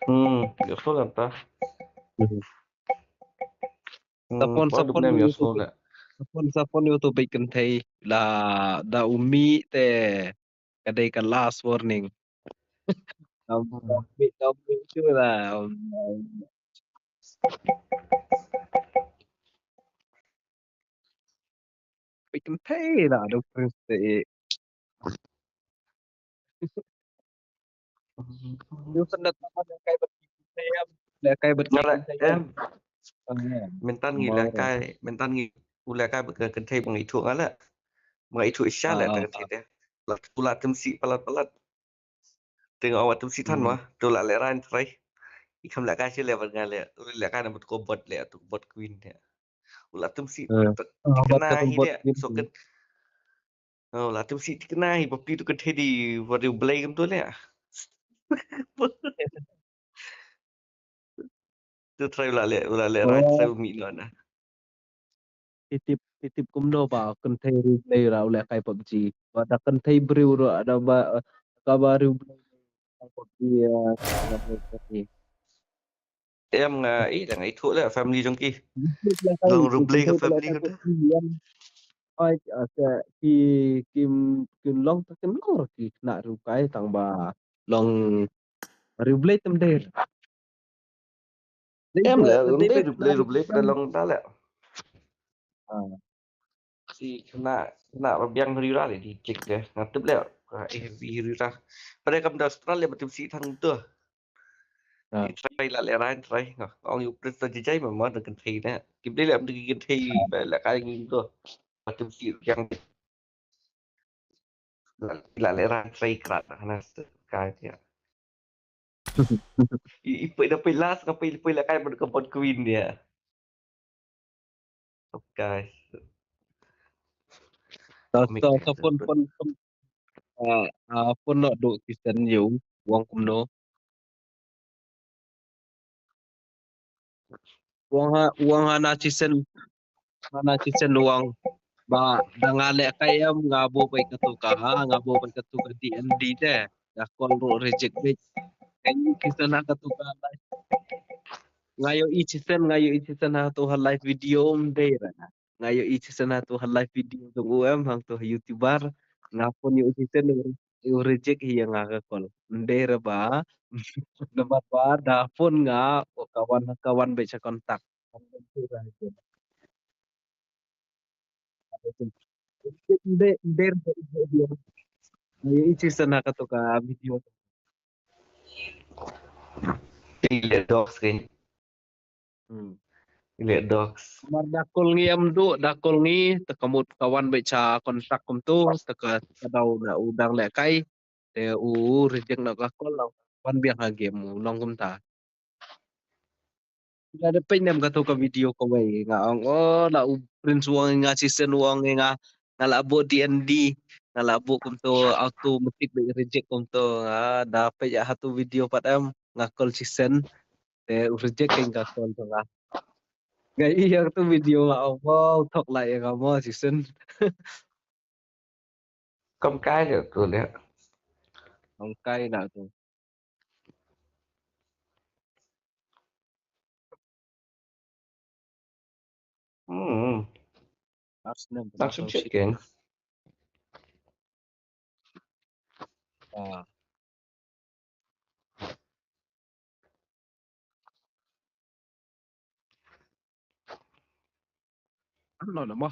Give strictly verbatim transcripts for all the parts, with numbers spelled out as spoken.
Hmm, ïohsngew lem ta. Hmm. Sapon, hmm, sapon ïohsngew leh. Sapon, sapon ïoh to beit kynthei la da u mih te ka dei ka last warning. Dam, dam mih, dam mih shuh la. Beit kynthei la da u prince te. Ïoh sngewthuh tang lehkai bad kynthei em. Lehkai bad kynthei em. Mynta ngi lehkai, mynta ngi u lehkai bad kynthei ba nga ithuh nga leh. Ba nga ithuh shisha leh ta kynthei te. La, u la tymsi palat palat. Te nga ong wat tymsi than ma, to la lehrain trai. I kham lehkai shisha leh bad nga leh, u lehkai na bad ko bot leh, to bot queen te. U la tymsi, to, ah, tikna hi leh, so ken. Oh, la tymsi tikna hi, bapli to kynthei di, wat u blei kumto leh. To trai u la leh, u la lehrain trai u mih noh na. Ki tip, ki tip kumno ba kynthei riewblei ruh u lehkai PUBG. Ba da kynthei briew ruh da ba, kaba riewblei lehkai PUBG, eh. Em nga i, da nga ithuh leh family jong ki. Long riewblei ka family ka ta. Ai, ki, ki, kim long ta kim long ki khynnah riewkai tang ba long riewblei tymder. Em leh, riewblei, riewblei, riewblei, pynlong ta leh. Ah. Ki khynnah, khynnah ba biang riewra leh di klik deh. Nga tip leh, eh, riewra. Pynlong kam da Australia ba tymsi than to. Ah. Ki trai la lehrain trai. Nga ong ïa u prince to jijai ma ma da kynthei na. Kim dei leh da kynthei ba lehkai ngi to. Ba tymsi biang. La, la lehrain trai krat na hana kai ïa. I, i poi da poi last ka poi, poi lehkai bad ka bot queen ïa. Okay. Ta, ta, ta pon, pon, pon. Ah, ah, pon noh duh Chisien ïa u, u ong kumno. U ong ha, u ong hana Chisien, hana Chisien u ong ba da nga lehkai em nga buh beit katu ka ha, nga buh beit katu ka D and D te. Ka call ruh reject beit. Nga ïohi Chisien ha katu ka live. Nga ïohi Chisien, nga ïohi Chisien ha tu ha live video ym dei ra. Nga ïohi Chisien ha tu ha live video jong u em hangtu ha YouTuber. Nga phone ïohi Chisien u reject hi ïa nga ka call. Ym dei ra ba. Namar ba da phone nga ka wan, ka wan beit sha contact. Ym dei, ym dei ra ba video. Nga ïohi Chisien ha katu ka video. Ïa dogs kein. Hmm. Ïa dogs. Namar da call ngi em duh, da call ngi, te ka mut ka wan beit sha contact kumtu, te ka, ka dei u dang lehkai, te u reject noh ka call, la wan biang ha game, u long kumta. Nga da peit nem katu ka video kawei, nga ong, oh, la u Prince u ong ïa nga, Chisien u ong ïa nga, nga la buh D and D, nga la buh kumtu automatic beit reject kumtu, nga da peit ïa hatu video pat em, nga call Chisien. Te u reject kein ka call jong nga. Nga ïohi ïa katu video nga ong, wow, thok lah ïa nga mo Chisien. Kam kai leh tu leh. Kam kai lah tu. Hmm. Last name. Langsung check kein. Ah. Ano na mo?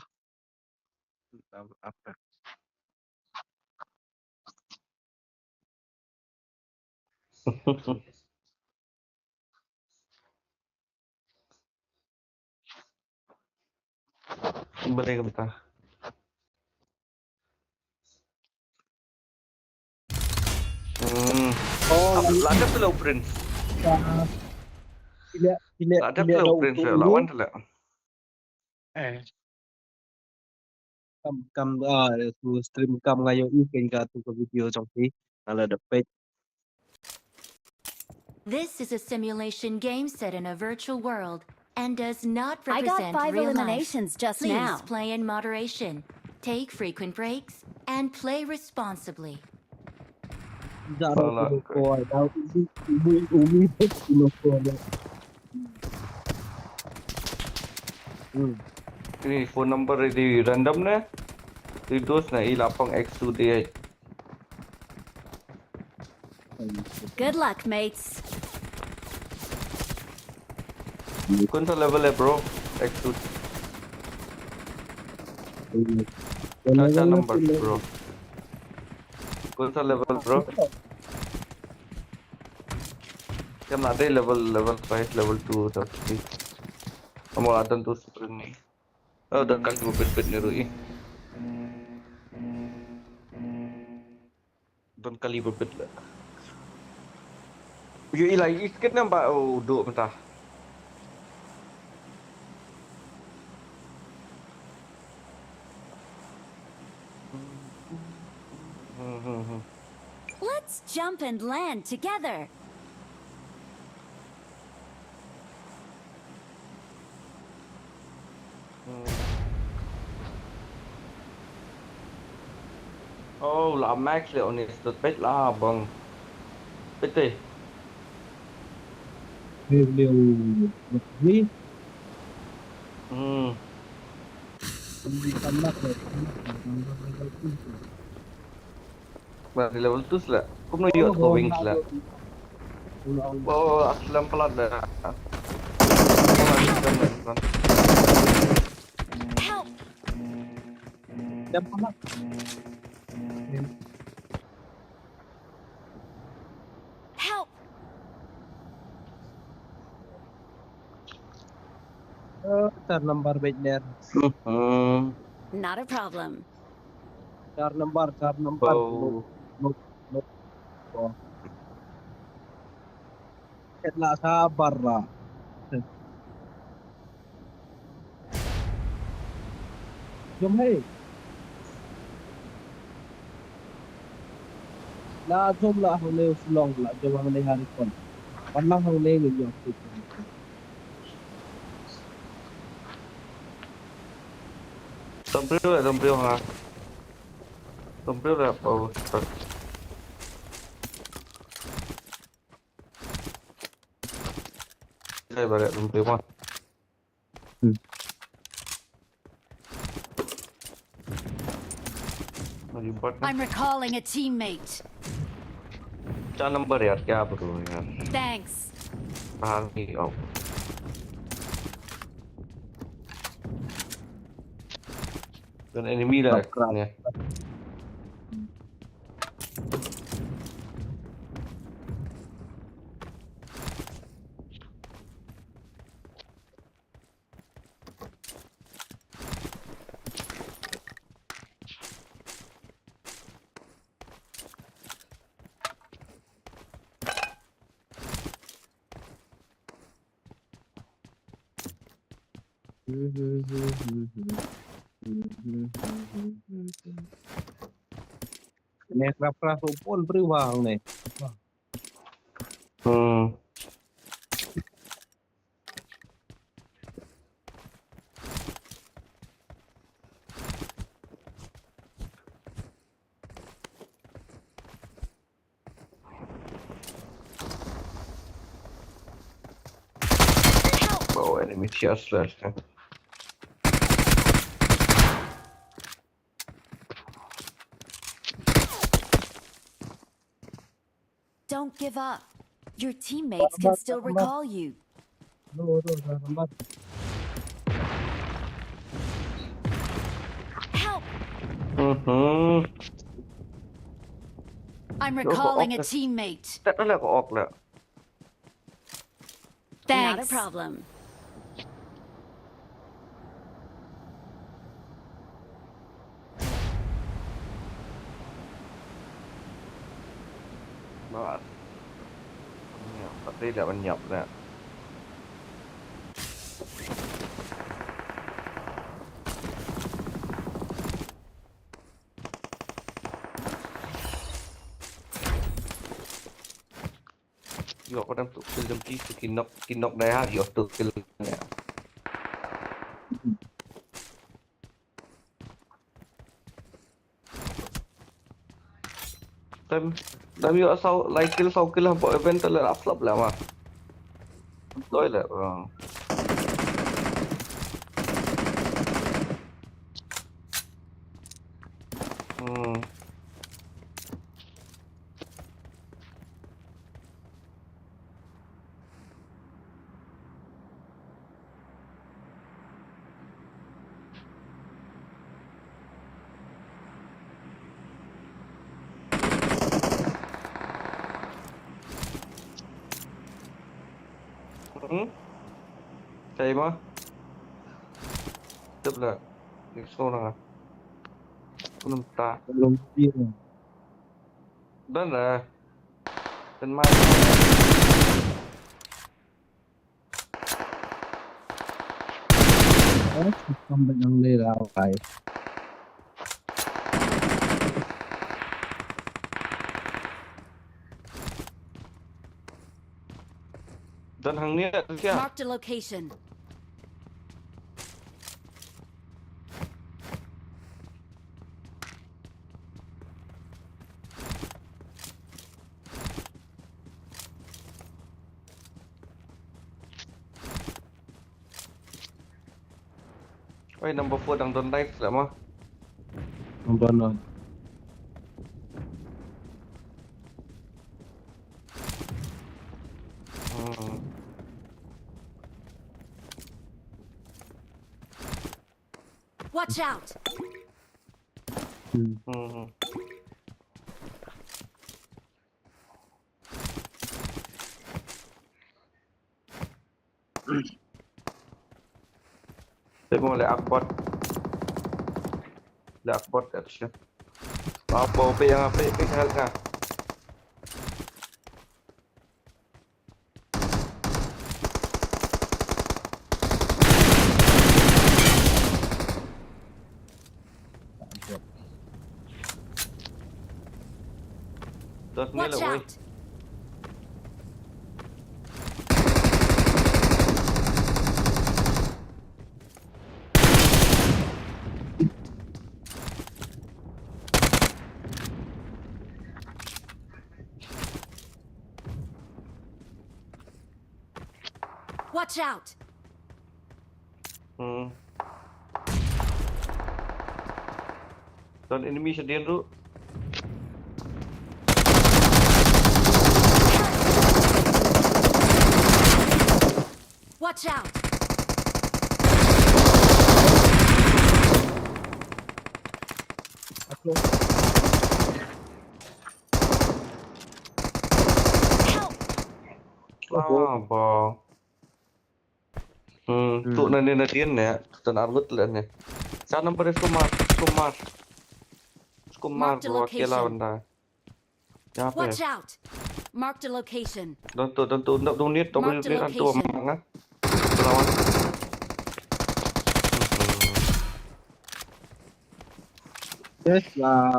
Apa? Balei kumta? Hmm. Oh, la dep te u Prince. Ila, ila, la dep te u Prince, la wan te la. Eh. Kam, kam, ah, tu stream kam nga ïohi kein katu ka video jong phi. Nga la dep peit. This is a simulation game set in a virtual world and does not represent real life. I got five eliminations just now. Please play in moderation. Take frequent breaks and play responsibly. Jaro ko ko ai da umi umi umi ko ko da. Hmm. Ini phone number di random ne. Di dos na i lapang X two D eight. Good luck, mates. कौन सा लेवल है bro? एक्सूट। चार चार नंबर bro। कौन सा लेवल bro? Kan ada level level five, level two, level three. Amo adan tu sprint ni. Oh, dan kali bit bit ni rui. Don kali bit bit la. Yo ilai isket namba o do mata. Let's jump and land together. Oh, la max le onis tot pet la bang. Pete. Ni ni ni. Hmm. Ni kan nak ni. Ba di level two sila. Kumno yo to wing sila. Oh, aslam pelat dah. Help! Jam panas. Help! Eh, tar number bait ner. Hmm. Not a problem. Tar number, tar number. Oh. Nuk, nuk, nuk. Oh. Ket la sabar la. Jom hei. La jom la hangne Shillong la jom hangne Harikon. Pan la hangne ngi jom. Tong priu la, tong priu ha. Tong priu la, oh. Dai ba la, tong priu ma. Hmm. Mari buat na. I'm recalling a teammate. Cha number yaar, kya bolu yaar. Thanks. Bahan hi aao. Don enemy la. Ne krap krap pun priwang ne. Hmm. Oh, enemy here slash. Don't give up. Your teammates can still recall you. Help! Mhm. I'm recalling a teammate. Tet la ko ok la. Thanks. Not a problem. Ba. Nyap, ba dei la ban nyap la. Yo, ko dang tu kill jam ki, tu ki knock, ki knock dai ha, yo tu kill. Ya. Dam, dam ïoh saw, lai kill, saw kill hapoh event te leh ap slap leh ma. Doi leh, bro. Hmm. Hmm? Kaei ma? Tip leh. Dik sngewrang. Kumta. Long pia. Done leh. Kan mai. Eh, kam ba nang le rau kai. Don hangne tu sia. Marked a location. Oi, number four dang don live lah mah. Number nine. Hmm. Watch out! Hmm. Hmm. Te mo le akbot. Le akbot action. Apa pe yang apa pe hal ka. Watch out! Watch out! Hmm. Don enemy shadien ruh. Watch out! Help! Ah, ba. Hmm, hmm. Tu na ne na dien ne, tu na argut le ne. Sa number is Kumar, Kumar. Kumar. Marked a location. Watch out. Marked a location. Don tu, don tu, don tu, don tu, don tu. Marked a location. Yes lah.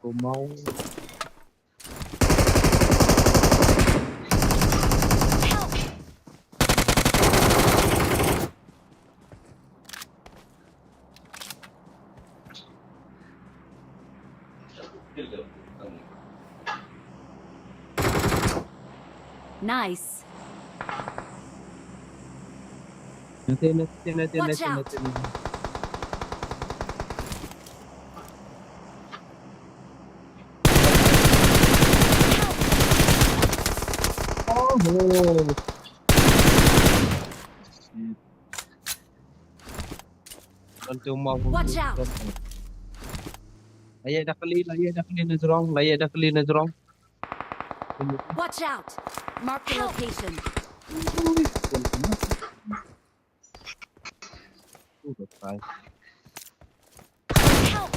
Kumau. Nice. Nanti, nanti, nanti, nanti, nanti. Oh, oh. Shit. Watch out! Layak dah kali, layak dah kali na jrong, layak dah kali na jrong. Watch out! Mark the location. Help!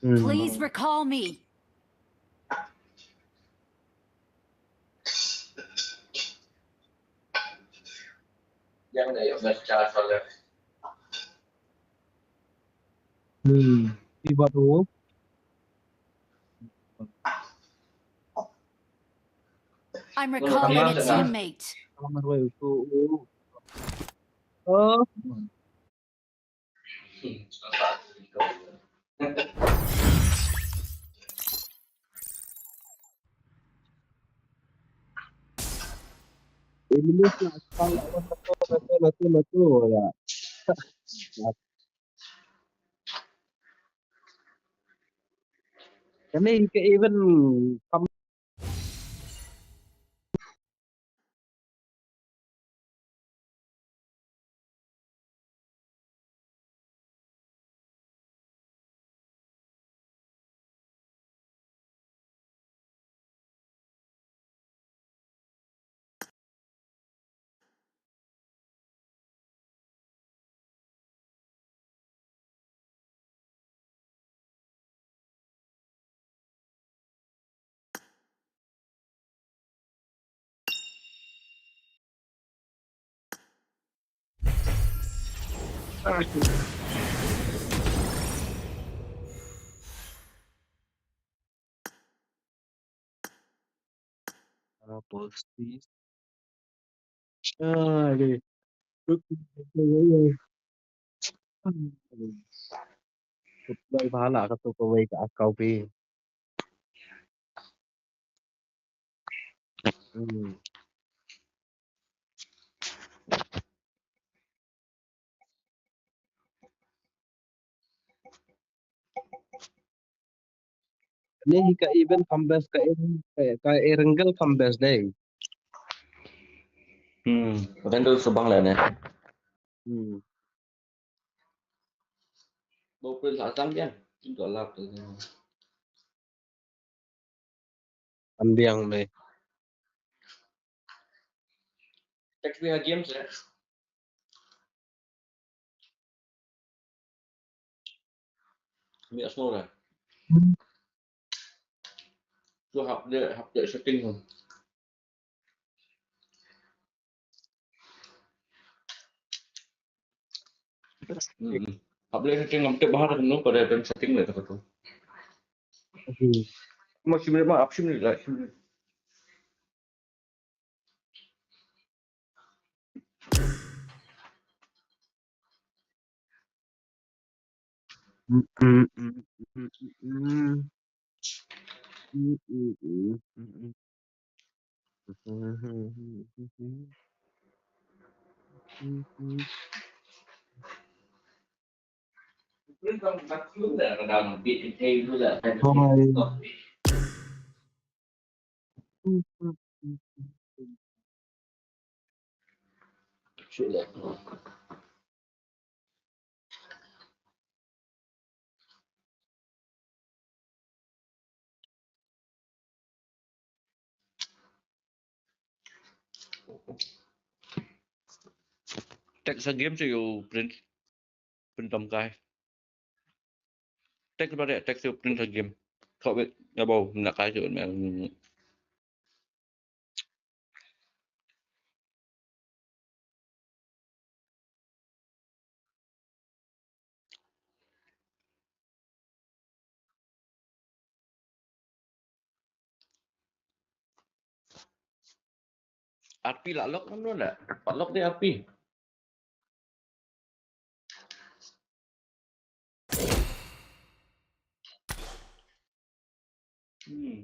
Please recall me. Hmm. Iba tu. I'm recalling a teammate. Kamar wei tu. Oh. Ini mesti asal lawan betul, betul, betul, betul, ya. Kane ka event kam Ah, postis. Ah, okay. Bai pala ka tu kawei ka account phi. Hmm. Ni hi ka event kam best, ka event, ka, ka Erangel kam best dei. Hmm, Erangel sa bang lane. Hmm. Bau print sa tang dia. Itu lap tu. Am biang me. Text me ha game se. Mi asmora. Tu hap de, hap de setting tu. Hmm. Hap de setting, ngam tip ba ha ka no, ka da setting le ta ka tu. Hmm. Ma sim le ma, ap sim le la, sim le. Text sa game sa ïa u print. Pyntom kai. Text ba de, text ïa u print sa game. Kawei, ïa bau, na kai sa me. Arpi la lock ngam, la pat lock de arpi. Hmm.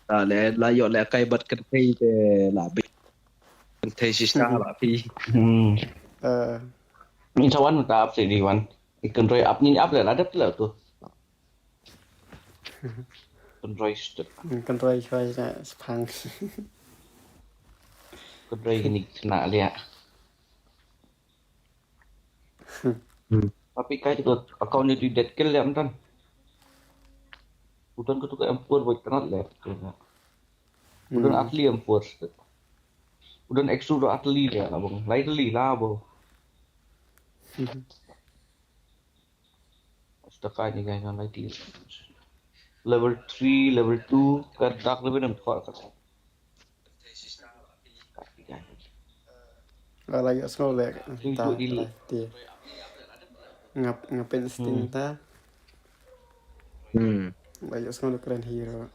La le, la ïoh le kai bad kynthei te la bit. Thei shisha ba phi. Hmm. Eh. Ngin sa wan ta ap sini wan. Ikan roi ap ni ap le la dep le tu. Kan roi stet. Kan roi choi na spang. Kan roi ni kena le. Hmm. Tapi kai tu account ni tu dead kill le am tan. Udan ko tu ka M four boy tanat le. Udan asli M four. Udan extruder atli le la bang. Lai atli la bo. Sta kai ni kai lai atli. Level three, level two, ka dark level enam thor ka. Ka kai. Ba la ïohsngew leh. Ïoh ta, ïoh dili. Te. Nga, nga pyn sting ta. Hmm. Ba ïohsngew leh kren hero.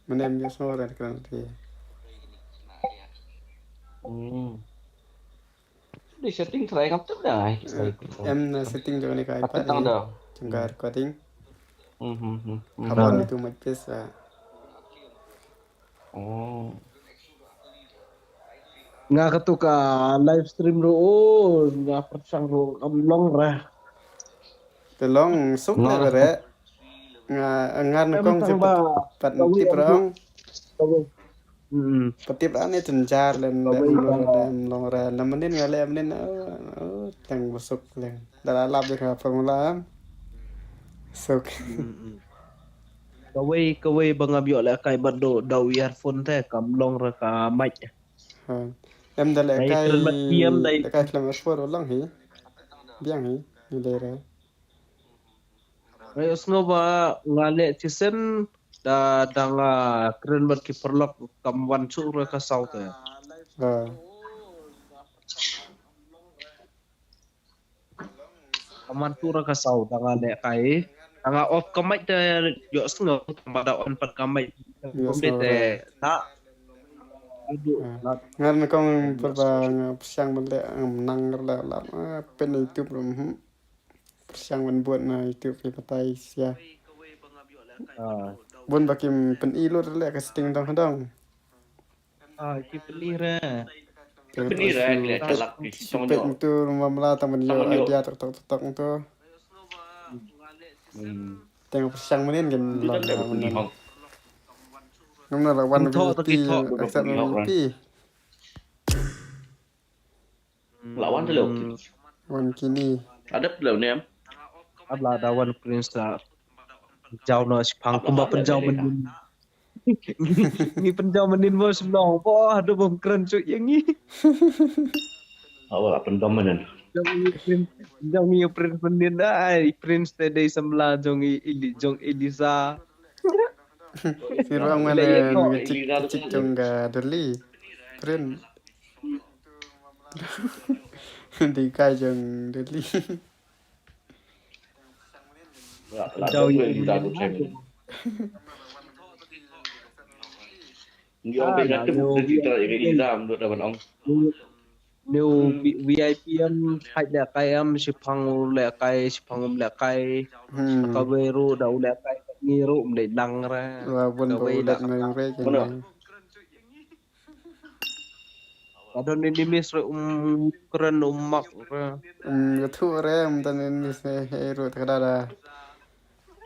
Mane em ïohsngew leh kren te. Hmm. Di setting try ngam tip da ngai. Em na setting jong ne ka iPad. Tang da. Jong ka recording. Hmm, hmm, hmm, hmm. Haba ni tu mic test la. Oh. Nga katu ka live stream ruh, oh, nga pyrshang ruh, kam long re. Te long suk le re. Nga, nga ngan kong si pat, pat tip rong. Hmm. Pat tip rong ni tynjar len, len long re. Na mynnin nga le mynnin, oh, oh, tang suk leng. Da la lap de ka formula am. Suk. Hmm, hmm. Kawei, kawei ba ngam ïoh lehkai bad da u earphone te kam long re ka mic. Ha. Em da lehkai, lehkai khlem explore u long hi. Biang hi, ni dei re. Nga ïohsngew ba nga leh chisien da, da nga kren bad ki paralok kam wan shuh re ka saw te. Ha. Ka man tu ra ka saw, da nga lehkai. Da nga off ka mic te ïohsngew, tang ba da on pat ka mic. Ïohsngew te da. Aduh. Ngan kong pyrba nga pyrshang ban leh, nang leh lap. Pyn YouTube rum. Pyrshang ban bud na YouTube ni patai sia. Bun ba kim pyn-i lut leh ka setting dong dong. Ah, ki pynlih re. Pynlih re, ki leh telak ki song pek tu, mamla tang ban ïoh idea tok tok tok tu. Hmm. Teng pyrshang mynnin kan long mynnin. Ngam na la wan V I P, accept V I P. La wan te leo. Wan kini. Adep leo nem. Abla da wan Prince la. Jaw no shipang kumba pynjaw mynnin. Ngi pynjaw mynnin mo shnong. Boh, da bom kren shuh ïa ngi. Awa, pynjaw mynnin. Jong ngi Prince, jong ngi Prince mynnin. Ai, Prince te dei samla jong ngi Eli, jong Elisa. Sirwang mana ngi chik, chik jong ka Delhi. Prince. Di kai jong Delhi. Jauh ïa ïa ïa. Ngi ong beit na tip digital ïa ïa ïa. New V-, VIP em, haj lehkai em, shipang u lehkai, shipang um lehkai. Hmm. Kawei ruh da u lehkai, ngi ruh um dei nang re. Wa bun ba u leh nang re kene. Ka don enemies re um kren um mak re. Um, ka thuh re, um, don enemies re, he ruh ta ka da da.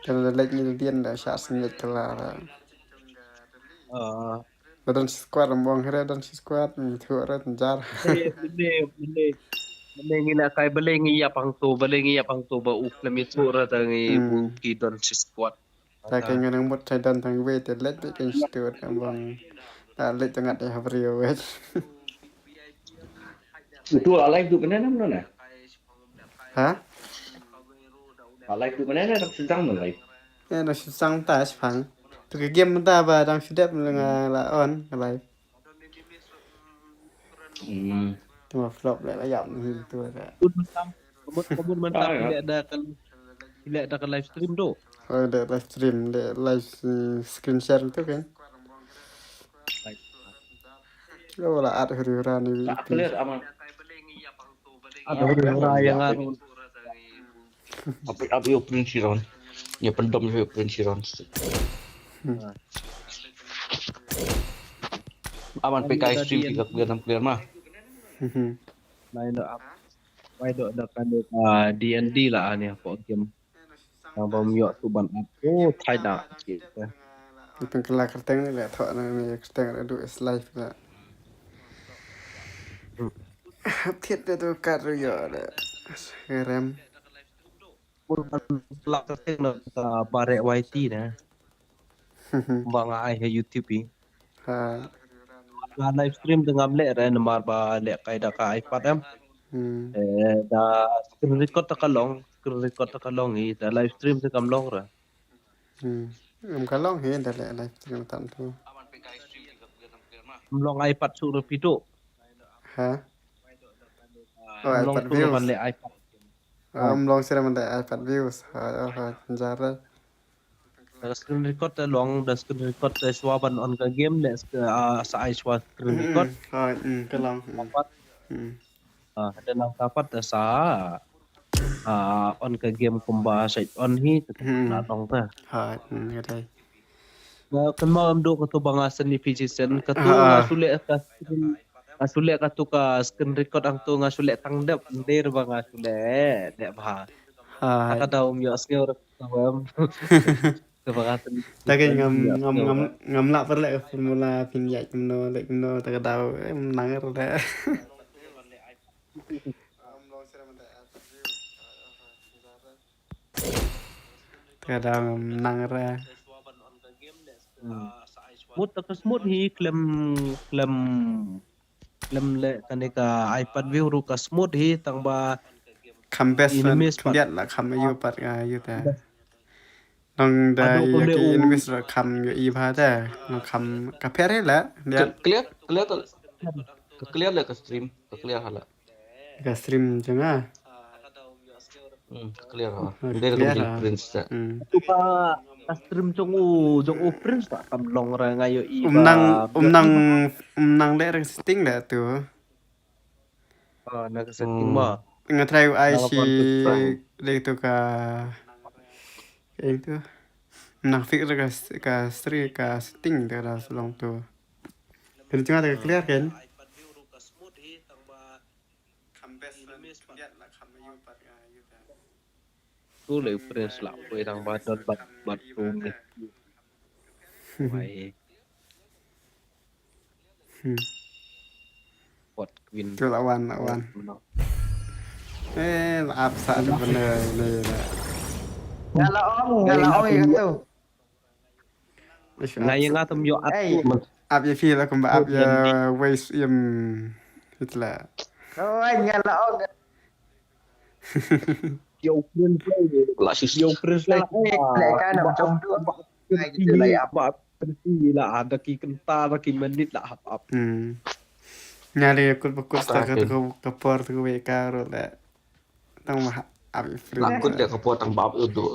Ka da lek ni dien da shah sngewt ka la re. Ah. Ka don shi squad, um, bong re, don shi squad, um, thuh re, tynjar. Mane, mane, mane ngi lehkai balei ngi ïa pang to, balei ngi ïa pang to ba u khlem ïathuh re ta ngi, hmm, u ki don shi squad. Ta ka ngan nang mut tai don tang wei te leit beit kan shtut em bang. Ta leit tang ngat ha briew wei. Utu alai tu kena nam nona. Ha? Alai tu kena nam sedang nona. Eh, na sedang ta sepang. Tu ka game ta ba dang sedap nga la on alai. Hmm. Cuma flop lah, lah, ya, hmm, tu lah. Ka mut, ka mut mynta ki leh da ka, ki leh da ka live stream tu. Oh, da live stream, da live, eh, screen share tu kan. Live. Oh, lah, ad huri hura ni. Tak clear amat. Ad huri hura yang anu. Api, api operation Sharon. Ïa pyndom ïa operation Sharon. Hmm. Aman P K stream tiga clear, enam clear ma. Nai do ap. Wai do da kane ka D and D la ani hapoh game. Nang bam yok tu ban ap. Oh, thai da. Ipin kala kerteng ni le thok na ni kerteng adu is life la. Hap thiet da tu kat ru yok da. Rem. Pun la kerteng na ka barek Y T na. Ba nga ai ha YouTube i. Ha. Nga live stream te ngam leh re namar ba leh kai da ka iPad em. Hmm. Eh, da screen record ta ka long, screen record ta ka long i, da live stream te kam long re. Hmm. Em ka long hi da leh live stream tan tu. Kam long iPad su re pitu. Ha? Oh, iPad views. Leh iPad. Am long sira man da iPad views. Ha, ha, jare. Da screen record te long, da screen record te shuwa ban on ka game le sa ai shuwa screen record. Ha, hmm, ka long. Hmm. Ah, da nang ka pat te sa ah, on ka game kumba sa on hi te na long te. Ha, hmm, ka dai. Kan mau em duk katu ba nga seni P G sen katu nga sule ka screen nga sule katu ka screen record ang tu nga sule tang dep ndir ba nga sule dep ha. Ha. Kata um yok sngew rek tawem. Kaba nga seni. Takin ngam ngam ngam ngam lah perle formula pin yak kumno lek kumno ta ka dau em nang er da. Ka dang nang ra. Mut ta ka smut hi klem klem klem le kane ka iPad view ru ka smut hi tang ba kham best friend kham biat la kham yu pat nga yu ta. Nong da yu ki enemies ra kham yu i ba ta nong kham ka pher hi la biat. Clear clear ta ka clear le ka stream ka clear hala. Ka stream jong nga. Hmm, clear ha. Dia ka prince ta. Hmm. Tu ka ka stream jong u jong u prince ta kam long ra nga yu i. Um nang um nang um nang le ra setting le tu. Ah, na ka setting ma. Nga try u ai si le tu ka. Itu. Nang fix ra ka ka stream ka setting da ra long tu. Kena cuma ta ka clear kan. Tu le prince la poi tang ba don bat bat tu me. Mai. Pot queen. Tu la wan la wan. Eh, la ap sa de benda ni la. Nga la ong, nga la ong ïa katu. Nga ïa nga tam ïoh atu. Ap ïa phi la kumba ap ïa wei im Hitler. Oi, nga la ong. Ïa u prince la. Ïa u prince la. Leh ka na jong tu. Ngai kita la ap. Prince la ada ki kenta ada ki menit la ap ap. Hmm. Nga le kut bakut sta ka tu ka por tu wei ka ro la. Tang ma ap i prince. Nakut dia ka potang bab udu.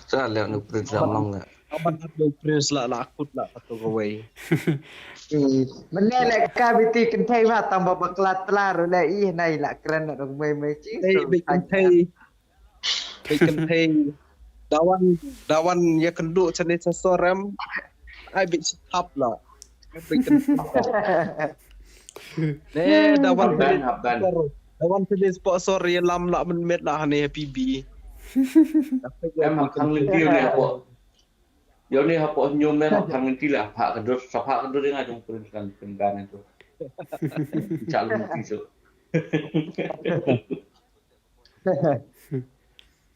Sa le nu prince lam long le. Aman ap ïa u prince la la kut la katu kawei. Mane le ka biti kynthei ba tang ba bakla tla ru le i nai la kren na dong mei mei chi. Hei bit kynthei. Bit kynthei. Dawan dawan ïa kynduh chane cha sorem. Ai bit chithap la. Bit kynthei. Ne dawan Hap ban hap ban. Dawan tene sponsor ïa lam la men met la hane happy bi. Em hap khang lynti ne hapoh. Ïa ne hapoh hynñiew me hap khang lynti la pha ka dur sa pha ka dur ïa nga jong prince kan pynban itu. Cha lynti so.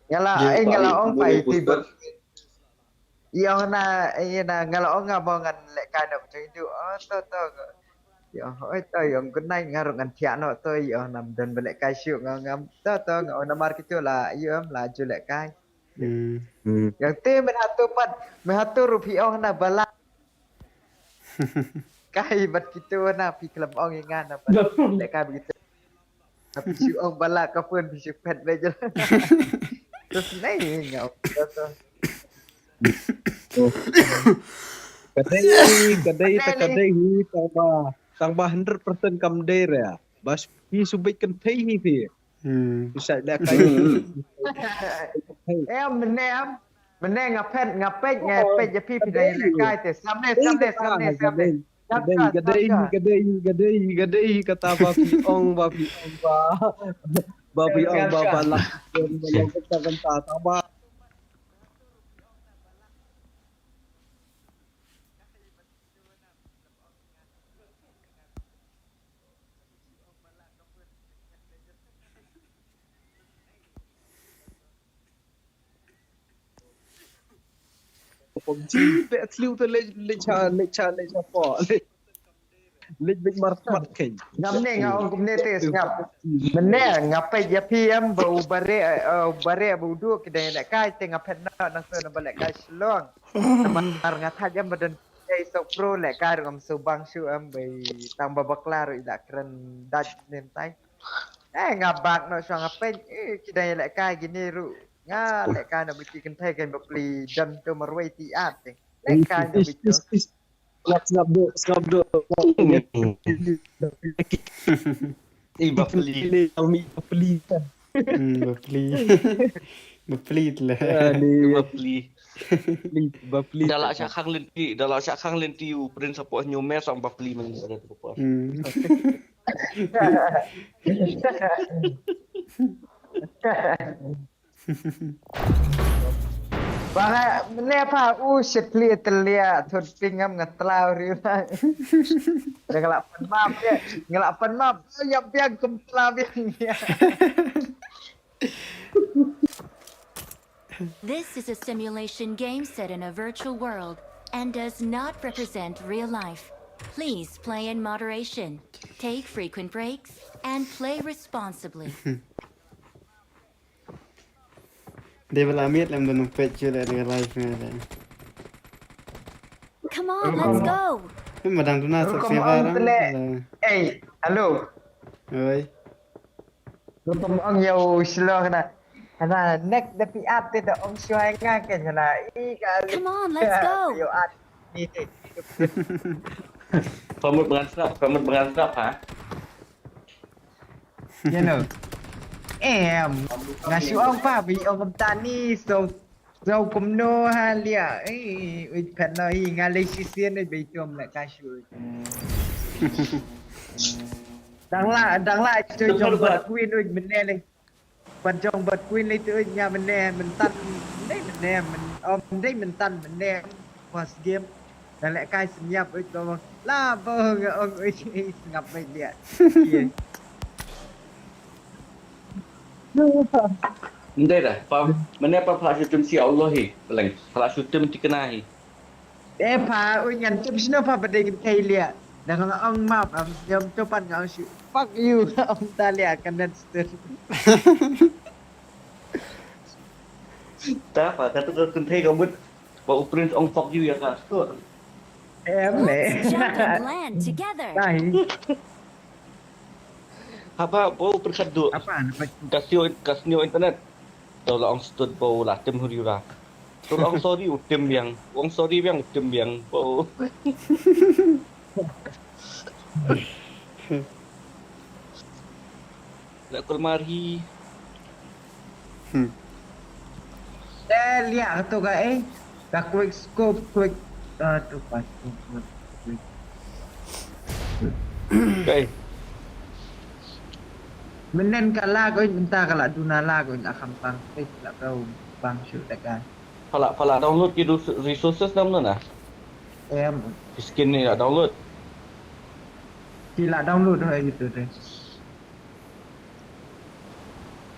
Nga la eh nga la ong pa iti ba. Ïa na ïa na nga la ong nga ba ngan leh kai na jong itu. Oh to to. Ïa oi to ïa ngan nai nga rung ngan thiah no to ïa na don ba leh kai shu nga ngam to to nga ong namar kitu la ïa la ju leh kai. Yang te men hatu pat men hatu ruh phi ong na bala. Kai bat kitu na phi khlem ong ïa nga na pat leh kai bitu. Phi shu ong bala ka pun phi shu pet bejel. Terus nai nga ong to. Kadei kadei ta kadei hi tang ba tang ba hundred percent kam dei re. Bas phi subit kynthei hi phi. Hmm. Bisa dah kai. Em mene em mene nga pet nga pet nga pet ja phi phi dai le kai te samne samne samne samne. Gadei, gadei, gadei, gadei, gadei, kata ba phi ong, ba phi ong, ba, ba phi ong, ba, ba lak, ba lak, kata, kata, kata, ba. PUBG, beh tliw te leh, leh cha, leh cha, leh cha po, leh, leh bit mar mat khein. Ngam ne nga ong kumne te sngap. Mynne nga peit ïa phi em ba u Bare, eh, u Bare ba u Duh ki dang lehkai te nga phet na nang shu na ba lehkai Shillong. Namar nga thait em ba don ei so pro lehkai ruh ngam shu bang shuh em ba i tang ba bakla ruh i la kren dait ne tai. Eh, nga bak noh shuwa nga peit, eh, ki dang ïalehkai kine ruh. Nga lehkai na ba ki kynthei kein bapli don to marwei ti at. Lehkai na ba ki. Sngap, sngap doh, sngap doh. Eh, bapli. Bapli. Hmm, bapli. Bapli tu lah. Bapli. Bapli. Dah lah shah khang lynti, dah lah shah khang lynti u Prince hapoh New Mess ang bapli man ada tu. Hmm. Ba nga ne pa u shitli telia thut pingam nga tlau riu na. Nga la pan map ya, nga la pan map ya biang kum tlau biang ya. This is a simulation game set in a virtual world and does not represent real life. Please play in moderation, take frequent breaks, and play responsibly. Dei ba la miet lem da nang peit shuh leh da ka live nga leh. Come on, let's go! Em, madang tu na sak se ba ram. Ei, hello. Oi. Rukom ong ïa u Shillong na. Hana nek da pi ap te da ong shuai nga ken hana. I ka. Come on, let's go! Yo at ni te. Pamut bengan snap, pamut bengan snap ha. You know. Em. Nga shu ong pa bi ong tani so so kumno ha lia. Eh, uj phet no i nga lei shisien uj bei tom leh ka shu. Dang la dang la shu jong bad queen uj mynne lei. Bad jong bad queen lei tu uj nga mynne myntan. Dei mynne myn om dei myntan mynne. First game. Dang leh kai sniap uj to la bo nga ong uj sngap uj lia. Ndei da, pa, mane pa pha shu tim si Allah hi, beleng, pha shu tim tikna hi. Eh pa, uj ngan tim sino pa ba dei kynthei lia. Dang nga ong map, am jom topan nga ong shu. Fuck you, ong ta lia kan dan stur. Ta pa, kata tu kynthei ka mut, pa u Prince ong fuck you ïa ka stur. Em le. Jump and land together. Dai. Haba bo pyrkhat du. Apa na pa? Kasnio kasnio internet. To la ong stud bo la tim huri ra. To la ong sorry u tim biang. Ong sorry biang u tim biang. Bo. La kulmar hi. Hmm. Eh, liah tu ka eh. Ka quick scope, quick. Ah, tu pas. Okay. Menen ka la ko mynta ka la duna la ko la kham pang. Eh, la ka bang shu ta ka. Pala pala download ki resources nam na. Em. Skin ni la download. Ki la download ha itu deh.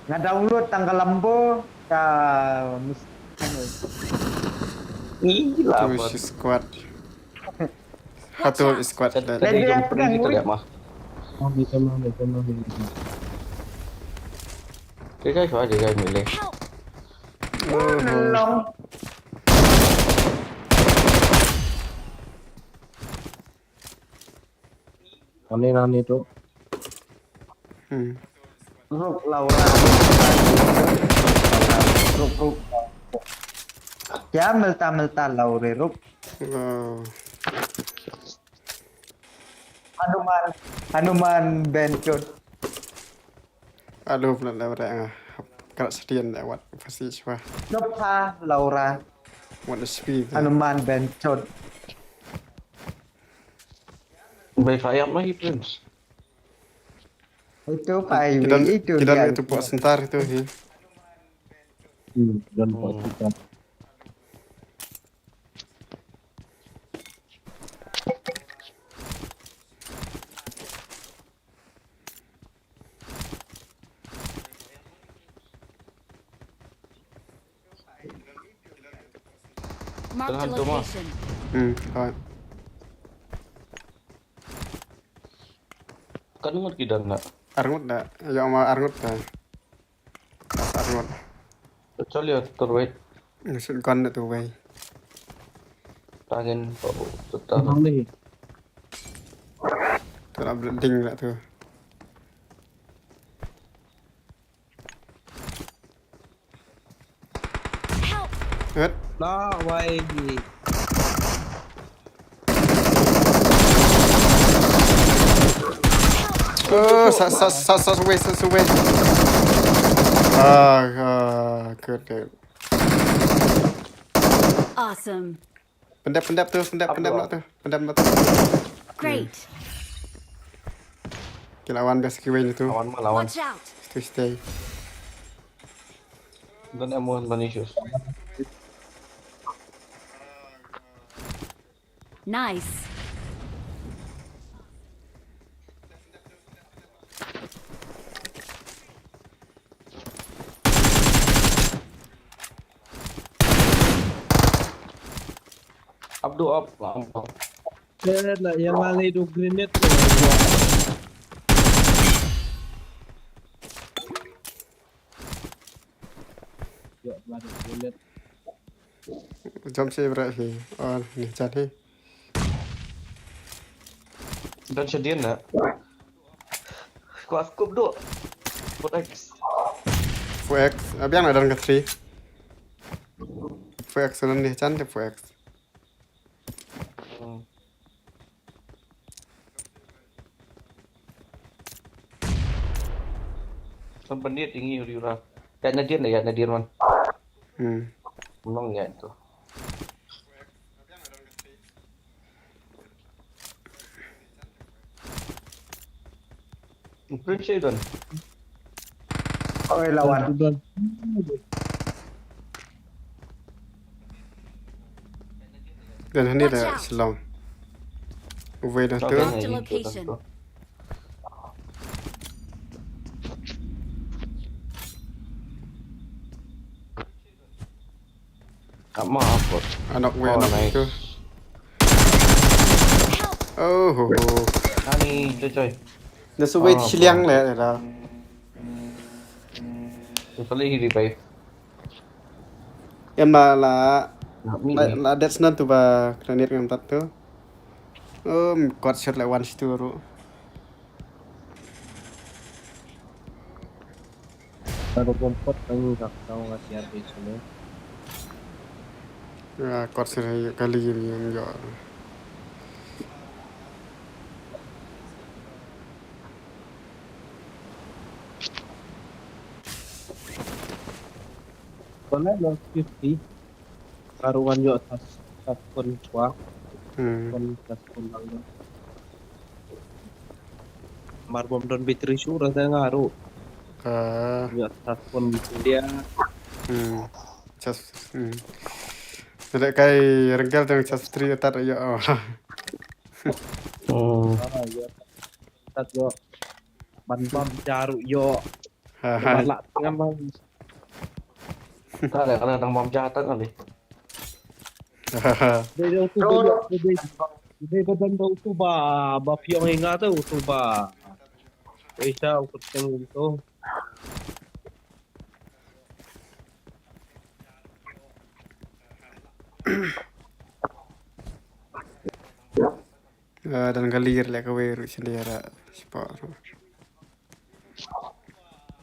Nga download tang ka lambo ka mus. Ni la. Squad. Hatu squad. Tadi jom pernah kita lihat mah. Dia guys, wah dia guys milih. Long. Nani nani tu. Hmm. Ruk Laura. Ruk ruk. Ya melta melta Laura ruk. Wow. Hanuman Hanuman Benchot. Aduh, pelan dah berat ah. Kerak sedian dah wat pasti cuba. Jopha Laura. What a speed. Hanuman Benchot. Bai fire ma hi Prince. Itu pa ai itu dia. Kita itu pok sentar itu hi. Hmm, dan pok sentar. Marked a location. Hmm, ha. Kan ngut ki dan na. Arngut da. Ya ma arngut da. Arngut. Chal ya terwei. Ngut gun da tu wei. Tangin pa bu. Tutang ni. Tu la berding la tu. Help! Hit. La wai. Oh, sa sa sa sa away, sa sa away. Ah, ah, good, good. Awesome. Pendap, pendap tu, pendap, pendap nak tu. Pendap nak tu. Great. Kila wan best kiwin tu. Lawan ma lawan. Watch out. Stay, stay. Don't have one bunny shoes. Nice. Abdu up. Kena yang lali tu grenade tu. Ya, lali grenade. Jump sih berat sih. Oh, ni jadi. Dan sedian nak. Kuat scope duk. Four X. Four X. Abi yang ada ke three. Four X sana ni, cantik four X. Sampan dia tinggi uri ura. Ya nadir ya nadir man. Hmm. Menang ya itu. Prince Aiden. Oi lawan. Dan hani da Shillong. Uwei da tu. Marked a location. Ama apa? Anak wei anak itu. Oh ho ho. Ani coy coy. Dah suwei shiliang le dah. Sekali revive. Em la la. La that's not tu ba granit ngam tat tu. Um, kuat shot le one shot tu. Baru kompot kami tak tahu ngasih habis semua. Ya, kuat sih kali ini yang ya. Kau nak lo fifty. Karuan yo tas tas pun chwa. Hmm. Pun tas pun lang. Mar bom don bitri shu rasa ngaru. Ah. Yo tas pun dia. Hmm. Chas. Hmm. Tidak kai rengkel teng chas tri tat yo. Hmm. Ah, yo. Tat yo. Ban bom jaru yo. Haha. Balak tengah bang. Ka la ka la tang bom jahatan kali. Dei dei utu ba dei dei ba dan da utu ba ba piong inga tu utu ba. Isa ukut teng utu. Dan kali ir lek kawei ruh sendiri ra spot.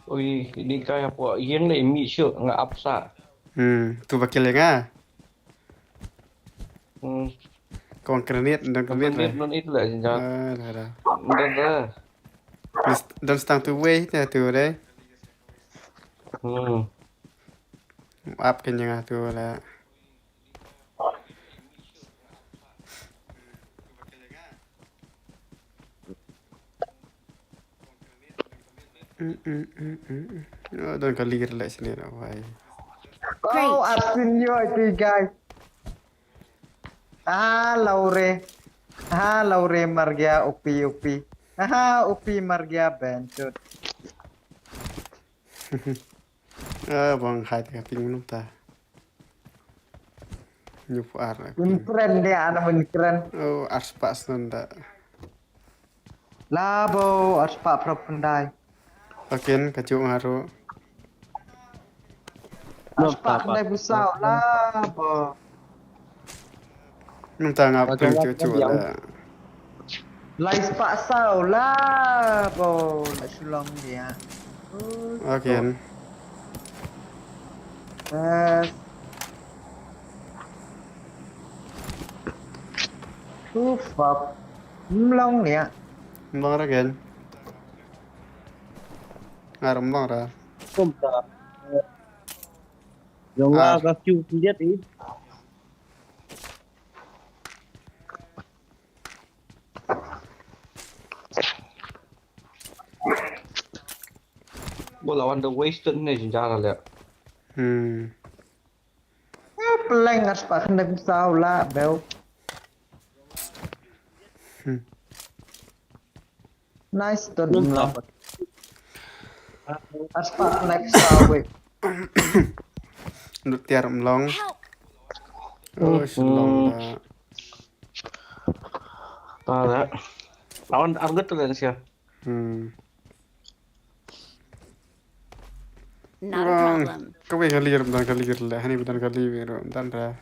Oi, ini kai apa yang le mi syu nga apsa. Hmm, tu bakil ya nga. Hmm. Kong krenit, dan krenit. Krenit non itu lah jenjang. Ah, dah dah. Dah dah. Dan setang tu wei tu tu deh. Hmm. Up kenyang tu lah. Mm, mm, mm, mm, mm. Oh, don kali re leh sini na, wai. Oh, I've seen you, I think, guys. Ah, Laure. Ah, Laure margia upi upi. Ah, upi margia benchut. Ah, bang hai ta ping num ta. Nyu pu ar. Min kren dia, ana min kren. Oh, ar spah snanda. Labo, ar spah prop pendai. Akin, kacu ngaru. Ar spah pendai busau, labo. Nung ta ngap kring cucu la. Lai spah sau, labo, la sulong dia. Akin. Yes. Who fuck? Mlong ya. Mlong again. Ngar mlong ra. Kum ta. Yang la ka kiu kiet i. Bo lawan the wasted ne jinjara le. Hmm. Peleng ar spah khyndai phew saw la beu. Hmm. Nice to do. Ar spah khyndai phew saw wei. Ndut tiar mlong. Oh, shlong da. Ta da. Lawan argut tu dan sia. Hmm. Not a problem. Kawei ka lir, dan ka lir le, hani dan ka lir, dan ra.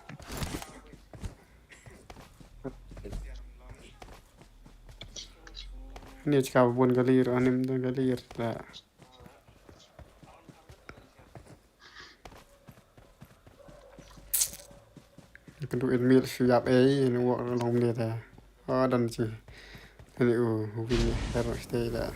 Ni chika bun ka lir, hani dan ka lir la. Ka du in mil shu yap ei, in wok long mil ta. Oh, dan chi. Ani u, u bin ni, hero stay la.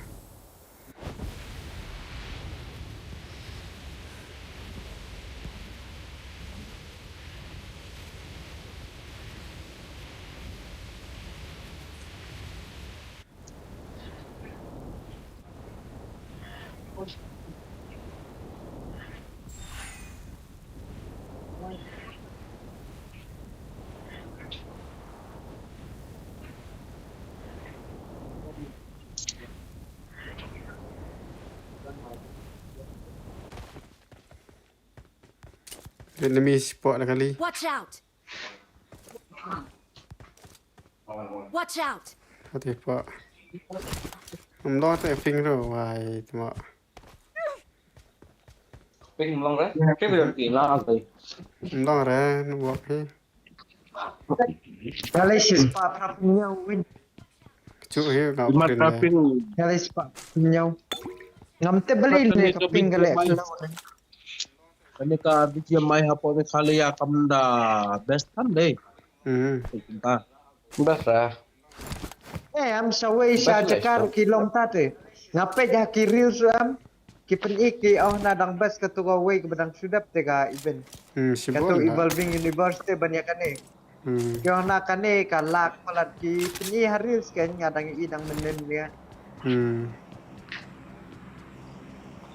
Vietnamese spot na kali. Watch out! Watch out! Hati pa. Am lo te ping ro wai tma. Ping mlong re? Ke bi ki la ai. Mlong re, nu bok hi. Kali sis pa prap nyau win. Chu hi ka pin. Kali sis pa nyau. Ngam te beli ne ka ping kali. Kane ka B G M I hapoh Meghalaya kam da best kan dei. Hmm. Best ra. Eh, am sawei sa cakar ki long ta te. Nga peit ha ki reels am. Ki pyni ki oh na dang best ka tu kawei ka ba dang shu dep te ka event. Hmm, ka tu Evolving Universe te ban ïa kane. Hmm. Ki ong na kane ka lak palat ki pyni ha reels kan nga dang i dang mynnin ïa. Hmm.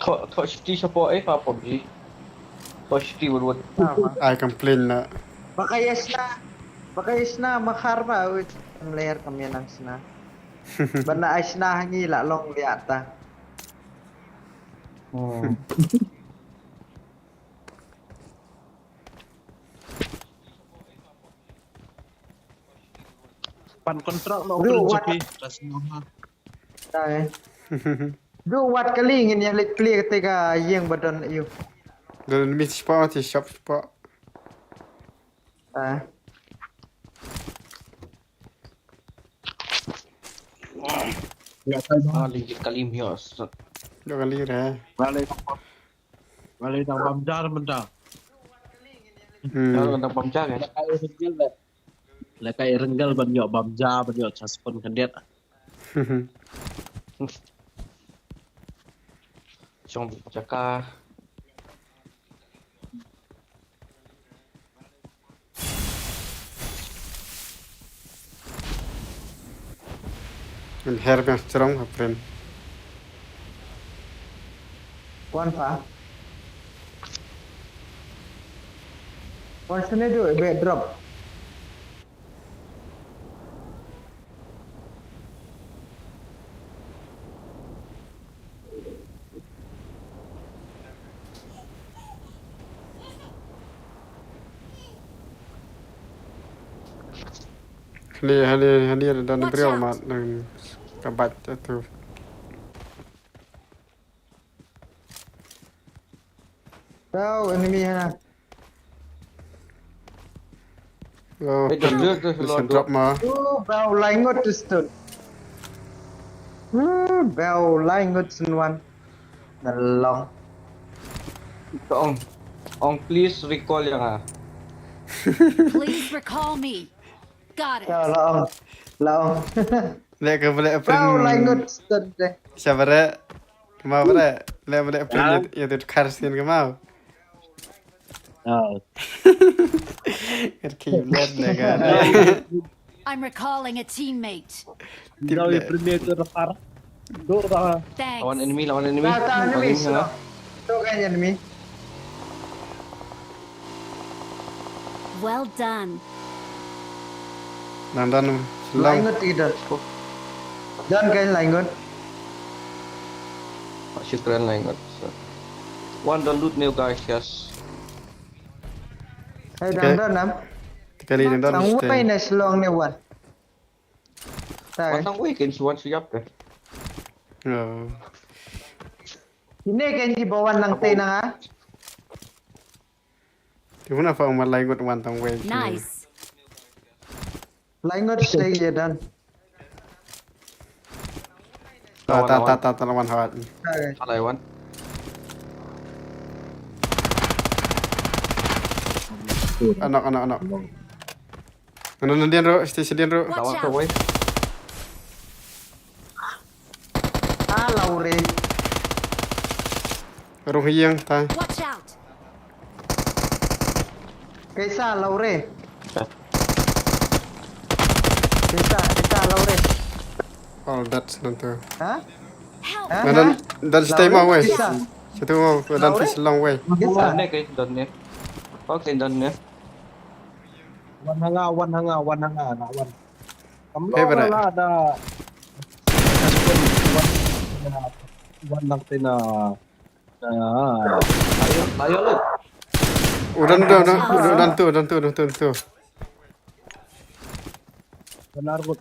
Tho, tho shiti shapo eh pa PUBG. Tho shiti wut wut. Ai complain na. Ba ka ïa shna. Ba ka ïa shna ma khar ba wit. Mler kam ïa nang shna. Ba na ai shna hangi la long lia ta. Hmm. Pan kontrak no kren jepi. Dai. Du wat kali ngin ïa leit plie kata ka ïing ba don ïu. Don mi spot, ti shop spot. Ah. Ya, kali. Ah, lagi kali mios. Dua kali re. Balik. Balik tang bam jar mentang. Hmm. Kalau tang bam jar kan? Lekai renggel ban ïoh bam jar ban ïoh chas pun kandiat. Chong jaka. Ngan her biang strong ha friend. Wan pa. Wan sini tu, be drop. Hani, hani, hani ada dan Watch briew out. Mat dan kabat tu. Tau enemy hana. Oh, Hey, don't do it, this is this not drop good. Ma. Oh, bau laingut distud. Hmm, bau laingut senwan. Nalong. Ong, ong please recall yang ah. Please recall me. Got it. Tau laong. Laong. Lek ke boleh Bau laingut distud deh. Siapa re? Kemau bre, le bre prin ya tu kar sin kemau. Oh. Kar ki ble le ga. I'm recalling a teammate. Dau ya premier tu da par. Do da. Thanks. Lawan enemy, lawan enemy. Lawan enemy, no. Tu kan enemy. Well done. Nang dan long. Laingut tidak. Dan kan laingut. Shukran laingut. Wan da loot ne guys, yes. Hey, dan dan nam. Kali ni dan. Tang wai na selong ni wan. Wan tang wai kan suan suyap ke. Oh. Ini kan ki bawan nang te nang ah. Ti mana fa umar laingut wan tang wei. Nice. Laingut stay ye dan. Ta ta ta ta ta lawan hawat. Alai wan. Anak anak anak. Anak nandian ro, stay sedian ro. Lawan tu wei. Ah, Laure. Rung hiang ta. Watch out. Kaisa Laure. Kaisa, kaisa Laure. All that nanti. Ha? Help. Dan dan stay ma wei. Situ ma dan fish long wei. Kaisa. Done ne kai, done ne. Okay, done ne. Wan hanga, wan hanga, wan hanga, na wan. Kam lo la da. Wan, wan nang tina. Ayo, ayo lu. Udah, udah, udah, udah, udah tu, udah tu, udah tu, udah tu. Benar, Bud.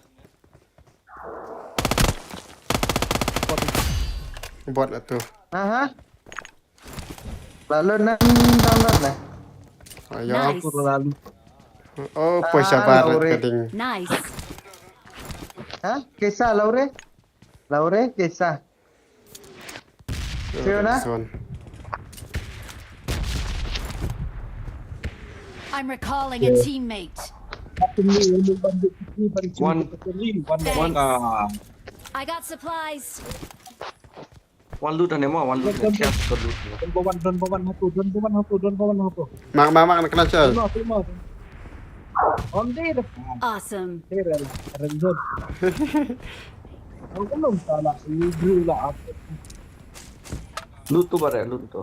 Bot tu. Aha. Lalu nang download lah. Ayo. Nice. Aku lalu. Oh, poi sabar kading. Nice. Ha? Kaisa Laure? Laure, kaisa. Fiona? I'm recalling a teammate. One, one, one, uh, I got supplies. One loot ane mo, one loot ne chest ko loot. Don bawan, don bawan hatu, don bawan hatu, don bawan hatu. Mak mak mak kena chest. Timo, timo. On deh. Awesome. Deh rela, renjot. Ang belum salah, ini dulu lah apa. Loot tu bare, loot tu.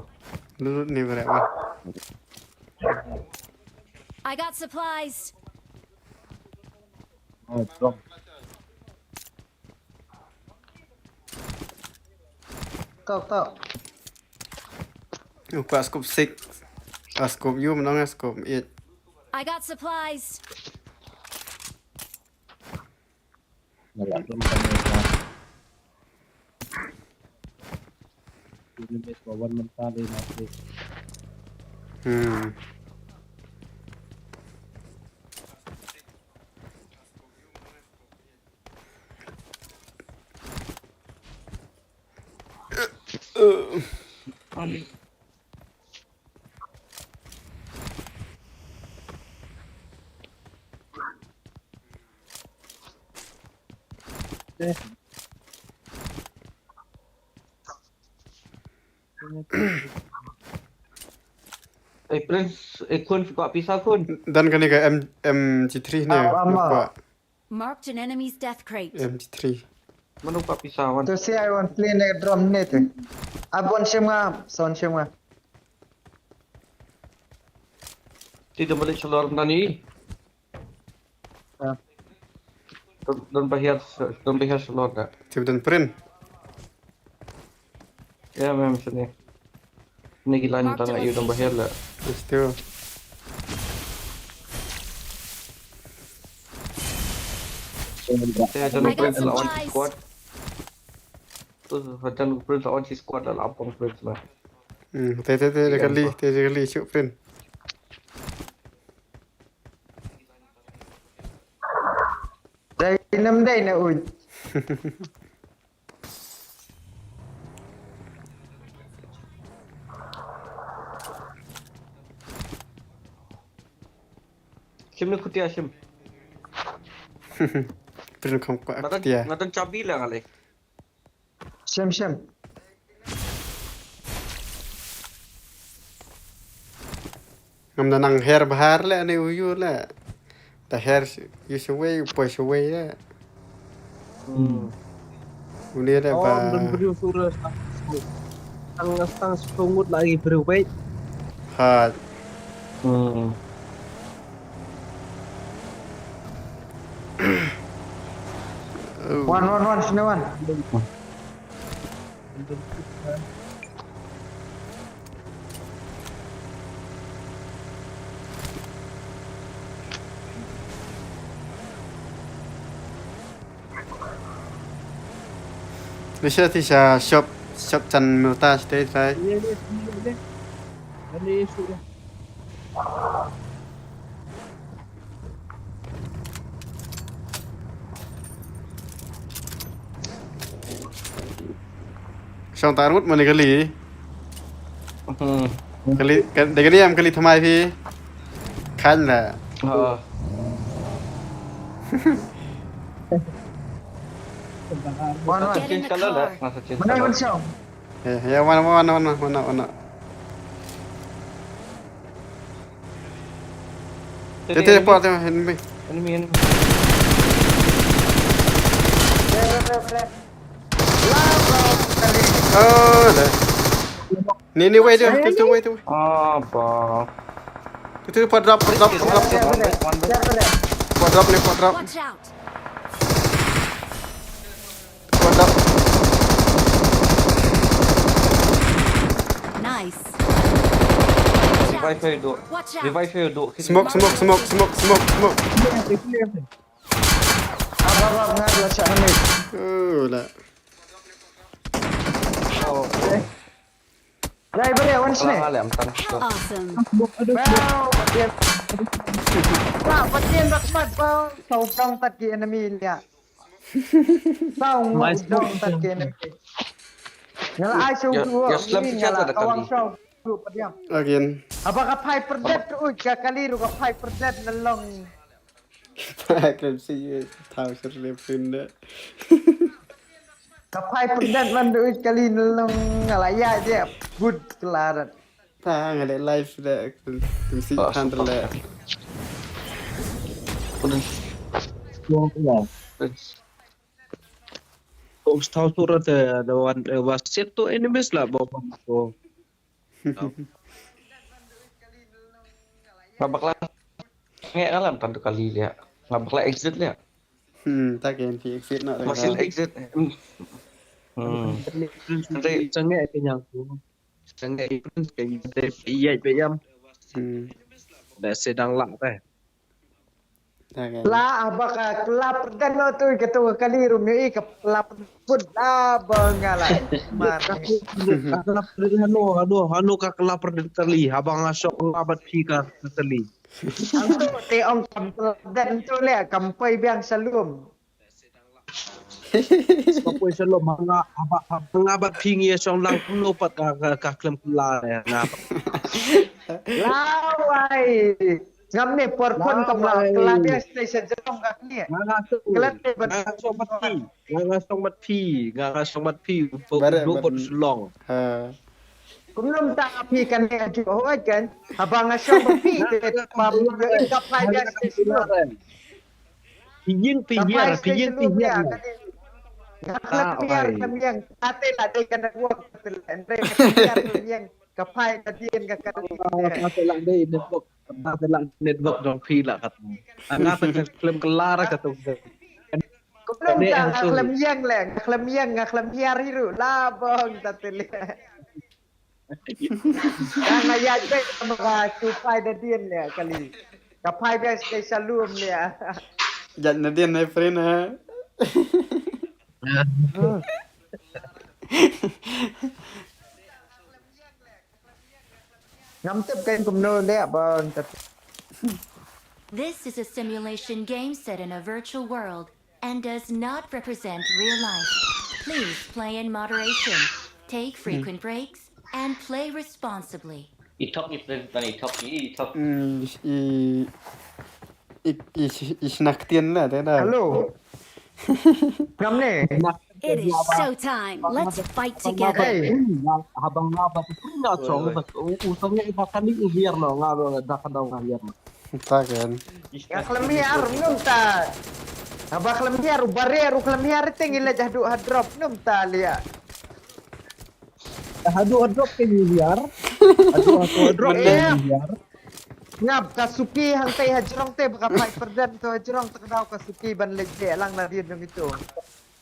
Loot ni bare, wah. I got supplies. Oh, drop. Tok tok. Upa scope six. Ah, scope you menang scope eight. I got supplies. Nalak dum kami na. Ini mes bawan mental ini nanti. Hmm. Eh, Prince, eh, Khun, kok pisa, Khun? Dan kane ka M, M G three ne. Marked an enemy's death crate. M G three. Mano ka pisa wan. Tu si ai wan play ne drum ne tu. Abon shim nga, son shim nga. Ti da balik shalor nani. Ah. Don, don bahir, don bahir shalor da. Tip dan print. Ya mem sini. Ni gila ni tanga yu don bahir la. Still. Te jan print la on squad. Tu jan print la on squad la lapong print la. Hmm, te te te kali, te te kali shoot print. Dai nam dai na uj. Shim ni kutia shim. Print kham kwa Matan kutia. Matan chabi la ngalai. Shim shim. Ngam da nang her bahar le ne uyu le. Da her yu shawei, poi shawei le. Hmm. Uni le Oh, ba. dan beri sura tang tang sepungut lagi beri wait. Ha. Hmm. Oh. Wan wan wan sini wan. Lisha ti sha shop shop chan milta state tai. Ini ini ini. Ini sudah. Shong tarngut mani kali. Hmm. Kali ka- de kali am kali thamai phi. Khan la. Oh. Wan wan. Get in Change the color dah. car. Masa change Mana color. Wan Shong? Ya ya wana wana wana wana wana. Te te port te enemy. Enemy enemy. Oh le. Ni ni wei tu tu tu wei tu. Apa? Tu tu port drop port drop port drop. Port drop ni port drop. Watch out! Port drop. Nice! Revive saya duk. Watch out! Revive saya duk. Smoke smoke smoke smoke smoke smoke. Apa apa ngat la cak ni. Oh le. Oh. Dai beri wan sini. Salah alam tan. Awesome! Wow, patien. Wow, patien rak mat bau. Sau dong tat ki enemy lia. Sau ngau dong tat ki enemy. Ngala ai sau Ya, dua. ya, slap Ini chat ngala ada kawang kali. sau dua patien. Again. Apa ka phai perdet tu uj ka kali ru ka phai perdet na long. Krim si tau sir le pin de. Ka phai perdet man tu uj kali na long ngala ya je. Good kelarat. Ta ngale live de krim si Oh, tan super. Le. Kong stau surat eh, the one eh, was set to enemies lah bawa ko. Nga bakla. Nge alam tan tu kali lia. Nga bakla exit lia. Hmm, ta ke fi exit na. Masih exit. Hmm. Nanti- Sangat kenyang tu. Sangat prince ke iya pe yam. Hmm. Dah sedang lah teh. Ta ke. La apa ka la perdet no tu ka tu kali ru mi ka la perdet la ba ngala. Mar. Kakla prin hano, hano, hano kakla prin kali. Habang asok labat phi ka kali. Ang tu te ong kam perdet tu le kam poi biang salum. Kapoi shalom hanga haba hanga bat phi ngi shong lang kumno pat ka ka ka klem kula ya nga. Lawai. Ngam ne por pon kam la Lawai. kala dia station jerong ka kni. Nga nga shong. Kelet te Nga nga shong bat phi. Nga nga shong bat phi. Nga nga shong bat phi. Bare Duk bat- bat shalong. Ha. Kumno ta phi kan ne ju hoi kan. Haba nga shong bat phi te pam ka pai dia station. Phi yin phi yer phi yin phi yer. Nga khlem hiar khlem ïeng. Kata la dei ka network, kata la dei ka khlem hiar khlem ïeng. Ka phai ka dien ka kali. Kata la dei network. Kata la network jong phi la kat. Nga ta khlem kelar ka tu. Kumno ta nga khlem ïeng le, nga khlem ïeng, nga khlem hiar hi ruh. La bong ta te le. Ka nga ïaid beit ba ka shu phai da dien ne kali. Ka phai beit sha lum ne. Ïaid na dien ne friend ha. Ngam tip kein kumno ne ba. This is a simulation game set in a virtual world and does not represent real life. Please play in moderation, take frequent breaks, and play responsibly. I top ni friend, tani i top ni, i top. Hmm, i, i, i, i snak tien la, te da. Hello. Ngam ne. It is showtime. Let's fight together. Hey. Haba nga ba tu na chong ba u u song ba kali u biar no nga ba da ka dong nga biar no. Ta kan. Nga khlem hiar num ta. Haba khlem hiar u barer u khlem hiar te ngi leit haduh ha drop num ta lia. Haduh ha drop te ngi hiar. Haduh ha drop te ngi hiar. Ngap ka suki hangtai ha jrong te ba ka phai pyrden to ha jrong te ka daw ka suki ban leit de lang na dien dong itu.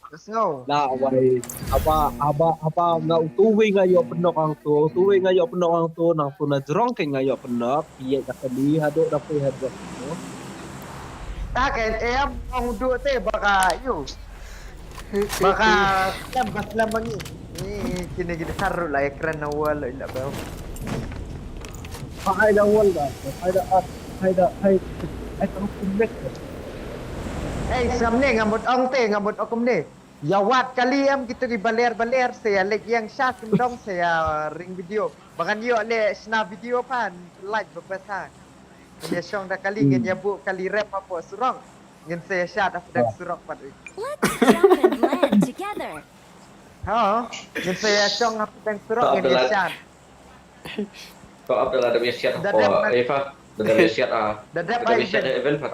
Ka sngew. La wai. Haba haba haba nga utu wei nga ïoh pynok hangto, utu wei nga ïoh pynok hangto, nangto na jrong ke nga ïoh pynok. Ïa da kali haduh da phi haduh. Ta ke em ong du te ba ka yu. Ba ka slem ba slem ngi. Ni kini kita karu la ekran na wall la ba. Hai da wall da. Hai da at. Hai da hai. Hai da kumne. Hey, samne nga mut ong te nga mut ong kumne. Ïa wad kali em kitu ki baler baler sa ïa leit ïeng sha kim dong sa ïa ring video. Ba ngan ïoh leh shna video pan like ba besa. Ngin ïa shong da kali ngin ïa buh kali rep hapoh surok. Ngin sa ïa shad hapdeng surok pat. Let's jump and land together. Ha, ngin sa ïa shong hapdeng surok ngin ïa shad. Ko ap da la da ïa shad hapoh. Eva, da da ïa shad ah. Da da ïa shad event pat.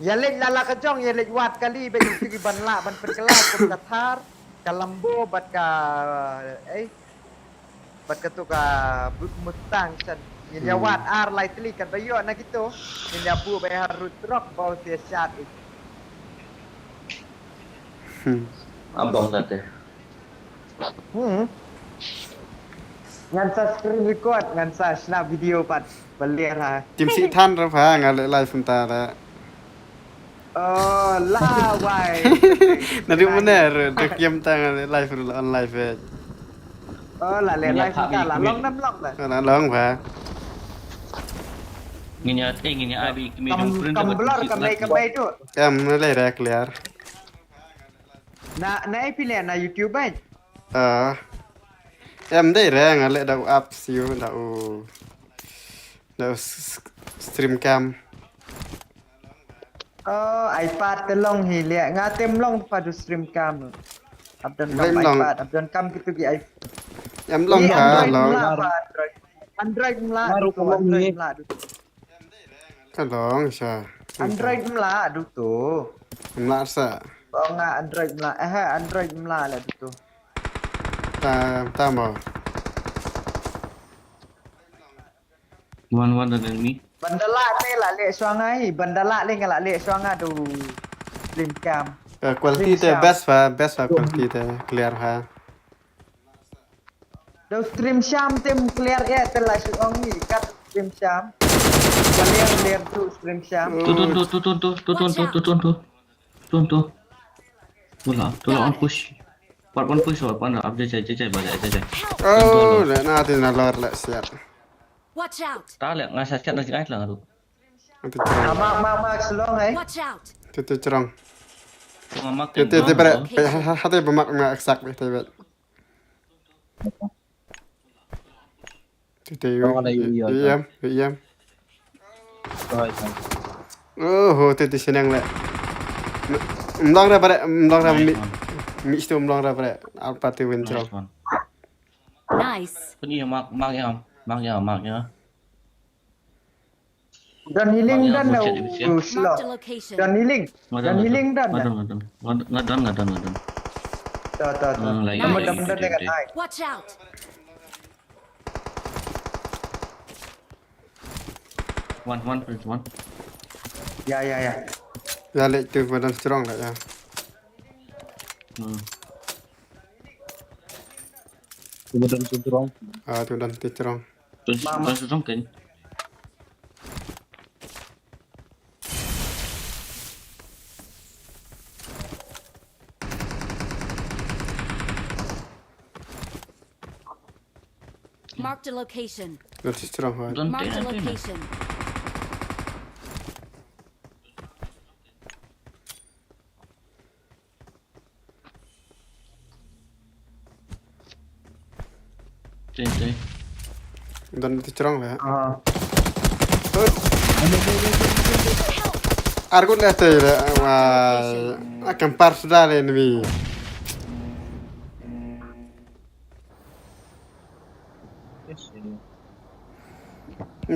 Ïa leit la la ka jong ïa leit wad kali ba ïa ki ban lah ban pynkylla kum ka Thar, ka Lambo bad ka eh bad ka tu ka Mustang shan. Ngin ïa wad ar lai tylli kan ba ïoh na kito. Ngin ïa buh ba ïa harud trok ba u sia shat. Abang nate. Hmm. Ngan sa screen record, ngan sa shna video pat. Balir ha. Tim si than ra pha nga leh live mynta da. Oh, la wai. Na ri mane ru da kiem ta nga leh live ru on live eh. Oh, la leh live mynta la long nam long da. La long pha. Ngin ïa te ngin ïa ai bi kimi dum print kam blur kam dei kam dei tu. Em na leh ra clear. Na na ai phi leh na YouTube ai. Ah. Em dei re nga leh da u apps yu da u da u stream cam. Oh, iPad te long hi leh nga tem long pa du stream cam. Abdon kam iPad, abdon kam kitu ki iPad. Em long ka long. Android mla du tu, Android mla du tu. Ka long sa. Android mla du tu. Mla sa. Ba nga Android mla, eh Android mla la du tu. Ta ta mo. One one dan enemy. Bandala te la leh suangai, bandala le nga la leh suanga du. Slim cam. Quality te best ha, best ha quality te clear ha. Do stream sham tem clear eh te la shu ong ni kat stream sham. Clear clear tu stream sham. Tu tu tu tu tu tu tu tu tu tu tu tu tu. Wala tu la on push. Part one push, part one up jai jai jai ba jai jai. Oh, na na tin na lor la siat. Watch out. Ta le nga sa chat na jingai la tu. Mak mak mak selong ai. Watch out. Tu tu cerong. Tu tu tu bre. Hati ba mak mak sak be te be. Tete yu yu yam yu yam. Oh ho tete senang le. Mlong ra bare mlong ra mi mi stu mlong ra bare. Alpa te win chong. Nice. Puni mak mak ya mak ya mak ya. Don healing. Bang, ya, don na bullshit, u, bullshit. U slow. Marked a location. Don healing. Nga don, don nga healing don, don. Nga don, nga don, nga don, nga don. Ta, ta, ta. Hmm, lagi, lagi, lagi, lagi. Watch out. One, one, please, one. Ya, ya, ya. Ya, leh tu badan strong lah, ya. Hmm. Tu badan strong. Ah, tu badan strong. Terus, terus strong kan? Marked a location. That's strong, huh? Marked a location. Tin, tin. Don ti strong lah. Ah. Argut lah tu lah. Wah, akan par sudah lah enemy.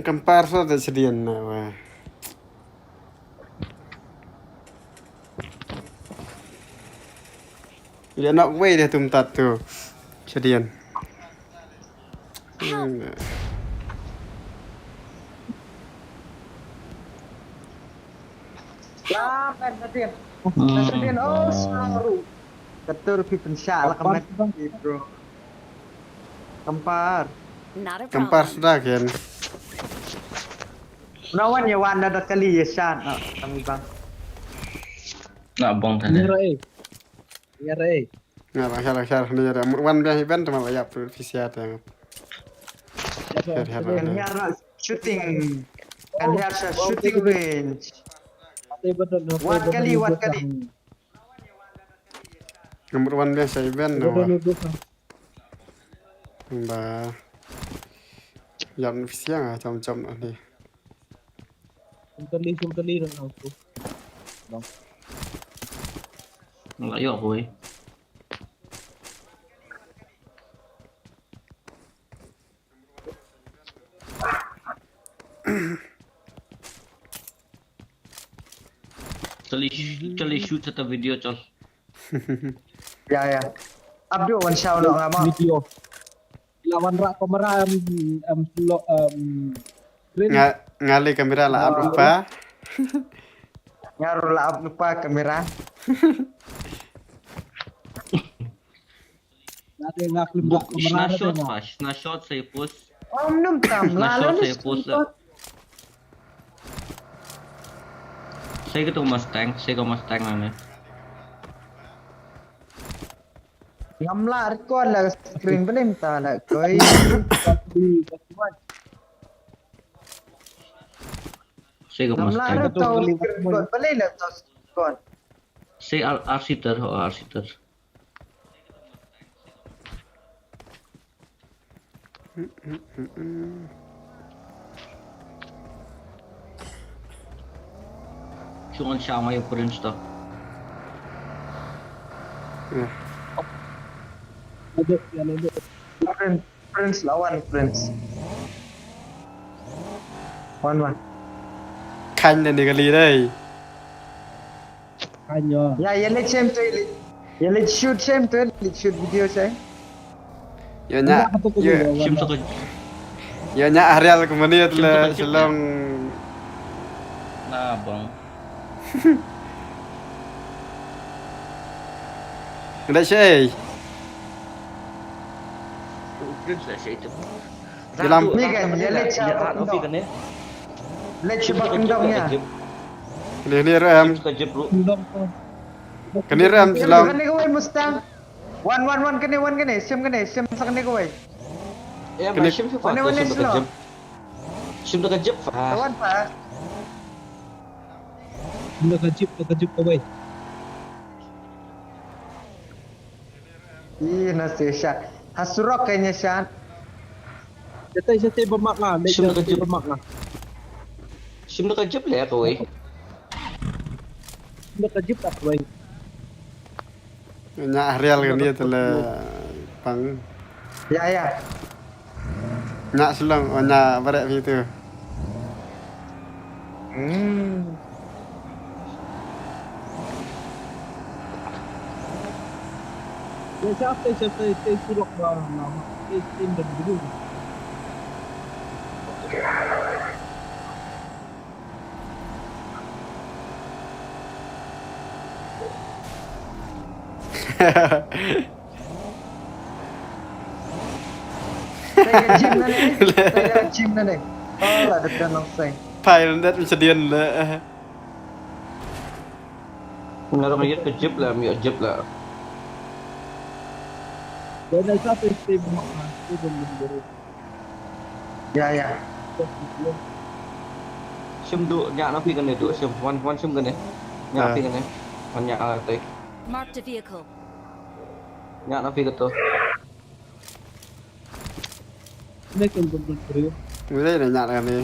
Kan par sa da sdien na wa. Ya nok wei deh tum tat tu. Sdien. Hmm. Lah, pen sdien. Sdien, oh, saru. Katur phi pynshah la ka met, bro. Kampar. Not a problem. Kampar suda ken. Na wan ya wan da kali ya shan. Na kami bang. Na bang tadi. Nyere. Nyere. Na la shar shar ni ya wan biang event ma la yap tu phi sia te. Shar shar. Kan hiar na shooting. Kan hiar sa shooting range. Wan kali, wan kali. Number one biasa event no. Ba. Yam siang ah chom chom ni. Sum kali, sum kali dah aku. Bang. Nggak yok boy. Chali, chali shoot satu video chal. Ya, ya. Abdu wan shaw no ngama. Video. Lawan rak kamera em em lo em. Nga ngali kamera la ap lupa. Ngaru la ap lupa kamera. Buk, shna shot, pa, shna shot sa ïa post. Om num tam, shna shot sa ïa post la. Sa ïa ka tu Mustang, sa ïa ka Mustang na ne. Ngam lah record la screen blim ta la koi. Sa ïa ka Mustang. Ngam lah record blim la ta screen. Sa R, R-seater, oh, R-seater. Cuman sama ya Prince toh. Prince lawan Prince. Wan wan. Kan dan dia kali dai. Kan yo. Ya, ya leh chem tu, ya leh shoot chem tu, ya leh shoot video chem. Yo nya. Shim tu. Yo nya Ariel kemani tu le Shillong. Na bang. Nda shei. Prince la shei tu. Dalam. Ni kan, ya leh chem. Leh chem bak kendong ya. Ni ni ram. Kani ram Shillong. Kani kawei Mustang. Wan wan wan kani wan kani sim kani sim sa kani kawei. Kani sim sa kani wan sim sa. Sim da ka jip fa. Wan fa. Sim da ka jip da ka jip kawei. Ih na se sha. Ha surok kani sha. Jete jete ba mak nga. Sim da ka jip ba mak nga. Sim da ka jip le kawei. Sim da ka jip kawei. Nya Ariel kan dia tu le pang. Ya ya. Nya Shillong, oh nya barek phi tu. Hmm. Dei sa tei sa tei tei surok ba na ma tei tei da bru. Sa ïa gym na ne, sa ïa gym na ne. Oh, la da pynang sai. Pile net mesti dia le. Nga dah ïa ka jeep la, ïa jeep la. Dei na sa tei tei ba ma tei da bru. Ya, ya. Shim du, nya na phi kane du, shim. Wan, wan shim kane. Nya Ah. phi kane. Wan nya, ah, tei. Marked a vehicle. Nya na phi kato. Ni kan bun bun bru. Wala na nya kane.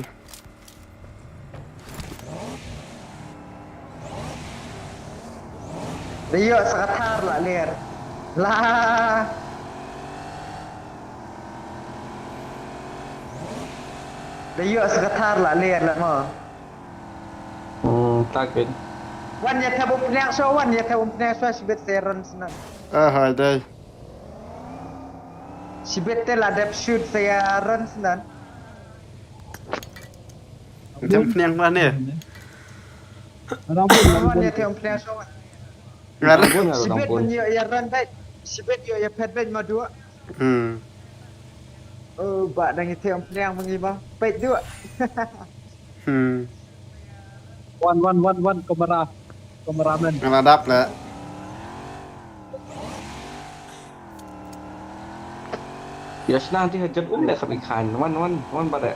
Da ïoh sa ka thar la ler. La. Da ïoh sa ka thar la ler la mo. Hmm, tak in. Wan ïa thep umphniang shuwa, wan ïa thep umphniang shuwa, shibit sa ïa run snan. Ah, hai dai. Shibit te la dep shoot sa ïa run snan. Thep umphniang ba ne. Wan ïa thep umphniang shuwa. Ngar. Shibit ban ïoh ïa run beit. Shibit ïoh ïa phet beit ma duh. Hmm. Oh, ba dang ïa thep umphniang ma ngi ba. Peit duh. Hmm. Wan, wan, wan, wan, kamera. Kameraman. Nga la dap le. Ïa shna ti ha jan um le kham i khan. Wan, wan, wan ba de.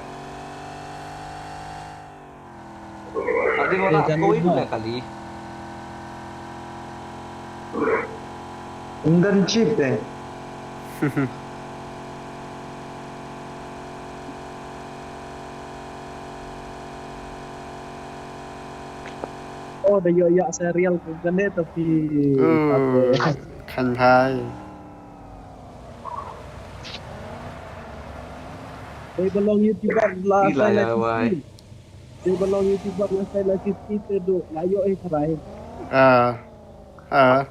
Ati ko na ko itu le kali. Ym don jeep de. Oh, da ïoh ïa serial ko kane to phi. Oh, khan bhai. Dei ba long YouTuber la. Ila sai la ya wai. Dei ba long YouTuber la sai la sixty te du la ïoh eh trai. Ah. Ah.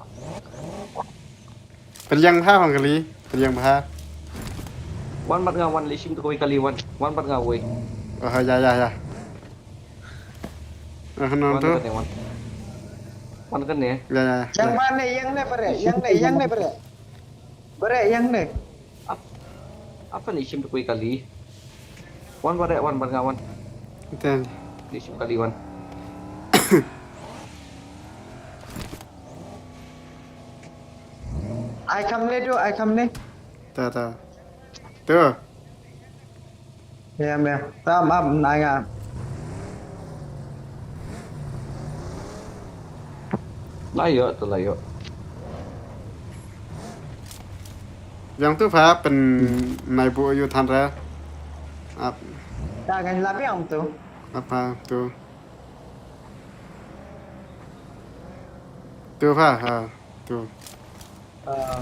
Pynïang bha hong kali, pynïang bha. Wan bad nga wan lei shim tu kawei kali wan. Wan bad nga wei. Oh, ya, ya, ya. Ah, non tu. Wan kane wan. Wan kane. Ya, ya, ya. Ïang ba ne, ïang ne bare, ïang ne, ïang ne bare. Bare ïang ne. Ap-, apa ni shim tu kawei kali? Wan bare, wan bad nga wan. Ten. Ni shim kali wan. Ai kam ne du, ai kam ne. Ta, ta. Tu. Ya, ya. Tam ap nai nga. La ïoh tu la ïoh. Yang tu pha pyn nai bu yu than re. Ap. Ta ngan la biang tu. Apa tu? Tu pha ha tu. Ah.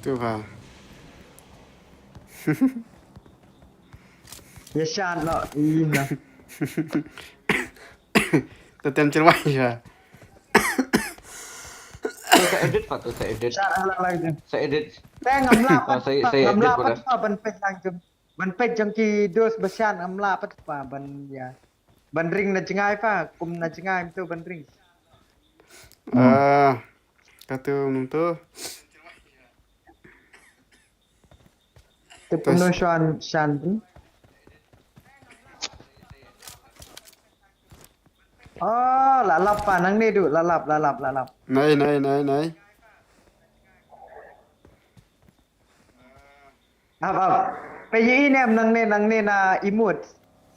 Tu pha. Ya shan no, ina. Tetem cerwai ya. Sa edit pa tu, sa edit. Shan ala lagi. Sa edit. Te ngam lah pat, ngam lah pat pa ban peit lang jong. Ban peit jong ki dos ba shan ngam lah pat pa ban ya. Ban ring na jngai pa, kum na jngai tu ban ring. Ah, katu mung tu. Te pynlong shuan shan tu. Oh, la lap pa nangne du, la lap, la lap, la lap. Nai, nai, nai, nai. Ap, ap. Peit ïa i ne em nangne, nangne na emote.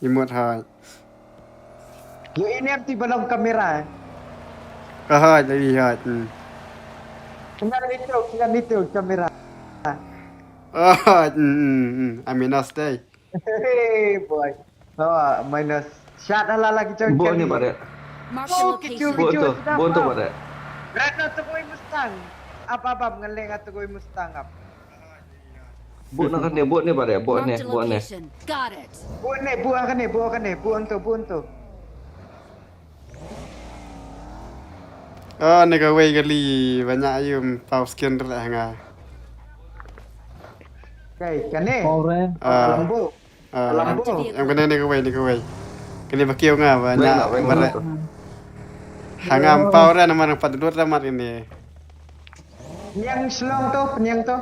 Emote hooid. Ïa i ne em ti ba long kamera. Hooid, ïa i hooid. Hmm. Kena itu, kena itu kamera. Oh, hmm, hmm, hmm. Aminos dei. Hey, boy. Oh, minus. Shot hala lagi jong. Bo ni bare. Mark the location. Bo tu, bo tu bare. Red na tu koi Mustang. Ap, ap, ap, ngan leh nga tu koi Mustang ap. Bo na kane, bo ni bare, bo ni, bo ni. Mark the location. Got it. Bo ni, bo kane, bo kane, bo anto, bo anto. Oh, ne kawei kali ba ñiah ïa u Mpaw skin re nga. Kai, kane? Mpaw re. Ah. Lambo. Ah, lambo. Em kane ne kawei, ne kawei. Kane ba kiew nga ba ñiah ba re. Ha nga Mpaw re namar pat lut ra mat kane. Pynïang shlong to, pynïang to.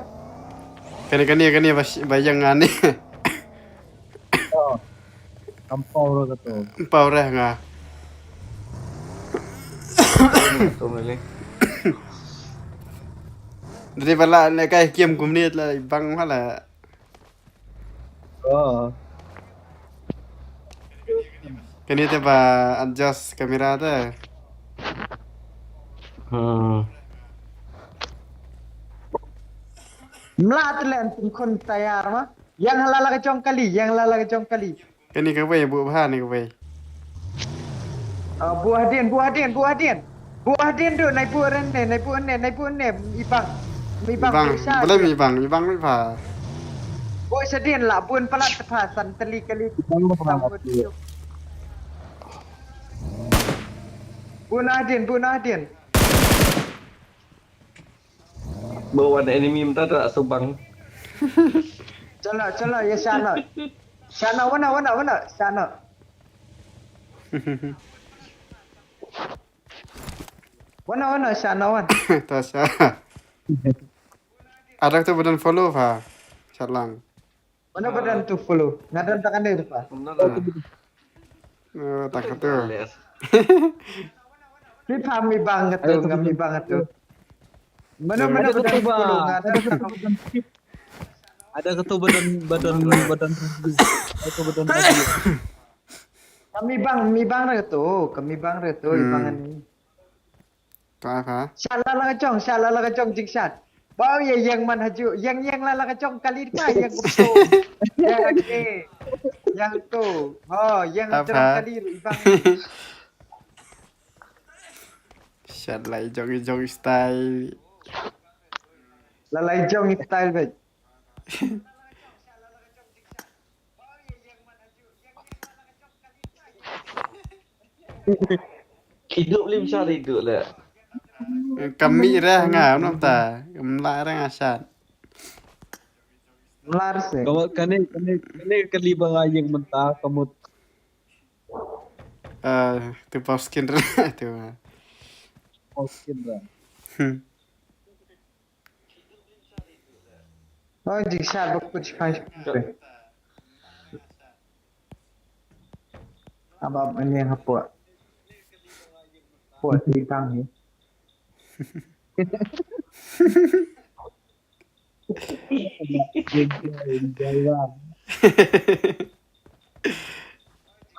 Kane, kane, kane ba, ba ïeng nga ne. Oh. Mpaw re kato. Mpaw re nga. Kato ngali. Dei ba la ne kai kiem kumne la bang hala. Oh. Kane te ba adjust camera te. Hmm. Mla te len tum khun tayar ma. Ïeng ha la la ka jong kali, ïeng ha la la ka jong kali. Kane kawei, buh bha ne kawei. Ah, buh hadien, buh hadien, buh hadien. Buh hadien du, nai buh ren ne, nai buh ne, nai buh ne, i bang. I bang, i bang, balei i bang, i bang i bha. Buh shadien la, bun palat te pha, san tylli kali. I bang ba palat. Buh na hadien, buh na hadien. Ba wan enemy mynta ta subang. Chalo, chalo, ïa shano. Shano, wana, wana, wana, shano. Wana, wana, shano, wan. Ta sha. Ada tu badan follow ha. Shalang. Mano ba don tu follow? Nga don ta kane tu pa. Kumno la? Oh, ta katu. Phi pha mi bang katu, nga mi bang katu. Mano, mano ba don tu follow? Nga don tu. Ada katu ba don, ba don, ba don. Ada katu ba don. Nga mi bang, mi bang re katu, nga mi bang re katu, i bang ni. Ka ka. Shat la la ka jong, shat la la ka jong jingshat. Ba ïa ïeng man haju, ïeng ïeng la la ka jong kali pa ïeng kumto. Ïeng ake. Ïeng to. Ho, ïeng jong kali ru i bang. Shat la i jong i jong i style. La la i jong i style bet. Idup lim shari idup le. Kami re nga nom ta. Mla re nga shat. Mla re se. Kamu kane kane kane kali ba nga ïeng mynta kamu. Eh, tu pau skin re tu. Pau skin re. Hmm. Oh, jingshat ba kut shipang shipang. Abang ani hapoh. Hapoh ti tang ni.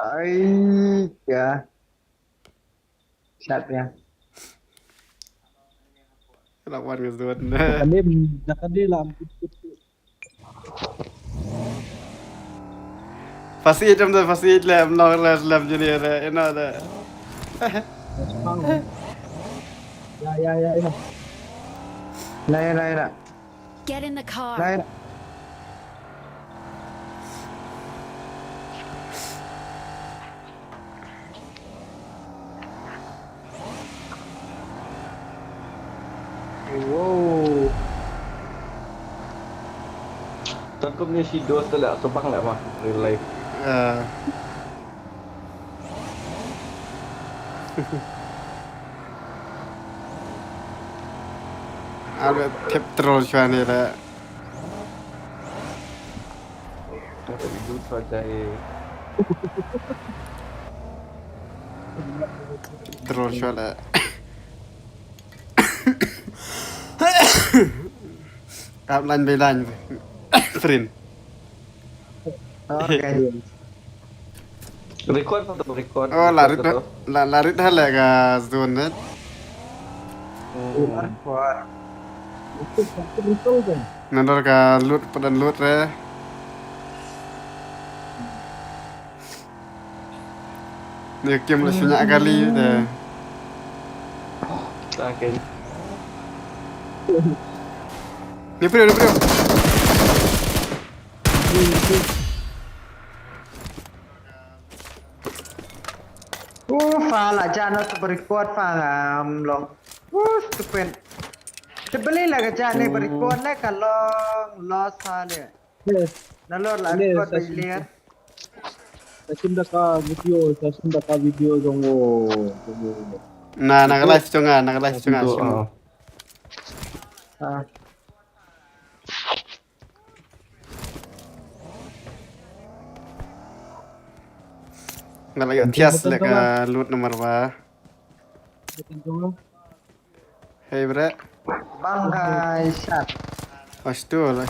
Ai ya. Shat ya. Lawan ngezdon. Kane, na kane lam. Fasit am da fasit le am long le lam jini re ino da. Ya ya ya ya. Na ya na ya. Get in the car. Na ya. Wow. Tan kum ni si dos te la, tebang la mah, real life. Ah. Ada tip terus shwa ni la. Ada hidup saja, eh. Terus shwa la. Kap line by line. Print. Okay. Record atau record? Oh, la rit la, la rit ha le ka zone net. Record. Nandor ka loot, padan loot re. Ni kim la shunya kali de. Okay. Ni prio, ni prio. Uh, fa la jano tu record fa ngam long. Woo, stupid. Te beli la ka jane ba record le ka long loss ha le. Yes. Na lor la record ba ilir. Sa sim da ka video, sa sim da ka video jong o. Na, na ka live jong nga, na ka live jong nga. Ah. Nga la ïoh thias leh ka loot namar ba. Hey bre. Bang kai sat. Pas tu lah.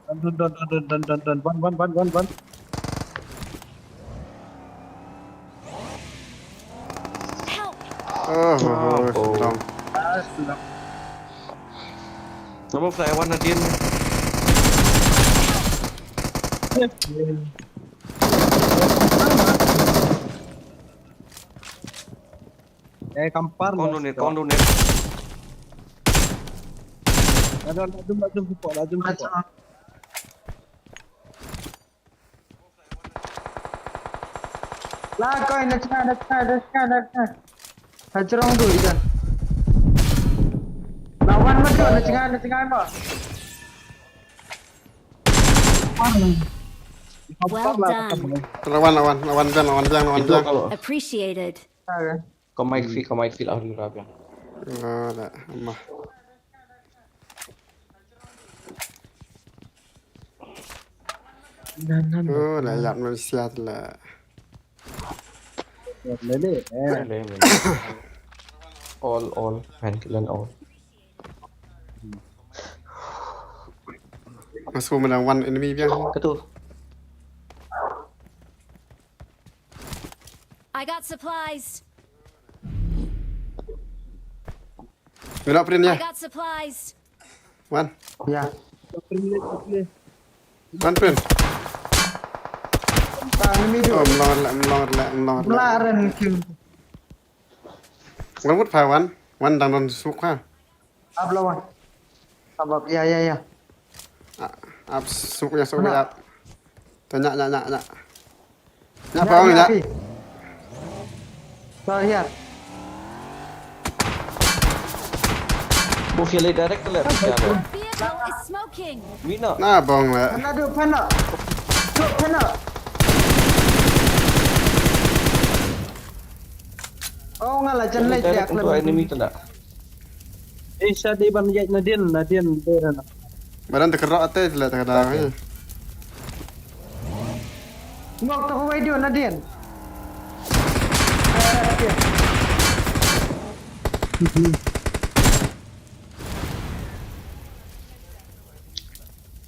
Don don don don don don don don. Ban ban ban ban ban. Oh, oh, oh, sedang. Number fly one again. Eh, kampar. Kon donate, kon donate. Lajum, lajum, lajum support, lajum support. La koi na tengah, na tengah, na tengah, na tengah. Hajrong tu ikan. Lawan madu na tengah, na tengah mo. Well done. Lawan, lawan, lawan jang, lawan jang, lawan jang. Appreciated. Kau mic feel, kau mic feel ah, lu rapiang. Oh, la, mah. Oh, la, ïap Malaysia tu la. Ïap lele, eh. All, all, man, kill all. Masuk menang one enemy biang. Katu. I got supplies. Mira print ya. I got supplies. One. Ya. Print le, print le. One print. Ah, enemy tu. Oh, mlor le, mlor le, mlor le. Mlor le kill. One wood pa one. One dang don smoke ha. Up lawan. Up, up. Ya, ya, ya. Ah, up, smoke ya, smoke ya. Tanya, nya, nya, nya. Nya, pawang, nya. Sorry, ya. Bo feel direct leh. Vehicle is smoking. Mina. Na bong leh. Pana du, pana. Du, pana. Oh, nga la jan leh dia enemy tu la. Eh, sa dei ban ïaid nadien, nadien dei na. Badan te kerok ate la te kada. Ngok to wei du nadien.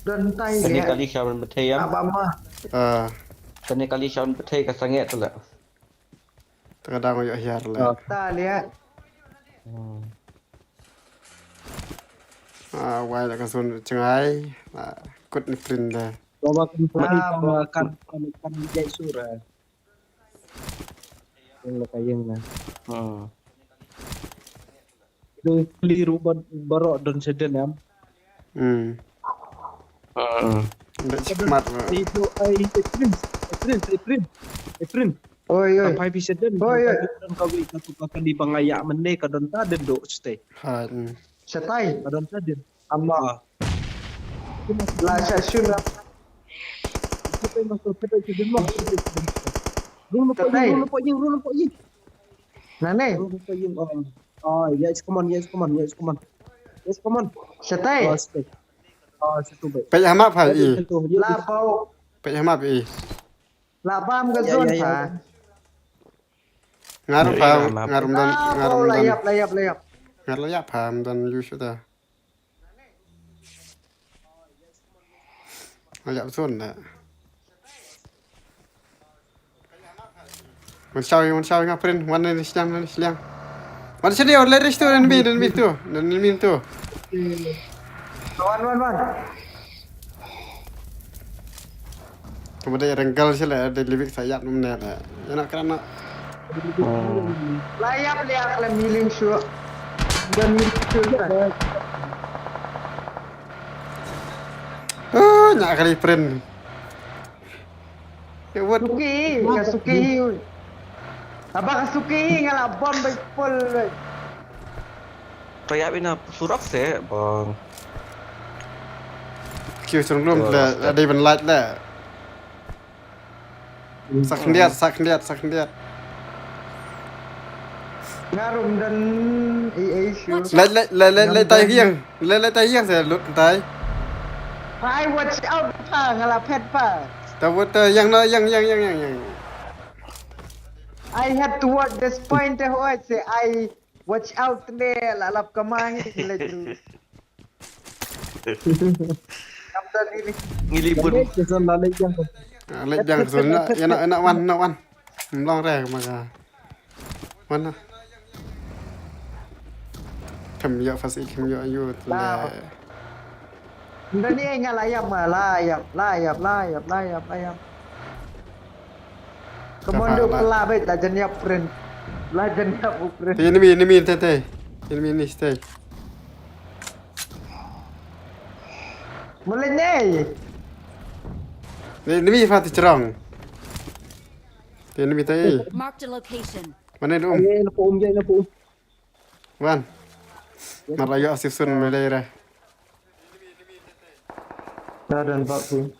Don tai. Kane kali sha ban bthei ya. Aba ma. Ah. Kane kali sha ban bthei ka sangeh tu la. Te ka dang ïoh hiar le. Ta le. Hmm. Ah, wai la ka sun chngai. La kut ni print le. Baba kan kan kan kan jai sura. Yang la ka yang na. Hmm. Itu keliru ban barok don seden em. Hmm. Hmm. Nda chikmat. Itu ai Prince, Prince, Prince, Prince. Oi, oi. Ka phai phi seden. Oi, oi. Ka don ka wi ka tu ka kali ba nga ïa mene ka don ta den dok sete. Ha. Setai. Ka don ta den. Ama. La sa shun la. Setai masuk, setai seden mo. Run po ying, run po ying, run po ying. Nane. Run po ying. Oh, yes, come on, yes, come on, yes, come on. Yes, come on. Setai. Oh, setai. Oh, setai. Pek hama phai i. La pau. Pek hama phai i. La bam ka zone pha. Ngar pha, ngar mdan, ngar mdan. La yap, la yap, la yap. Ngar la yap pha mdan yu shuta. La yap zone na. Wan shaw, wan shaw nga print, wan ni sliang, ni sliang. Wan sini, wan lari situ, dan mi, dan mi tu, dan mi tu. Wan, wan, wan. Kemudian renggal sila, ada livik sayap nomor. Ya nak kerana. Layap liak la miling shu. Dan mi tu. Oh, nyak kali print. Suki, ka suki. Aba ka suki nga la bom ba pol. To ïa bina surok se bang. Kiew sung lum le, ada ban light le. Sak khyndiat, sak khyndiat, sak khyndiat. Nga rum dan i ei shu. Lai, lai, lai, lai, lai tai hiang. Lai, lai tai hiang se lut tai. Hai, watch out pa, nga la phet pa. Ta wat ta yang na, yang, yang, yang, yang, yang. I had to watch this point, eh, hoi se I watch out ne, la lap kamang, le tu. Ngi li bun. Leit biang ka zone. Ah, leit biang ka zone. Na, ïa na, na wan, na wan. Mlong re ma ka. Wan na. Kam ïoh fasi, kam ïoh yu le. Ndani nga la ïap ma, la ïap, la ïap, la ïap, la ïap, la ïap. Commando pla bait la jan ïap print. La jan ïap u print. Te enemy, enemy te te. Enemy ni stay. Mulai ni. Ni, ni mi fa ti cerong. Ti ni mi tai. Marked a location. Mana dum? Ai, na pum, na pum. Wan. Mar ayo asif sun mulai re. Dah dan bak tu.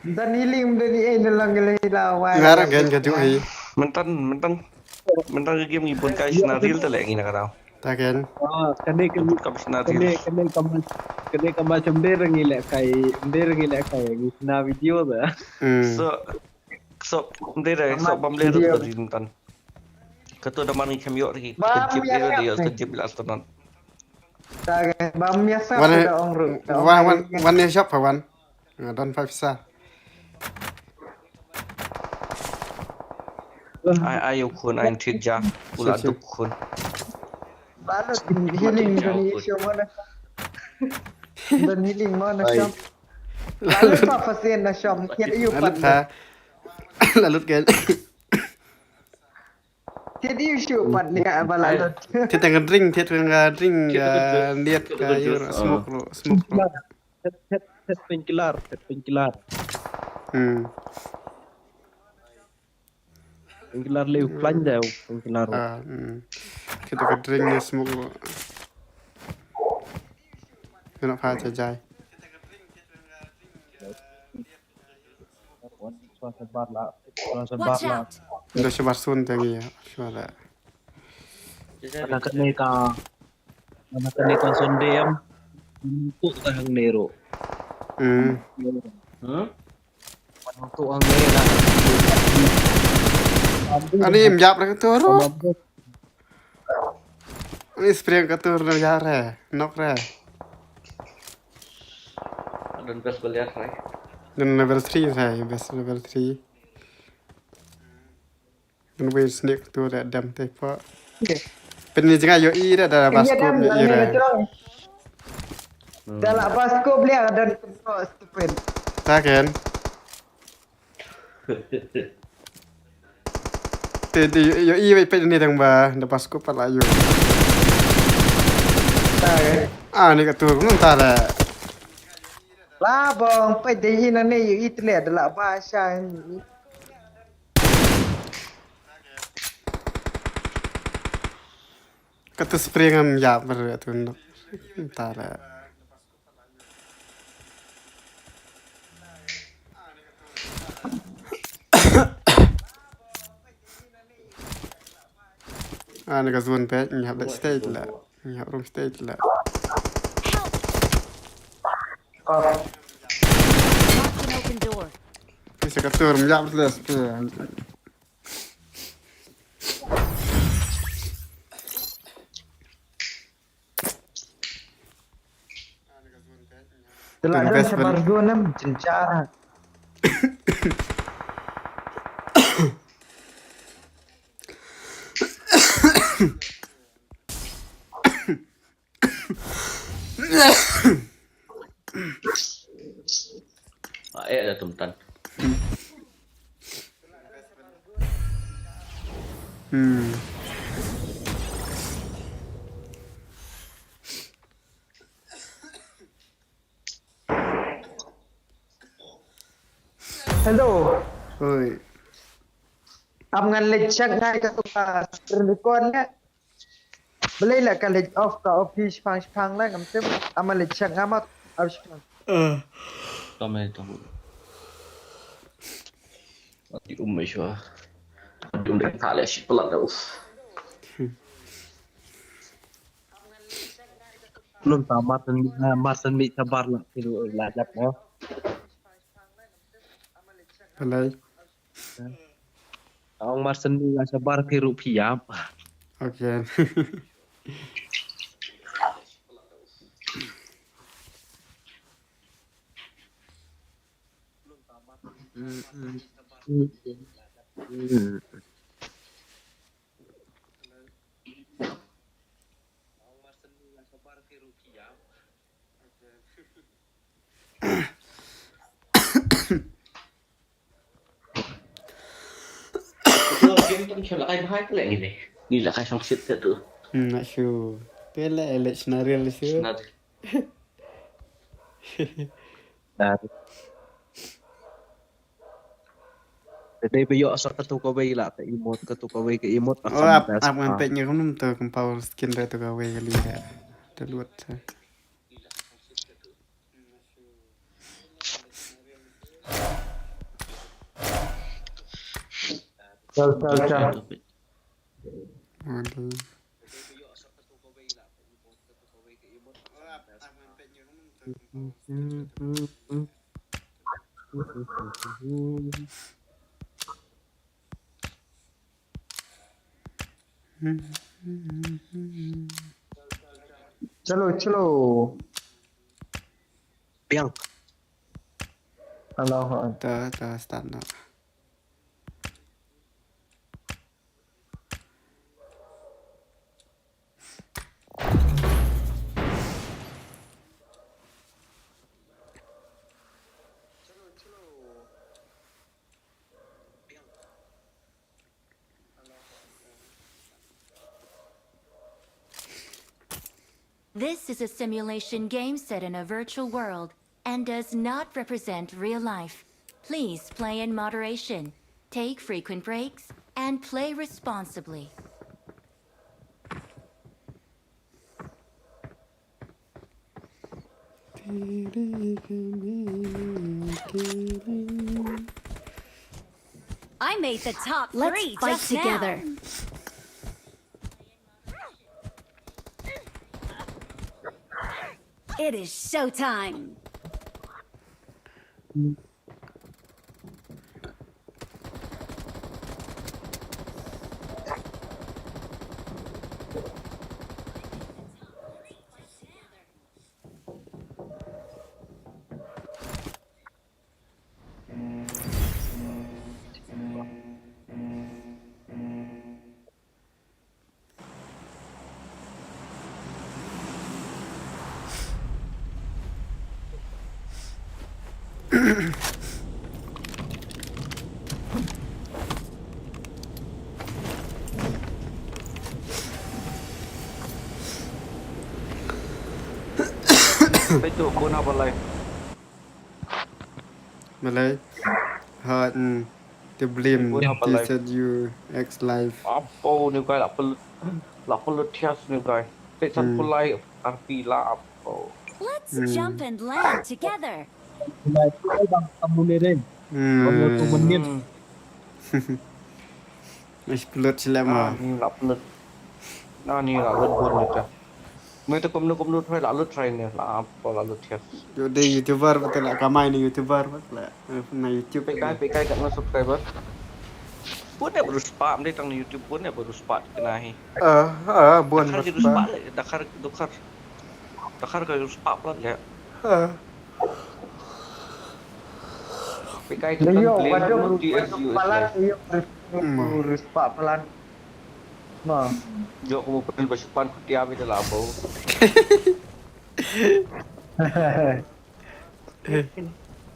Dan healing, dan ni eh, ni lang gele la wai. Ngar gen ka ju hi. Mentan, mentan. Mentan ka game ngi bun kai scenario ta leh ngi na ka dau. Ta ken. Ah, kane kane bun kam scenario. Kane kane kam kane kam cham der ngi leh kai, der ngi leh kai ngi sna video da. Hmm. So, der so bam le tu di mentan. Ka tu da man ngi kam ïoh ri. Bam ka jip ya de ka jip la stonot. Ta ken bam ya sa wan da ong ru. Wan wan wan ne shop pa wan. Nga don five star. Ai, ai, u khun, ai, thied ja. U la duk khun. Ba lut healing, don healing mo na shop. Don healing mo na shop. Ba lut pa fasin na shop. Thied ïa u pat. La lut ken. Thied ïa u shu pat ni ka ba la lut. Thied tang ka drink, thied tang ka drink, ka niat ka ïa smoke ro, smoke ro. Thied, thied, thied painkiller, thied painkiller. Hmm. Painkiller le u plan da u painkiller. Ah, hmm. Thied tang ka drink ne smoke ro. Kena pha cha jai. Watch out! Ndo shabar sun te ngi ya, shabar. Mana kane ka, mana kane ka Sunday em. Tu ka hang nero. Hmm. Hmm? Tu hang nero. Ani em jap re tu ro. Ni spring ka tur na ya re, nok re. Don best player re. Don level three re, best level three. Don we sneak tu re dam te po. Pen ni jnga yo i re da bas ko ni i re. Da la bas ko blia don ko stupid. Ta ken. Te, te, yo, yo, i wei peit ni dang ba, da ba scope pat la yo. Ah, ni ka tur, nun ta le. La bong, peit de i na ne, yo i tle, da la ba sha. Ka tu spring am ya, ber tu, nun ta le. Ah, na ka zone peit, ngi hap leit stage la. Ngi hap rung stage la. Marked an open door. Ni sa ka tur, ngi hap leit stage. Telah dan sebar zone em, jencar. Ah, eh, ada tumtan. Hmm. Hello. Oi. Am ngan leit check ngai ka tu ka screen record ne. Balei la ka leit off ka off hi shipang shipang la ngam tip. Ama leit check nga mat off shipang. Tome tome. Ati um mai shwa. Ati um dek thale shi pelat dah, uff. Nun ta matan, matan mi ta bar la kilu la dap mo. Alai. Ong Marsen ni nga sabar phi ruh phi ïap. Okay. Lo, game tang shu la kai bha ka leh ngi ne. Ngi la kai shong shit ka tu. Hmm, nga shu. Te leh, leh scenario shu. Scenario. Nah. Dei ba ïoh sa katu kawei la ka emote, katu kawei ka emote. Oh, ap, ap ngan peit ngi kumno to, kam pau skin da to kawei ka link da. Da lut. Chal, chal, chal. Aduh. Chalo, chalo. Biang. Hello, ha. Ta, ta, start na. This is a simulation game set in a virtual world and does not represent real life. Please play in moderation, take frequent breaks, and play responsibly. I made the top three. Let's fight just now. Together. It is showtime. Peit tu, bun ha balai. Balai. Ha, hmm. Te blim, bun ha balai. T Z U X live. Apo ni guy la pel-, la pelut thias ni guy. Te san pulai arpi la apo. Let's jump and land together. Pulai tu bang kamu ni deh. Hmm. Kamu tu menit. Ish, pelut sila ma. Ah, ni la pelut. Nah, ni la lut bun ni ta. Mete kumno kumno try la lut try ne la apa la lut thias. Yo dei YouTuber betul la kamai ni YouTuber betul la. Na YouTube. Peit kai, peit kai katno subscriber. Bun ne baru spah, mete tang YouTube bun ne baru spah kena hi. Ah, ah, bun. Dakhar ki baru spah le, dakhar, dakhar. Dakhar ka baru spah pula le. Ah. Peit kai ka kan yo, play waduh, T S U waduh, palan, yo, baru spah palan. Nah. Jok mo pen ba shu pan kutia bi da labo.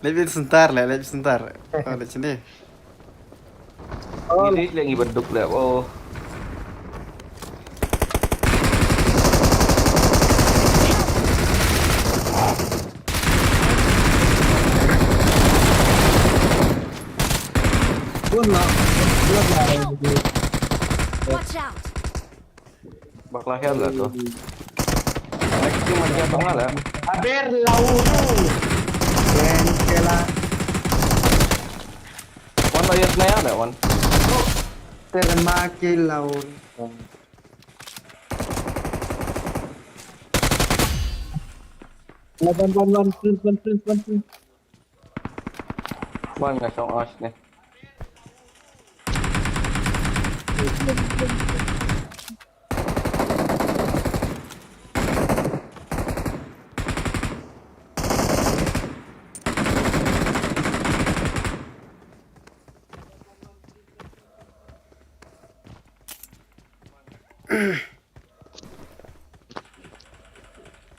Leit sentar le, leit sentar. Oh, leit sini. Oh. Ini lagi beduk le. Oh. Watch out! Bakla heal la tu. Next team ada apa lah? Aber lauru. Ken kela. Wan la yat na ya da wan. Terma ke lauru. One, one, one, please, one, please, one, please. Wan nga shong ash ne.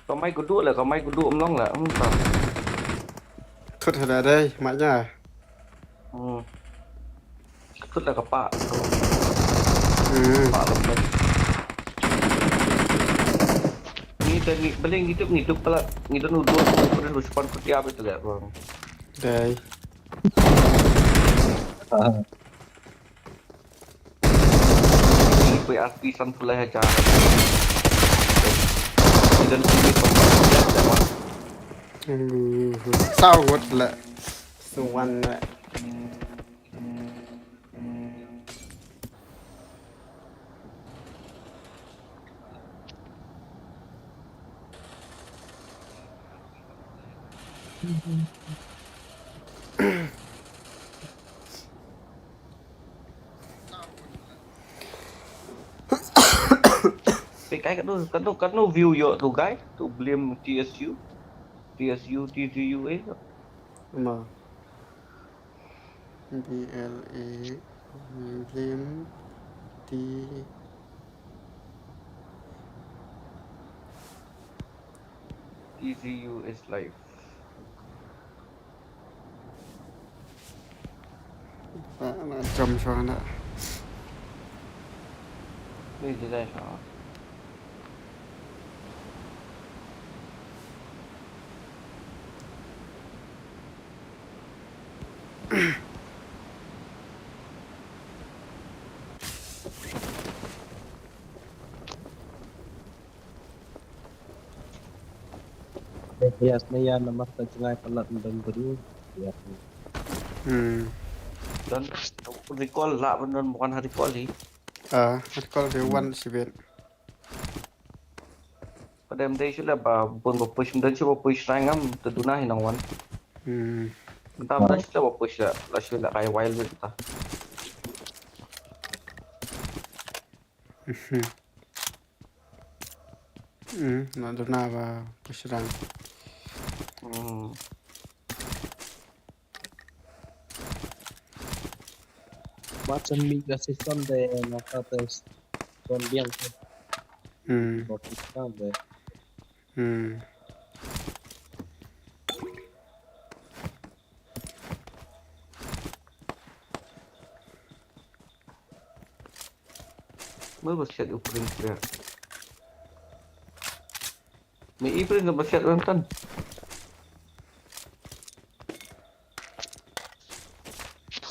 Ka mai kudu la, ka mai kudu mlong la. Hmm, ta. Thut hada dai, mai nya. Hmm. Thut la ka pa. Hmm. Pa la. Ni ta ni beli ngi tup ngi tup pala ngi tu nudu ko ko span ko tiap itu la. Dai. Ah. Ni pui arti san pulai hajar. Idan sini pembuat dia dapat. Hmm, sawat la. Suwan la. Phi kai katno, katno, katno view ïoh tu guy, tu Blim T S U, T S U, T G U A. Ma. B L A, Blim T, T G U is live. Ba, ba jam shwa na. Ni di dai shwa. Yes, na ya namar ta jngai palat ndon bru. Ya. Hmm. Don recall la ban don bukan recall hi. Ah, recall de wan sibet. Padem dei shu la ba bun ba push mdan shu ba push rang am ta duna hi nang wan. Hmm. Mdan shu la ba push la la shu la kai wild bit ta. Mhm. Hmm, na duna ba push rang. Hmm. Ba chan mi ka session de na ka te son biang te. Hmm. Ba ki ka de. Hmm. Mul ba siat u prince ya. Me i prince ba siat wem tan.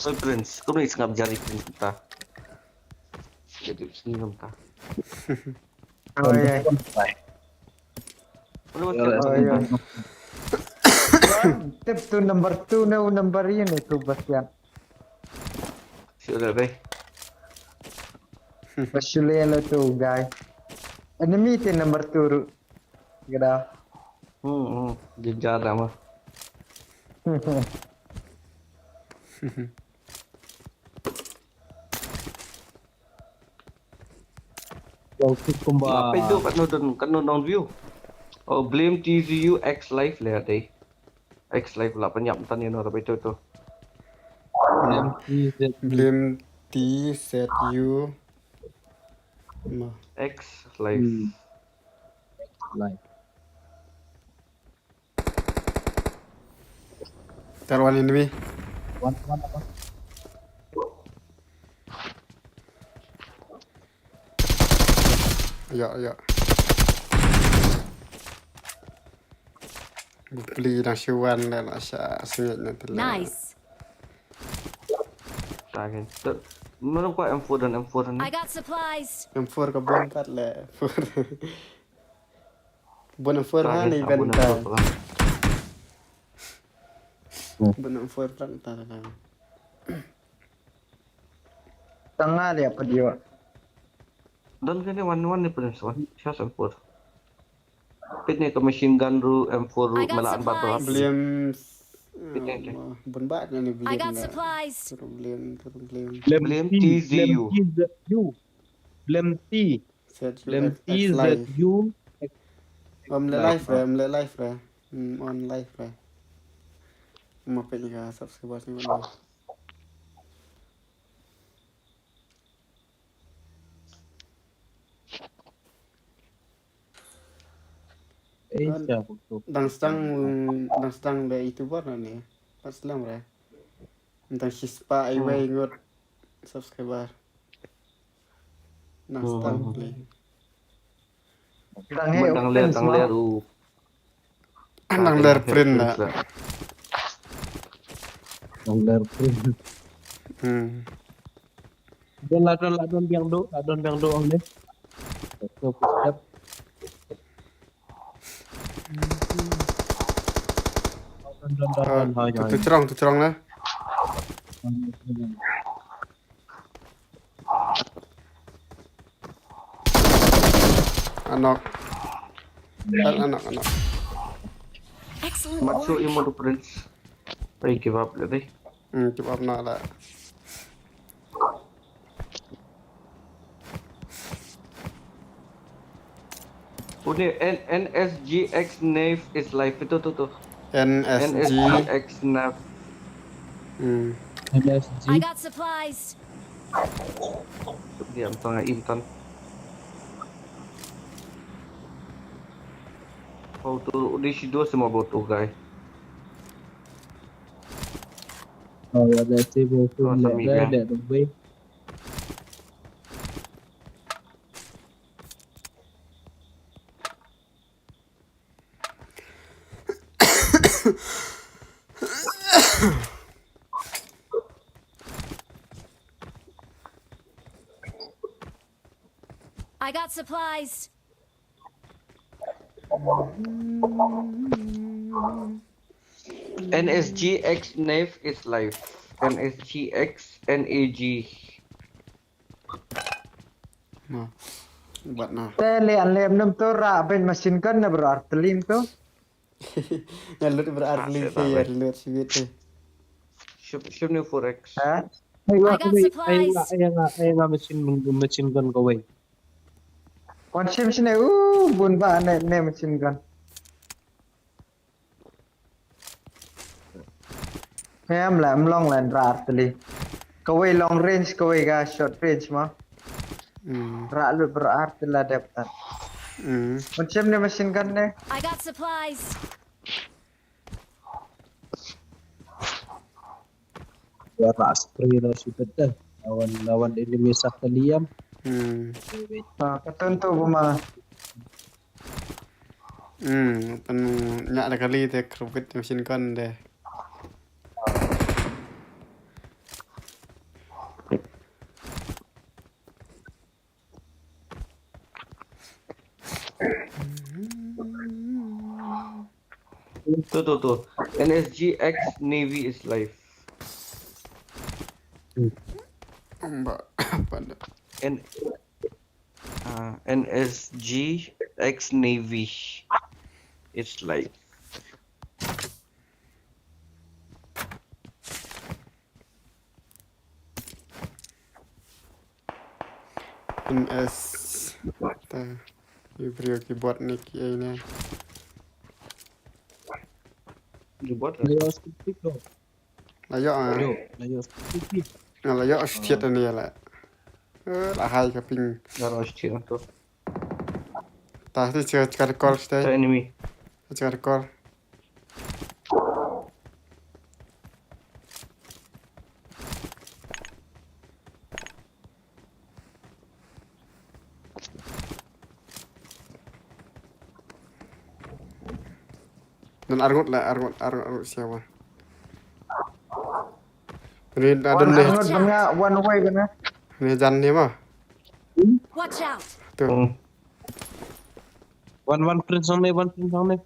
Oi prince, kunu is ngap jari prince ta. Jadi sini ngam ta. Oh, yeah. Kunu ba siat. Oh, yeah. Tip tu number two na number ini tu ba siat. Sure deh. Ba shu leh la tu guy. Enemy te number two ruh. Gada. Hmm, hmm. Jejar dah mah. Yo, kit kumba. Apa itu kat nudun, kat nudun view? Oh, Blim T Z U X live leh deh. X live la penyap tan ino tapi itu tu. Blim T Z U. Blim T Z U. Ma. X live. Hmm. X live. Tar one enemy. One, one apa? Ya, ya. Beli nang shuan dah nak syak sengit nanti lah. Nice. Target tu. Mano ko M four dan M four dan. I got supplies. M four ka bun pat le. Bun M four ha ni ben ta. Bun M four pat ta la. Tanga le apa dia. Dan kene one one ni prince one. Siapa M four? Pit ni ka machine gun ru M four ru. I got melaan ba bra. Supplies. William Bun ba ni William. I got supplies. Problem problem. William T Z U. William T. William T Z U. Om le live re, om le live re. Hmm, on live re. Ma pe ni ka subscribers ni. Dang stang dang stang be YouTuber na ni. Pas lang re. Dang shispa ai wei ngot subscriber. Dang stang play. Dang he dang le dang le ru. Dang le print na. Dang le print. Hmm. Don la don la don biang do, la don biang do ang de. Step step. Tu trong, tu trong na. Anok. Anok, anok. Matsu imo tu prince. Ai give up le deh. Hmm, give up na la. Udah N NSGX Nave is live itu tuh tuh. NSG. NSGX Nave. Hmm. NSG. I got supplies. Diam tengah intan. Oh tu di situ semua butuh guys. Oh ya, that's it. Oh, sami ya. That, that, that, I got supplies. NSGX Nave is live. NSGX NAG. Ma. Bat na. Te le an lem nam to ra ben machine gun na bro artlim to. Ya lut bro artlim te ya lut sibit te. Ship ship ni four X. Ha? I got supplies. Ai nga ai nga machine machine gun ko wei. Kon shim shine u bun ba ne ne machine gun. Em la em long lan rar tli. Kawei long range kawei ga short range ma. Hmm. Ra lu ber ar tla dep tan. Hmm. Macam ni machine gun ni. I got supplies. Ya ra spray la sutet dah. Lawan lawan enemy sak taliam. Hmm. Ah, ketentu buma. Hmm, pen nyak da kali te krupit machine gun de. Tu tu tu. NSGX Navy is live. Mbak, apa dah? N uh, NSGX Navy. It's like NS. Ta. Yu brio keyboard ni ki ai ne. Keyboard. Ayo skip tu. La ïoh ah. Ayo, ayo skip. Nga la ïoh shit ani la. Eh, la hai ka ping. Nga la shit tu. Ta ti check check call stay. Enemy. Check call. Dan arngut la arngut arngut arngut siapa? Ni ada ni. Arngut banga one way banga. Ni jan ni ma. Watch out! Tu. Hmm. Wan, wan, Prince, hangne, wan, Prince, hangne.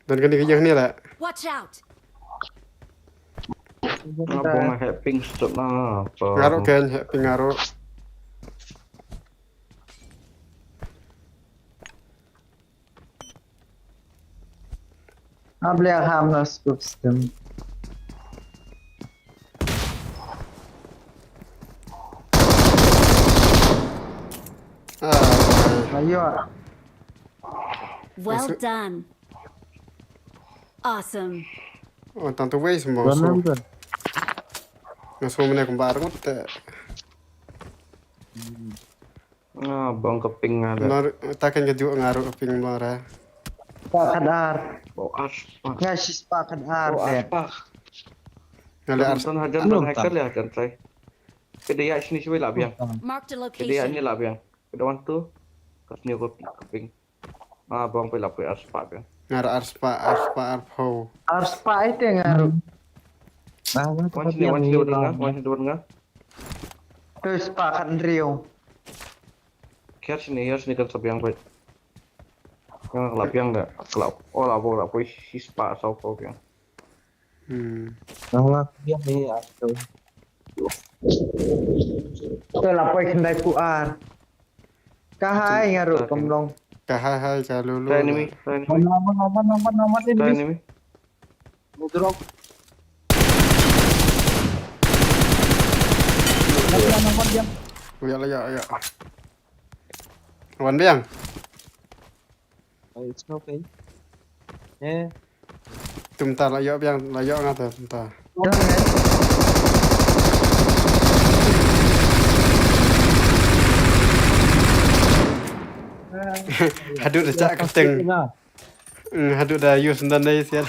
Dan kani ka yang ni lah. Watch out! Nga bong heh ping stuk na. Ngaruh kan, heh ping ngaruh. Ablia hamna scoop stem. Ah. Ayo. Well done. Awesome. Oh, tanto waste mo. Nga so mene kumbar ngut te. Ah, bong ka ping nga da. Nor, ta kan ka ju nga ru ka ping mo ra. Spah khat ar. Oh, ar spah. Nga shi spah khat ar. Oh, ar spah. Nga le ar spah. Tan hajan ban hacker le hajan trai. Kede ya sini shui la biang. Marked a location. Kede ya ni la biang. Kede wan tu. Kas ni ko ka ping. Ah, bong pe la pe ar spah biang. Nga ra ar spah, ar spah, ar pho. Ar spah ite nga ru. Wan sini, wan sini wan nga, wan sini wan nga. Tu spah khat riu. Kiar sini, kiar sini kan sabiang baik. Yang kelap yang dah, kelap. Oh, lah, lah, poi sispa sau kau yang. Hmm. Nang lah dia ni aku. Kelap poi kendai kuar. Kahai ngaruh kemlong. Kahai hai ka lulu. Enemy, enemy. Mana, mana, mana, mana, mana ini? Enemy. Mudrop. Wan biang. Wan biang. Oh, it's okay. Eh. Tum ta la ïoh biang, la ïoh nga ta, tum ta. Haduh da chak ka teng. Hmm, haduh da use ndan dei siat.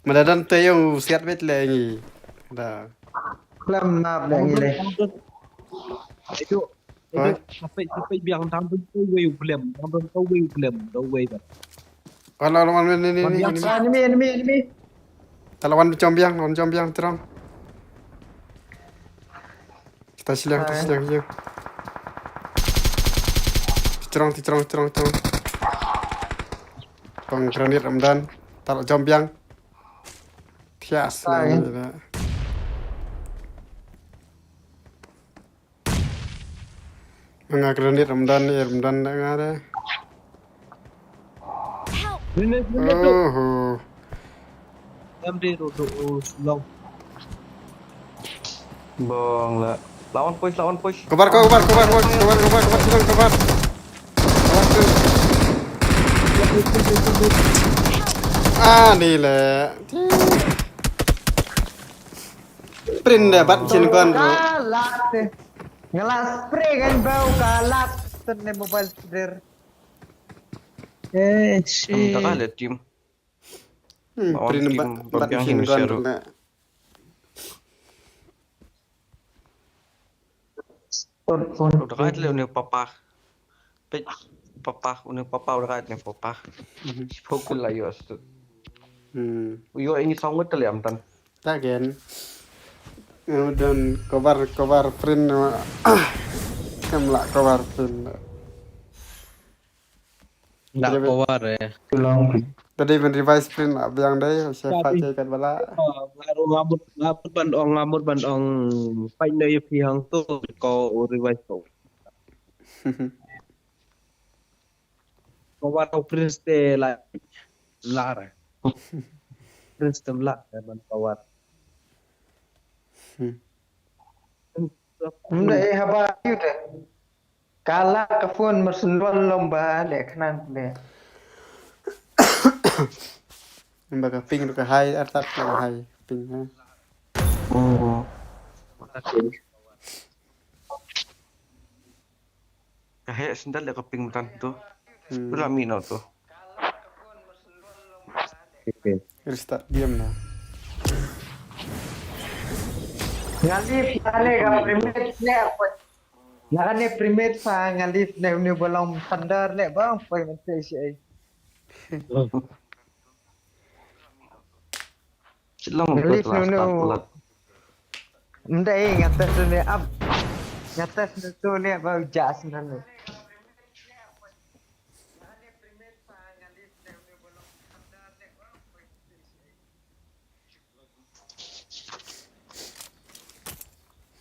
Mada dan te yung siat bet le ngi. Da. Klam map le ngi le. Itu, itu, sapit, sapit biang tam tu wei u blem, tam tu wei u blem, da wei ba. Wala wala wala ni ni ni. Enemy, enemy, enemy. Tala wan jom biang, wan jom biang terang. Kita siliang, kita siliang, siliang. Terang, terang, terang, terang. Bang granit Ramadan. Tala jom biang. Thias lagi. Nga granit Ramadan ni, Ramadan da nga de. Help! Grenade, grenade tu. Oho. Em di tu tu long. Bong la. Lawan push, lawan push. Kobar, kobar, kobar, kobar, kobar, kobar, kobar, kobar. Ah, ni le. Prin da bat chin kon bro. Ka lat te. Nga la spray kan bau ka lat. Ten ne mobile spray. Eh, shi. Ang taka le team. Hmm, prin bat bat chin kon bro. Udah kait le une papa. Pej papa, une papa udah kait ne papa. Pokul la yo stu. Hmm. Yo ini sangut le am tan. Tagen. Em don kobar kobar print. Em la kobar print. La kobar eh. Tadi ben revise print la biang dai, chef pa che kat bala. Ngaru ngamut ngamut ban ong ngamut ban ong. Pai na ye pi hang tu ko revise ko. Power of Prince te la lar. Prince tem la man power. Nda e haba yu te. Kala ka phone mer sendon lom ba le khnang le. Ba ka ping ka hai artat ka hai ping ha. Oh. Ka heh sendal da ka ping matan tu. Hmm. Tu la mi no tu. Okay. Restart game na. Ngali pale ka primate ne apa? Nga kane primate sa ngali ne uni bolong thunder ne bang poi mesti si ai. Chilong ngali tu nu nu. Ndai nga test ne ap. Nga test ne tu ne ba jas ne.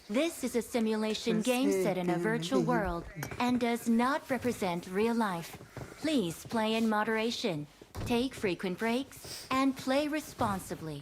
This is a simulation game set in a virtual world and does not represent real life. Please play in moderation, take frequent breaks, and play responsibly.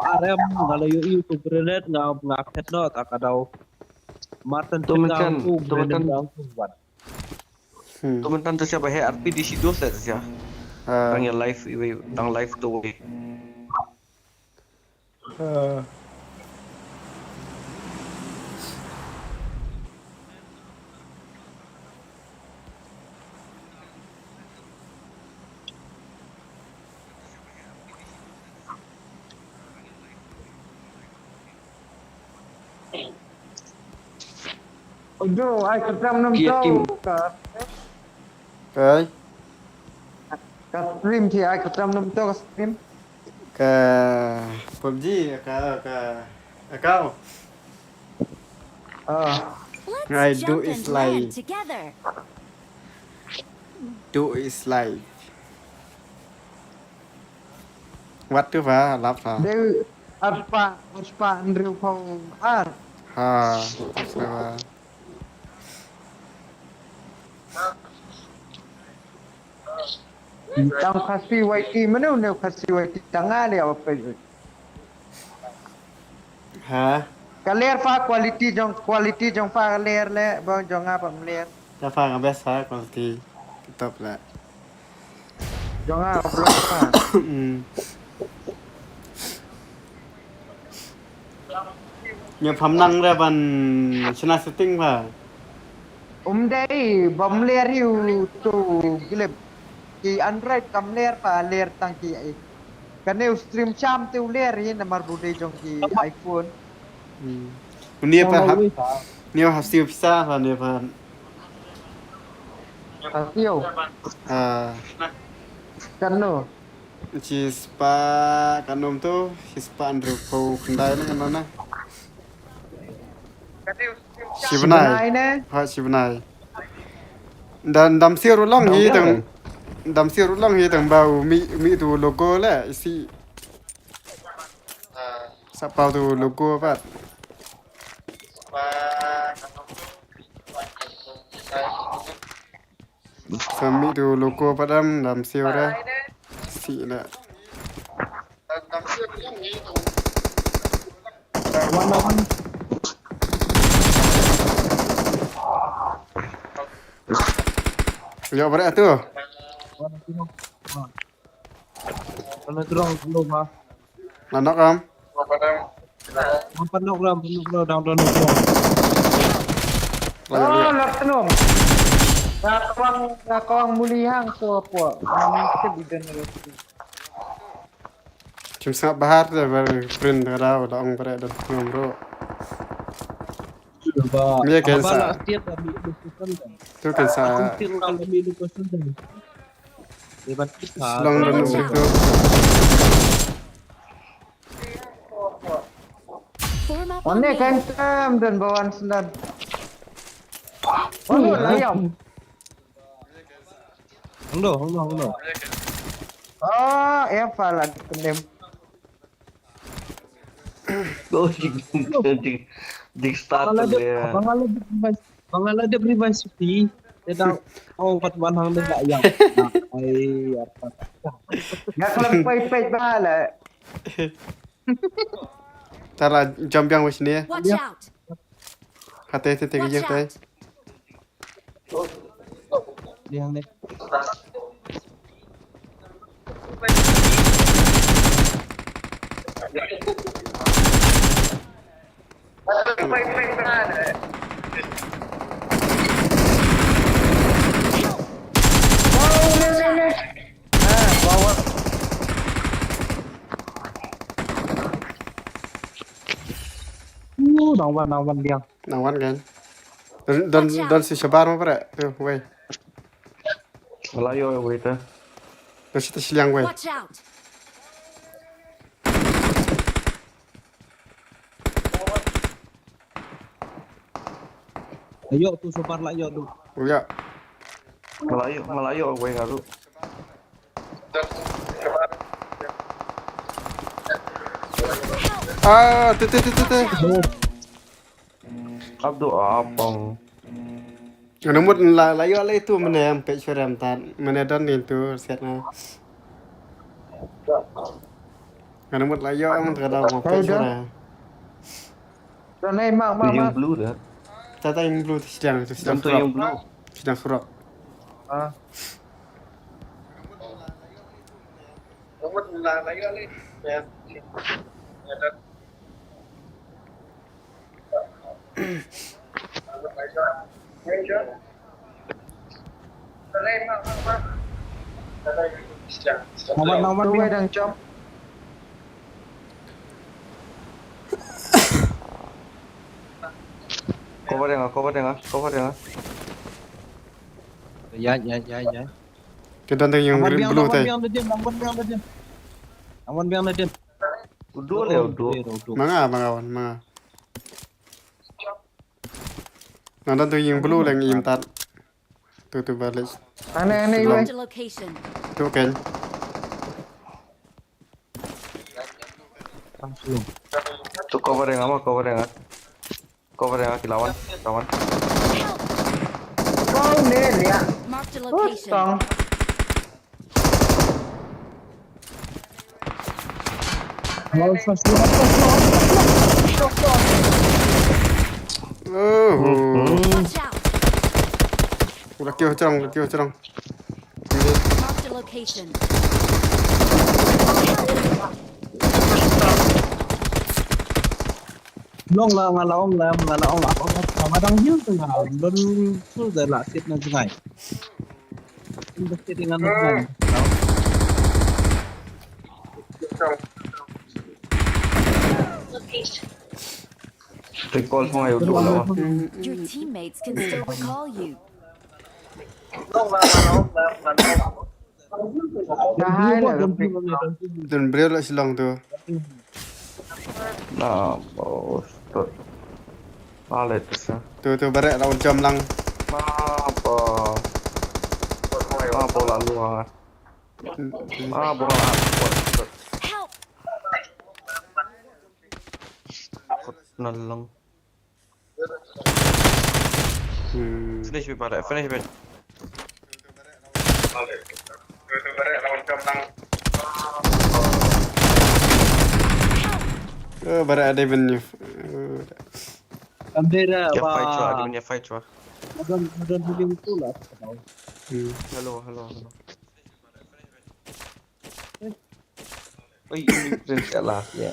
Arem nga la ïohi uto u grenade nga nga phet noh ta ka daw. Martin To phet myntan, nga uto u to grenade myntan. Nga uto u wat. To myntan to siapa he R P D C dos le siapa. Ah, Tang ya live iwe tang live to we. ah. Ojo, ai kyrtam nam Kia tau tim. Ka Kai? Ka stream ti ai kyrtam nam tau ka stream. Ka PUBG ka ka account. Ah, Ngai Let's do jump is and land like together. Do is like. What tu ba lap ha? Deu arpa arpa hynriew phew ar. Ha, tu ba. Tang Khasi Y T mano ne Khasi Y T tang ale apa pe. Ha? Ka ler pa quality jong quality jong pa ka ler le bang jong apa mler. Ka pa nga best ha quality. Top la. Jong apa pa. Hmm. Nya pham nang re ban shna setting ba. Um dei bam ler yu tu gilip. Ki Android kam ler pa ler tang ki ai. Kane u stream cham te u ler hi namar bu dei jong ki iPhone. Hmm. Ni pa hap ni hap siu pisa ba ni pa. Ka siu. Ah. Kano. Chi spah kan ym tu, chi spah hynriew phew khyndai na kan na. Chi bnai. Nai ne. Ha chi bnai. Dan dam sir u long hi tang. Dam sir u long hi tang ba u mi mi tu logo le si. Sa pau tu logo pat. Sa mi tu logo pat dam dam sir ra. Si na. Yo bare tu. Ano tu dong lo ma. Nanok am. Ang panok ram panok ram dang dang dang. Layo Oh, layo. lak tenung. Nga kawang nga kawang muli hang tu apa. Nang kita bidan lagi. Chim sngap bahar de bar print da da ong bare da ngam ro. Ba. Mia ken Ba sa. La state kami location dah. Tu ken sa. State kami location dah. Dia ban kita. Long don bri tu. Form up Oh on ne me. Kan tam dan bawan sendan. Oh no layam. Hang do, hang do, hang do. Oh, ya pala kenem. Oh, jing jing jing start Bangala tu de, ya. bangala de revise, bangala de revise pi. Dia dah, oh, kat wan hang de dah ya. Ai, apa? Nga kala pait pait bala. Tara jump yang wis ni. Watch out! Hate te te Watch ye te. Out! Dia hang de. Uh, nang wan, nang wan biang. Nang wan kan. Don, don, Watch out. Don si shabar ma pare. Tu, wei. Wala yo, wei ta. Don si ta shiliang wei. Watch out. Ayo tu super lah yo tu. Ya. Melayu, Melayu wei ngaru. Ah, tu tu tu tu tu. Abdu apang. Ngan mut la la yo le tu mene am pek suram tan. Mene don ni tu siat na. Ngan mut la yo am ta da mo pek suram. Don nei mak mak mak. Blue dah. Tata yang blue tu sedang tu sedang surok. Yang blue. Sedang surok. Ah. Awan awan dia. Dang jump. Cover dia, cover dia, cover dia. Ya ya ya ya. Kita tengok yang blue tadi. Awan biang dia, awan biang dia. Awan biang dia. Udu le udu. Manga manga wan manga. Nanda tu yang blue leng intat. Tu tu balik. Ane ane iwe. Marked a location. Tu kan. Tu cover yang ama cover yang. Cover yang kilawan. Lawan. Kau ni dia. Marked a location. Tong. Oh. Watch out. Laki hochrong, laki hochrong. Marked a location. Long la nga la ong la nga la ong la ong la ma dang hiu tu nga don tu da la sit na jngai. Investigate dengan dengan. Recall mo ayo tu lawa. Your teammates can still recall you. Dah hai lah. Don briew la shilong tu. Na bos tu. Alet sa. Tu tu barek la un jam lang. Ma bos. Ma bos la luang. Ma bos la. Help. Nalong. Hmm. Finish me, brother. Finish me. Eh, barek ada even ni. Ambil dah. Ya fight chua, dia punya fight chua. Ada ada dulu tu lah. Hmm. Hello, hello, hello. Oi, ini prince kat lah ya.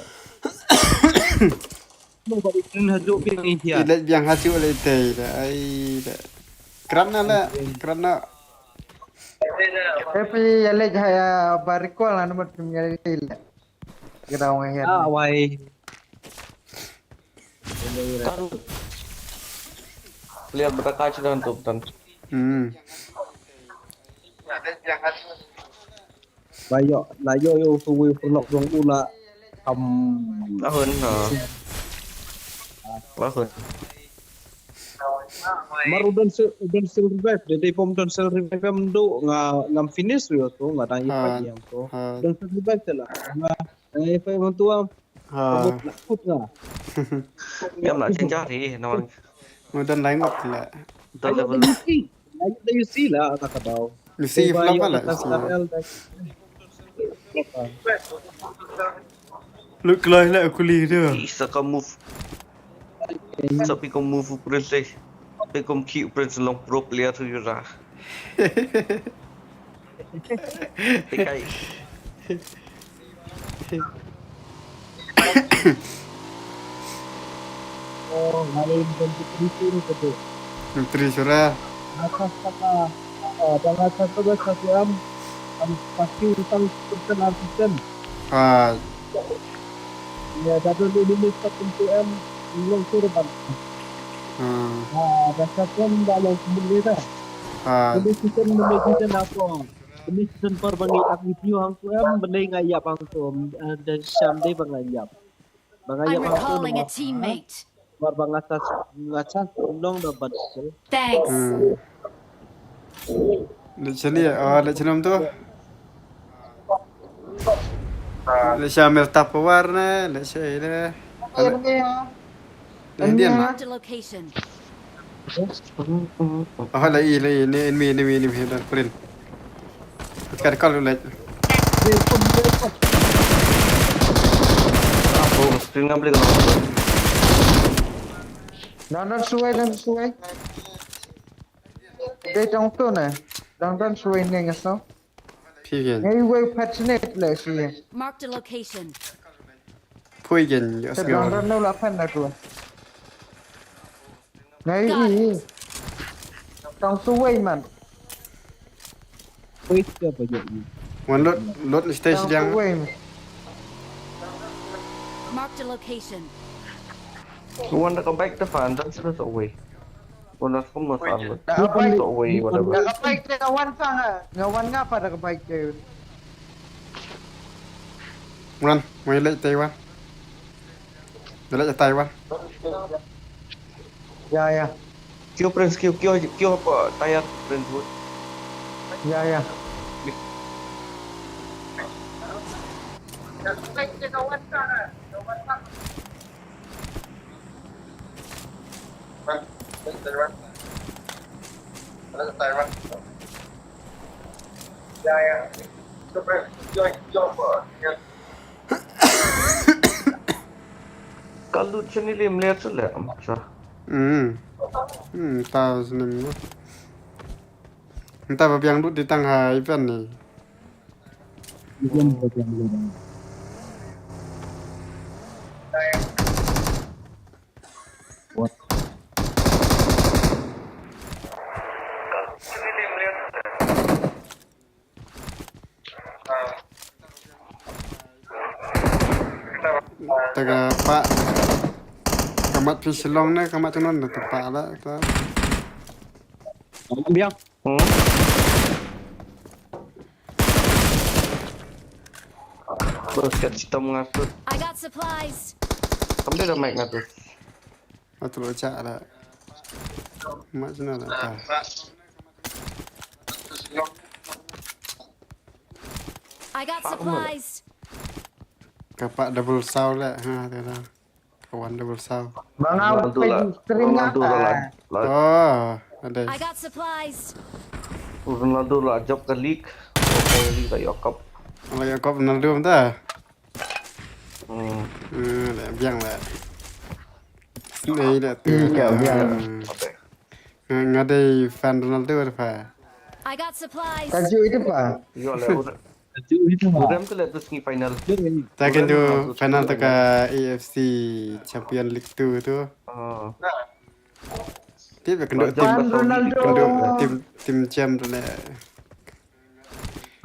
Lo balik prince hajuk pin ni dia. Ilet biang hajuk le tei da. Ai da. Kerana la, kerana. Tapi ya le jaya barikol anu mat pin ya le. Kita orang ya. Ah, wai. Kan lihat berdekat sudah untuk tan. Hmm. Ba ïoh la ïoh ïoh u suwi u pyrlok jong u la. Am. Ahun ha. Ahun. Mar u don se u don se revive de dei pom don se revive em do nga ngam finish ïoh to nga dang i fight ïa to. Don se revive te la nga dang i fight ïa to. Ha. Kabut nak kut nga. Ngam lah cenjari nawang. Mudan lain ot la. Dah level. Ayo, dah U C lah kata kau. U C flop lah, U C. Lut kloi lah aku li tu. Isa ka move. Sa pi ka move u prince. Pi ka move u prince long pro player tu jura. Tikai. Oh, ngale in kan putri sura kete. Putri sura. Atas kata, ah, dalam satu belas satu M, am pasti utang persen artisan. Ah. Ya, satu di ini satu M, long sura ban. Ah. Ah, dah satu M dah long sembunyi dah. Ah. Ini season, ini season apa? Ini season per bani aku view hang tu M, bani ngayap hang tu M, eh, dan syam dei bang ngayap. Bang ngayap hang tu. I'm recalling a teammate. Mar ba nga sa, nga sa long da bad sel. Thanks. Hmm. Leit shane, oh, leit shane tu. Leit sha Mel Tupperware ne, leit sha ne. Leit Indian. Marked a location. Oh, leit, leit, ni enemy, enemy, enemy, dan print. Ka call leit. Oh, screen nga beli. Dang don shuwa, dang don shuwa. Dei tang tu ne. Dang don shuwa ne nga sngew. Phi ïa. Ngai wei pat shuwa ne leh shuwa. Marked a location. Phi ïa ïa. Te sngew. Dang don no la pan na tu. Ngai i. Tang shuwa man. Wait ka ba jot ni. Wan load, load ni stage. Tang shuwa man. Marked a location. Wan da ka bike da fan, dan shuwa shuwa. Wan da kum no fan. Da ka bike. Shuwa whatever. Da ka bike da ka wan fan. Nga wan nga pa da ka bike. Wan, mai leh Taiwan. Mai leh Taiwan. Ya, ya. Kyo Prince, kyo, kyo, kyo apa tayar Prince Wood. Ya, ya. Ya, ya. Kyo Prince, kyo, kyo apa? Ka lut shane lem ler shuh leh, am, sha. Hmm. Hmm, ta snem. Nta ba biang lut di tang ha event ni. Event ba biang lut. What? Te ka pah. Ka mat phi Shillong ne, ka mat Shillong ne, te pah la, te. Biang. Hmm? Bos, kat sitam nga tu. I got supplies. Kam dia dah mic nga tu. Atu lo cak dah. Mat sini dah. I got supplies. Ka pah double saw leh. Ha, dia dah. Ka wan double saw. Bang, Ronaldo lah. Ronaldo lah. Oh, ada. I got supplies. Ronaldo lah jop ka league. Ka league lah Jakob. Lah Jakob Ronaldo dah. Hmm. Hmm, lah biang lah. Ni dah tu. Iya, biang. Hmm. Nga, nga dei fan Ronaldo dah, pa. I got supplies. Tajuk itu, pa. Iya lah. Tajuk itu, pa. Udah tu lah tu semi final. Taken tu final tu ka A F C Champion League two tu. Oh. Tip ya kendo tim. Fan Ronaldo. Kendo tim, tim champ tu lah.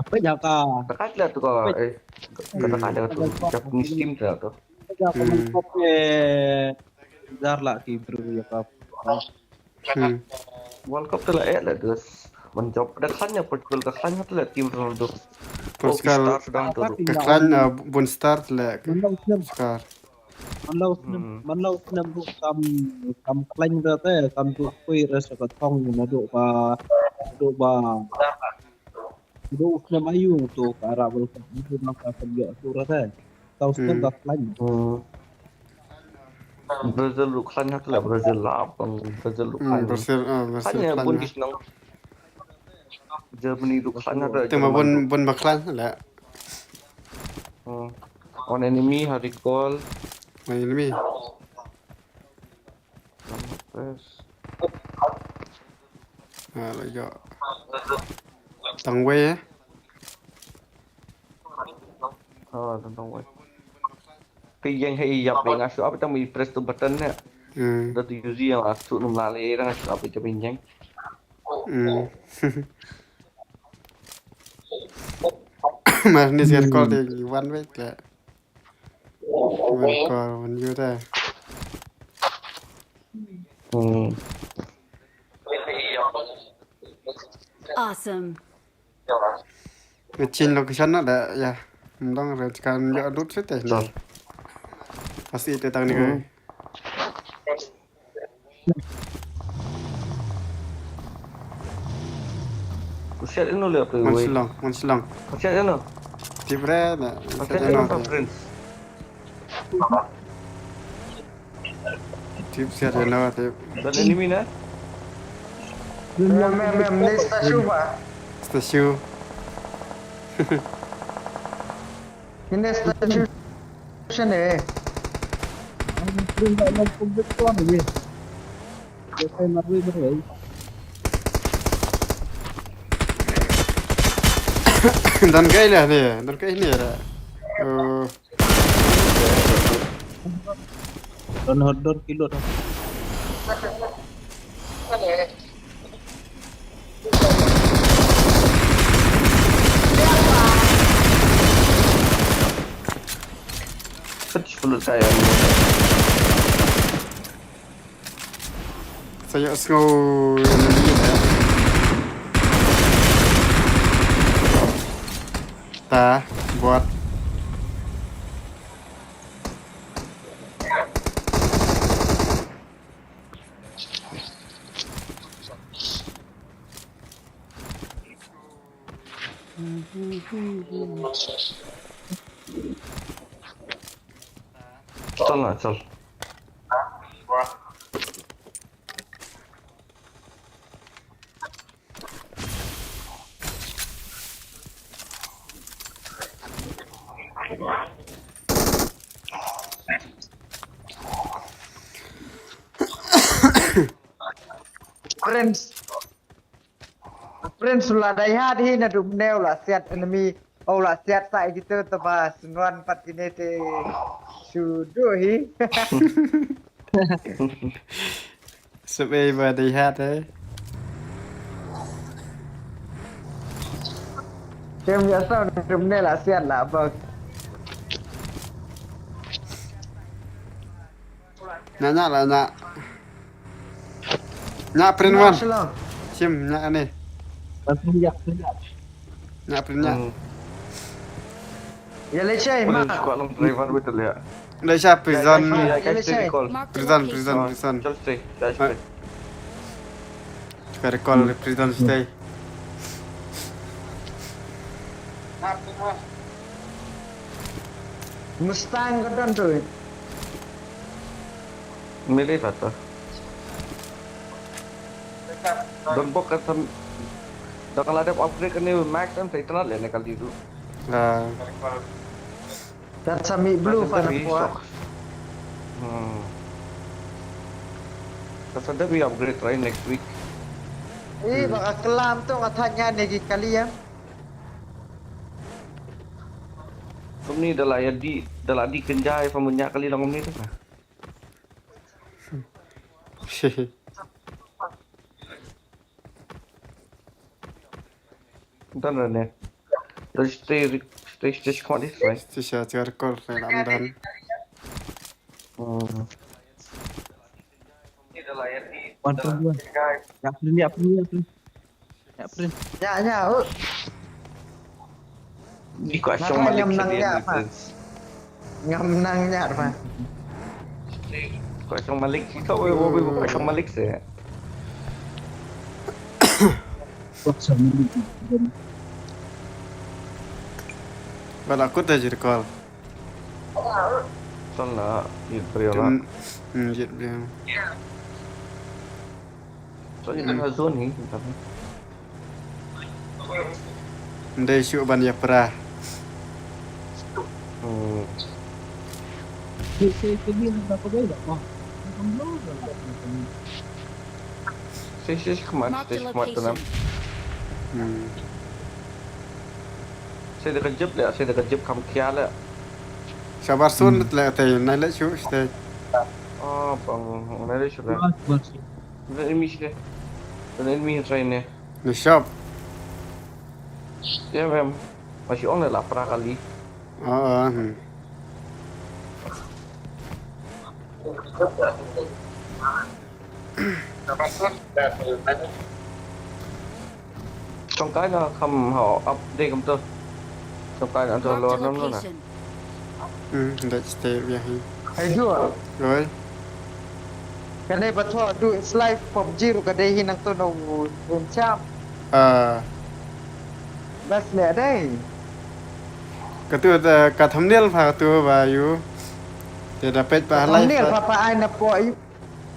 Apa jaka? Dekat lah tu ka, eh, dekat lah tu. Japanese team tu lah tu. Japanese team. Dar lah ki bru ya ka. Hmm. World Cup tu lah eh lah dus. Menjawab dah kan ya Portugal dah kan tu lah tim Ronaldo. Portugal. Ka klan bun star tu lah. Star. Man la u snem, man la u snem ruh kam, kam khlaiñ ruh te, kam duh poi ruh sa ka thong naduh ba, naduh ba, naduh u snem ayu to ka Arab World Cup, naduh ba ka ïoh to ruh te. Ka u snem ka khlaiñ. Brazil ruh khlaiñ ha te la Brazil la, Brazil ruh khlaiñ. Brazil, ah, Brazil khlaiñ bun ki shnong. Germany ruh khlaiñ ha te. Te ma bun, bun ba khlaiñ la. Hmm. One enemy ha recall. One enemy. Press. Ah, la ïoh. Tang wei eh. Oh, tang, tang wei. Ka ïeng ha ïap nga shu ap tang mi press tu button ne. Hmm. Da tu yuzi yang aku num lale dah aku apa itu pinjang. Hmm. Mas ni siar call dia one way ke. One call, one you dah. Hmm. Awesome. Chin location na da ya. Mdong ren kan yo dut sete ni. Asi te tang ni kai. Kusiat ino le apa? Wan silong, wan silong. Kusiat ino. Tibre na. Kusiat ino apa, Prince? Tip siat ino tip. Dan enemy na? Mem mem mem ni statue ba. Statue. Ini statue. Sini. Dan kai lah ni, dan kai ni lah. Oh. Don hot don kilo don. Sepuluh saya. Saya sngew. Ta bot. Chal na, chal. Friends. Friends, u la dei hard hi naduh mynne u la siat enemy. U la siat sa ïa kito, te ba sngewbha pat kine te shu duh hi. Sep ei ba dei hard eh. Kem ïa sa naduh mynne la siat la bak. Nya nya la nya. Nya print wan. Sim nya ni. Nya print nya. Nya print nya. Hmm. Ya le chai ma. Prison. Prison, prison, prison. Chal stay. Chal stay. Ka recall prison stay. Mustang ka don tu. Mili pata. Don bok kan sam. Da ka la dep upgrade kane Max em sa itynnad leh ne kali tu. Ah. Kan sa mih blue pa na pua. Hmm. Kan sa dep upgrade try next week. Eh, ba ka klam tu nga thait ïa ne ki kali ïa. Kumne da la ïa dih, da la dih kynja ïa pha mynñiah kali long kumne tu. Done run ne. Stay, stay, stay, stay, come on, this way. Stay, stay, stay, call, stay, I'm done. Hmm. One, two, one. Ya, print, ya, print, ya, print. Ya, print. Ya, ya, oh. Ni kwah shong malik ngam nang ïa, Prince. Ngam nang ïa, Prince. Kwah shong malik, kita wei, wei, wei, kwah shong malik se. Kwah shong malik. Bala kut aja recall. Ton la, yit brio la. Hmm, yit brio. Ton yit ha zone hi. Ndei shu ban ïa pra. Hmm. Sei sei khmat, sei khmat tanam. Hmm. Sei da ka jip le, sei da ka jip kam khia le. Shabar sun le te nai le shu ste. Ah, pang, nari sudah. Mas, mas. Sudah ini sih. Sudah ini train ya. Di shop. Ya, mem. Masih on lah pra kali. Ah, ah, hmm. Song kai na kham hau update kam tu. Song kai na tu Marked a luar nam na. Location. Hmm, that's the way. Hey, Jua. Oi. Kane ba thoh du is live pop ji ruh ka dei hi nangto na u, u cham. Ah. Bas le dei. Katu da ka thumbnail pha katu ba yu. Te da peit pa live. Thumbnail pha pa ai na po yu.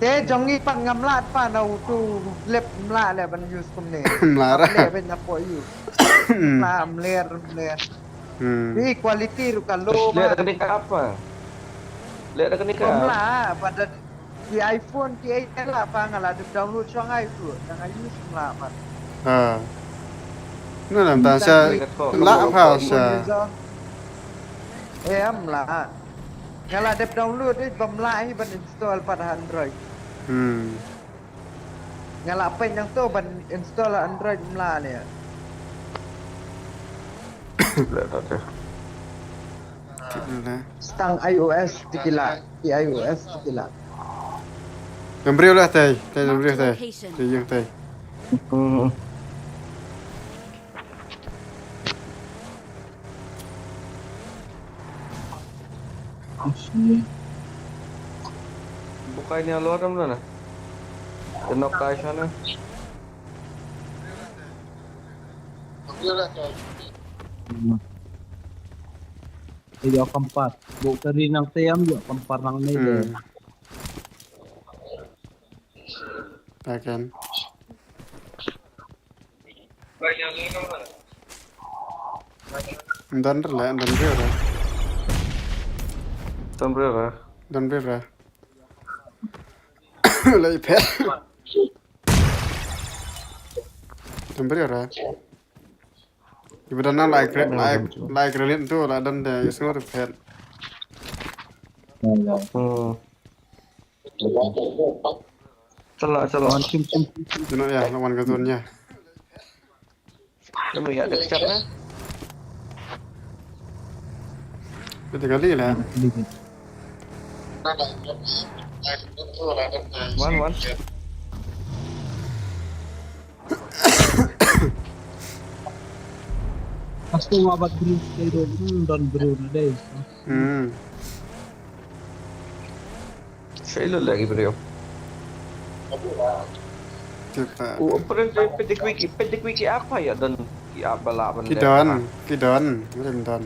Te jong ngi pat ngam lah pa na utu lep mlah le ban use kumne. Mlah ra. Le ban na po yu. Hmm. Mlah mler mler. Hmm. Ni quality ruh ka low. Le ba. Ka ni ka apa? Le ka ni ka. Mlah ba da ki iPhone ki ai la pa nga la download shong ai tu. Nga use mlah pa. Ha. Nu nam ta sa la pa sa. Eh, mlah. Nga la dep download eh, ba mlah hi ban install pat ha Android. Hmm. Nga la peit nangto ban install ha Android mlah ne. Mlah ta te. Mlah. Stang iOS tikila, i iOS tikila. Dang briew lah tai, tai dang briew tai. Marked a location. Tai yang tai. Hmm. Bukai ni alor am na. Kenok kai sana. Yo kampar. Bukai nang tiam yo kampar nang ni de. Hmm. Akan. Don re, don re. Don re. Don re. Lai pet. Don re. Iba don na lai kre, lai, lai kre lin tu la don de, is not a pet. Hmm. Salah, salah. Wan, sim, sim, sim, sim. Jino ya, lawan ka zone ya. Lalu ya, dekat lah. Kita kali lah. Wan, wan. Pas tu nga bat bru, hmm, don bru na dei. Hmm. Shailu lagi bro. Kita. U pren pedigree ki, pedigree ki apa ya don ki apa la ban. Ki don, ki don, rim don.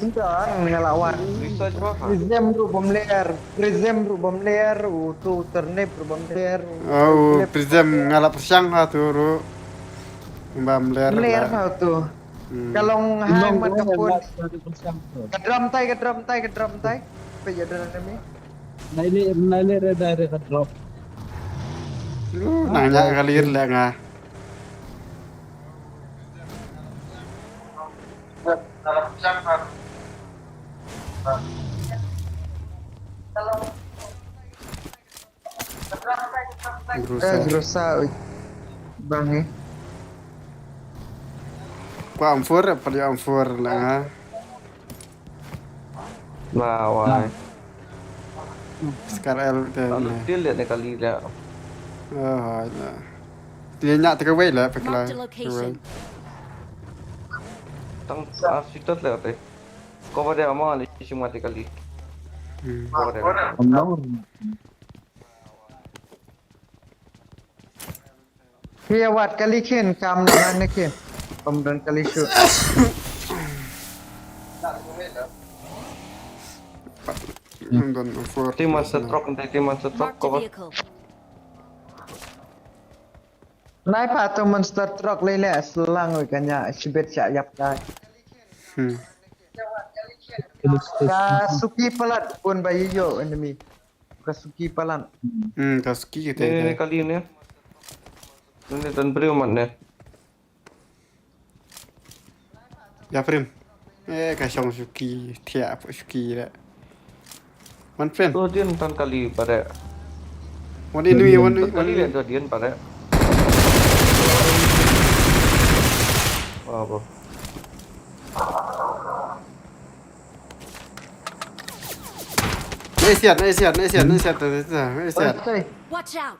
Ki don ngalawan. Research ba ha. Prism ruh bom ler, prism ruh bom ler, u tu turnip ruh bom ler. Oh, prism ngala pyrshang ha tu ruh. Bom ler. Ler ha tu. Hmm. Ka long hang man ka pun. Ka drum tai, ka drum tai, ka drum tai. Pe ya drum enemy. Nai le, nai le re dai re ka drop. Lu nang nya ka lir le nga. Grusa. Eh, Grusa, ui. Bang, eh. Kwa am four, apa dia am four lah, ha? Nah, wah. Scar L te. Lalu dia lihat ni kali dia. Oh, ya. Dia nyak te kawei lah, pakla. Marked a location. Tang, ah, sitat lewat eh. Kau pada ama ni, cuma te kali. Hmm. Kau pada. Phi wat kali khin kam na ne khin. Pom don kali shu. Don for. Ti man sa truck, ti man sa truck. Marked a vehicle. Nai pa tu monster truck lei lei slang wi kanya shibet sha yap kai. Hmm. Ka suki palat pun ba yo enemy. Ka suki palan. Hmm, ka suki kita. Ni, ni, ni kali ni. Ni tan beriu mat ni. Ya prim. Eh, ka shong suki, tiap suki dah. One friend. Tu dien tan kali pare. One enemy, one, one Kali enemy. Tu dien pare. Wow, bro. Nice shot, nice shot, nice shot, nice shot, nice shot, nice shot. Oi, Watch out!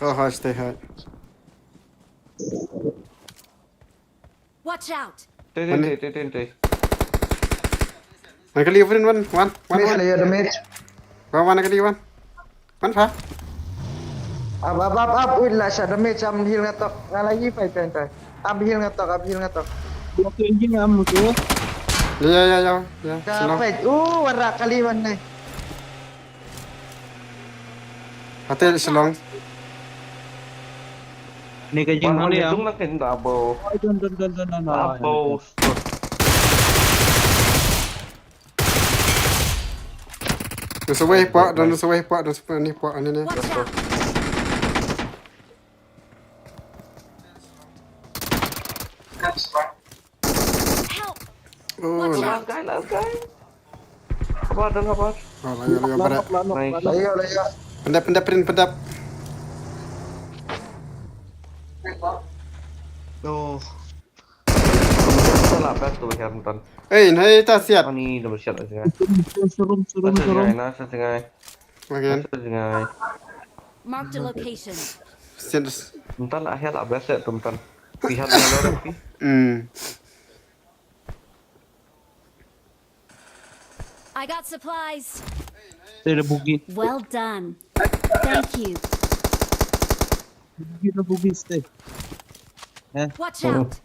Oh, high, stay high. Watch out! Te te te te te. One kali, one, one, one, one, Miss one. Layer damage. One, one kali, one. One fa. Up, up, up, up. Wait, la shot damage. Am heal nga tok. Nga lagi fight time time. Am heal nga tok, am heal nga tok. Block engine am tu. Ya, ya, ya, ya, ya. Ka Shalong. Fight. Uh, wara kali man ni. Hate Shalong. Ni ka jing Wan ni ni am. tung na ken da bo. Don don don don don. Abo. Don sa wei pok, don sa wei pok, don sa wei pok ni pok ni ni. Watch out! Help! Oh, Watch la. out! Last guy, last guy. Habar dan habar. Oh, la ya, la ya, barat. Nice. Layer, layer. Pendap, pendap, print, pendap. No. Salah best tu, Hermton. Eh, nah, ita siat. Ani dah bersiap dah singai. Surum surum Dah surum. singai, dah singai. Again. Dah singai. Marked a location. Siat. Entah lah, ya lah best tu, Hermton. Pihak dia lah, tapi. Hmm. I got supplies. Stay the boogie. Well done. Thank you. Boogie the boogie stay. Watch out.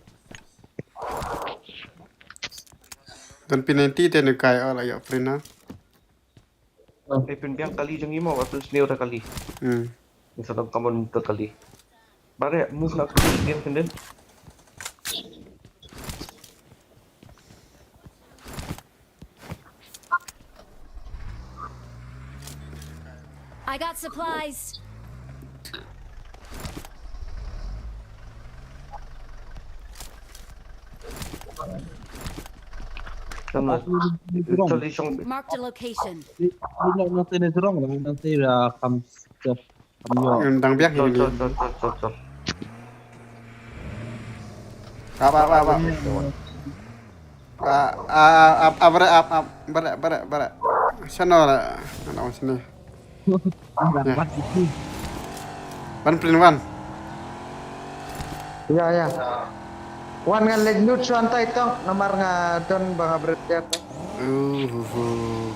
Don P ninety te ne kai ala ya print na. Eh, pynbiang kali jong i mo, wat pynsniew da kali. Hmm. Ni sa dang kaman da kali. Bare, move na kali, sniew sendin. I got supplies. Tama. Wrong. Actually, song. Marked a location. Di di no no tene wrong la no tene kam kam yo. Yang dang biang Chol, ini. chol, chol, chol, chol, chol. Apa, apa, apa. Ah, ah, ah, ah, bare, ah, ah, bare, bare, bare. Sana la, ana sini. Dapat itu. Ban print one. Ya, ya. Wan ngan leit loot shuwa tai tong, namar nga don ba nga bret ya tong. Uh, uh, uh.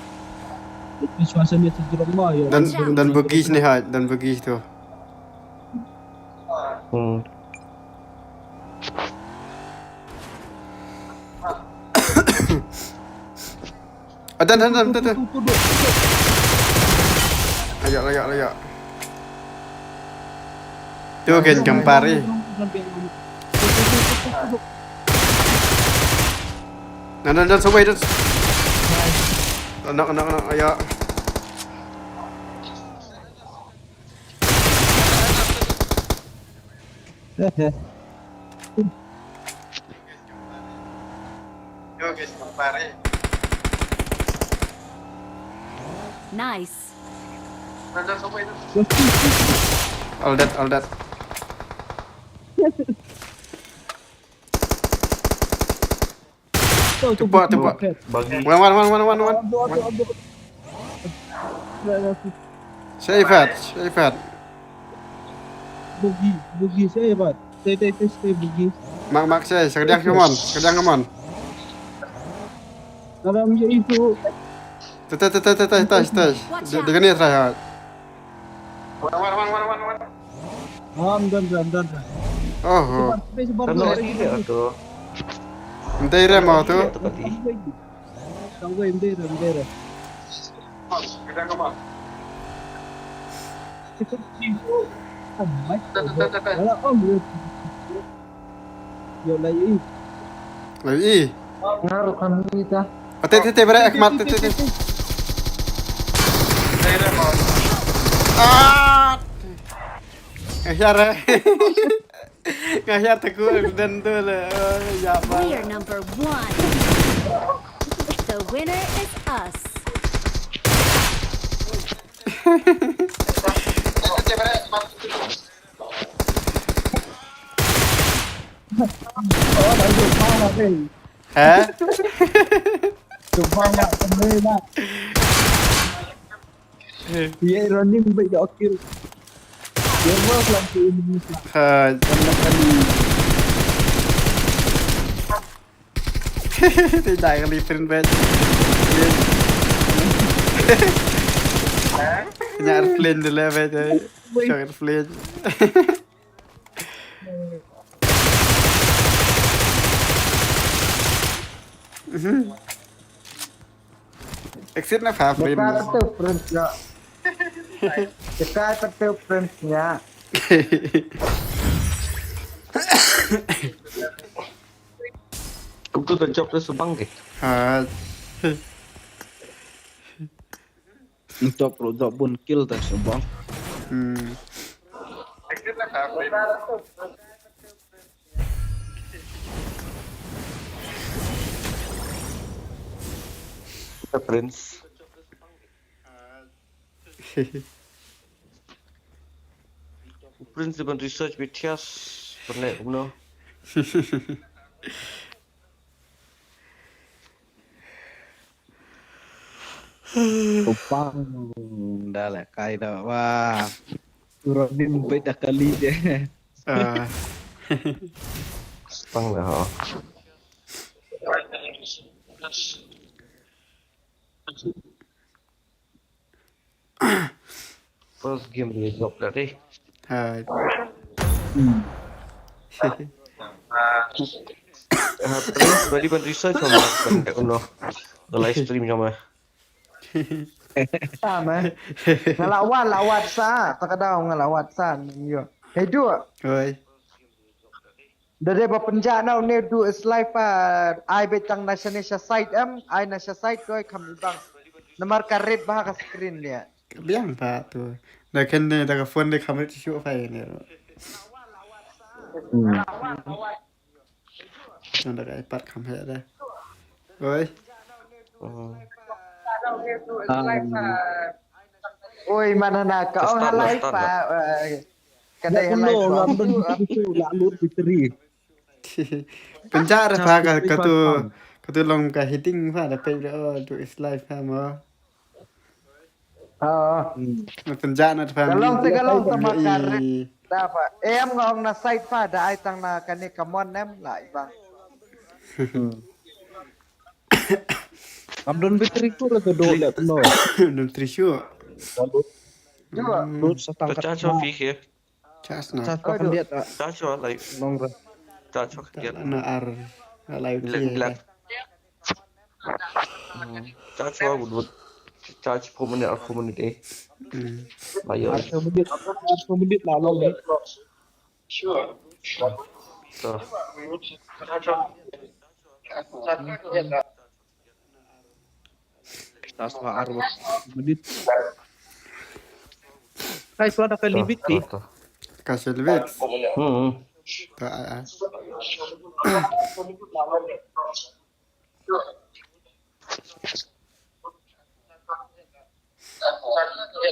Itu suasana tu jerong mah ya. Dan dan bagi sini hai, dan bagi tu. Hmm. Ah, dan dan dan dan. Ayo, ayo, ayo. Tu kan jempar eh. Dan dan dan, sampai dan. Nak nak nak, ayo. Nice. All that, all that. Cepat, cepat. Bagi. One, one, one, one, one, one. Aduh aduh aduh. Syaifat, Syaifat. Bugi bugi saya bat. Saya saya saya saya bugi. Mak mak saya, sekediang come on, sekediang come on. Dalam je itu. Tete tete tete tete tete. Dengan ni try hard. Am dan dan dan dan. Oh. Sebar sebar Kan sebar. lagi dia tu. Entah ira mau tu. Tu kali. Tawai ndera ndera. Wala om yo. Yo lai i. Lai i. Ngaruh kami kita. Ate ate bere, Ahmad, ate ate. Ah. Eh, ya re. Nga shah takut accident tu le. Oh, ya ba. We are number one. The winner is us. Oh, dah jumpa lah, Bel. Ha? Jumpa lah, kembali lah. Ye running back dah kill. Ye mau kelam tu ini lah. Ha, Kena kali. Tidak kali print bet. Nya airplane dulu bet. Shock airplane. Exit na fa print. Dekat tu print ya. Dekat tu print ya. Kum tu dah job dah subang ke? Ha. Job ro job bun kill dah subang. Hmm. The Prince. Prince ban research B T S. Pernah kumno? Upang dah lah kai dah wah. Ronin baik dah kali je. Ah. Subang dah ha. First game dia job dah deh. Ha. Ah, Prince bali ban research sama kan tak kumno. The live stream sama. Sama. Ngalawat lawat sa, tak ada ngalawat sa ni yo. Hey du. Oi. Dah deh ba penja na ne du is live pa ai bet tang na shane sha side em, ai na sha side ko kam bang. Namar ka red ba ka screen dia. Biang pa tu. Da kan ne da ka phone de kamera ti shu fa ne. Nang da ka iPad kam he da. Oi. Oi mana na ka ong halai pa. Ka dei halai pa. Lalu biteri. Penja da pa ka tu ka tu long ka heating pa da pe oh tu is live pa mo. Oh. Penja na pa. Galong te galong sama karet. Da pa. Em nga ong na side pa da ai tang na kane ka mon em la ibang. Am don biteri tu la tu do le no. Don trishu. Lut satang Pecah so fi ke. Chas na. Sat pa kan dia tak Pecah so lai. Nong ra. Pecah so ke. Na ar. Alai Bilang bilang. Charge wa gud. Charge four minute or four minute eh. Ayo. Arso minit, arso minit lah long ni. So. Arso arso minit. Kai suara ka libit ti. Ka sha libit. Hmm. Ta a.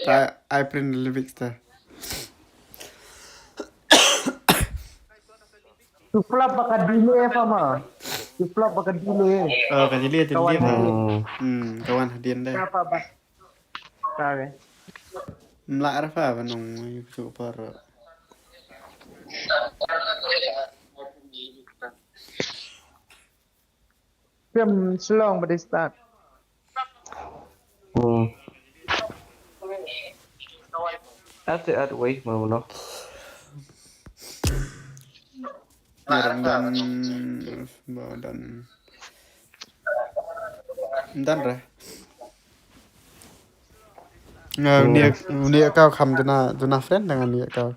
Ta ai print libit ta. Tuplap baka delay apa ma? Tuplap baka delay. Oh ka delay delay. Hmm. Hmm, kawan hadin deh. Apa ba? Kare. Mla arfa ba nong yu chu par. Pem selong ba di start. Hmm. At the other way, mana mana. Ngiram dan ba dan dan re. Nga uni uni kau kham duna duna friend dengan uni kau.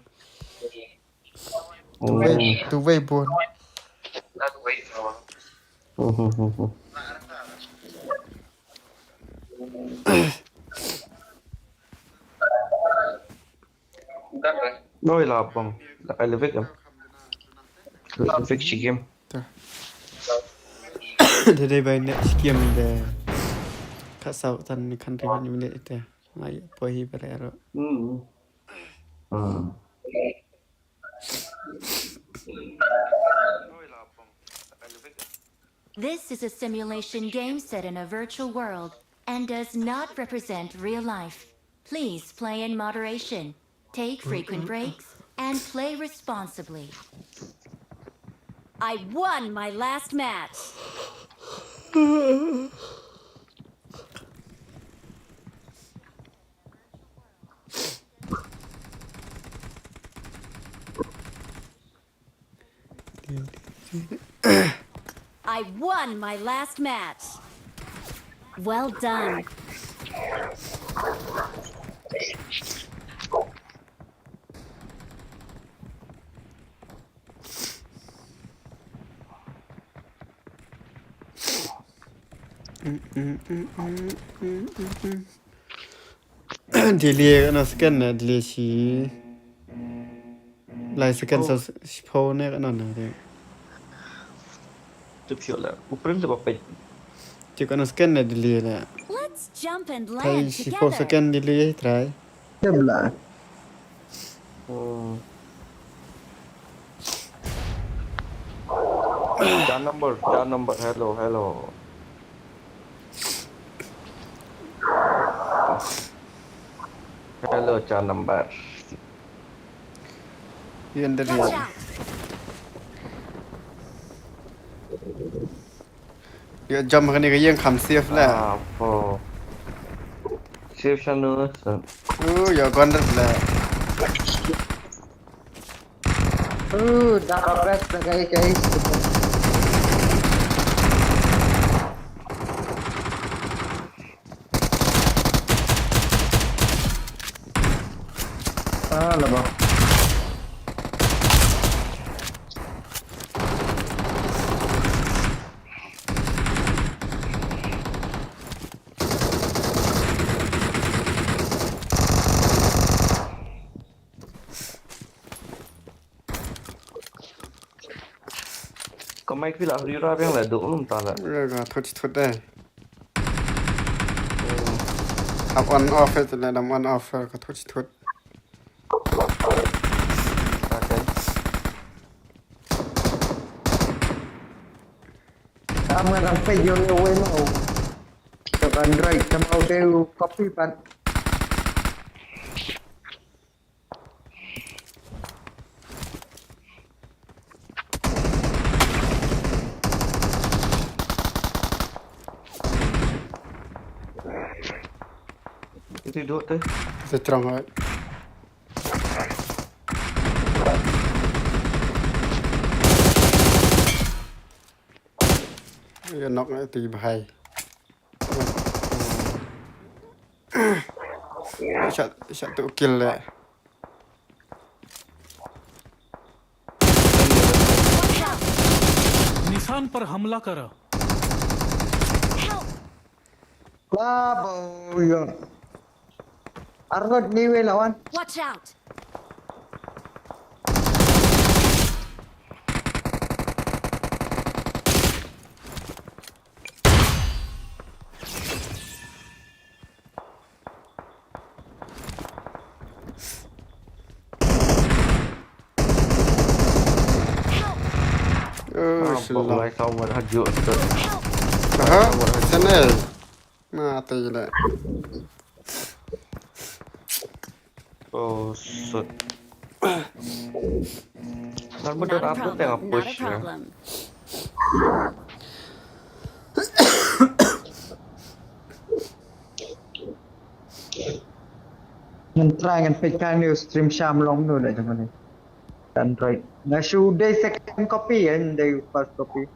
Tu wei tu wei bun. Hmm, hmm, hmm, hmm. Noi la bang. La elevate em. Fix shi game. Ta. Da dei bai net shi game de. Ka sau tan ni kan riwet ni minit ite. Mai poi hi bare ro. Hmm. Hmm. This is a simulation game set in a virtual world and does not represent real life. Please play in moderation, take frequent breaks, and play responsibly. I won my last match. I won my last match. Well done. Delay ka nanosecond na delay shi lai second sa shiphew ne ka nano de. Tip shu la. Upren de ba pet. Ti ka nanosecond na delay la. Let's jump and Thai land shiphew together. Second delay try. Jabla. Hmm. Jan number, jan number. Hello, hello. Hello, jan number. Yan da Watch de. Out! Yo jump kane ka ïing kham safe la. Ah, po. Safe shano sa. Oh, yo gun da la. Uh, da ka best na kai kai. Ah, laba. Ka mic phi la ri ra biang la duk num ta la. Re ka thut thut de. Hap on off eh, la dam on off eh, ka thut thut. Okay. Am nga dang peit ïa u wei mo. Ka ban rai ka mau dei u copy pat. Iti duk te. Sa trong ai. Yo nok ngai ti bahai. Shot, shot tu kill le. निशान पर हमला करो। Labo yo. Arngot ni wei lawan. Watch out! Oh, Ah, shit. Lai ka wat hajuk tu. Aha, sana. Na te le. Oh, shit. Nan ba Not dot a apa teng problem. Not a push ya. Problem. Ngan try ngan peit kan ni stream sham long no da jong ni. Kan try. Nga shu dei second copy ya, dei first copy.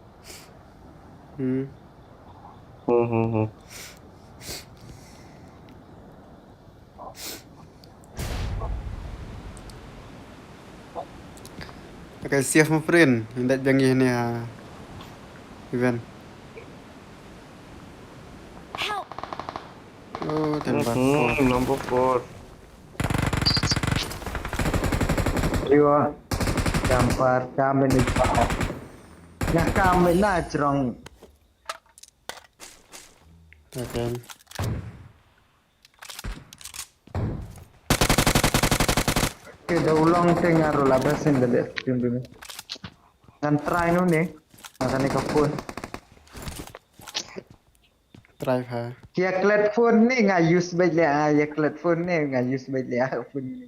Hmm. Hmm, hmm, hmm. Okay, save mo friend. Inda jangi ni ha event. Help! Oh, tembak. Hmm, number four. Liwa. Kampar, kam ini. Nga kam ina jrong. Okay. Ke da u long te nga ruh la best in the left team duni. Ngan try nu ne. Nga kane ka phone. Try ha. Ïa klet phone ne nga use beit leh, ah, ïa klet phone ne nga use beit leh, ah, phone ne.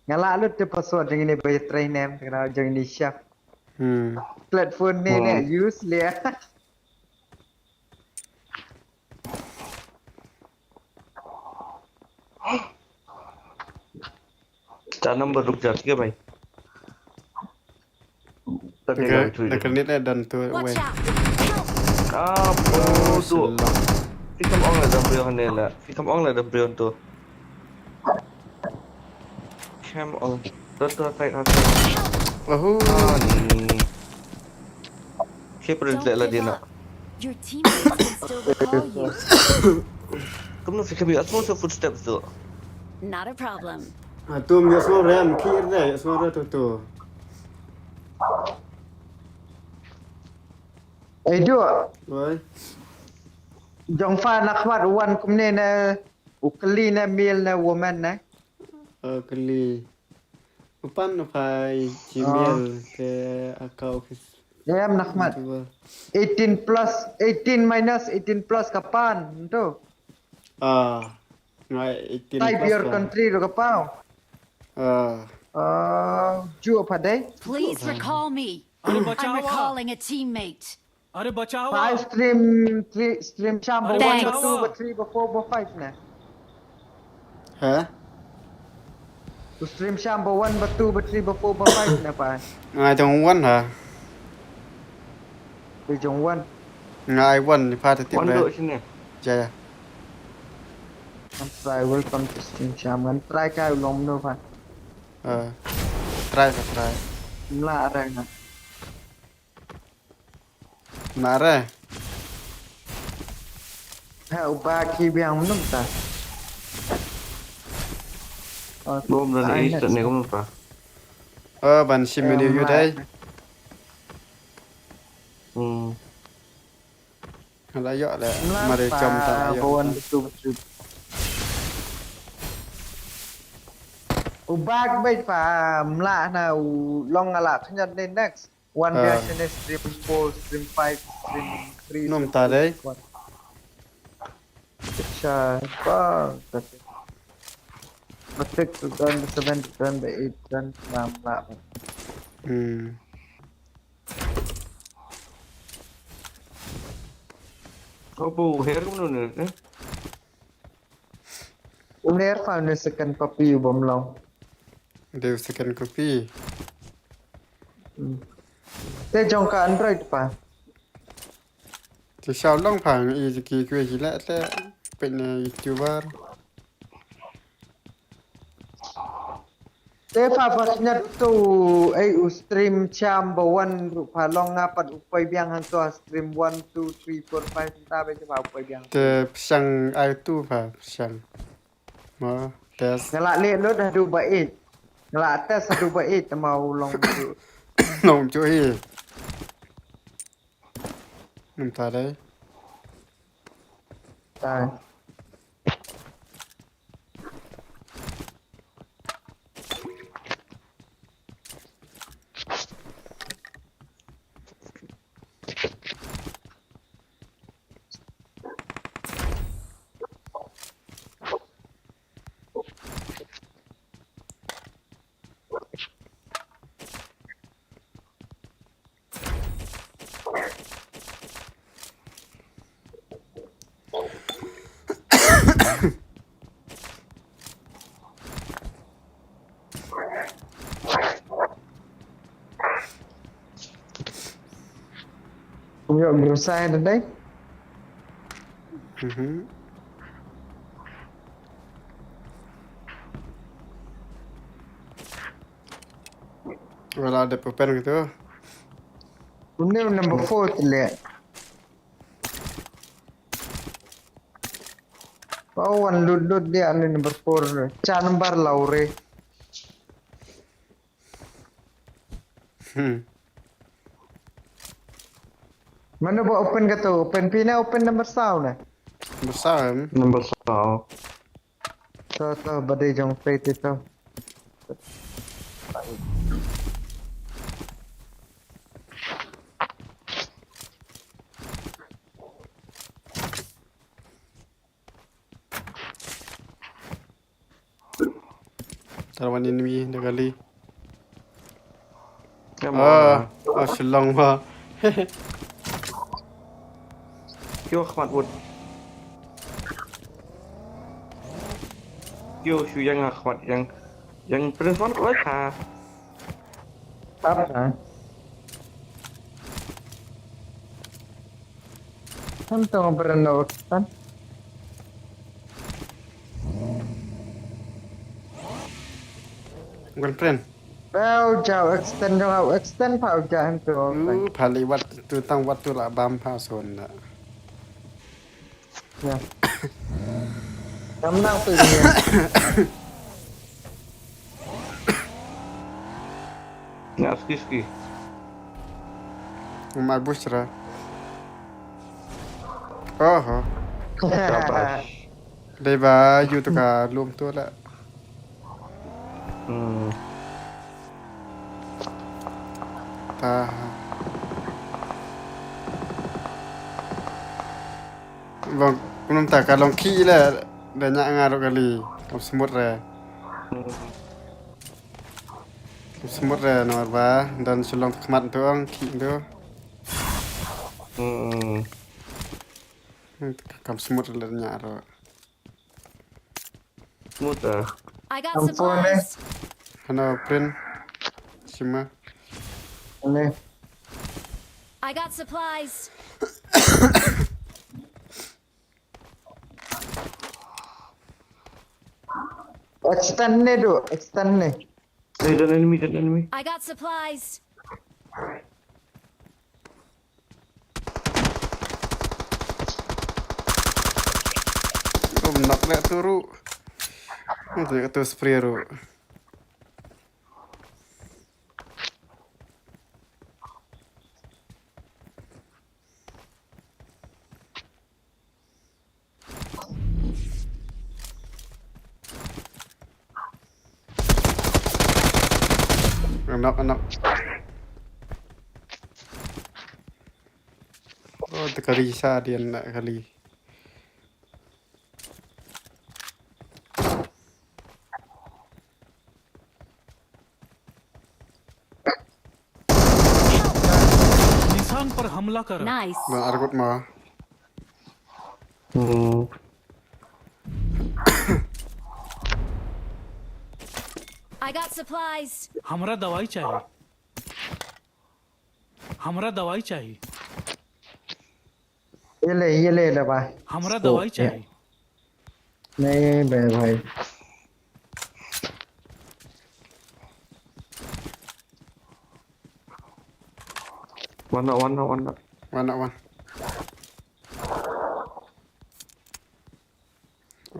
Nga la lut te password jong ini ba ïa try nem, te kena jong ini chef. Hmm. Klet phone ne ne use leh. Cha number ruk ja, ठीक है भाई. Da kane da don tu wei. Watch out! Ah, bro, tu. Phi kam ong la dam brio ne la. Phi kam ong la dam brio tu. Kam ong. Tu tu tai ka. Ahu. Ah, ni. Keep it la dina. Your teammates can still recall you. Kumno phi kam ïoh small footsteps tu. Not a problem. Ah, tu ïoh small ram, kir deh, ïoh small ram tu tu. Ai du. Wei. Jong pha na khmat wan kumne ne u kali ne male ne woman ne. Oh, kali. Upan na phai Gmail ke account office. Em na khmat. Eighteen plus, eighteen minus eighteen plus ka pan tu. Ah, ngai eighteen Type plus your lah. Country ru ka pau. Ah, Uh, ju apa dai? Please recall me. अरे I'm बचाओ recalling a teammate. अरे बचाओ Five stream, three stream sham ba Aduh, one Thanks. ba two ba three ba four ba five ne. Ha? Stream sham ba one ba two ba three ba four ba five ne pa. Ngai jong one ha. Bi jong one. Ngai one ni pha te ti. One Bre. Do sini. Ja ya. Ngan try welcome to stream sham ngan try kai long no pa. Ah, try ka try. Mla re nga. Nare. Ha u ba ki biang mnum ta. Oh, Bom dan ai, is next. Dan ne kumno pa. Oh, ban sim menu yu dai. Hmm. Hala yo le. Mla Mari pa chom ta yo. Bawan betul betul. U bak bai pa mla na u long ala khanyat ne next. One Ah. biang sene stream four, stream five, stream three. Nom ta dai. Cha ba. Batik tu dan seven dan eight dan enam lah. Hmm. Kau bu hair kumno ne? Eh? Uner pa ne second copy u bom long. Deu second copy. Te jong ka Android pa. Te shaw long pa ngi i ki kwe ki le te pe ne YouTuber. Te pa ba nyat tu ei u stream cham ba wan ru pa long nga pat u poi biang han to stream one two three four five ta be pa u poi biang. Te psiang ai tu pa psiang. Ma test. Nga la le lut hadu ba eight. Nga la test hadu ba eight ma u long tu. Nong chu hi. Nang ta dai. Tai. Kum ïoh berusaha ïa dei. Mhm. Wala dep open gitu. Kumne number four te leh. Oh, wan lut lut dia ane number four. Cha number Laure. Hmm. Mano ba open kato? Open phi ne open number saw ne? Number saw em? Number saw. To, to, ba dei jong phi te to. Tara wan enemy da kali. Come on. Ah, ah, Shillong ba. Kyo khmat wood. Kyo shu yang khmat yang, yang prince one ko ha. Tap ha. Kan tong beren no kan. Girlfriend. Pau jauh extend jong au extend pau jauh hem tu. Uh, pali wat tu tang wat tu la bam pau son na. Ya. Kam nang tu ni. Nga ski ski. Mai bush ra. Oho. Shabash. Dei ba yu tu ka lum tu la. Hmm. Ta. Long, kumta ka long ki la da nya nga ro kali. Kam smut re. Hmm. Kam smut re nomor ba dan sulong khmat tu ang ki tu. Hmm. Kam smut re nya ro. Muta. I got supplies. Hano print. Shima. Ane. I got supplies. Extend ne do, extend ne. Hey, don't enemy, don't enemy. I got supplies. Rum nak lek tu ru. Nak tu spray ru. Anak, anak. Oh, te kali sa dia nak kali. निशान पर हमला करो। Nice. Ban argut ma. Hmm. I got supplies. हमरा दवाई चाहिए। हमरा दवाई चाहिए। ये ले, ये ले, ले भाई। हमरा दवाई चाहिए। नहीं बे भाई। One not one, not one not. One not one.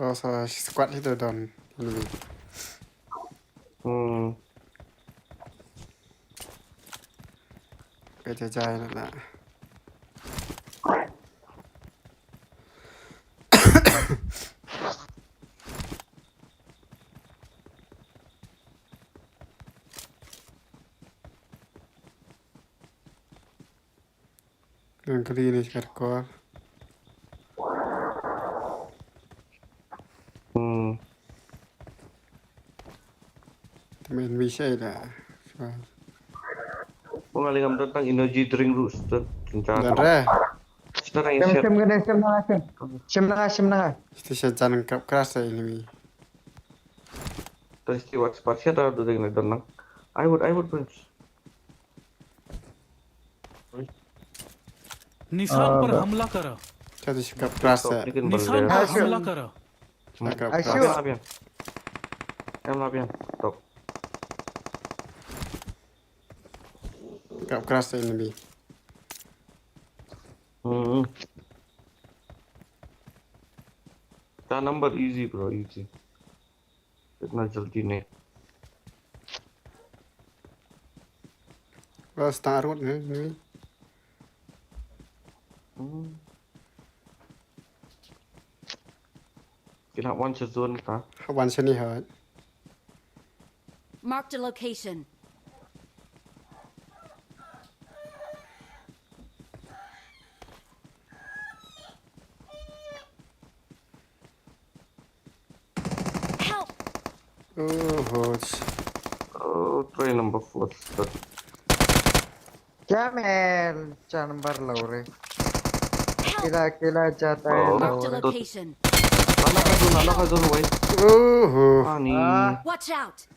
Oh, so squad itu don. Hmm. Ka jajai na na. Nang kali ni sekarkor. Hmm. Temen bisa dah. Pengalihan tentang energy drink lu. Dan re. Shim, shim, shim, shim. Shim na, shim na. Station jan kap crash sa enemy. Terus tiwat sepasia dah duduk ni donang. I would, I would, Prince. निशान पर हमला करो। Kap crash sa. निशान पर हमला करो। Kap crash. Em labian. Tok. Kap crash sa enemy. Hmm. Ka number easy, bro, easy. Itna jaldi nahi. Ba start road ni, ni. Hmm. Ki la wan sha zone ta. Wan sha ni ha. Marked a location. Help! Oh, hoj. Oh, try number four. Kya mel, cha number low re. Help! Kila, kila, jata hai. Oh, low re. Marked a location. Lana ka zone, lana ka zone, wait. Oh, oh. Ani. Ah. Watch out!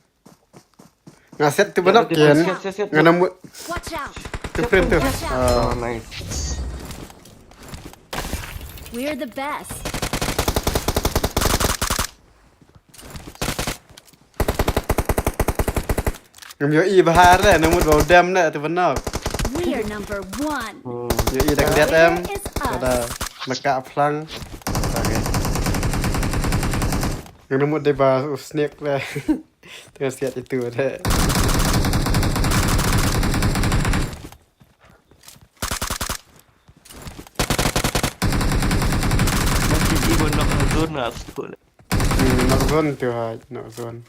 Nga set tu banok ken. Set, set, set, set. Nga nemu. Watch out! Tu frame tu. Watch out! Ah, nice. We're the best. Ngam ïohi bha re, nang mut ba u dem ne, tu banok. We are number one. Hmm. Ïohi da ka diat em. Winner is us. Ada meka phlang. Okay. Ngam mut dei ba u sneak re. Tengah siat itu re. Masih di bawah knock zone lah, aku. Hmm, knock zone tu, hai, knock zone.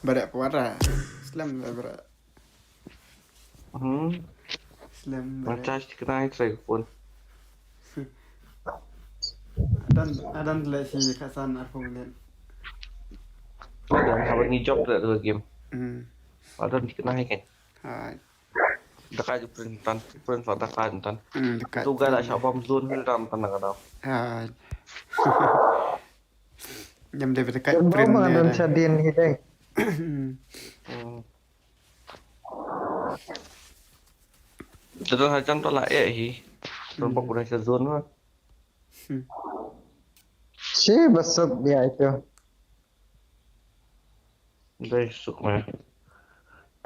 Ba dei pawara. Slem ba dei. Hmm. Slem ba dei. Nga charge tikna ïa ka phone. Adan, adan leh shi khatsan arphew minit. Adan haba ngi jop da game. Hmm. Adan tikna ïa ka. Hai. Daka ju print tan, print fa daka tan. Hmm, daka. Tu ga la tan. Sha bom zone hil ram tan ka dau. Hai. Jam dei ba daka print ne. Jam dei ba daka print ne dei. Hmm. Te don hajan to la eh hi. Don bok udah sha zone ma. Hmm. Shi basuk dia itu. Dei suk ma.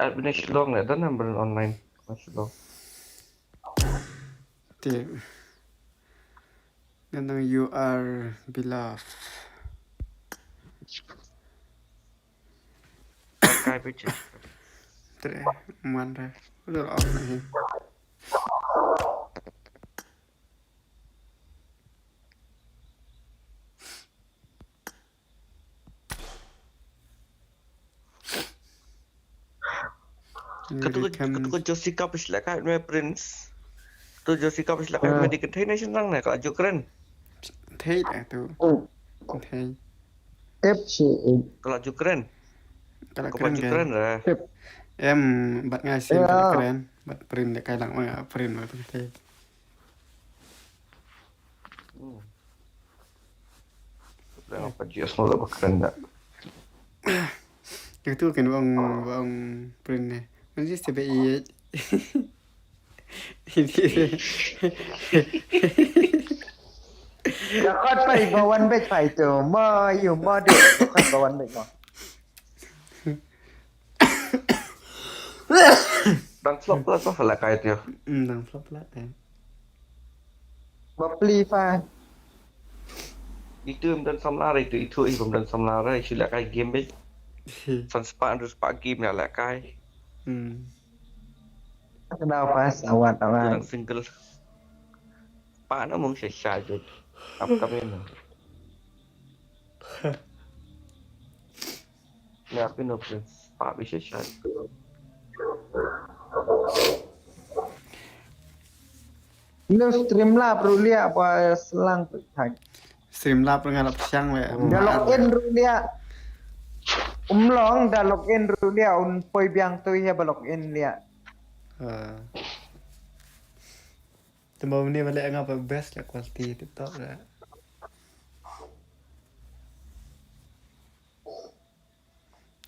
At bini Shillong le, don number online. Shillong. Te. Ngan nang you are beloved. Kai bichi. Tre, man re. Udah off na hi. Katu ka, katu ka Jessica pis la kai me Prince. Tu Jessica pis la kai me di kethei ne shin rang ne ka Ukraine. Thei da tu. Oh. Thei. Tep shi. Ka Ukraine. Ka Ukraine ra. Tep. Em bat ngai sin ka Ukraine. Bat Prince de kai lang ma Prince ma tu thei. Hmm. Tengah apa dia semua dah berkerendak. Itu kan bang, bang Prin ni. Nanti setiap i. Ini. Dah kau pai bawan bet pai tu. Ma, you ma dek. Kau bawan bet ma. Dang flop lah, flop lah kai tu. Hmm, dang flop lah kai. Ba pli fa. Itu em dan samla re itu, itu em dan samla re, shu la kai game be. San spah, dua spah game la la kai. Hmm. Kena pas awat awat. Dang single. Pa na mung sha sha je. Upcoming. Ya, pin no prince. Pap i sha sha. Neu Streamlabs ruh liah ba slang pek thang. Streamlabs ruh nga la psiang le. Da login ruh liah. Um long da login ruh liah un poi biang tu ïa ba login liah. Ah. Tymba une ba leh nga ba best la quality TikTok la.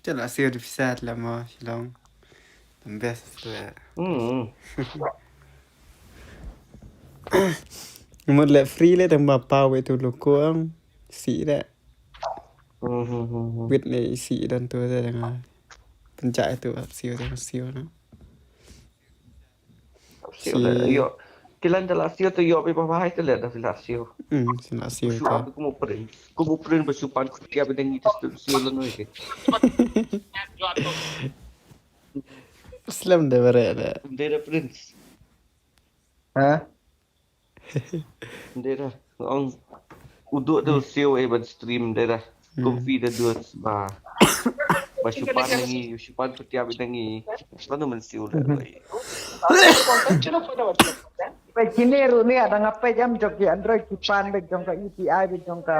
Te la siew da pisa la mo Shillong. Tam best la. Hmm. Mut leh free leh tang ba paw wei tu loko ang. Si da. Hmm, hmm, hmm, hmm. Wit ne si dan tu da nga. Pencak itu siew da siew na. Siew le, ïoh. Kilan da la siew te ïoh, phi ba bha te le da phi la siew. Hmm, phi la siew. Shu te. Ap ku mo print. Ku mo print ba shu pan ku tiap dang ita siew le noi ke. Slem de bare de. De da print. Ha? Ndera, ong udu tu siew e ban stream ndera. Hmm. Kum phi da dus ba. Ba shu pan nangi, shu pan putiap nangi. Lanu man siew le. Peit kine ruh ne ada nga peit jam jong ki Android ki pan beit jong ka U P I beit jong ka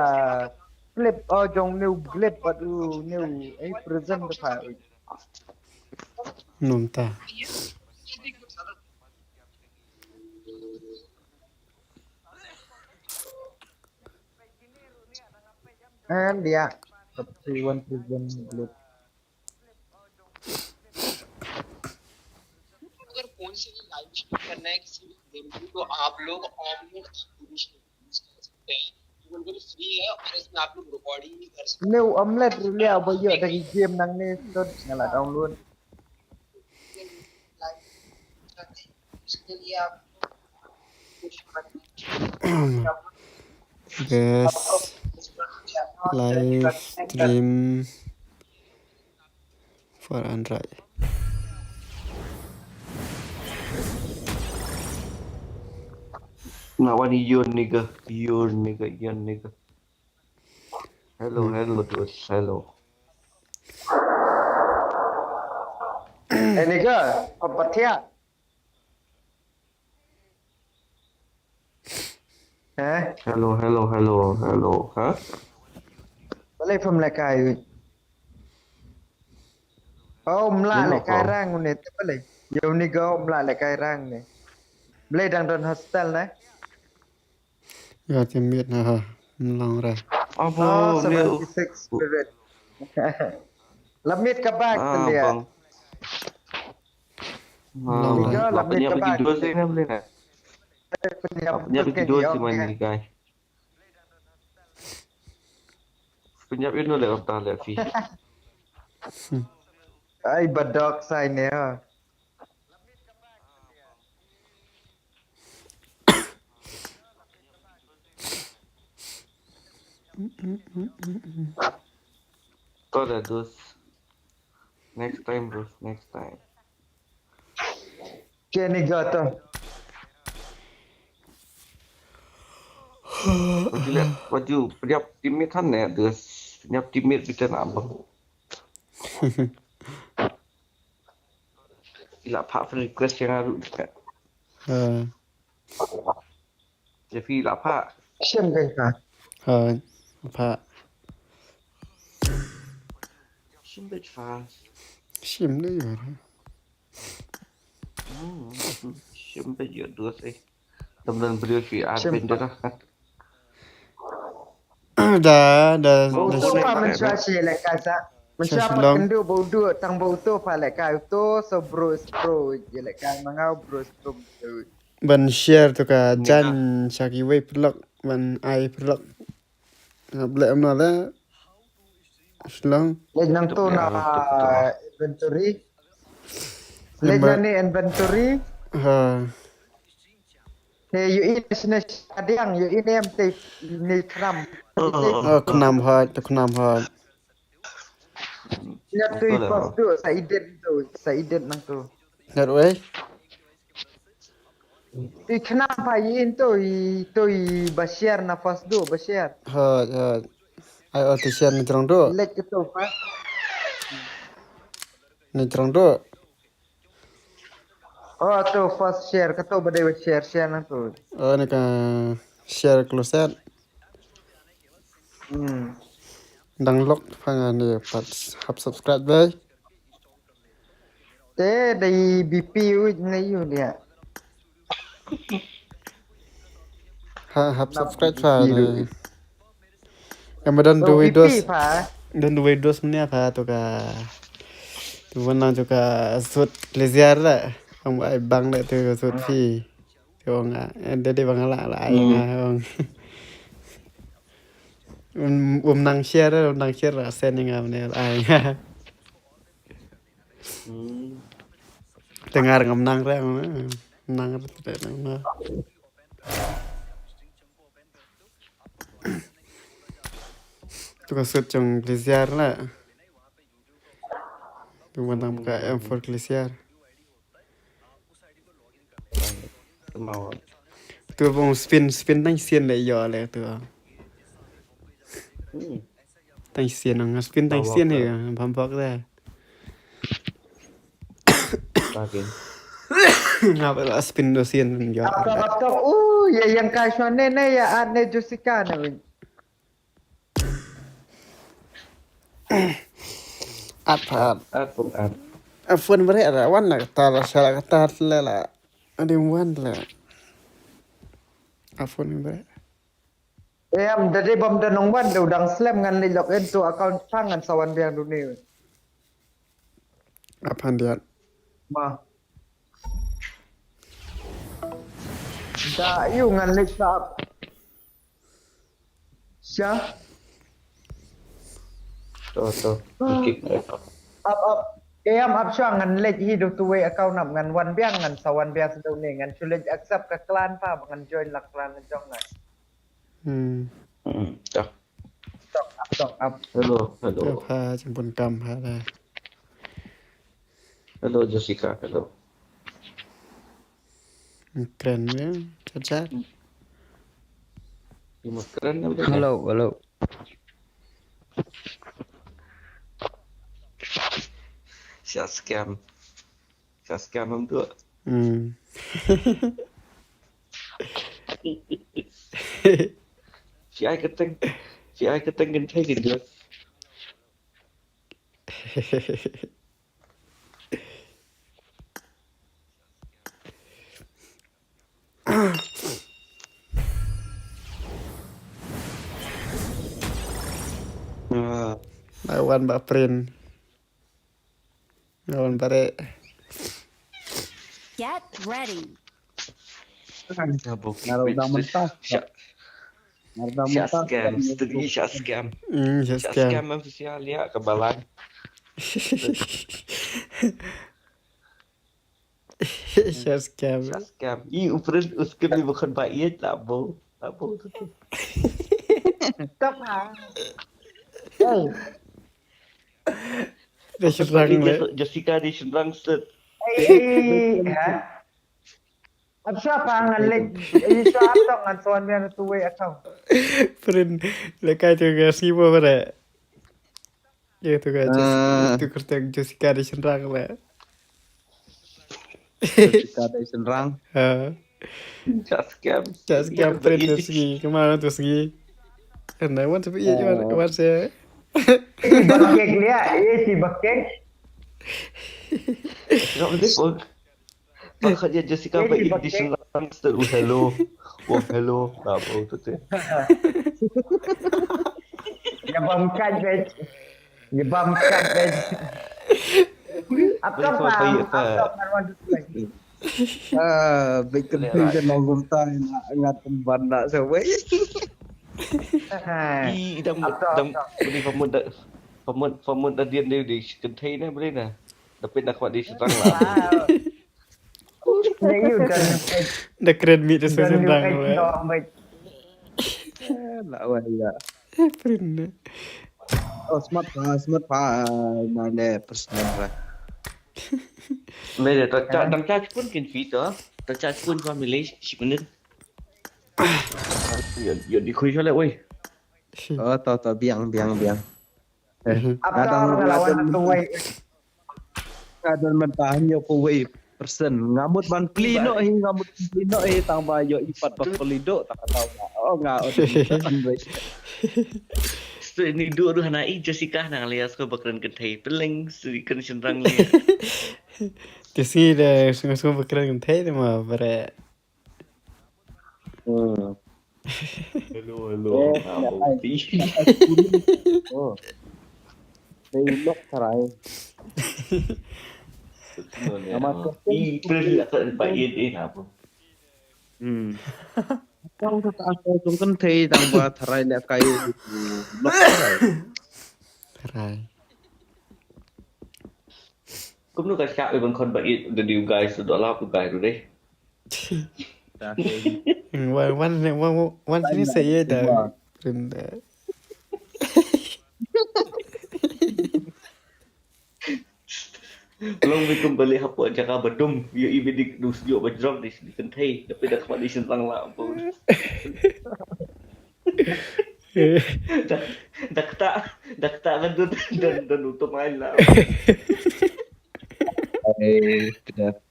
Flip, oh, jong new Flip bad u new, eh, present ka pha. Nonta. And yeah, three one three one group. अगर फोन से भी लाइव स्ट्रीम करना है किसी भी गेम की, तो आप लोग ऑमलेट एप्लीकेशन यूज़ कर सकते हैं। ये बिल्कुल फ्री है और इसमें आप लोग रिकॉर्डिंग भी कर सकते हैं। New omelette ruh liah ba ïoh da ki game nangne stud nga la download. Best live stream for Android. Now I need your nigga, your nigga, your nigga. Hello, hmm, hello, dude. Hello. Eh, nigga, apa dia? Eh? Hello, hello, hello, hello, ha? Balei pham lehkai? Oh, mla lehkai rang ne, te balei? Yo nigga, mla lehkai rang ne. Balei dang don hostel ne? Nga te miet na ha, mlong re. Abo, oh, seventy six spirit. La miet ka bag te liah. Mlong re. Nga la miet ka bag. Pynïap video si man ni kai. Pynïap ino le kata le phi. Ai badok sai ne ha. Kau dah dus. Next time, bro. Next time. Kenny gata. Wajib, wajib pynïap teammate han ne, dus. Pynïap teammate bitan abang. Ila pa friend request yang aru. Ha. Jeffy ila pa. Shem kan ka. Ha. Pa. Shem bet fa. Shem ne ya. Hmm. Shem bet ya dua sih. Temen beliau si Arvin dah. Da, da, da. Uto pa mynshuwa shi lehkai sa. Mynshuwa pa kynduh ba u duh tang ba uto pa lehkai uto so bro bro lehkai ma nga bro bro. Ban share to ka jan sha kiwei paralok ban ai paralok. Nga bleh ma la. Shlong. Leh nangto na inventory. Leh na ne inventory. Ha. Te ïohi ne shane shadiang, ïohi ne em te ne khnam. Oh, khnam hot, to khnam hot. Ïa tu i post tu, sa edit tu, sa edit nang tu. Ngat wei? Tu i khnam pa i in tu, i tu i ba share na post tu, ba share. Hot, hot. Ai, oh, tu share ni trong tu. Like tu pa. Ni trong tu. Oh, tu first share, ka tu ba dei share, share nang tu. Oh, ni ka share closet. Hmm. Dang lok pha nga ni pat hap subscribe bai. Te dei B P u ne yu dia. Ha, hap subscribe pha ni. Em, don tu videos. Don tu videos mania pha tu ka. Tu mana tu ka sut leziar la. Ang ai bang la tu ka sut fi. Tu nga, eh, dei bang la la ai nga ong. Um, um nang share, um nang share la sen nga mania la ai nga. Tengar ngam nang re, nang re te nang. Tu ka sut jong Glacier la. Tu ban tam ka M four Glacier. Tu bong spin, spin tang sien le yo le tu. Tang sien nang spin tang sien he bam bok da. Nga ba la spin do sien yo. Ap tok, ap tok. Uh, ya yang kai shwa ne ne ya at ne Jessica ne win. At at. At pun at. A phone bare ra wan na ta la shala ta la la. Adi wan la. A phone bare. Em, da dei bam da nong wan da u dang slem ngan leit log in to account pang ngan sa wan biang duni. Apan diat. Ma. Da yu ngan leit sa ap. Sha. To to. Keep it up. Ap ap. Em, ap sha ngan leit hi do tu wei account ap ngan wan biang ngan sa wan biang sa duni ngan shu leit accept ka clan pa ngan join la clan jong ngan. Hmm. Hmm, dah. Tok, tok, tok. Hello, hello. Dah, ha, jemput kam, ha, dah. Hello, Jessica, hello. Kren ya, cacat. Cuma keren ya, udah. Hello, hello. Siap scam. Sa scam am tu. Hmm. Si ai kyrteng, si ai kyrteng kynthei kynthei. Ah. Lawan ba print. Lawan bare. Get ready. Naro dang mentah. Syak. Naro dang mentah. Syak scam, studi syak scam. Hmm, syak scam. Syak scam, memang sial ya, kebalan. Syak scam. Syak scam. I upren uskem ni bukan baik, tak bau. Tak bau tu. Tak bau. Oh. Dah serang le. Jessica di serang set. Eh, ha? Apa siapa ngan lek? Eh, siapa ngan tuan yang tu wei atau? Prin, lekai tu ke siapa pada? Ya tu ke, tu kerteng Jessica di serang le. Jessica di serang. Ha. Just scam. Just scam print tu segi. Kemana tu segi? And I want to be, you want, want to. Eh, bakek liat, eh, si bakek. Kenapa dia pun? Pakhat ya Jessica ba English lang tu hello. Oh hello. Apa tu tu? Ya bangkat bet. Ya bangkat bet. Apa apa? Apa apa? Ah, big confusion nong kumta na ngat ban na sawai. I dang dang beli pamut da pamut pamut da dia dia di container beli na. Tapi nak kuat di setang lah. Wow. Dah you done. Dah keren mi tu sedang. Lah wah ya. Eh, prin. Oh, smart pa, smart pa. Mana personal lah. Mele tak tak dang charge pun kin fit tu. Tak charge pun family si bener. Yo yo di kui shalek wei. Oh, tau tau biang biang biang. Eh, apa lawan tu wei. Ka don mynta hynñiew phew wei percent. Nga mut ban plie noh hi, nga mut plie noh hi, tang ba ïoh i pat ba plie doh, tang kata ba. Oh, nga ot di an wei. Stu ni du ruh hana i Jessica nang lia sko ba kren kynthei peleng, stu kren shynrang lia. Te si de, sung sung ba kren kynthei de ma bare. Hmm. Hello, hello. Eh, ah, ya, oh, ai. Pi. Oh. Dei lok tharai. Betul ya. Nama tu? I pun lah tak dapat ye deh apa. Hmm. Kau tak asal tu kan thei tang ba tharai leh kai lok tharai. Tharai. Kum nu ka shak i ban khon ba it the new guys tu dola pu guy tu deh. Wan wan wan wan sini saya dah. Rinda. Long bi kum balik hapo jaka badum yu ibi dik dus yu bajrong di sini kentai tapi dah kemana di sentang lah ampun. Dak dak tak dak tak kan tu dan dan untuk main lah. Eh, tidak.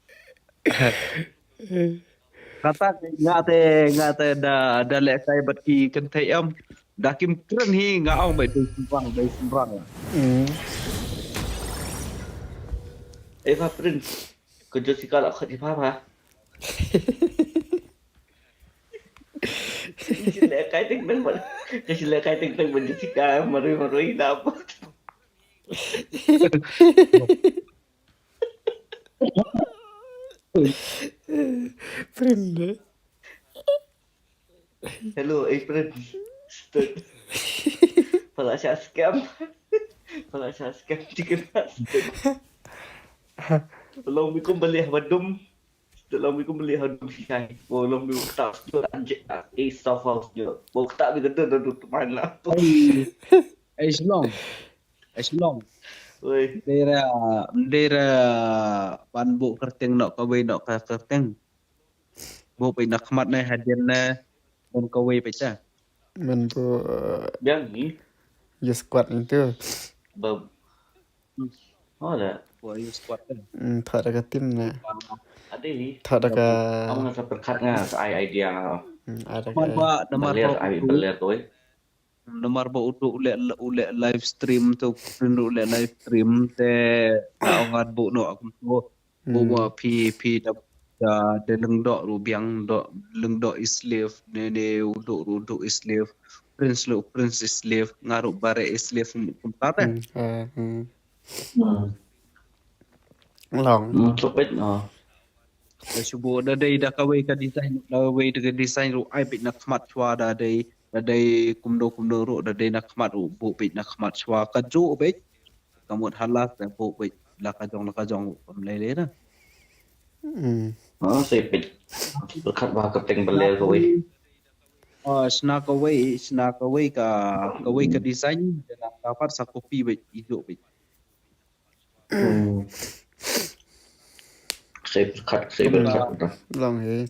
Kata nga te nga te da da leh kai bad ki kynthei em da kim kren hi nga ong bai dei sumrang dei sumrang. Hmm. Eva Prince ko Jessica la khat hi pha pha. Ka shin leh kai teng teng ban ka shin leh kai teng teng ban Jessica marui marui da. Prince. Hello, eh, Prince. Stud. Pala sha scam. Pala sha scam chicken. Long mi kum balik haba dum. Long mi kum balik haba dum shi shai. Long mi kum tak stud. Ace of house stud. Bo tak bi kedut dut man lah. Ai Shlong. Ai Shlong. Oi. Dei ra dei ra ban buh kyrteng noh kawei noh ka kyrteng. Buh peit na khmat ne hadien ne. Bun kawei peit ta. Men buh biang ni. Yes squad ni tu. Bab. Oh la. Buh yes squad ne. Hmm, thot da ka team ne. Ade ni. Thot da ka. Am nga sa perkhat nga sa ai idea nga. Hmm, ada ka. Ba namar ba ai beler tu. Namar ba u duk u leh u leh live stream tu prin u leh live stream te na ong at bu no akum tu bu ba phi phi da da de leng dok ru biang dok leng dok is slave ne ne u duk ru duk is slave prince lu prince is slave nga ru bare is slave kum ta te. Hmm, eh, hmm. Long. Hmm, chopet no. Da shu buh da dei da kawei ka design da kawei da ka design ruh ai bit na khmat chwa da dei da dei kumno kumno ruh da dei na khmat ruh buh bit na khmat chwa ka ju bit ka mut halas da buh bit la ka jong la ka jong kam lei lei da. Hmm. Ah, sei bit. Berkat ba ka teng bele kawei. Ah, sna kawei sna kawei ka kawei ka design da na ka pat sa copy bit i ju bit. Sei pyrkhat sei pyrkhat. Long he.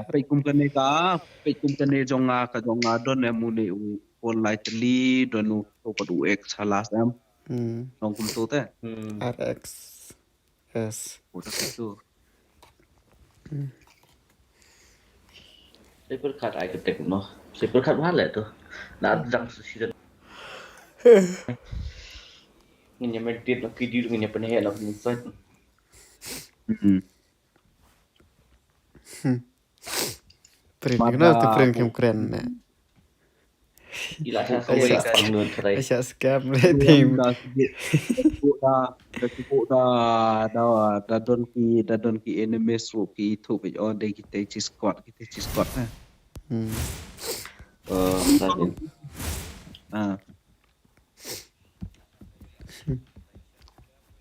Peit kum kane ka peit kum kane jong nga ka jong nga don em une u pon lai teli don u to pat u X halas em. Hmm. Long kum to te. Hmm. R X S. Udah itu. Hmm. Sei pyrkhat ai ketek noh. Sei pyrkhat wale tu. Na dang season. Ngin ïa maintain la ki di ngin ïa pynheh la ki sait. Hmm. Prin kena tu prin kim kren ne. Ila sa kawei ka pangnud trai. Sa scam le tim. Da sibuk da da sibuk da da da don ki da don ki enemies ru ki tu pe o de ki te chi squad ki te chi squad na. Hmm. Eh, sa ni. Ah.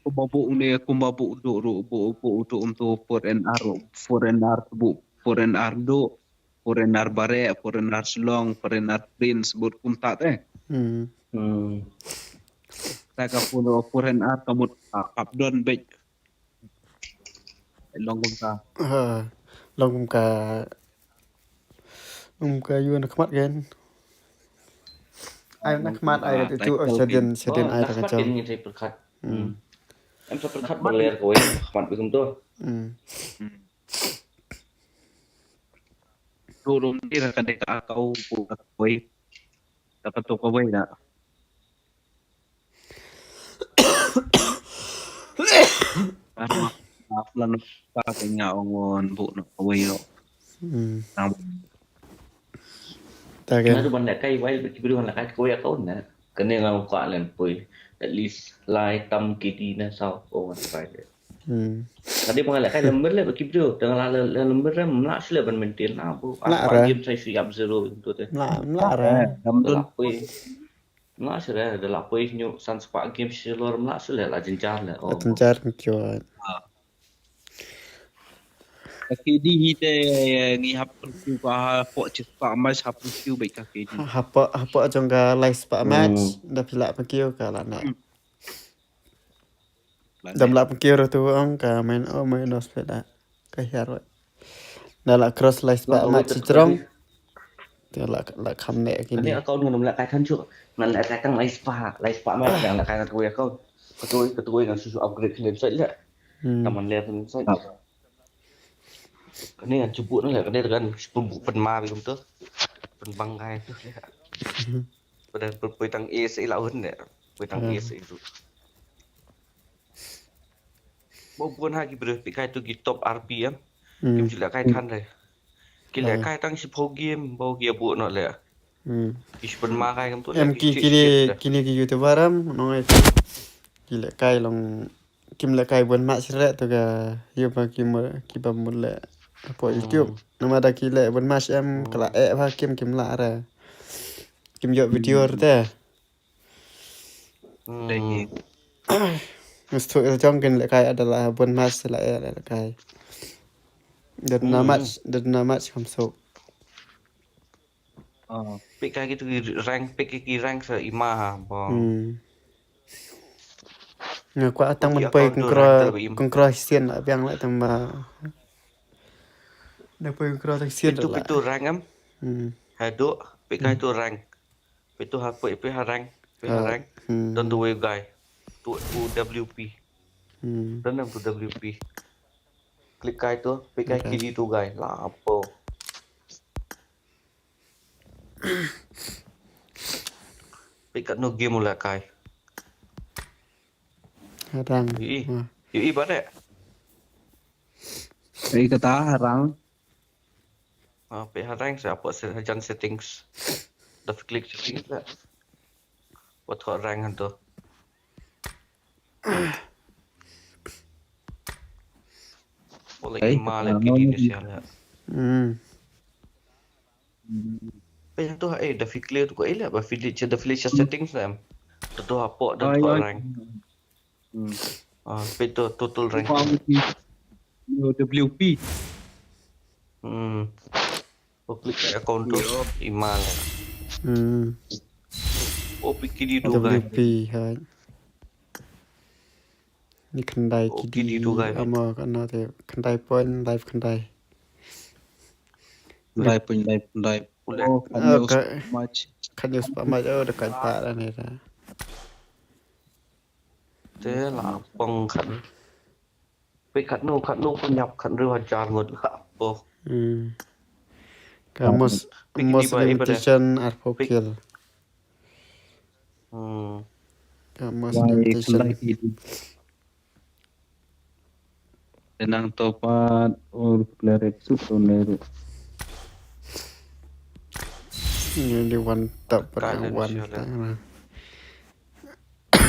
Kumba buh ne kumba buh duh ruh buh buh duh um tu foreigner ruh foreigner buh foreigner duh foreigner bareh foreigner Shillong foreigner Prince bud kumta te. Hmm. Hmm. Ta ka foreigner ka mut ka kap don bej. Long kumta. Ha, long kumta. Um ka yu na khmat gen. Ai na khmat ai ka tu shadin shadin ai ka jong. Ngi thei pyrkhat. Hmm. Em sa pyrkhat ba ler kawei khmat bi kumto. Hmm. Rum ti ra ka dei ka akau ko kawei. Ka patok kawei na. Ano, plan pa ka nga ong on bu no kawei yo. Hmm. Tam. Ta Na kan. tu ban lehkai wai ki briew ban lehkai kawei account na. Kane nga ka len poi. At least lai tam kidi na saw ko wan pai. Hmm. Kadi ban lehkai lemmer le ki briew. Tang la le lemmer le mla shle ban maintain na bu. Lah Apa ra. Game sai siap zero tu te. Mla mla ra. Tam tu. Lah poi. Mla shle da lah poi nyu san spah game shlor mla shle la jinjar le. Oh. Jinjar kyo. Ka K D hi te ngi hap review ka ha po chit pa mas hap review bai ka K D. Hapoh hapoh jong ka lai spah match da phi lah pyrkiew ka la neh. Dam lah pyrkiew ruh tu ong ka main oh main dos phi da ka hiar wei. Da lah cross lai spah match chi trong. Te lah lah kham neh kini. Kane account ngam lah kai than chu. Ngan lah kai tang lai spah lai spah match ngan lah kai tang kawei account. Katoi katoi ngan susu upgrade kini sai lah. Hmm. Taman ler kini sai. Kane ngan cubu na le kane kan pun pun ma bi kumto. Pun bang kai tu le. Pada pun pun tang A S A la un le. Pun tang A S A tu. Bo bun ha ki briew pi kai tu ki top R P em. Hmm. Kim ju le kai than le. Ki le kai tang si pho game bo ki abu no le. Hmm. Ki si pun ma kai kam tu le. Em ki ki kini kini ki YouTuber am nong ai ki le kai long. Kim lehkai bun mah sirek tu ka yu ba ki mul ki ba mul leh hapoh YouTube. Namar da ki leh bun mah em ka la eh ba kim kim lah ra. Kim ïoh video ra te. Ngus tu il jong kin lehkai ada lah bun mah la eh lehkai. Dan na mah dan na mah kam sok. Pick kai ki tu ki rank, pick ki rank sa i ma ha bong. Hmm. Nga kwah tang ban poi kongkro kongkro sien la biang la tang ba. Da poi kongkro tang sien la. Pitu rank am. Hmm. Hadu pick kai tu rank. Pitu ha poi pi ha rank. Pi ha rank. Don tu wei guy. Tu tu W P. Hmm. Don tu W P. Klik kai tu, pick kai ki di tu guy. La apo. Pick kat no game u lehkai. Harang. Yu i. Yu i ba deh. Ei kata harang. Ah, pick harang sa apa se hajan settings. Da klik settings la. Wat hot rank hantu. Boleh ima le kini ni sial ya. Hmm. Pe tu eh da fi clear tu ko ila ba fi da fi settings em. Da tu hapo da tu rank. Hmm. Ah, pe tu total rank. W P. Hmm. Ko klik account tu ima le. Hmm. O P K D tu guy. W P hai. Ni khyndai ki di ama ka na te khyndai point live khyndai. Khyndai point live khyndai. Oh, kan news match. Kan news pa match oh da kan pa da ne da. Te la pong kan. Pe kat no kat no pun yap kat ru hajar ngut ka po. Hmm. Ka most most limitation ar po kill. Hmm. Ka most limitation. Tenang topat or player exit to neru. Ini di one tap pernah one tap.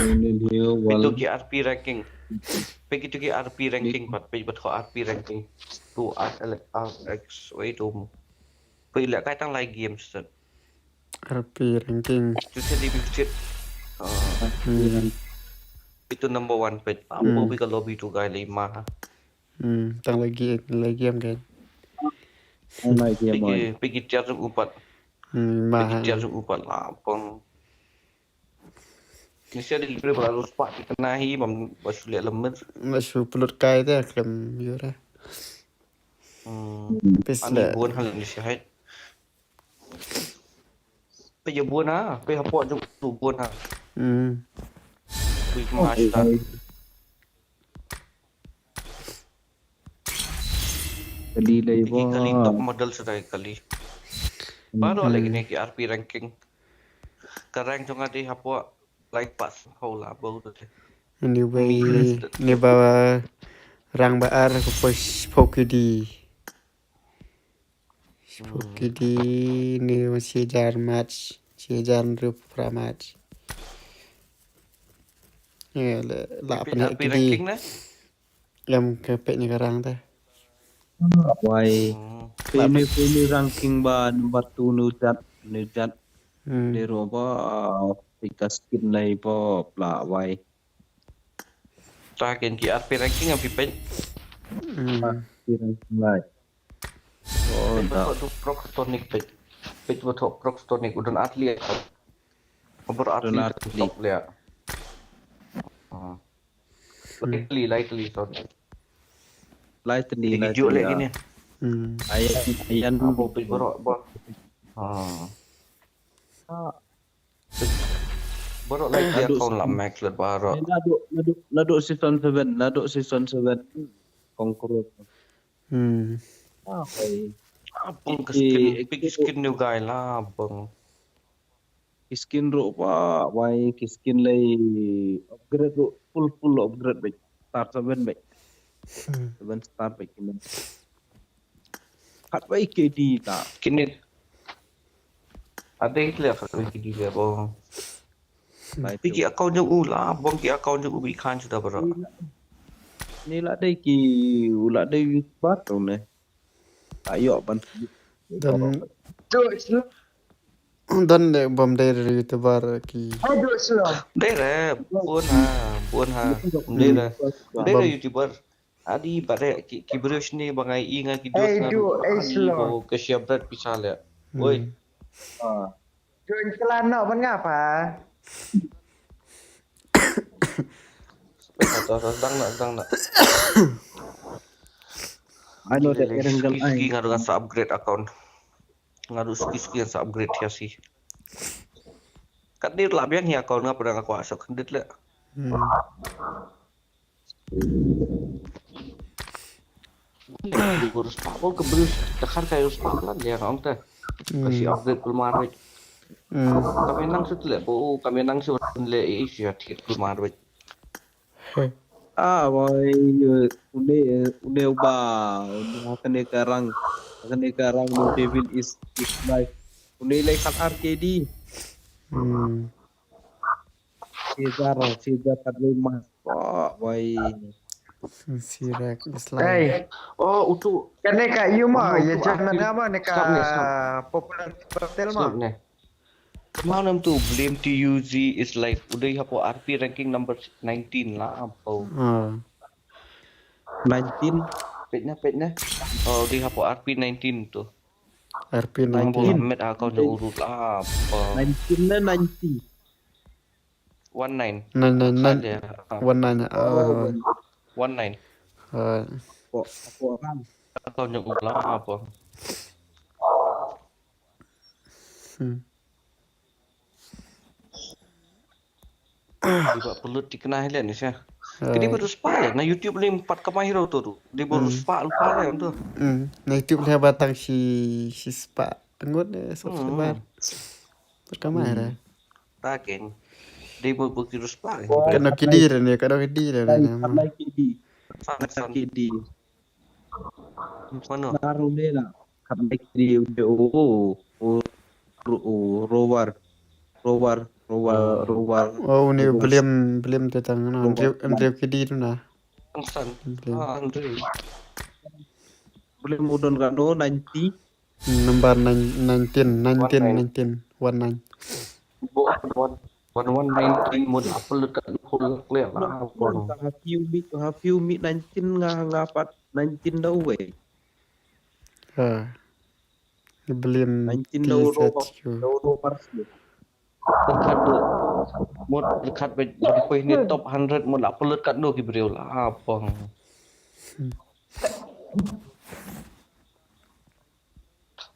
Ini dia one. Itu ki R P ranking. Pegi itu ki R P ranking pat pegi bat ko R P ranking. Tu R L R X wait um. Pegi lek kai tang lai game set. R P ranking. Tu se di bibit. Ah. Hmm. Itu number one pet. Apa bi ka lobby tu guy lima. Hmm, tang lagi lagi am kan. Tang lagi am. Pegi pegi tiar sum upat. Hmm, pegi tiar sum upat lah pong. Ni sia di libre ba lu spak kita nahi bam ba su lek lemmer. Ba su pelut kai te klem yura. Hmm. Pis ani le. Bun hal ni sia hai. Pe ye bun ha, pe hapoh juk tu bun ha. Hmm. Pe mas ta. Kali lei ba. Kali top model sa dei kali. Baroh lei kine ki R P ranking. Ka rank jong nga dei hapoh lai pat sngewbha la bau tu. Anyway, ne ba rang ba ar ka poi spokey di. Spokey di ne ma shi hajar match, shi hajar hynriew phra match. Ye le la pynheh ki di. Em ka peit ne ka rang te. Wai. Peit ne peit ne ranking ba number two nu jat nu jat. Ne ro ba peit ka skin lai ba pla wai. Ta ken ki R P ranking am phi peit. Hmm. Ki ranking lai. Oh, peit ba da. Thoh du Proxtonic peit. Peit ba thoh Proxtonic u don atli. Abor atli. Don atli. Top le. Hmm. Lai tli, lai tli, sorry. Lai tli, lai tli. Lai tli, lai tli. Hmm. Ayan, ayan. Abo peit baroh ba. Hmm. Baroh lai ki account la max lut baroh. Naduh, naduh, naduh season seven, naduh season seven. Kongkro. Hmm. Ah, oi. Abang ki skin, big skin new guy la abang. Ki skin ruh ba wai ki skin lei upgrade ruh full full upgrade beit. Star seven beit. Hmm. Seven star beit kine. Khat wei K D ta. Kine. Ade kle khat wei K D le bo. Ki account jong u la bong ki account jong u bi khan chuda bara. Ni la dei ki u la dei YouTuber tu ne. Ta ïoh ban. Dan Dan de bom dei YouTuber ki. Dei re bun ha bun ha. Dei re dei re YouTuber. Adi ba re ki briew shini ba ngai i nga ki dos nga ru. Adi ba ka shia bret pisa le. Oi. Join klan no ban nga pa. Dang na dang na. Ano de erenggal ai. Ski nga dengan sa upgrade account. Nga ru ski ski sa upgrade ya si. Kat dir lap yang ya account nga pernah aku asok kendit le. Hmm. Gur spa bol ke bel takar kai spa plan dia kong te. Kasi upgrade kulmar wek. Kami nang sut le bo kami nang sut le isi hati kulmar wek. Ah, boy, une une uba une hakane karang hakane karang no devil is is life. Une lai khat R K D. Hmm. Cesar, Cesar kat lei mas. Wah, wai. Sirak is life. Hey. Oh, utu. Kane ka yu ma, ya jangan apa ne ka popular hotel ma. Somehow nam tu blame T U Z is life. Udai hapo R P ranking number nineteen la apo. Ah. Nineteen. Pet na, pet na. Oh, udai hapo R P nineteen tu. R P nineteen. Met account urut la apo. Nineteen na ninety. One nine. Nine nine nine. One nine. Oh. One nine. Apo apo kan. Account jong u la apo. Hmm. Di ba pelut di kena hilen ni sha. Kini baru spa ya na YouTube ni empat kama hero tu tu. Di baru spa lupa ya tu. Hmm. Na YouTube le batang si si spa. Ngut ne subscriber. Perkama ya. Takin. Di baru baru spa. Kano kidi re ne kano kidi re ne. Kano kidi. Kano kidi. Mano? Naru ne la. Kap mai kri u je u u u u rover. Rover, rover, rover. Oh, une u William, William te tang na Andrew, Andrew kidi tu na. Ansan. William. Ah, Andrew. William u don kano ninety. Number nine, nineteen, nineteen, nineteen, one nine. Bo one one one nineteen mo da apel ka hul clear la. Ka ha few mi, ka ha few mi nineteen nga nga pat nineteen da uwei. Ha. Blim nineteen da uwei. Mut dekat ba ban poi ni top hundred mut la pelut kat no ki briew la apong.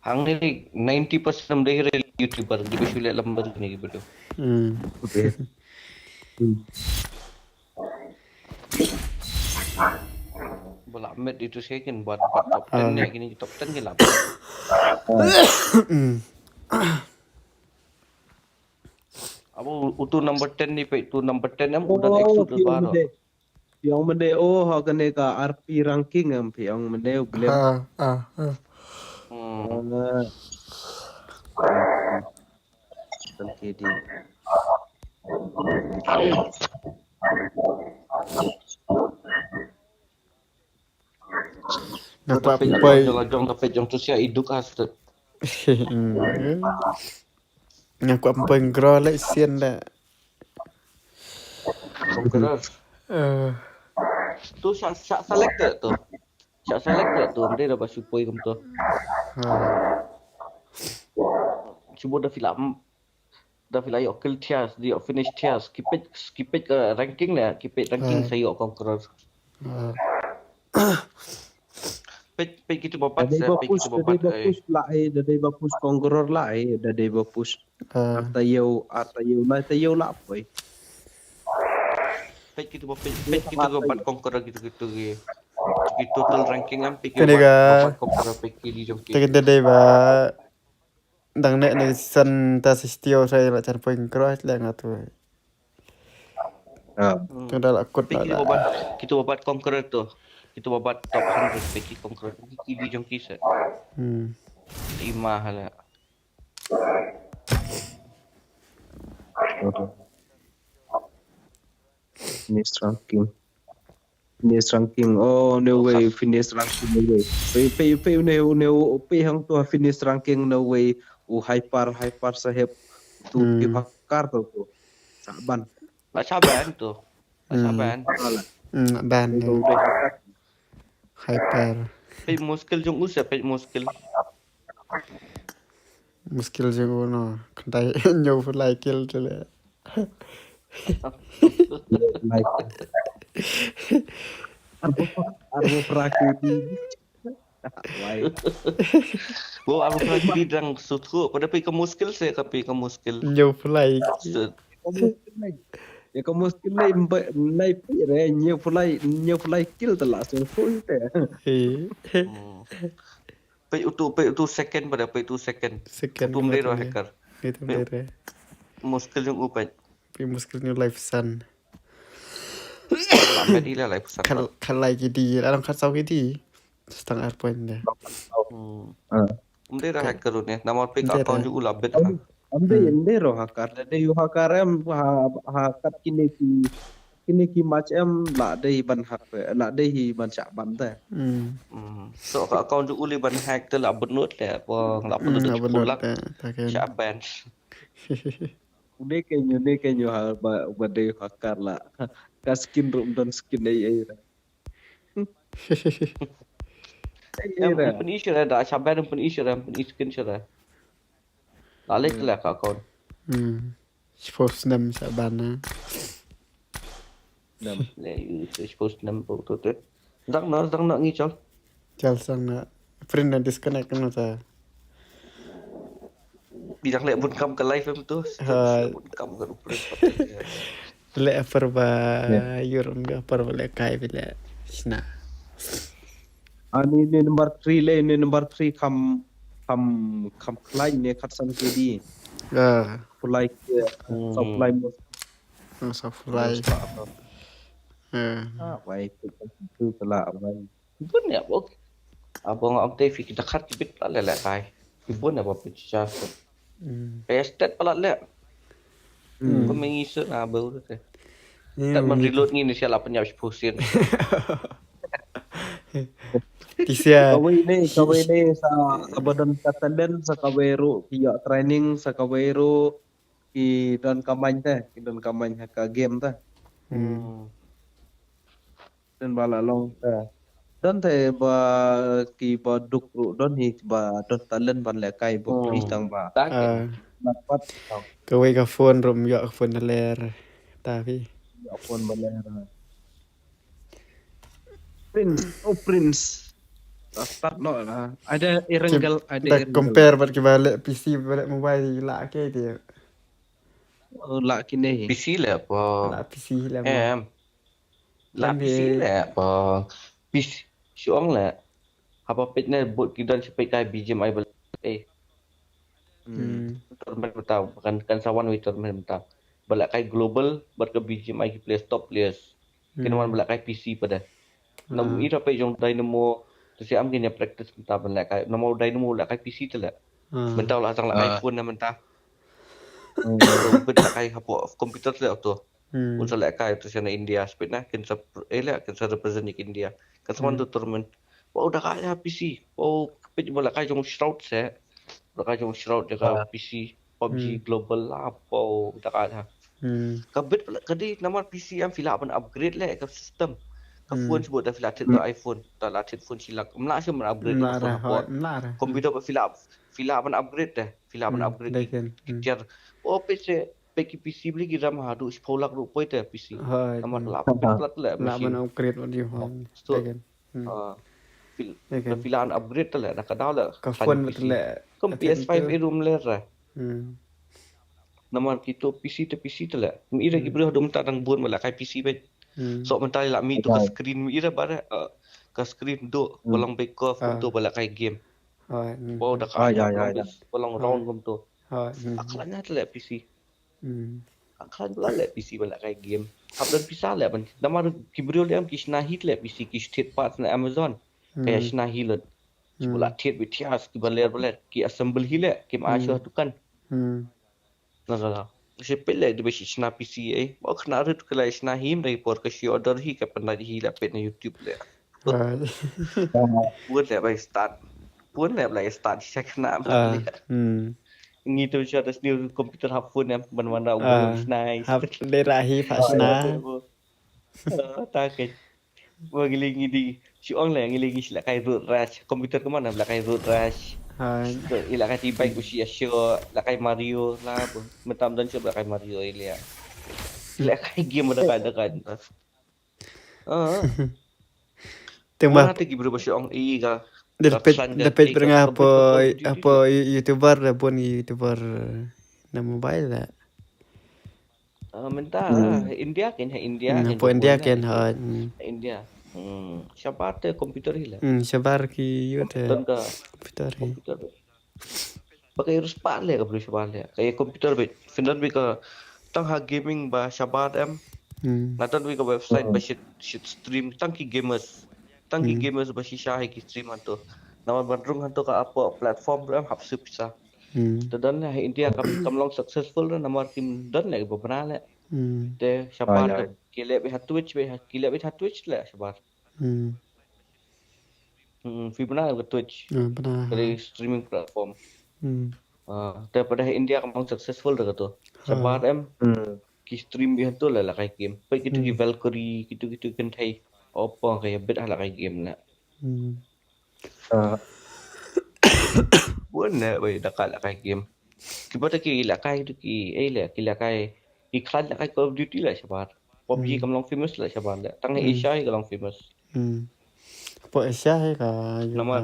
Hangne ninety percent dei re YouTuber di ba shu leh lambar ni ki briew. Hmm. Pula met itu sha kin bat bat top ten ne kini top ten ki lap. Abo utu number ten ni pe tu number ten em udah execute baru. Phi ong mynne, oh, ha kane ka R P ranking em phi ong mynne u Glenn. Ha, ha, ha. Hmm. Ah. Tang K D. Nga kwah pynpoi. Jong jong da peit jong tu sia i duk has tu. Nga kwah pynpoi ngrol leh sien da. Conqueror. Eh. Tu sha sha select tu. Sha select tu. Ym dei da ba shu poi kum tu. Ha. Shu bud da fill up. Da phi la ïoh kill thiah, da ïoh finish thiah. Skip it, skip it ka ranking ne, skip it ranking sa ïoh Conqueror. Peit, peit kitu ba bat, peit kitu ba bat. Da dei ba push la eh, da dei ba push Conqueror la eh, da dei ba push. Ar taïew, ar taïew, lai taïew la poi. Peit kitu ba, peit, peit kitu ba bat Conqueror kitu kitu ki. Ki total ranking am peit kitu ba bat Conqueror peit ki di jong ki. Te da dei ba Dang ne ne san ta si stio sai la chan point cross le nga tu. Ah. Tu da la kut. Peit kitu ba bat, kitu ba bat Conqueror tu. Kitu ba bat top hundred peit ki Conqueror ki di jong ki se. Hmm. Lima hala. Finish ranking. Finish ranking. Oh, no way. Finish ranking, no way. Pei, pei, pei, no, no, pei hang tu finish ranking, no way. U Hyper, Hyper Sahib. Tu ki pakar tu tu. Saban. Ba saban tu. Ba saban. Hmm, ban. Hyper. Pei muskil jong u sa, pei muskil. Muskil jong u no. Kdai nyo fulai kill tu le. Arbo, arbo praki di. Wai. Bo arbo praki di dang sutku. Pada pi ka muskil se ka pi ka muskil. Nyo fulai. Ya ka muskil lai. Ya ka muskil lai mba lai pi re nyo fulai nyo fulai kill tala sutku te. He. Pei utu, pei utu second pada, pei utu second. Second. Utu mdei ro hacker. Itu mdei ro. Muskil jong u pei. Pei muskil jong u lai phew san. Lam medi la lai phew san. Kal, kal lai ki di, la long khat saw ki di. Stang ar point de. Hmm. Mdei ro hacker u ne. Namar pei ka account jong u la bit ha. Mdei, mdei ro hacker. Da dei u hacker em ha, ha kat kine ki, kine ki match em la dei ban hack, la dei hi ban shah ban te. Hmm. So ka account u li ban hack te la bynnud te, pong la bynnud te pulak. Shah ban. Une ke ñu, une ke ñu ha ba, ba dei hacker la. Ka skin ruh ym don skin ei ei. Em, em pyn-i shuh re, da shah ban em pyn-i shuh re, em pyn-i skin shuh re. La leh khleh ka account. Hmm. Shiphew snem shah ban na. Snem. Le yu shiphew snem pok tu te. Dang na, dang na ngi chal. Chal sang na. Print na disconnect na ta. Bi dang leh bun kam ka live em tu. Hai. Bun kam ka print. Leh upper ba yor, upper ba leh kai bi leh. Sna. Ani ni number three le, ni number three kham, kham, kham khlaiñ ne khatsan K D. Ah. Fulai ke, sa fulai mo. Sa fulai. Ah, wai, tu, tu, tu, tu la, wai. Bun ïa bok. Abo nga ong te fi kita khat ki bit la le le kai. Bun ïa bok pit cha. Pe stet pala le. Ko mengi se na bau te. Tat man reload ngi ni sia la pynïap shiphew sien. Ti sia. Kawei ne, kawei ne sa, sa ba don ka talent, sa kawei ruh ki ïoh training, sa kawei ruh ki don ka main te, ki don ka main ha ka game te. Hmm. Don ba la long te. Don te ba ki ba duk ruh don hi ba don talent ban leh kai ba free tang ba. Dapat. Kawei ka phone ruh ym ïoh ka phone na ler. Ta phi. Ïoh phone ba ler. Prince, oh Prince. Start no na. Ada Erangel, ada Erangel. Compare bad kiba leh P C, ba leh mobile, la ke dia. Oh, la kine hi. P C leh apa? La P C leh. Em. La P C leh apa? P C. Shu ong leh. Haba peit ne bud ki don shu peit kai B G M I ba leh. Eh, Hmm. tournament mynta kan, kan sa wan wei tournament mynta. Ba leh kai global bad ka B G M I ki players, top players. Kin wan ba leh kai P C pat de. Nam ira peit jong Dynamo. Te shu am kin ïa practice mynta ba leh kai. Namar Dynamo leh kai P C te leh. Ah. Mynta u la tang leh kai Ah. phone na mynta. Hmm. So peit leh kai hapoh computer leh to. Hmm. Un sa leh kai to sha na India, peit na kin sa pr-, eh leh kin sa represent ïa ka India. Kan sa wan Hmm. to tournament. Wow, da kai ha P C. Wow, peit ba leh kai jong Shroud se. Ba leh kai jong Shroud ïa ka Ah. P C, PUBG Hmm. Global la. Wow, da kai ha. Hmm. Ka bit ba leh ka dei namar P C em phi lah ban upgrade leh ka system. Ka Hmm. phone shu bud da phi lah thied da iPhone. Da lah thied phone shi lak. Mlah shu ban upgrade Mlah ka phone ra, hapoh. hoi, mlah ra. Computer ba phi lah, phi lah ban upgrade de. Phi lah ban Hmm. upgrade Dei ki ken. Hmm. feature. Oh, peit se, peit ki P C ba leh ki RAM haduh shiphew lak ruh poi te P C. Hoi. Namar Hmm. ka lah upgrade palat leh Lah ban machine. Upgrade wat ïa hoi. So, Dei ken. Hmm. Ah, phi, Dei da ken. phi lah ban upgrade te leh, da ka daw leh Ka khlaiñ phone P wat C. leh. Kum Ka P S five tu. i rum leh ra. Hmm. Namar kito P C te P C te leh. Mira ki Hmm. briew haduh mynta dang bun ba leh kai P C beit. Hmm. So mynta lah mih to ka screen mira ba re, ah, ka screen duh, Hmm. ba long beit kof Ah. to ba leh kai game. Hoi. Hmm. Wow, da Ah, kai ya, ba ya, long ya. beit, ba long Hoi. Round kumto. Hoi. Hmm. Akhlaiñ te leh P C. Hmm. Akhlaiñ ba leh P C ba leh kai game. Hap don pisa leh ban. Namar ki briew leh em ki shna hi te leh P C, ki thied parts na Amazon. Ka ïa Hmm. shna hi lut. Ki ba Hmm. lah thied beit thias, ki ba ler ba ler, ki assemble hi leh, kim ai shuh Hmm. ha dukan. Hmm. Na la la. Shi peit leh da ba shi shna P C eh. Ba khana rit ka la shna hi, em da i por ka shi order hi, ka pynlait hi la peit na YouTube leh. Hoi. Bun leh ba start. Bun leh ba start shi khana ba Ah. leh. Hmm. Ngi tu sha da sniew computer hap phone em, ban wan da Ah. Shna. Hap leh ra hi pha shna. Ah, ta ke. Wa ngi leh ngi di. Shi ong leh ngi leh ngi shi leh kai Road Rash. Computer ka man leh kai Road Rash. Hoi. To i leh kai ti bike u shi asho, leh kai Mario la. Mynta don shuh leh kai Mario i leh. Leh kai game da kai da kai. Ah. Teng Ba ba. te ki briew ba shi ong i ka. Da Ka peit, khlaiñ da ka peit i pyrnga ka hapoh, computer computer. hapoh YouTuber, da bun YouTuber na mobile da. Ah, mynta Hmm. India ken, ha India Hmm, ken hapoh ka India bun ken, na. hoi. Hmm. India. Hmm. Shabar te computer hi leh. Hmm, shabar ki ïoh te Don ka computer hi. Computer beit. Ba ka ïa ruh spah leh ka briew shabar leh. Ka ïa computer beit. Phin don beit ka tang ha gaming ba shabar em. Hmm. Nga don beit ka website ba shit, shit stream tang ki gamers. Tang ki gamers ba shisha hi ki stream hangto. Namar ban rung hangto ka hapoh platform ruh em hap siew pisa. Hmm. Te don ha India kam, kam long successful ruh namar kim don leh ba bna leh. Hmm. Te shabar Ah, ya. Ki leh beit ha Twitch beit ha, ki leh beit ha Twitch leh shabar. Hmm. Hmm, phi bna ka Twitch. Ah, bna. Ka dei streaming platform. Hmm. Ah, te pat ha India kam long successful da kato. Shabar em Hmm. ki stream beit hangto leh leh kai game. Peit kito ki Hmm. Valkyrie, kito kito kynthei. Opa ka ïa beit ha leh kai game leh. Hmm. Ah, Bun leh beit da ka leh kai game. Ki pat ki leh kai kito ki, eh leh ki leh kai. Ki khlaiñ leh kai Call of Duty leh shabar. PUBG Hmm. kam long famous leh shabar leh. Tang Hmm. Asia hi ka long famous. Hmm. Hapoh Asia hi ka ïoh Namar.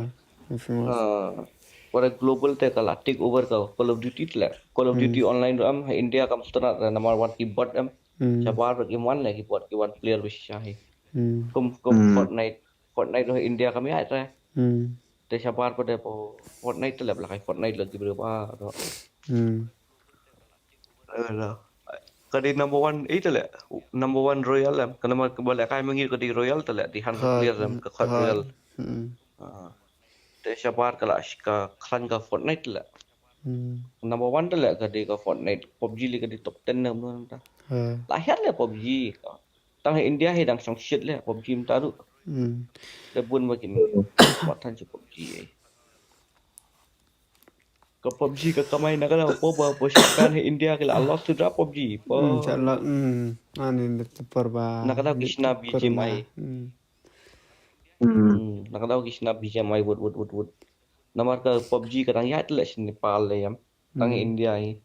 Ka famous. Ah, para global te ka la take over ka Call of Duty te leh. Call of Hmm. Duty online ruh em ha India kam sngewtynnat namar wan ki bot em. Hmm. Shabar ruh kim wan leh ki bot ki wan player ba shisha hi. Hmm. Kum kum Hmm. Fortnite. Fortnite ruh ha India kam ïaid re. Hmm. Te shabar pat de po Fortnite te leh ba leh kai Fortnite leh ki briew ba ruh. Hmm. Eh, la. Ka dei number one, eh, te leh. Number one Royal em. Ka number ba leh kai ma ngi ka dei Royal te leh. Dei hundred Hoi, player em ka khot hoi. Royal. Hmm. Ah. Te shabar ka la shi ka khlaiñ ka Fortnite te leh. Hmm. Number one te leh ka dei ka Fortnite. PUBG leh ka dei top ten na mynta. Hoi. La hiar leh PUBG. Tang ha India hi dang shong shit leh PUBG mynta ruh. Hmm. Te bun ba kin wat than sha PUBG eh. Ka PUBG ka kamai na ka dei po ba po shipkan ha India ki la loss to da PUBG. Po. Hmm, cha la, hmm. Ani da te por ba. Na ka dei ki shna Di te por BGMI. ba. Hmm. Hmm. Hmm, na ka dei ki shna BGMI wut wut wut wut. Namar ka PUBG ka dang ïaid leh sha Nepal leh em. Tang ha Hmm. India hi.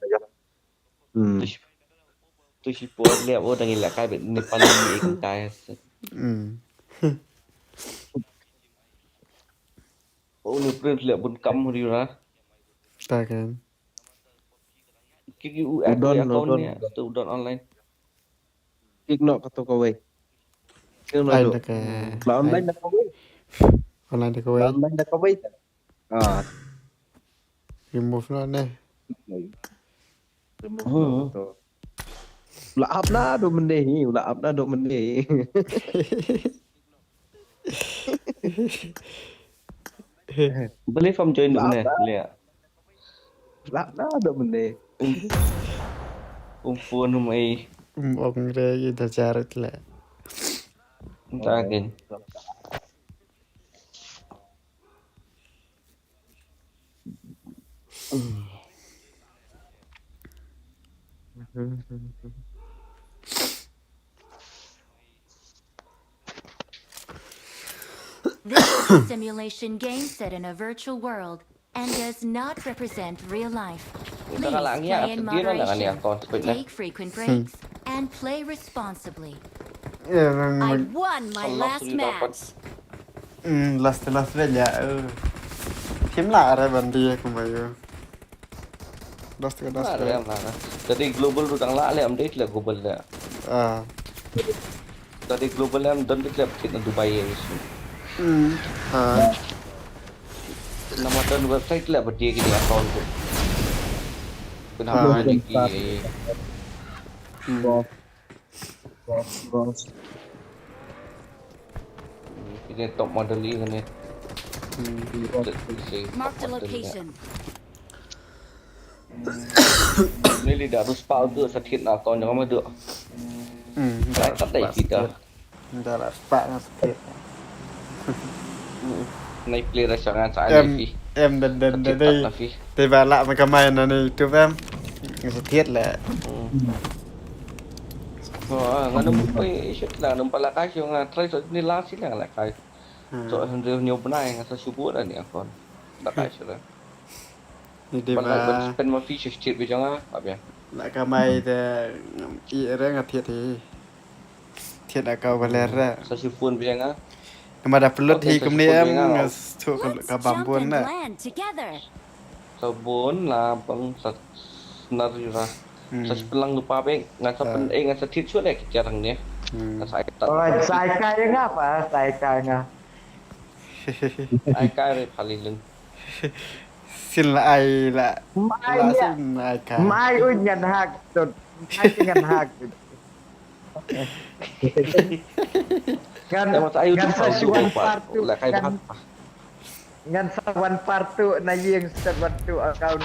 Hmm. Tu shi, tu shi por leh o dang ïalehkai bad Nepali eh kan kai. Hmm. O ni print leh bun kam ri ra. Ta kan. Ki ki u U don, account u don. Ni tu u don online. Kik nok kato kawei. Kik nok Ai tu. da ka. La online na kawei. Online da kawei. Online da kawei. Ah. Remove noh ne. Remove noh to. La ap na do mende hi, la ap na do mende hi. Beli from join do mende, le. La ap na do mende. Um, um phone um ai. Um ong re i da jarit le. Nta kin. This is a simulation game set in a virtual world and does not represent real life. Please play in moderation, take frequent breaks, and play responsibly. I won my last match. Hmm, last, last match ya. Team la re ban di kumba yu. Last ka last match. Tadi global tu tang la le am date le global le. Ah. Tadi global le am don date le kit na Dubai ya isu. Hmm. Ah. Nama don website le badi kini account tu. Kena apa lagi? Hmm. Ini top model ini. Hmm. Mark the location. Ni li da rus pau tu sa thit na ton jong ma tu. Hmm. Kat dai kita. Nda la spak nga sakit. Nai play da shangan sa em, em dan dan dan dai. Te ba la ma ka mai na ni tu em. Nga sakit la. So nga num poi shit la num pala kai shu nga try so ni la si la la kai. So hynriew hynñiew bnai nga sa shu buh da ni akon. Da kai shu la. Ni dei ba spend ma fi shu shit bi jong nga. Ba bia. La ka mai te i re nga thied hi. Thied a ka ba ler re. Sa shu phone biang ah. Namar da pynlut hi kumne em nga shu ka bam bun na. Sa bun la bang sa nar yu ra. Sa shu pynlang lupa beng nga sa pyn eh nga sa thied shu le ki jarang ne. Nga sa ai tat. Oi, sa ai kai nga pa, sa ai kai nga. Ai kai re pali leng. Sin la ai la. Mai la nia. Sin la ai kai. Mai un ngan hak tut. Mai ngan hak tut. Ngan, ngan sa shu wan partu, ngan, ngan sa wan partu na ïing sa wan tu account.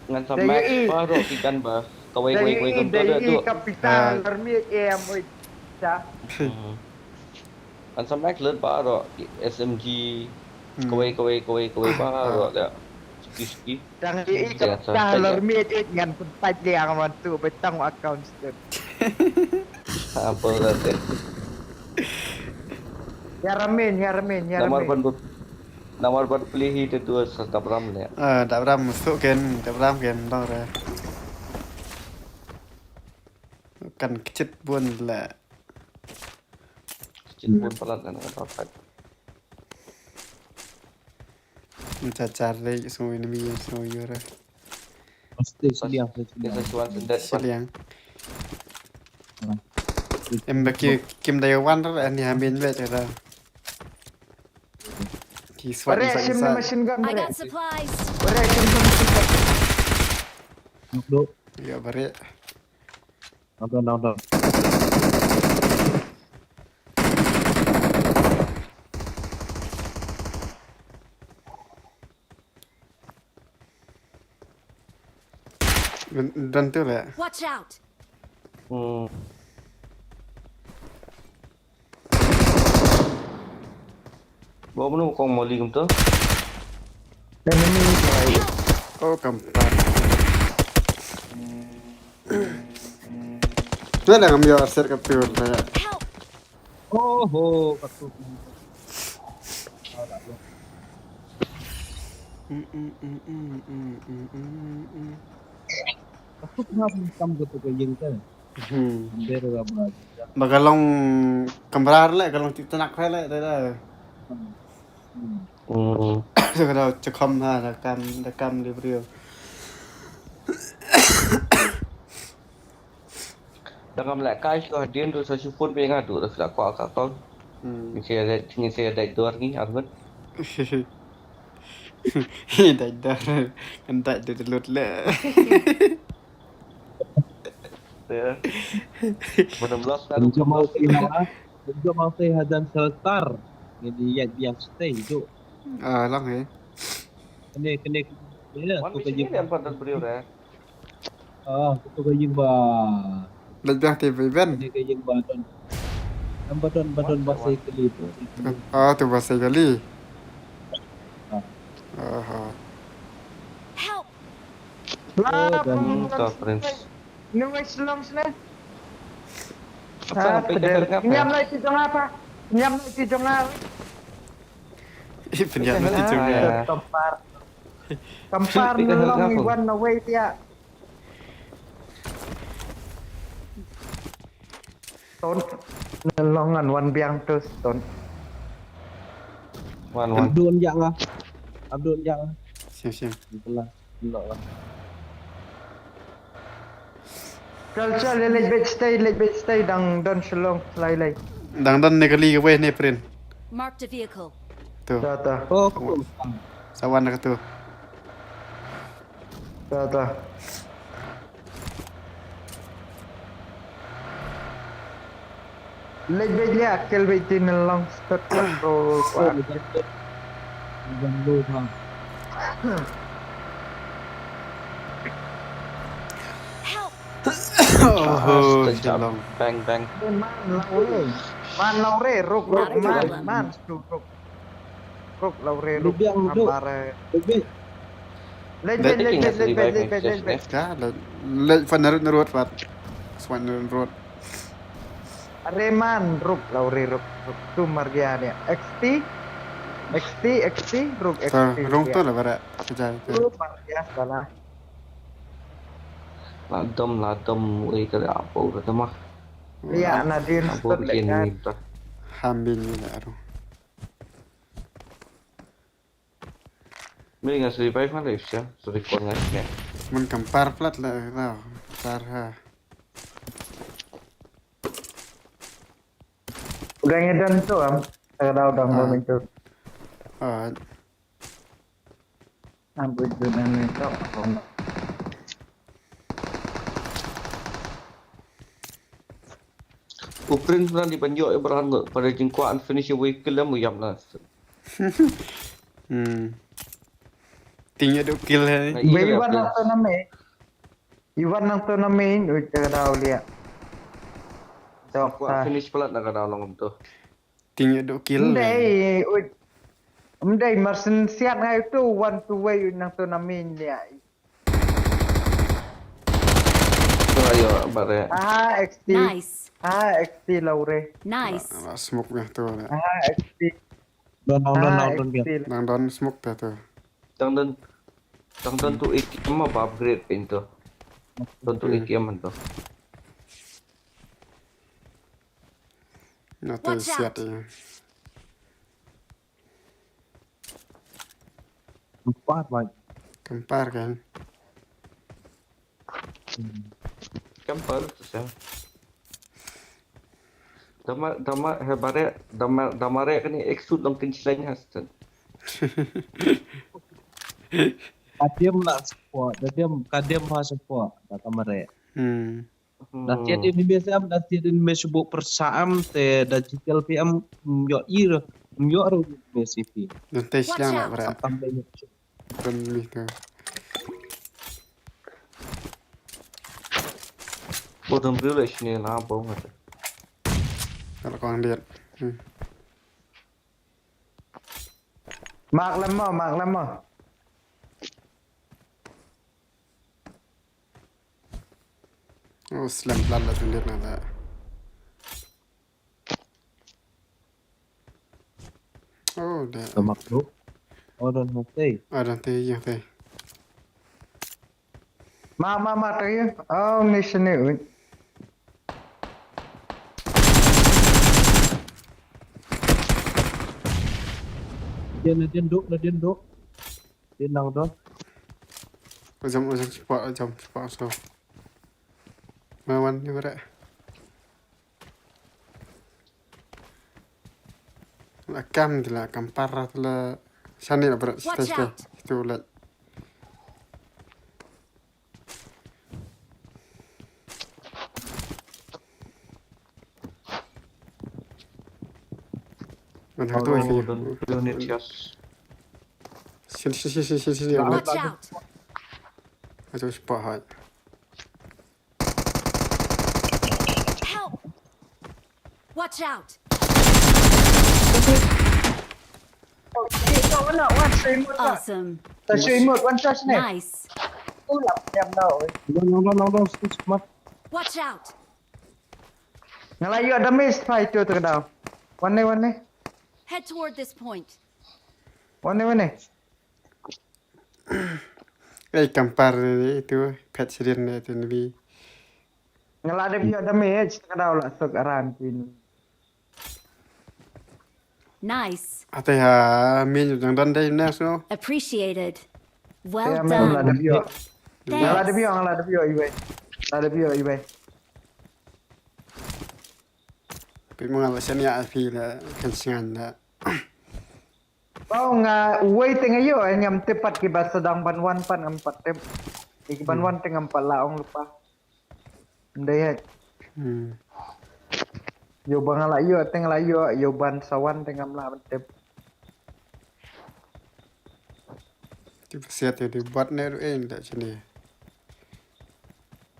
Ngan sa mak baroh ki gun ba kawei kawei kawei gun tu da tu. Kapital army e am oi. Sa. An sa mak lut baroh S M G kawei kawei kawei kawei baroh da. Ski ski. Tang i i ka ta lar miet i ngan pynpait liang man tu betang account stud. Apa kata? Ya ramen, ya ramen, ya ramen. Namar ban peli hi te dua sa tabram le. Ah, tabram suk ken, tabram ken dong re. Kan kecit bun le. Kecit bun palat kan kan palat. Nta char dei sngew enemy sngew yura. Pasti siliang siliang. Siliang. Em ba ki kim dei wan ra ni hamin le ra. Ki swat. Machine gun. I got supplies. Nok do. Ya bare. Down, down, down, down. Down tu le. Watch out. Bawa mano kong moli kumto? Enemy. Oh, kampat. Mana ngam yo aset ka tu na. Oh ho, ka tu. Ka tu ngam kam ka tu ka yeng ka. Hmm. Ba ka long kamra le, ka long tip tanak le, le, le. Hmm. So ka dau chakhom ha, da kam, da kam le brio. Da kam le kai shu hadien tu sa shu phone pe nga tu da sa kwa ka tol. Hmm. Ngi sa dait, ngi sa dait dur ngi, arngut. Dait dur. Kan dait dur lut le. Ya. Belum los kan? Jom mau teh ha, jom mau teh ha dan shelter. Ngi ïa biang stay tu. Ah, lang eh. Kene, kene, kene. Wan tu bisi ka ni ïing. Lian pat dan beriu re. Ah, tu ka ïing ba. Leit biang te ba Iben. Kane ka ïing ba don. Em ba don, ba don ba sai kali tu. Ah, tu ba sai kali. Ah. Aha. Help! Oh, dan. Ka Prince. Ni wei Shillong sini. Apa sampai ke Herkap, ya? Nyam lai ti jong apa? Nyam lai ti jong apa? Ih, pynjah na ti jong nga. Ah, kampar. Kampar. Pika Nyllong hal i wan na wei dia. Ton Nyllong ngan wan biang tu ton. Wan, wan. Abdul jak nga. Abdul jak nga. Siap, siap. Itulah. Itulah. Chal, chal, leit, leit beit stay, leit beit stay, dang don Shillong, lai, lai. Dang don ne kali kawei ne, Prin. Marked a vehicle. Tu. Ta, ta. Oh, cool. Sa wan na ka tu. Ta, ta. Leit beit ïa, kill beit te Nyllong stud ka pro kwa. Help! Oh, Nyllong. Bang, bang. Man law re. Man law re, ruk, ruk, man, man, ruk. Ruk law re, ruk. Ambar. Leit beit, leit beit, leit beit, leit beit, leit beit. Ka, leit, leit fan narut narut pat. Swan narut narut. Are man, ruk, law re, ruk, ruk. Tu mar dia dia. X T, X T, X T, ruk, X T. Rung tu la bara. Kejai tu. Tu mar dia salah. La dom, la dom, ui, ka la apo, ka dom ah. Ïa, na din stud le kan. Ham bin ni la ru. Mei nga sri pai ma le sha, sri kon nga sha. Mun kam par plat la, la, par ha. Udah ngedan tu am, ta ka daw dang dang tu. Ah. Am bu ju nan ni tu. U Prince nan di panjok ya berang ngut pada jingkwa unfinish away kill am u yam lah. Hmm. Ting ïa duk kill hai. Ba Iwan nang tournament. Iwan nang tournament, uj ka daw lia. Dok sa. Finish plat na ka daw long tu. Ting ïa duk kill. Mdei, uj. Mdei, marsen siat ngai tu, one two way, uj nang tournament lia. Tu ayo, bare. Ah, X T. Nice. Ah, X T law re. Nice. Smoke nya tu. Ah, X T. Don, don, don, don, don. Nang don smoke ta tu. Tang don, tang don tu A K M ma ba upgrade pin tu. Don tu A K M tu. Na tu siat ya. Empat, Mike. Kempar kan. Kampal tu sa. Dama, dama, he bare, dama, dama re kani execute long kin chileng hastan. Kadem la support, kadem, kadem ha support, da kamare. Hmm. Da tiat in B S M, da tiat in me subu persam, te da jitel P M, yo ir, yo ro me C P. Dan te siang la bare. Tam le. Pynmih ka. Bottom view la shne la bong. Ka la kong diat. Hmm. Mark lem mo, mark lem mo. Oh, slam plat la tundit na la. Oh, da. Ka mak tu. Oh, don hotei. Ah, don te, ya te. Ma, ma, ma, te ya. Oh, ni sini, ui. Dia na dia duk, na dia duk. Dia nang don. Jam, jam cepat, jam cepat so. Ma wan ni bare. La kam di la kam para la. Sani la berat. Watch stage tu. Out. Itu la. Mana tu sini? Don't, don't need just. Sini, sini, sini, sini, sini. Watch out. Aduh, spot hot. Help! Watch out! Oh, shit, no, no, one shot, one shot. Awesome. Ta shot, one shot ni. Nice. Ulap, diam dah, oi. No, no, no, no, no, six, mat. Watch out! Nga la ïoh damage pa itu tu ka daw. Wan ne, wan ne. Head toward this point. Wan ne, wan ne. Ei, kampar ni tu, pet sirin ni tu ni. Nga la dep ïoh damage, tu ka daw la suk aran pin. Nice. Ate ha, min jang dan dei next no. Appreciated. Well done. Nga la dep ïoh. Thanks. Nga la dep ïoh, nga la dep ïoh iwei. La dep ïoh iwei. Phi ma nga la shen ïa phi la kan sngan la. Ba nga wei te nga ïoh, eh, ngam tip pat kiba sdang ban wan pat ngam pat tip. Ki ban wan te ngam pat la ong lypa. Ndei hek. Hmm. Ïoh ba nga la ïoh te nga la ïoh, ïoh ban sa wan te ngam lah ban tip. Ki ba siat ïa di bot ne ruh eh, nda chene.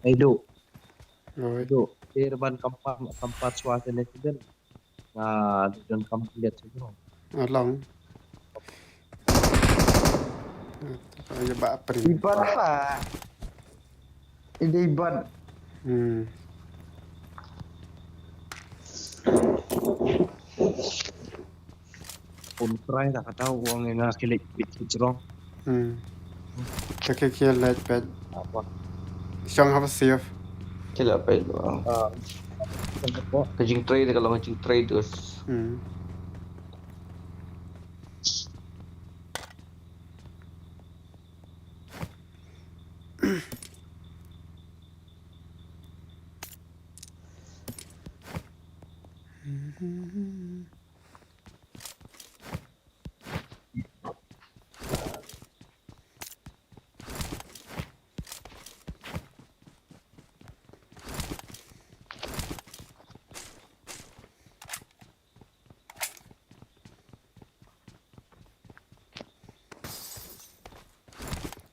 Ai du. Oi. Du. Te ban kampar, kampar swa chene chene. Nga don kam liat shuh. Along. Ïa ba pring. Ibat pa. Ide ibat. Hmm. Pun try dah kata wang nga kilik bit kicrong. Hmm. Ka ke kia lait pet. Apa? Shong haba safe. Kila pet. Ah. Ka jingtrei, ka long jingtrei terus. Hmm.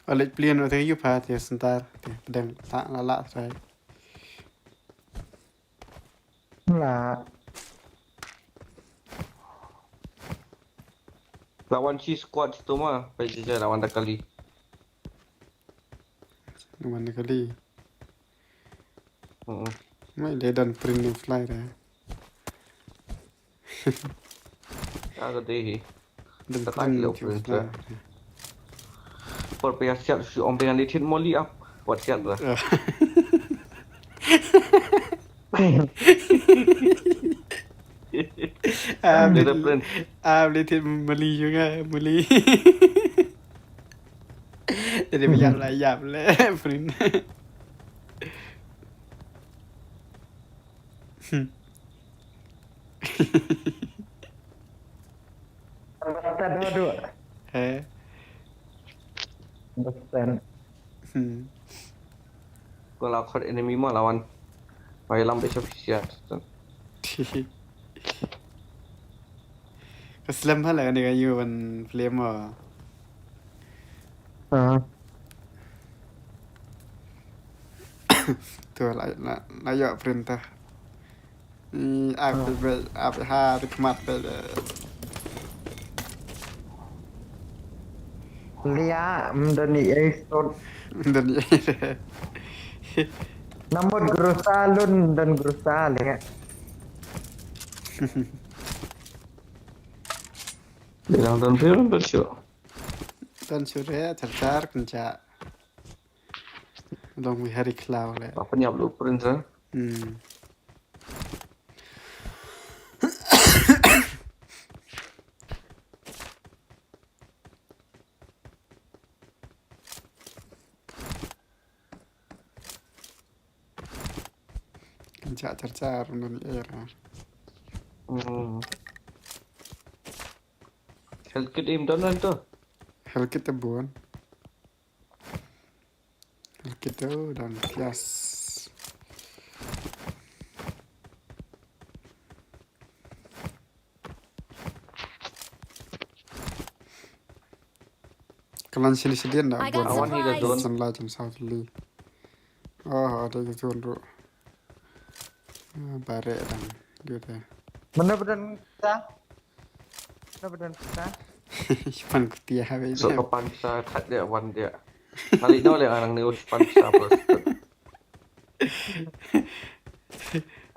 Alik plian wa te yu pa te sentar te pedang la la la trai. La. Lawan si squad situ mah, pa ija lawan da kali. Lawan da kali. Heeh. Mai le dan print new fly da. Ada deh. Dan print new fly. Por pia siat si om dengan litin moli ap. Buat siat lah. Ah, beli, ah, beli tit meli juga, meli. Jadi biar lah, ya, boleh, print. Understand, aduh. Eh. Understand. Hmm. Ko la khot enemy ma lawan. Mai lam be official. Ka slem ha la ni ka yu ban flame ma. Ah. Tu la la la yu printer. Ap be, ap ha, ri khmat be. Lia, mdani ai sot. Mdani ai. Namut grusa lun dan grusa lia. Bilang dan film bersyo. Dan sure, tertar, kenca. Long wi hari klau le. Apa ni upload print sa? Hmm. Kan chak char char nun era. Hmm. Health kit im don wan to. Health kit te bun. Health kit te don, yes. Ka lan shini shadien da bun. I got supplies. Awan hi da don. San lai jam saw tylli. Oh, ada ka tuan ru. Ah, bare dang. Gitu. Mana badan kita? Mana badan kita? Span kutia ha. So ka pan sa that dia wan dia. Nali no le anang ni us pan sa bos.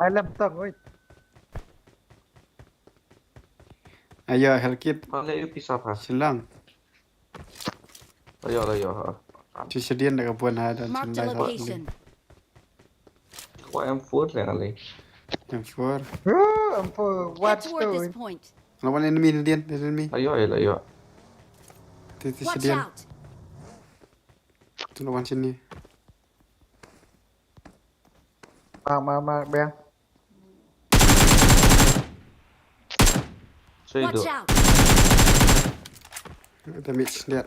Alam tang oi. Ayo, health kit. Pale yu pisa pa. Shillong. Ayo, ayo, ha. Ti shadien da ka bun ha dan. Marked a location. Ko M four le ngali. M four. Oh, M four. Head toward this point. Lawan enemy ni dien, enemy. Ayo, ayo, ayo. Ti ti shadien. Watch out. Tu lawan sini. Mak, mak, mak, biang. Watch out. Damage dia.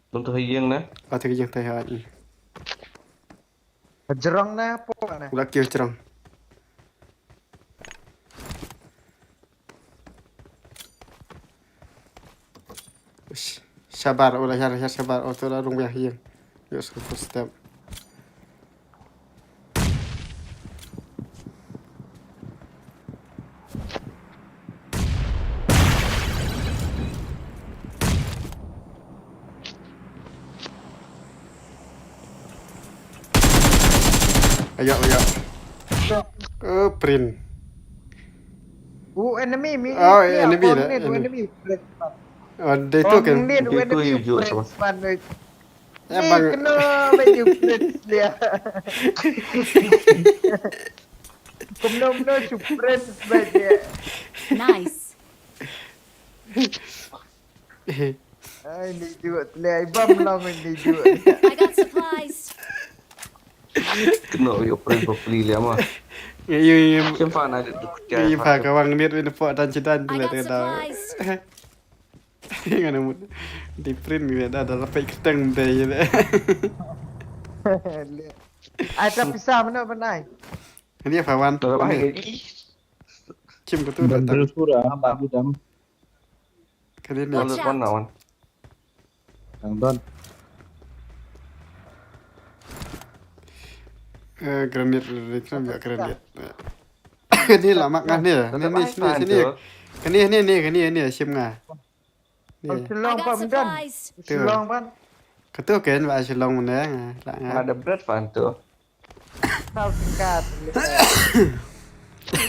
Tung tu ha ïing na. Ah, tu ha ïing, tu ha ïing. Jrong na, po na. Ulah kir jrong. Shabar, ulah shar, shar, shabar. Oh, tu la rung biang hiang. Yuk, sku first step. Ayo, ayo. Eh, print. Oh, enemy, mi. Oh, enemy dah, enemy. Oh, dia tu kan. Dia tu you jual sama. Eh, bang. Kena baju print dia. Kumno-kumno su print baju. Nice. Ai, ni juga telai bam long ni juga. I got supplies. Kena yo print properly le ma. Yo, yo, yo. Siapa nak duduk kerja? Yo, pa ka wang ni rin po dan cedan tu le. I got supplies. Ngana mut. Di print ni da da lapik keteng de ye de. Ai, tapi sa mana benai. Ini apa wan? Kim betul. Betul pura, babu dam. Kali ni. Watch out. Wan, wan. Yang don. Eh, granit, granit, granit. Ni lama kan ni. Ni, ni, sini, sini. Kani, ni, ni, kani, ni, sim nga. Ni. Shillong pan dan. Shillong pan. Katu ken ba Shillong ne nga, la nga. Ada bread pan tu. Tau tingkat.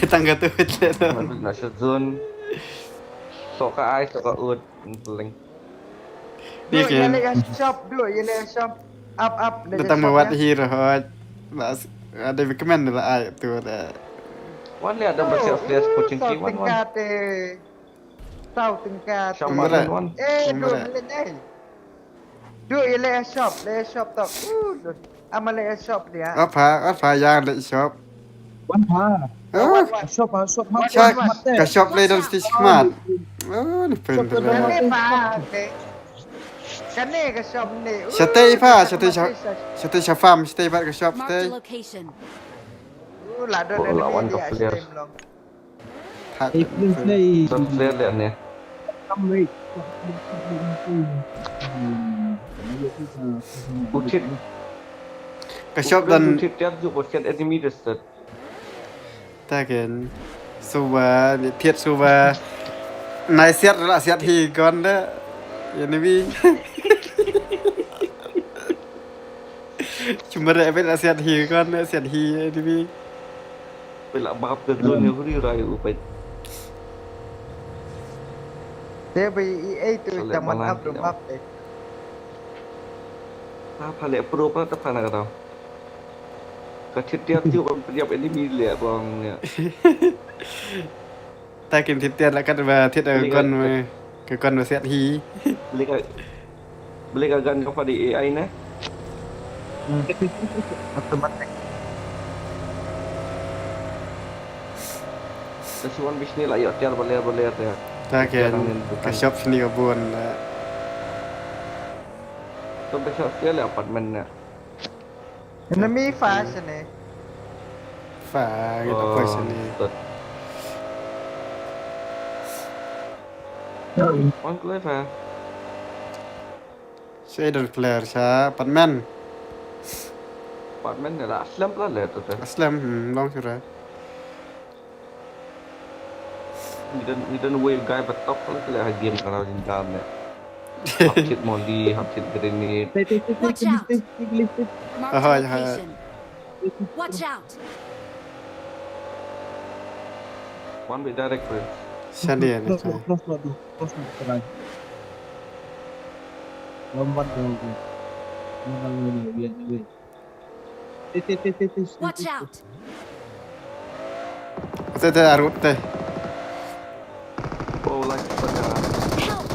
Tang katu le tu. Na shut zone. Soka ai, soka ut, leng. Ni ken. Yale shop dulu, yale shop. Up, up. Datang mawat hero hot. Bas, ada recommend la ai tu da. Wan le ada bersih flash kucing kiwan wan. Tau tingkat. Shop mana wan? Eh, dua minit ai. Dua, ya le shop, le shop tak. Uh, dua. Ama le shop dia. Apa, apa yang le shop? Wan ha. Shop, shop, shop. Ka shop le dong stis khmat. Oh, ni pen. Kane pa, kane ka shop ni. Shatei pa, shatei shop. Shatei shop farm, shatei pa ka shop shatei. Marked a location. Uh, la don enemy dia shatei long. Thak. Eh, please, please. Don player le ne. Come wait. Utit. Ka shop don. Utit tiap ju bosket enemy de set. Taken. Suba, ni thiat suba. Nai siat la siat hi gon de. Enemy. Cuma re bela siat hi kan, siat hi enemy. Bela bap ke zone ni huri rai u pai. Te bai i ai tu taman ap do map te. Ha pale pro pa ta phana ka tau. Ka thit tiap tiu ban priap enemy le bong ya. Ta kin thit tiar la kat ba thit ka kon ma ka kon ba siat hi. Beli ka beli ka gan ka padi A I na. Automatic. Te shu wan bishni la ïoh tiar baler baler te. Ta ke, ka shop shini ka bun. To be shop tiar le apartment ne. Enemy fa shini. Fa, kita pa shini. One clear fa. Shader player sha apartment. Apartment ne la slem pla le to te. Slem, hmm, long sure. Ngi don, ngi don wave guy ba top pla le ha game kana jin dan ne. Hap kit molly, hap kit grenade. Watch out! Marked a location. Watch out! One way direct, bro. Shani ne. Cross, cross, cross, cross, cross. Lompat dong. Mana ni, biar ni. Watch out! Te te arut te. Oh, like pada. Help!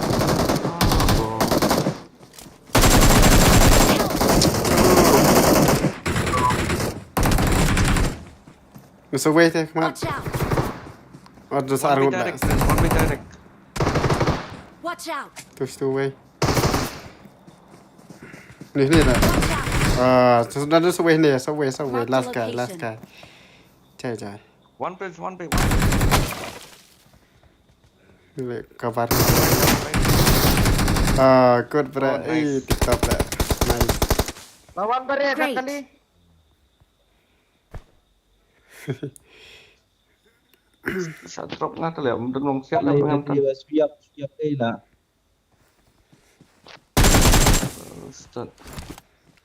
Oh. Nasa way te, come on. Watch out! Oh, just arut. One way direct, one way direct. Watch out! Tush two way. Ni, ni dah. Ah, sudah tu subway ni, subway, subway. Last guy, last guy. Cai, cai. One prince, one prince, one prince. Ni, cover. Ah, good, bro. Oh, nice. Eh, tip top, bro. Nice. Lawan beri, kali. Sa drop nga kali, mungkin long siap lah pengen kan. Siap, siap, eh lah. Start.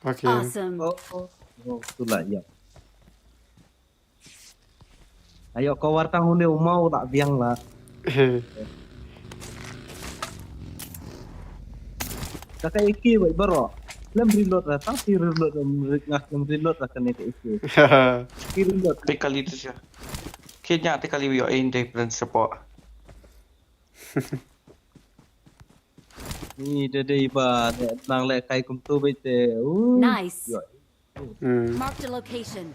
Okay. Awesome. Oh, oh, oh, tu lah, ya. Ayo, kawar tang une umau lah biang lah. Dah kayak iki, baik baru. Lem reload lah, tapi reload, lem re-, ngah lem reload lah kena kayak iki. Iki reload. Te kali tu sha. Kenya te kali yo in different support. Ni dei dei ba, ne, nang leh kai kumtu beit te. Uh, nice. Yo. Hmm. Marked a location.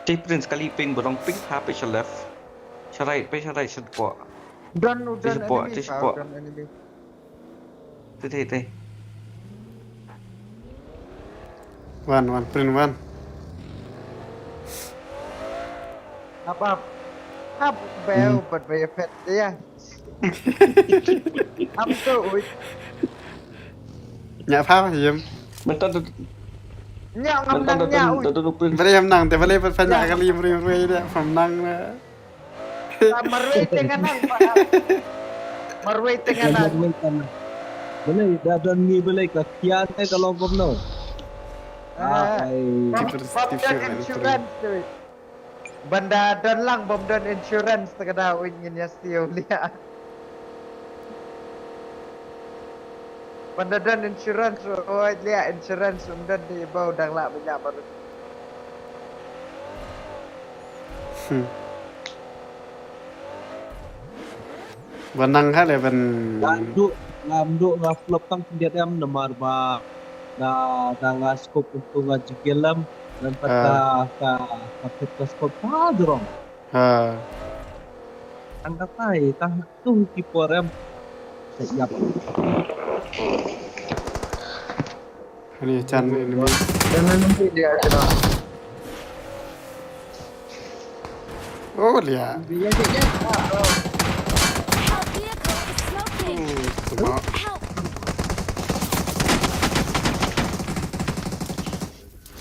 Te prin sekali ping, ba long ping ha peit sha left. Sha right, peit sha right, sha depok. Don, don enemy, don enemy. Te, te, te. Wan, wan, prin wan. Ap, ap. Ap, beu, hmm, pat beu pet dia. Ap tu, ui. Nya pha, yem. Mentang tu. Nya ngam nang nya, ui. Beri yem nang, te beri pat nya kali yem ring ring dia, pam nang. Marwei te nga nang, pa. Marwei te nga nang. Balei, da don ngi balei ka kian te ka long kumno. Ah, ai. Bom don insurance, tu. Ban da don lang bom don insurance te ka da, uin ngin ïa siew liah. Ban da don insurance, uin liah insurance, um don di bau dang lah banyak baru. Hmm. Ban nang ha le ban. Ngam duh, ngam duh nga flop tang khyndiat em namar ba da, da nga scope kumtu nga jigil em. Ngan pat ka, ka, ka, ka scope ka jrong. Ha. Tang katai, tang tu ki por em. Sa ïap. Ani chan enemy. Jangan nanti dia kena. Oh, liah. Dia, dia, dia. Ah, oh. Help, vehicle is smoking. Hmm, sebab. Help.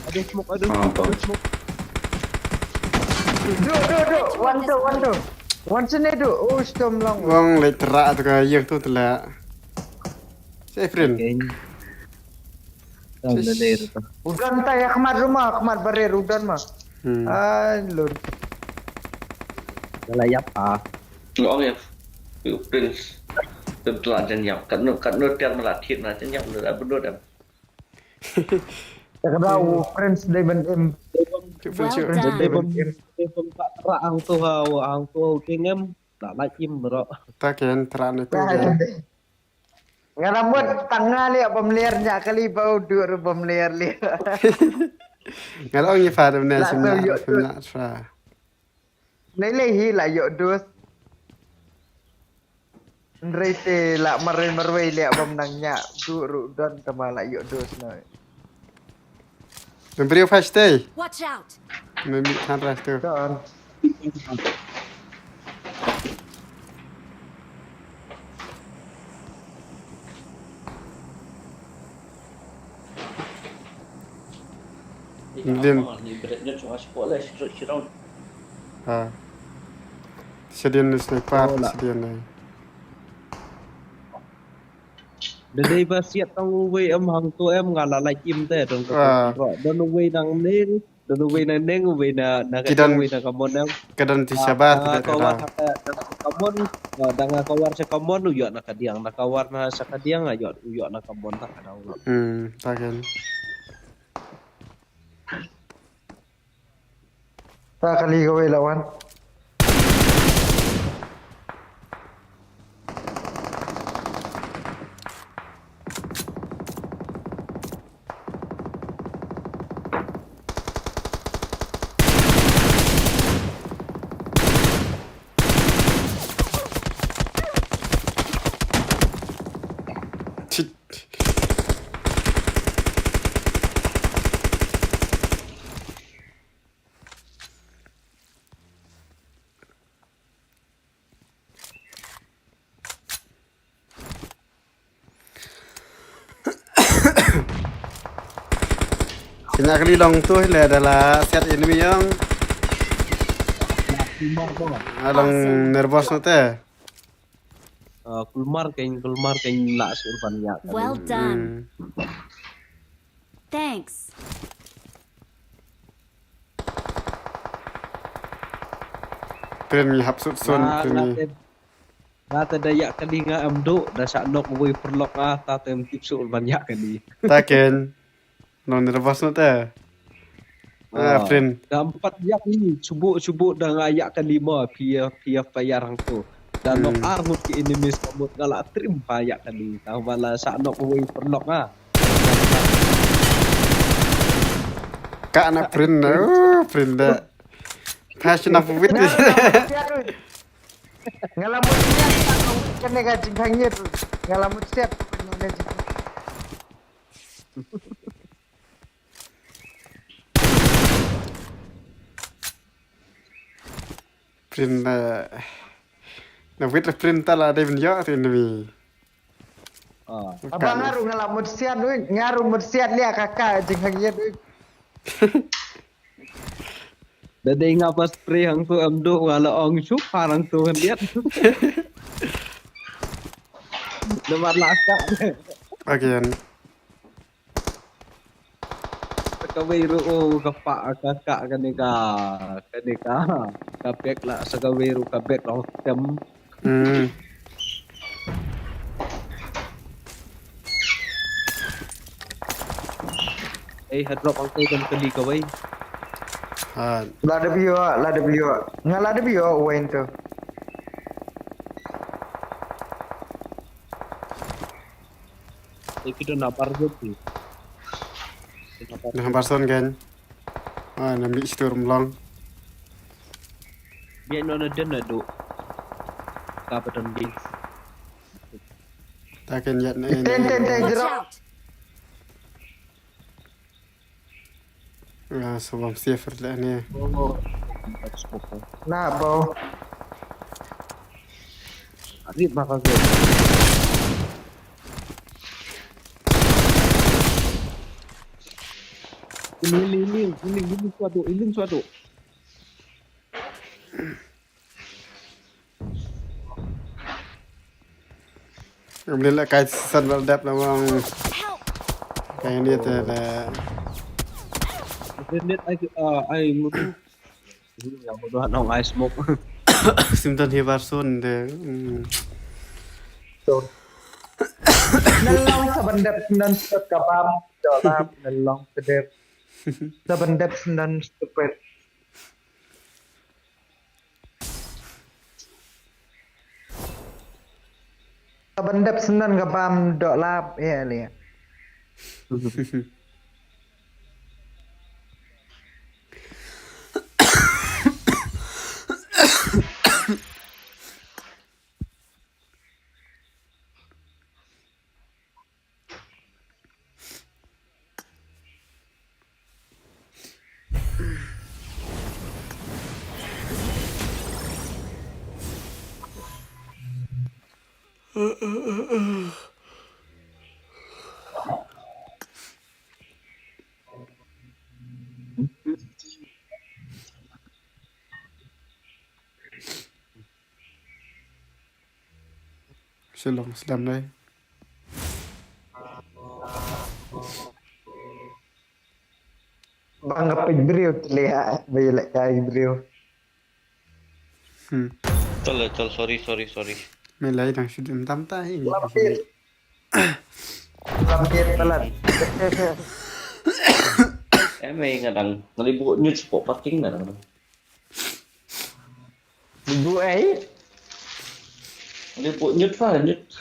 Ada smoke, ada smoke, ada smoke. Duk, duk, duk. Wan tu, wan tu. Wan sini duk. Oh, storm long. Wang leh terak tu ka ïeng tu telah. Sefrin. Udan ta ïa khmat rumah, khmat barir udan ma. Hmm. Ai lun. Dah lah ïap ah. Ngong ïa. Ïa prince. Tep telah jan ïap. Katno, katno tiar malah thied malah jan ïap lu dah bendut dah. Ïa ka da u prince dei ban im. Prince dei ban im. Dei ban ka terak hangto ha, hangto ha u teng em. Dah lah im bro. Ta ken terak ne tu. Nga la mut tang nga leh bym ler nya kali ba u dur bym ler leh. Nga la ong ïa pha dum ne sim na sim na tra. Lei lei hi la ïoh dos. Hynrei te la marwei marwei leh bym nang ñiah, duh ruh don tama la ïoh dos noi. Don briew fast te. Watch out! Maybe than rush to. Don. Din. Ha. Shadin ni sniper, oh, la. Shadin ni. Da dei ba siat tang uwei em hangto em nga la lait im te don ka. Ah. Don uwei nang neng, don uwei nang neng, uwei na, na ka don, uwei na ka mon em. Ka don ti shabar. Ah, ti da ka war da. Ka, da ka mon, ah, da nga ka war sha ka mon u ïoh na ka diang, da ka war na sha ka diang u ïoh, u ïoh na ka mon ta ka dau. Hmm, ta ken. Ta kali kawei la wan. Chit. Kynja kali long tu le da la siat enemy ïong. Long nervous no te. Ah, kulmar kein, kulmar kein la sur ban ïa. Well done. Hmm. Thanks. Prin ngi hap sut sun, nga, prin nga ngi. Te, nga te da ïa kali nga em duh, da sa nok wei perlok nga, ta te em tip sur ban ïa kali. Ta ken. Non nervous no te. Ah, ah, friend. Da empat ïa kali, subuh, subuh da nga ïa kali mo, pia, pia fire hangto. Da nok, hmm, ar ngut ki enemies ka mut nga la trim pa ïa kali. Tang ba la sa nok wei perlok nga. Ka na friend na, oh, friend da. Passion of wit. Nga la mut siat, nga la mut siat, kane ka jingkhang ïa tu. Nga la mut siat, kane ka jingkhang. Print, eh, na wit la print ta la dei ban ïoh tu enemy. Ah. Abang nga ruh nga la mut siat, ui. Nga ruh mut siat lia ka ka jingkhang ïa tu. Da dei nga ba spray hangto em duh nga la ong shuh par hangto khyndiat. Namar la ka. Again. Sa kawei ruh, oh, ka pah ka ka kane ka, kane ka, ka bag la, sa kawei ruh ka bag long tem. Hmm. Eh, ha drop ang kawei kan kali kawei. Ha. La da biwa, la da biwa. Nga la da biwa, wait tu. Eh, kita na bar tu. Na bar son kan. Ah, na mi situ rum long. Biar no na den na do. Ka ba don di. Ta ken ïat na. Ten, ten, ten, watch out. Ah, sa bam safe le ne. Oh, na bo. Ari ba ka. Healing, healing, healing, healing suatu, healing suatu. Em, ni la kai san bal dep la wang. Kai ni te la. Net ai, ah, ai mutu. Yang mutu nong ai smoke. Sim don hi bar sun de. Hmm. Nalong sa ban dep nan sot kabam. Jolap nalong kedep. Sa ban dep nan stupid. Sa ban dep snan ka bam doh lap, eh, le. Shalom, shalom, nai. Bang ka page briew te leh ha, ba ïa leh kai briew. Hmm. Chal, chal, sorry, sorry, sorry. Me lai dang shoot em tam ta hi. Lam kit. Lam kit palat. Em, eh, nga dang ngali buh news spot parking nga dang. Buh ai. Ngali buh news pa news.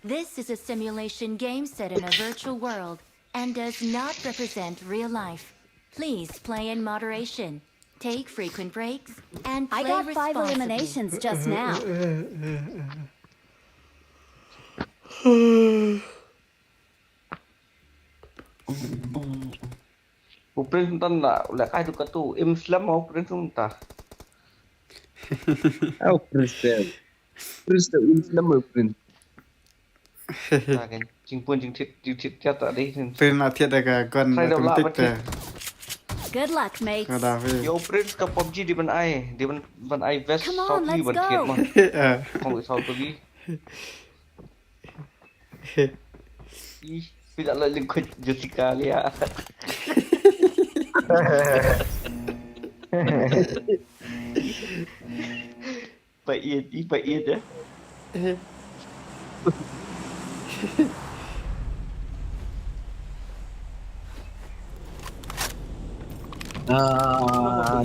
This is a simulation game set in a virtual world and does not represent real life. Please play in moderation, take frequent breaks, and play I got five responsibly. Eliminations just now. U Prince mynta la, u leh kai tu katu, im slem u Prince mynta. Au Prince. Prince da im slem u Prince. Ta kan jingpun jingthied, jingthied jat ta dei. Prince la thied da ka gun. Try da la automatic ba ta. Good luck, mates. Ka da phi. Yo Prince ka PUBG di ban ai, di ban, ban ai vest. Come on, let's go. Di ban thied ma. Eh. Kong i sau tu bi. Ih, phi la la lyngkhuit Jessica lia. Pait, ih pait eh. Ah,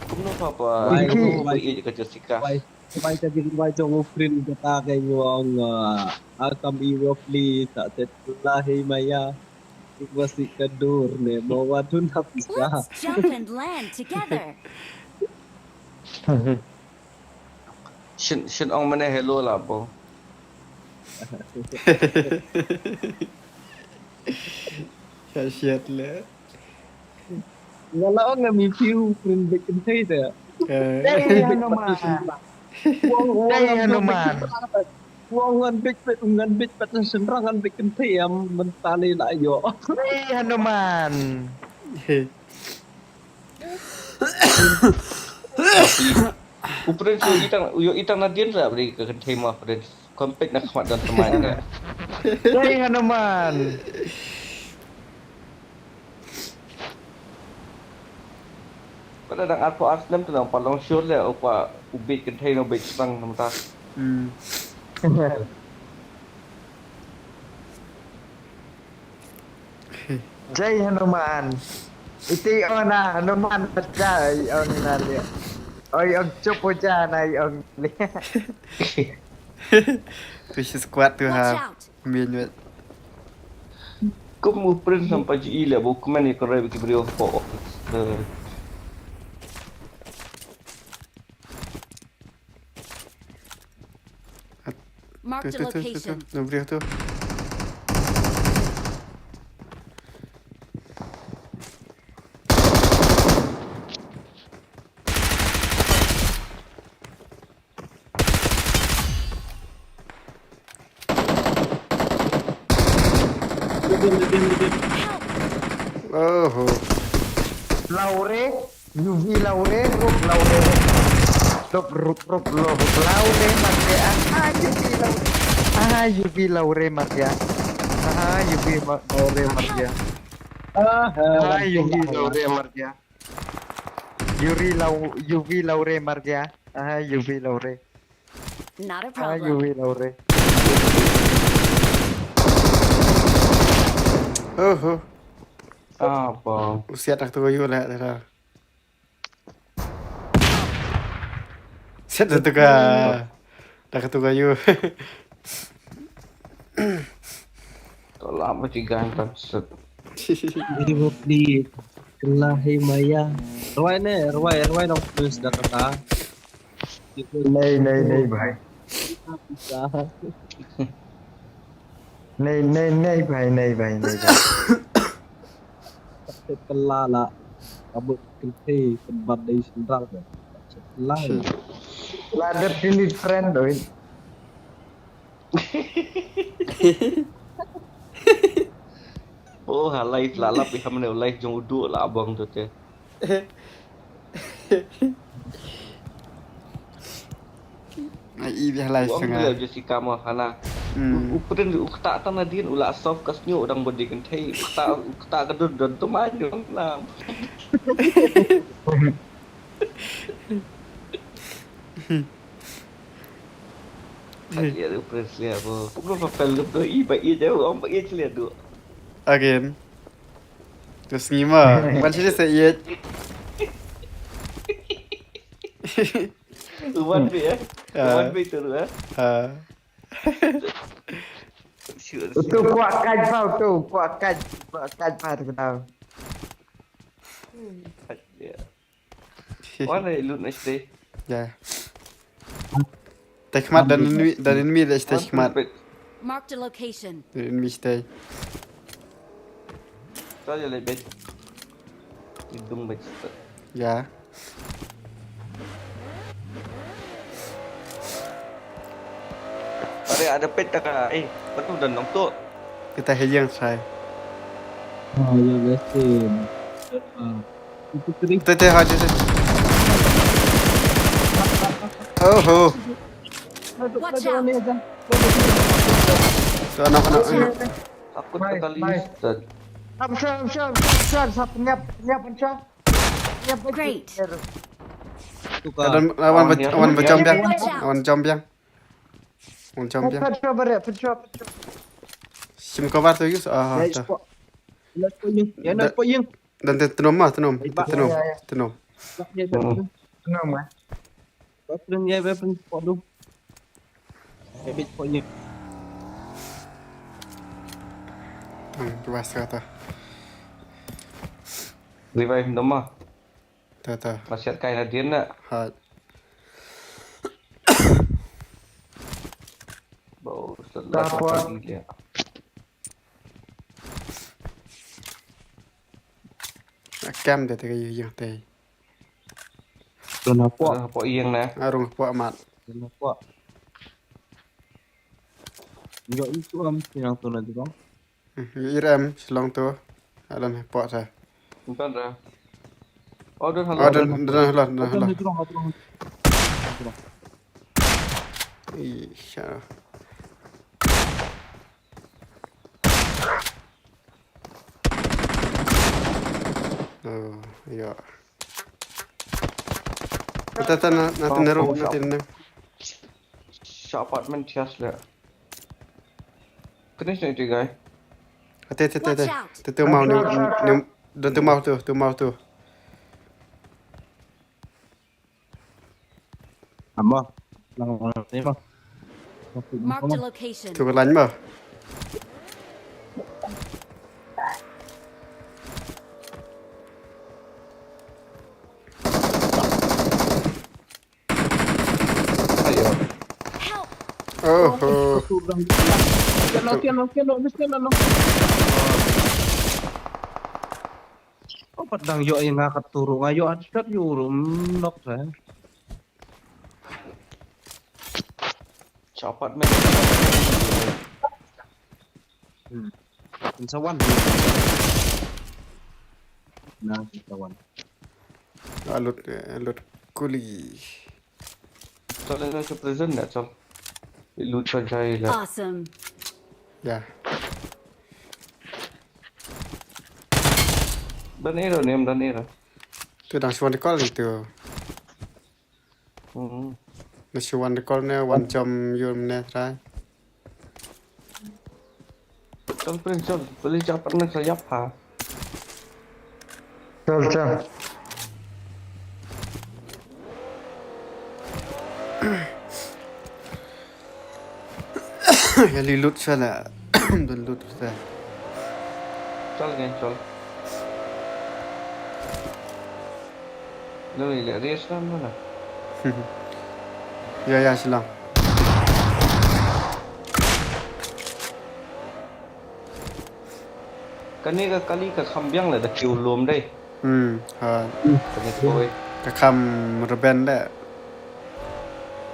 kumno pha pait, why, kumno pait ka Jessica. Why? Why ka jingwai jong u Prince kata ka ong, ah, "Akam i wa pli sa set la hei maya. Sik wa sik ka dur ne mo wa tun hap isa." Let's jump and land together. Shin, shin ong mane hello la bo. Sha shet le. Nga la ong ngam ïohi u Prince beit kynthei te. Eh. Dei Hanuman. Dei Hanuman. Wan ngan beit, beit, ngan beit pat shynrang, ngan beit kynthei em, mynta lei la ïoh. Dei Hanuman. U Prince u itang, u itang nadien sa bri ka kynthei ma Prince. Kompet na khmat don teman ne. Dei Hanuman. Pada dang arphew ar snem tu nang palong sure le upa u beit kynthei no beit sang namta. Hmm. Jai Hanuman. Iti ona Hanuman pecah, oi, ong na lia. Oi, ong chup uja na, oi, ong lia. Tu shi squad tu ha. Watch out. Min wet. Kum u Prince sampai ji ila bu kmen ya kerai bagi brio po. Marked a location. Nang beri tu. Oho. Laure. Yuvi Laure, Rob Laure, Rob, Rob, Rob, Rob, Laure Martia. Ah, Yuvi Laure. Ah, Yuvi Laure Martia. Ah, Yuvi Ma-, Laure Martia. Ah, Yuvi Laure Martia. Yuri Lau-, Yuvi Laure Martia. Ah, Yuvi Laure. Not a problem. Ayu wi Laure. Oho. Apa? Usiat dah ketua yu lah dah. Siat dah tukar. Dah ketua yu. Tolak matikan tak set. Jadi bukti kelahi maya. Ruai ne, ruai, ruai dong terus dah kata. Nei, nei, nei, bhai. Nei, nei, nei, bhai, nei, bhai, nei, bhai. Te pela la. Abut kente tempat dei sendal, bhai. Pela. La dep delete friend, oi. Oh, ha live la lap, i ham ne live jong u Duh la bong tu te. Ai, i bia lai. Ong sanga. Bela Jessica ma hana. Hmm. U, u pren u kata tang na din u la soft kas nyu dang bodi kan thei. U kata, u kata ka dun dun tu mai dun lam. Ba ïa u pren slia bo. Ku ba pel gup do i ba ïa jauh om ba ïa slia do. Again. Terus ngima. Ban sih saya ïa. Uwan bi eh. Ah. Uwan bi tu eh. Ah. Sure, sure. Tu kuat kaj pau tu, kuat kaj, kuat kaj pau tu kenal. Kaj dia. Wan ai lut na shtei. Ya. Tei khmat dan enemy, dan enemy da shtei khmat. Marked a location. Dan enemy shtei. Sa ja le bet. Idung bet. Ya. Are ada pet taka. Eh, patu dan nong tu. Kita hejang sai. Oh, ya, besin. Tete ha tete. Oh ho. Watch out! Tu anak anak anak. Aku tak kali start. Sap sap sap sap sap sap nyap nyap sap. Nyap. Great. Tukar. Awan awan berjambiang. Watch out. Awan jambiang. Awan jambiang. Pet sap bare pet sap pet sap. Sim cover tu yus ah. Let's go. Let's go ying. Ya let's go ying. Dan te tenum ah, tenum, te tenum, tenum. Tenum ah. Ba pren ya ba pren spot tu. Ya bit spot ni. Hmm, tu bas kata. Revive nama. Ta ta. Masih kai na dia nak. Hai. Bau setelah. Kam da te ka ïing te. Rung hapoh. Rung hapoh ïing na. Ah, rung hapoh mat. Rung hapoh. Yo itu am yang tu na tu. Hmm, ïa i rem shlong tu. Alam hapoh sa. Bukan dah. Oh, dah halal. Oh, dah dah halal, dah halal. Ih, sya. Oh, ya. Tata na na tene ro na tene. Sha apartment thias le. Kene sini tu guy. Ate ate ate. Te tu mau ni. Dan tu mau tu, tu mau tu. Amo. Lang lang ni mo. Marked a location. Tu ka lain mo. Ayo. Help! Oh, oh. Kian lo, kian lo, kian lo, kian lo. Oh, pat dang ïoh ïa nga kat tu ruh, nga ïoh hat shot ïa u ruh, mm, knock sa. Chapat me. Hmm. Pynsawan. Na, pynsawan. Alut, eh, alut kuli. Chal, ïa sha prison ïa, chal. Lut sha jai la. Awesome. Ya. Dan ero nem, dan ero. Tu dang shu wan call tu. Hmm. Na shu wan call ne, wan jam yur ne trai. Chal prin chal, prin chal prin chal yap ha. Chal chal. Ya li lut chal la. Dun lut chal. Chal ngai chal. Lo ile res kan mana. Ya ya silang. Kane ka kali ka kham biang la da kiu lum dei. Hmm, ha. Kane koi. Ka kham reben da.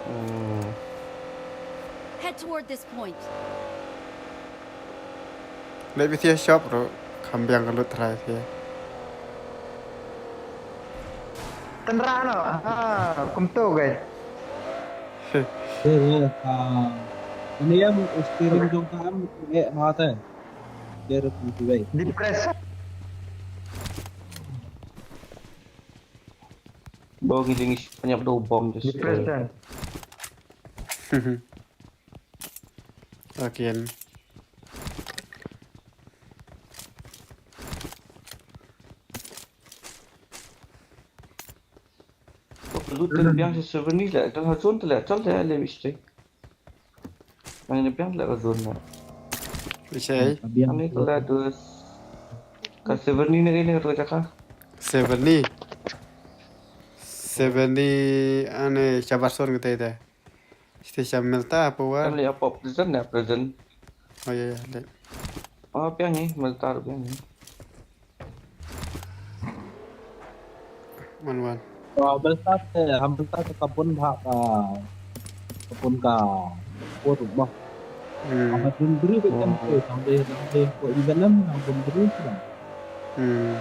Hmm. Head toward this point. Leh bisi shop ruh kham biang ka lut trai phi. Tynrah noh. Ha, kumto guys. Te ne ka. Ini yang steering jong ka am eh ha te. Dia ruh kumto guys. Depression. Bo ngi jing panyap do bom just. Depression. Again. Lut tang biang si seven ni le, tang ha zone te le, tang le le mistake. Nang ni biang le ka zone na. Bishai. Ka biang. Ani kala dus. Ka seven ni ne ne ro jaka. Seven ni. Seven ni ane shabar son kita ita. Kita sham melta apa war? Kan le pop prison na prison. Oh ya ya. Leh. Oh biang ni, melta biang ni. Wan wan. Ka belta te, ka belta te ka bun bha ka, ka bun ka por ba. Hmm. Ka bun bri ka kan te, tang de, tang de ko even nam, ka bun bri ka. Hmm.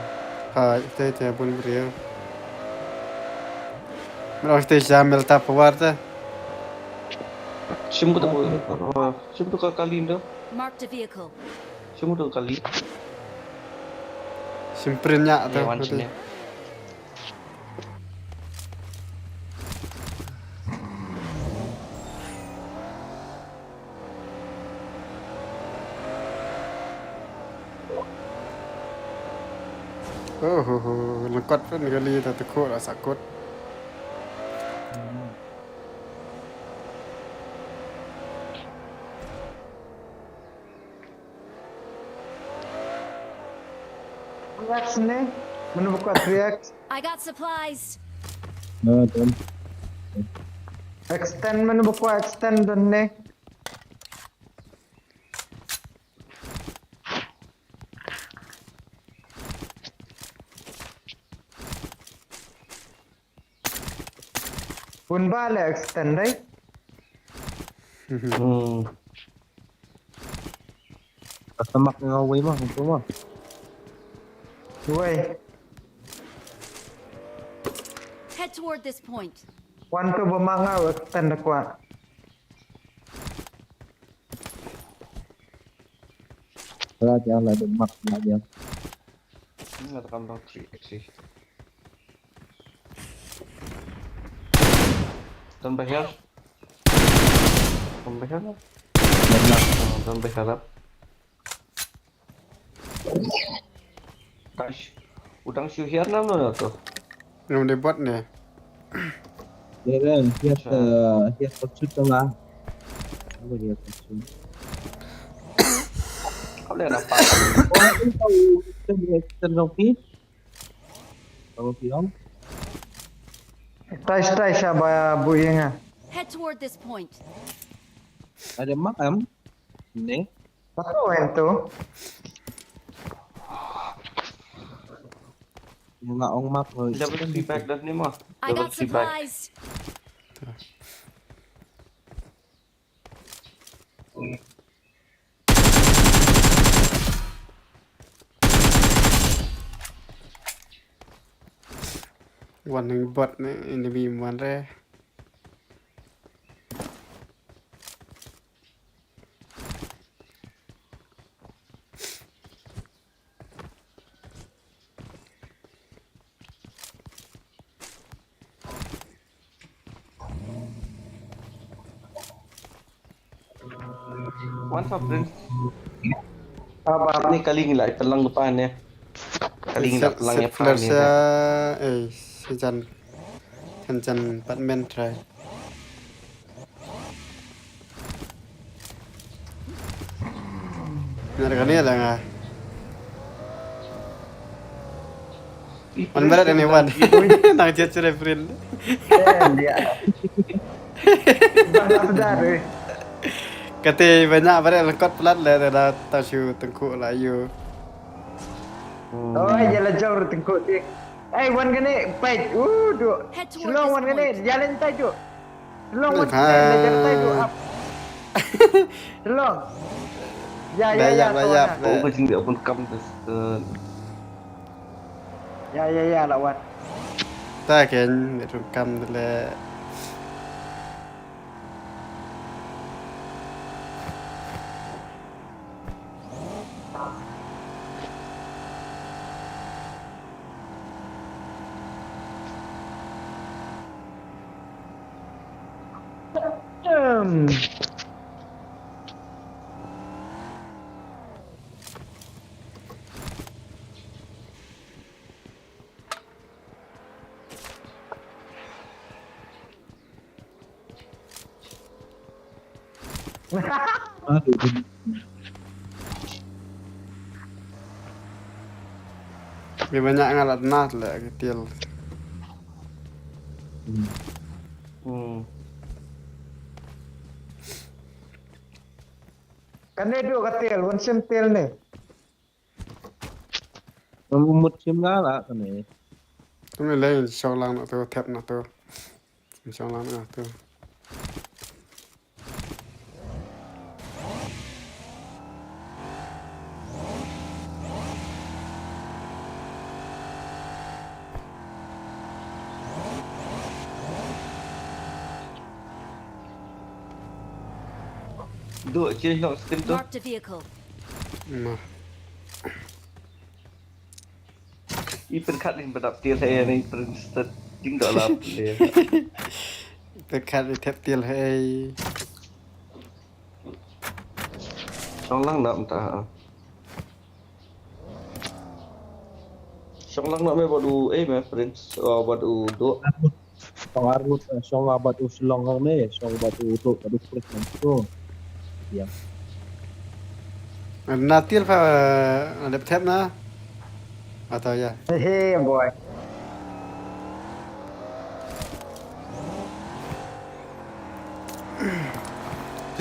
Ha, ite ite bun bri. Mero ite sham melta pawar te. Shim ko to, shim to ka kali ndo. Marked a vehicle. Shim to kali. Shim print nya te. Ya wan sini. Oh ho ho, lengkot pun kali ta tekuk lah sakut. Three X ne? Mano buka three X? I got supplies. No, don't. Extend mano buka extend don ne? Pun ba le extend dai. Hmm. Ka semak nga wei mah, itu mah. Wei. Head toward this point. Wan to ba manga extend da kwa. Lah dia lah dia mak lah dia. Ini ada kambang three X sih. Dan bayar. Dan bayar lah. Dia lah. Dan bayar lah. Tash. Udang shu hiar nam no to. Ngam de bot ne. Dia kan hias eh hias petsut tengah. Apa dia petsut? Kau boleh nampak. Oh, ini tahu kita dia tengah pi. Tahu pi om. Tash tash aba bu yinga. Head toward this point. Ada mak am. Ni. Satu yang tu. Yang nak ong mak. Level three bag dah ni mah. I got Level three bag. Supplies. Wan ning bot ne enemy wan re. One for Prince. Aba Ni kaling lai pelang depan ya. Kaling lai pelang ya Flare pan sa ya. Eh, sejan. Jan jan pat men try. Nar kani ada nga. Wan barat ini wan. Nang jet sure print. Eh dia. Bang sedar eh. Kate banyak barat lengkot pelat le dah tahu shu tengkuk lah you. Oh ya la jauh tengkuk ti. Eh wan kene page. Uh duk. Head toward Slow this wan kene point. Jalan tajuk. Long wan te le jar tai du ap. Long. Ya ya ya. Ba yap, ba yap. Ko ka jing dia pun kam des. Ya ya ya la wan. Ta ken ni run kam le. Bi banyak ngalat nas le kitil. Hmm. Kane du ka tel, wan sim tel ne. Mut sim nga la kane. Tum le leng shong lang na tu, tep na tu. Shong lang na tu. Duk, change nok skin tu. Marked a vehicle. Ma. I pyrkhat ning ba dap tiel hei ni pyrkhat ning dok lap. Pyrkhat ni thep tiel hei. Shong lang nak mynta. Shong lang nak me bad u, eh, me, Prince. Oh, bad u Dok. Shong arngut, eh, shong abat u Shillong hangne, shong abat u Dok, abat u Prince hangne. Ya. Na tiel pa, eh, dep thep na. Atau ya. Hehe, boy.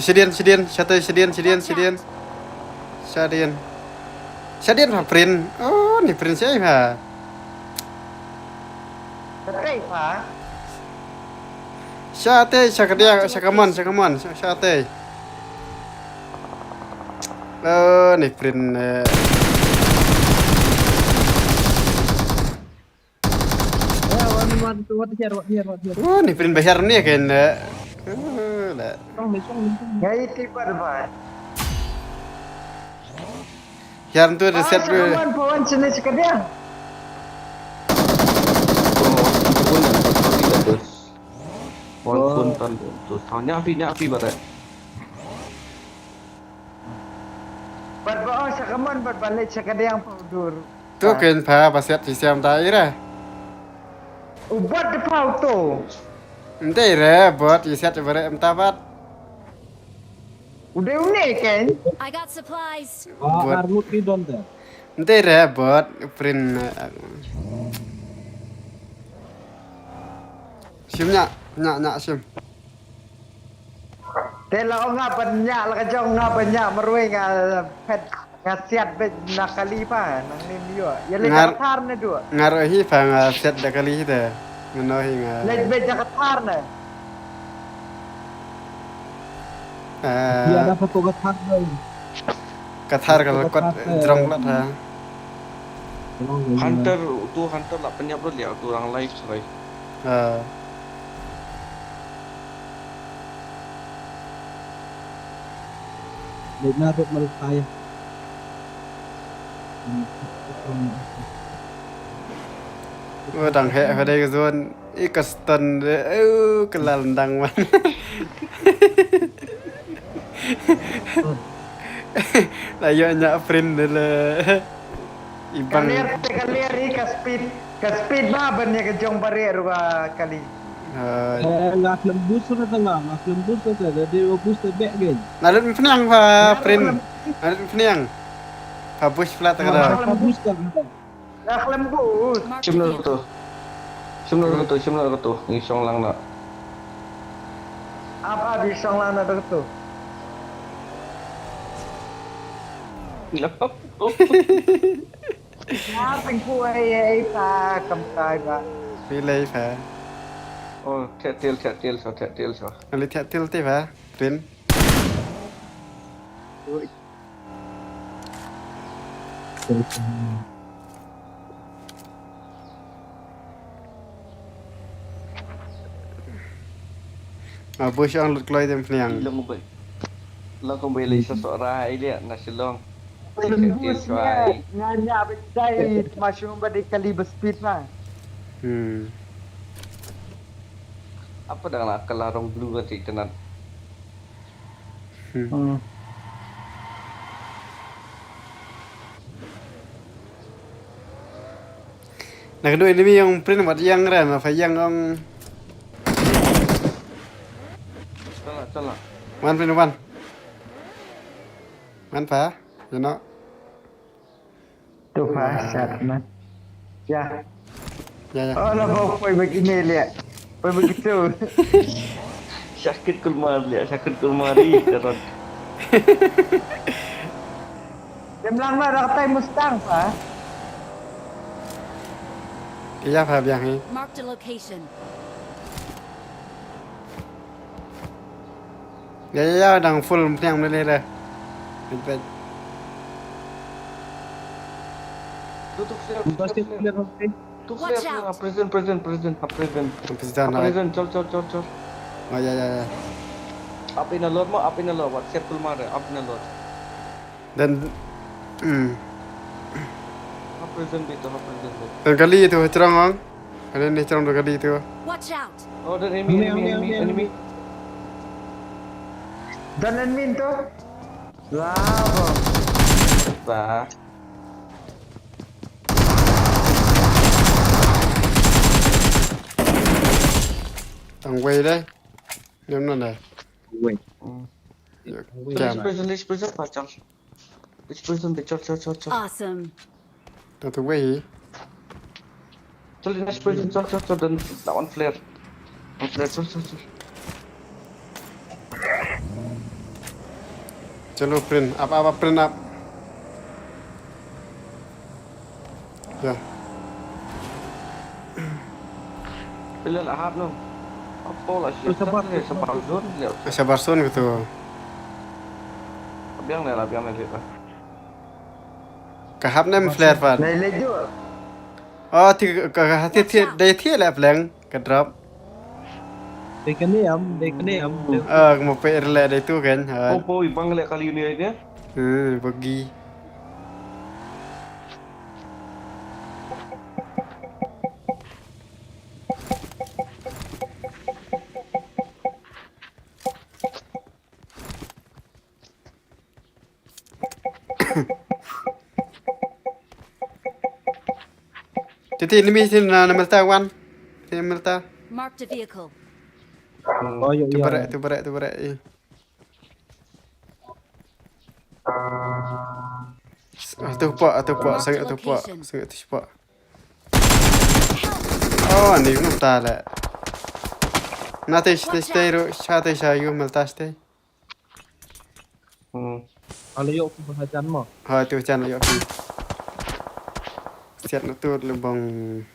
Shadien, shadien, shate, shadien, shadien, shadien. Shadien. Shadien pha Prin. Oh, ni Prin shai pha. Shate pha. Shate, shakadiang, shakamon, shakamon, sha-, shate. Oh, ni Prin, eh. Wah, ni Prin ba hiar ni kan, eh. Oh, la. Ngai tiba ba. Hiar tu reset tu. Wan pon sini sekediang. Wan pon tan tu. Nyapi, nyapi barat. Bat ba oh sakaman bat balik sekediang pa udur. Tu ken pha ba siat sisiam ta ira. Ubat de pha uto. Ente ira bot sisiat bare em ta bat. Udah une ken. I got supplies. Bot. Armut ki don te. Ente ira bot Prin. Sim nya, nya, nya sim. Te la ong nga ban nya la ka jong nga ban nya marwei nga phet nga siat bet na kali pa nang nim yo. Ya le ka thar ne dua. Ngar hi pa nga siat da kali te. Mano hi nga. Le bet da ka thar ne. Ah. Ya da pa to ka thar ne. Ka thar ka kot drong la tha. Hunter tu hunter la penyap lut ya tu orang live serai. Ah. Leit na rut mal tai. Dang heh ha dei ka zone i ka stun de u ka lal ndang man. La ïoh nya print de le. Ibang. Ka ler te ka ler hi ka speed, ka speed ba ban ïa ka jong ba reh ruh ka kali. Nga khlem boost ruh te nga, nga khlem boost ruh te, da dei boost te beh gen. Nga lut pynïang ba print. Nga lut pynïang. Ba boost plat te ka da. Nga khlem boost te. Nga khlem boost. Shim na ruh to. Shim na ruh to, shim na ruh to. Ngi shong lang na. Ap ap ngi shong lang na ruh to. Nga pynku ei ei pa kam kai ba. Phi lei pha. Oh, thiah tiel, thiah tiel, so, thiah tiel, so. Ngan leit thiah tiel te ba, Rin. Ah, bush ang lut kloi dem pniang. Long bai. Long bai lei sa so ra ai dia na Shillong. Thiah tiel, so ai. Nga nya ba dai ma shum ba dei kali ba speed ma. Hmm. Apa dang la kala rong blue ka ti tenat. Hmm. Hmm. Na ka doi ni mi yang print wat yang ran apa yang ong. Chala, chala. Wan print wan. Wan pa, you know. Tu pa sat man. Ya. Ya ya. Oh la ba poi ba kine le. Poi ba kitu. Sakit kulmar le, sakit kulmar i terot. Dem lang ma rak tai Mustang pa. Iya pa biang hi. Marked a location. Ya ya ya dang full mpiang mele re. Bit bit. Tu tu clear, tu clear. Tu clear, tu clear. Prison, prison, prison, ha prison. Prison, ha prison, chol chol chol chol. Oh ya ya ya. Up in a lot mo, up in a lot. WhatsApp kulmar re, up in a lot. Dan hmm. Ha prison bit, ha prison bit. Dan kali itu cerang ang. Kali ni cerang tu kali itu. Watch out. Oh, dan enemy, enemy, enemy, enemy. Dan enemy tu. Lah. Ba. Tang wei dai. Dem non dai. Wei. Hmm. Jam. Prison, prison, prison, pacang. Prison, chol, chol, chol, chol. Awesome. Tang tu wei. Chol, next prison, chol, chol, chol, dan that one flare. One flare, chol, chol, chol. Chalo, print up, up, up, print up. Ya. Pila la hap no. Apa la shi. Sabar zone le. Sabar zone gitu. Biang le la, biang le le. Ka hap nem flare pat. Lai lai jo. Oh, ti ka ka ti ti dei ti le pleng ka drop. Dei kane am, dei kane am. Ah, mo pe le dei tu kan. Oh, po i bang le kali ni dia. Hmm, bagi. Titi enemy sini na, na melta wan. Sini melta. Marked a vehicle. Oh, yo, tu yo. Barek, tu barek, tu barek. Eh. Ah, tu pak, tu pak, sangat tu pak, sangat tu pak. Oh, ni belum tak lah. Nanti stay, stay, ru, sha, stay, sha, you melta stay. Hmm. Ala yok ki bahajan mo. Ha, tu jan yok ki. Siat na tu lebong.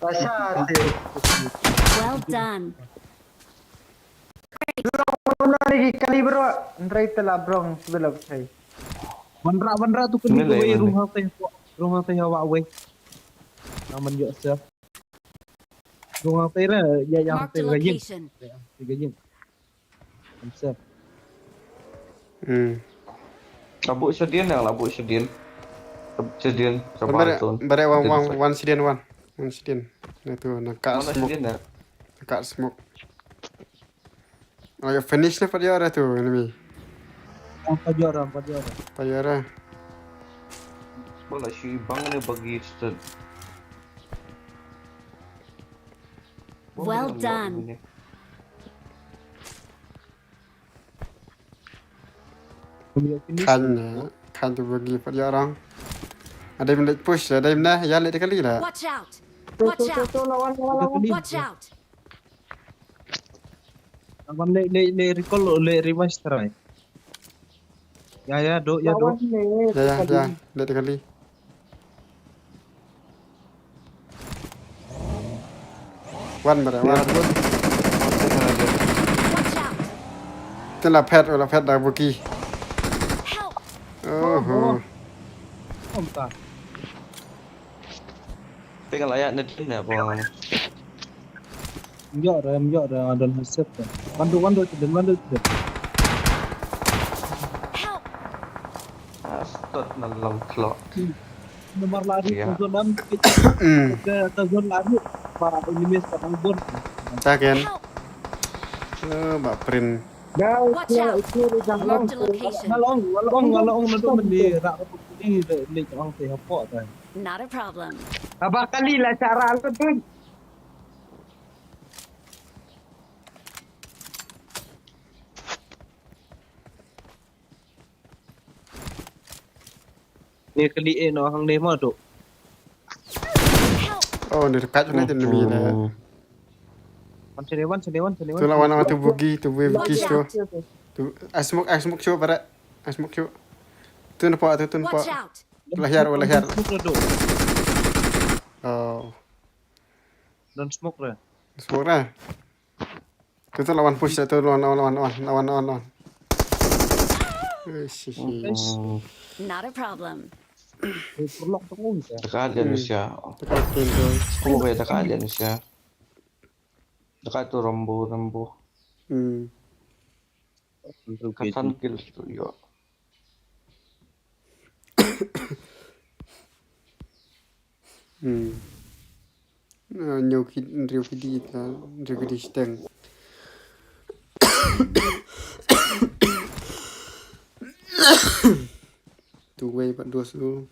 Pasal dia. Well done. Lo na lagi kali bro. Ndrai tela brong sebelah besai. Bandra bandra tu kali tu wei rung hang teh. Rung hang teh awak wei. Naman yok sa. Rung hang teh ra ya yang teh gayeng. Teh gayeng. Answer. Hmm. Labu sedin yang labu sedin. Sedin. Bare bare wan wan wan sedin wan. Wan sedin. Na tu na ka smoke. Na ka smoke. Oh, ya finish na pada orang tu enemy. Pada orang, pada orang. Pada orang. Wala shi bang ne bagi stud. Well done. Kan kan tu bagi pat ya orang. Ada yang nak push, ada yang nak ya lek kali lah. Watch out. Watch out. Watch out. Lawan le le le recall le revive try. Ya ya do ya do. Ya ya ya lek kali. Wan bare wan. La phet, la phet da buki. Help! Oh, oh. Om ta. Ping la ya na din na bong. Yo re, yo re, adon hasep re. One do, one do, one do. Help! Astot na long klok. Nomor lari Ya. Tazon am. Hmm. Ke Tazon lari. Ba enemies ka tangbon. Taken. Help! Eh, ba print. Dah, Watch out! Marked a location. Ngalong, ngalong, ngalong na tu mandi rak ni le ni tang te hapo ta. Not a problem. Abah kali lah cara lu tu. Ni kali eh no hang demo tu. Help! Oh, ni dekat sana tu ni le. Wan sini, wan sini, wan sini. Tu lawan nama tu bugi, tu bugi bugi tu. Tu, I smoke, I smoke cuba parat. I smoke cuba. Tu nampak, tu, tu nampak. Watch out! Lahir, oh, lahir. Smoke tu. Oh. Don't smoke lah. Smoke dah. Tu tu lawan push tu lawan lawan lawan lawan lawan lawan. Eh, sisi. Not a problem. Eh, perlok tu pun ya. Dekat dia Malaysia. Tekan tu tu. Kau boleh dekat dia Malaysia. Dekat tu Rambo, Rambo. Hmm. Kasan kill tu yo. Hmm. Na nyo ki nrio ki di ta, nrio ki di steng. Tu wei pat dos tu.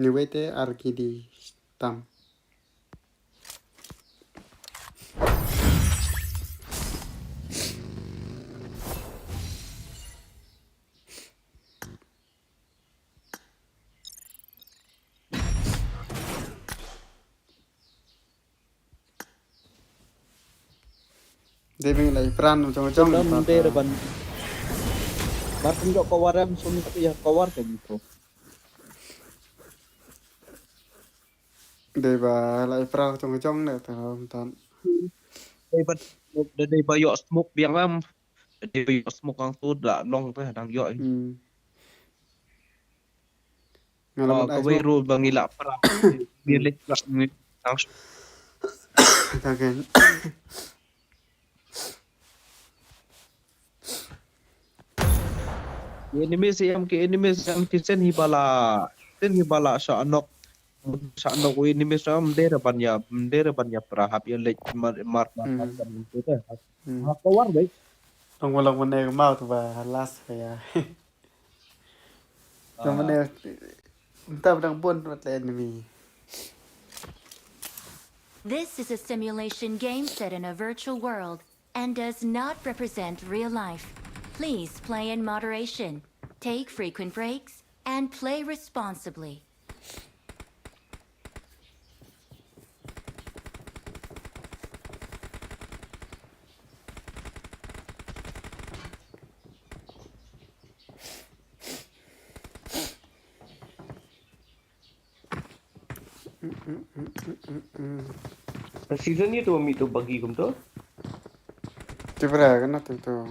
Ni wei te ar ki di tam. Dei bing lai pran jong jong. Dei ban. Mar kum jok kawar em sum tu ya kawar ke gitu. Dei ba lai pran jong jong ne ta ram tan. Dei ba dei ba yok smoke biang am. Dei ba yok smoke ang tu da long tu dang yok. Hmm. Ngala ka wei ru ba ngi la pra. Ngi lek la ngi. Again. Enemies em ki enemies em ki sen hi bala sen hi bala sa anok sa anok enemies em dei ra ban ya dei ra ban ya pra hap ya lek mar mar mar. Ha ko war dei. Tong walong mane mau tu ba last ya. Tong mane. Entah pedang pun buat enemy. This is a simulation game set in a virtual world and does not represent real life. Please play in moderation, take frequent breaks, and play responsibly. Season ni tu mi tu bagi kum tu. Tibra kan tu tu.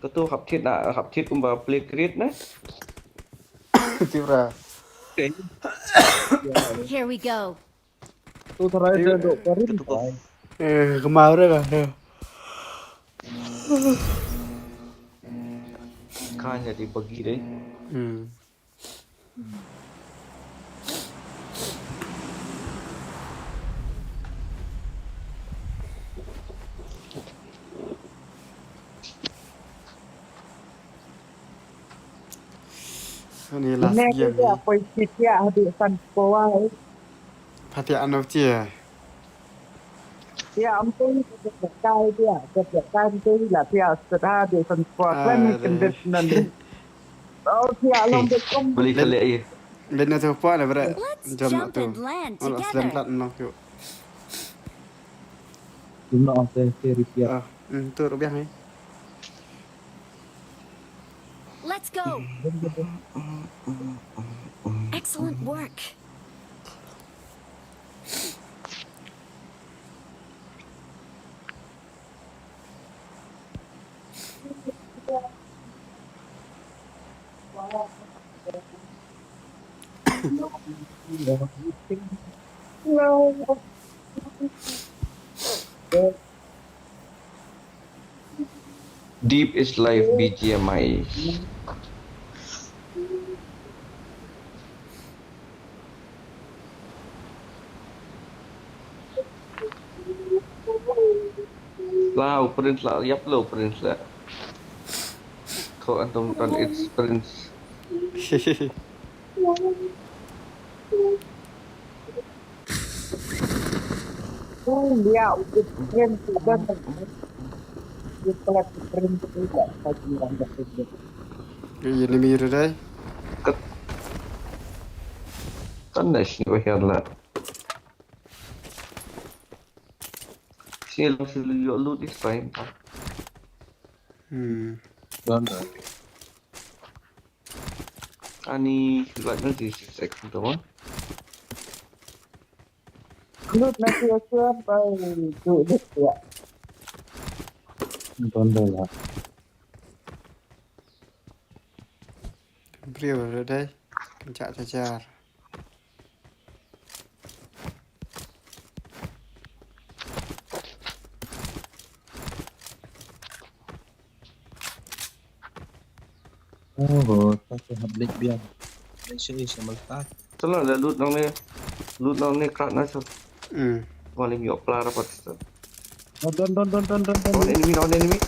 Katu hap thit na hap thit kumba play create na. Tibra. Okay. Here we go. Tu try tu tu parin. Eh, kemau re ka. Kan jadi bagi deh. Hmm. Ni last game ni. Apa isi tiak habis san sekolah. Pati ano cie. Tiak ampun kai tiak tiak kai ampun lah tiak sedah habis san sekolah. Kan ni kendit nan. Oh tiak long de kom. Boleh kali ya. Benda tu apa lah berat. Let's Jam nak jump tu. And land Alah slam together. Plat nak yuk. Jumlah angka ke rupiah. Ah, hmm, tu rupiah ni. Let's go. Excellent work. Deep is life, B G M I. La, u Prince la, ïap la u Prince la. Ko antum kan it's Prince. Enemy re dai. Kan da shi ba hiar la. Shi lo shi lo loot is fine. Hmm. Don don. Ani, like, nanti six X tu kan. Group nanti aku apa tu dia. Tonton lah. Briew re dai. Kencak cacar. Oh, ta te hap lek biang. Lek shu shu mal ta. Sala la loot nang ne. Loot nang ne krat na shu. Hmm. Walim yok pla rapat shu. Oh, don don don don don don. Don enemy, don enemy.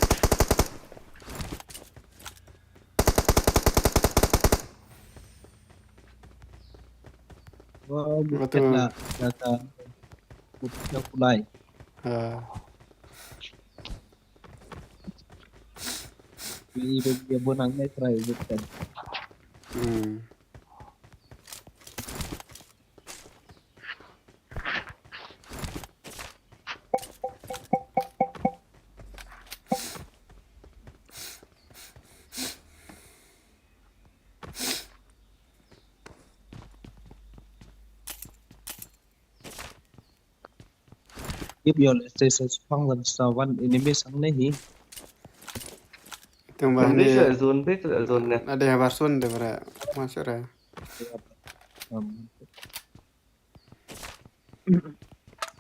Wah, betul. Bukit lah, dah tak. Bukit dah pulai. Ah. Wi, wi, wi, bonang ni try bukit. Hmm. Keep your station strong and so one enemy sang nahi. Tung ba ni. Zone base, zone ne. Ada habar sun de bara. Masuk ra.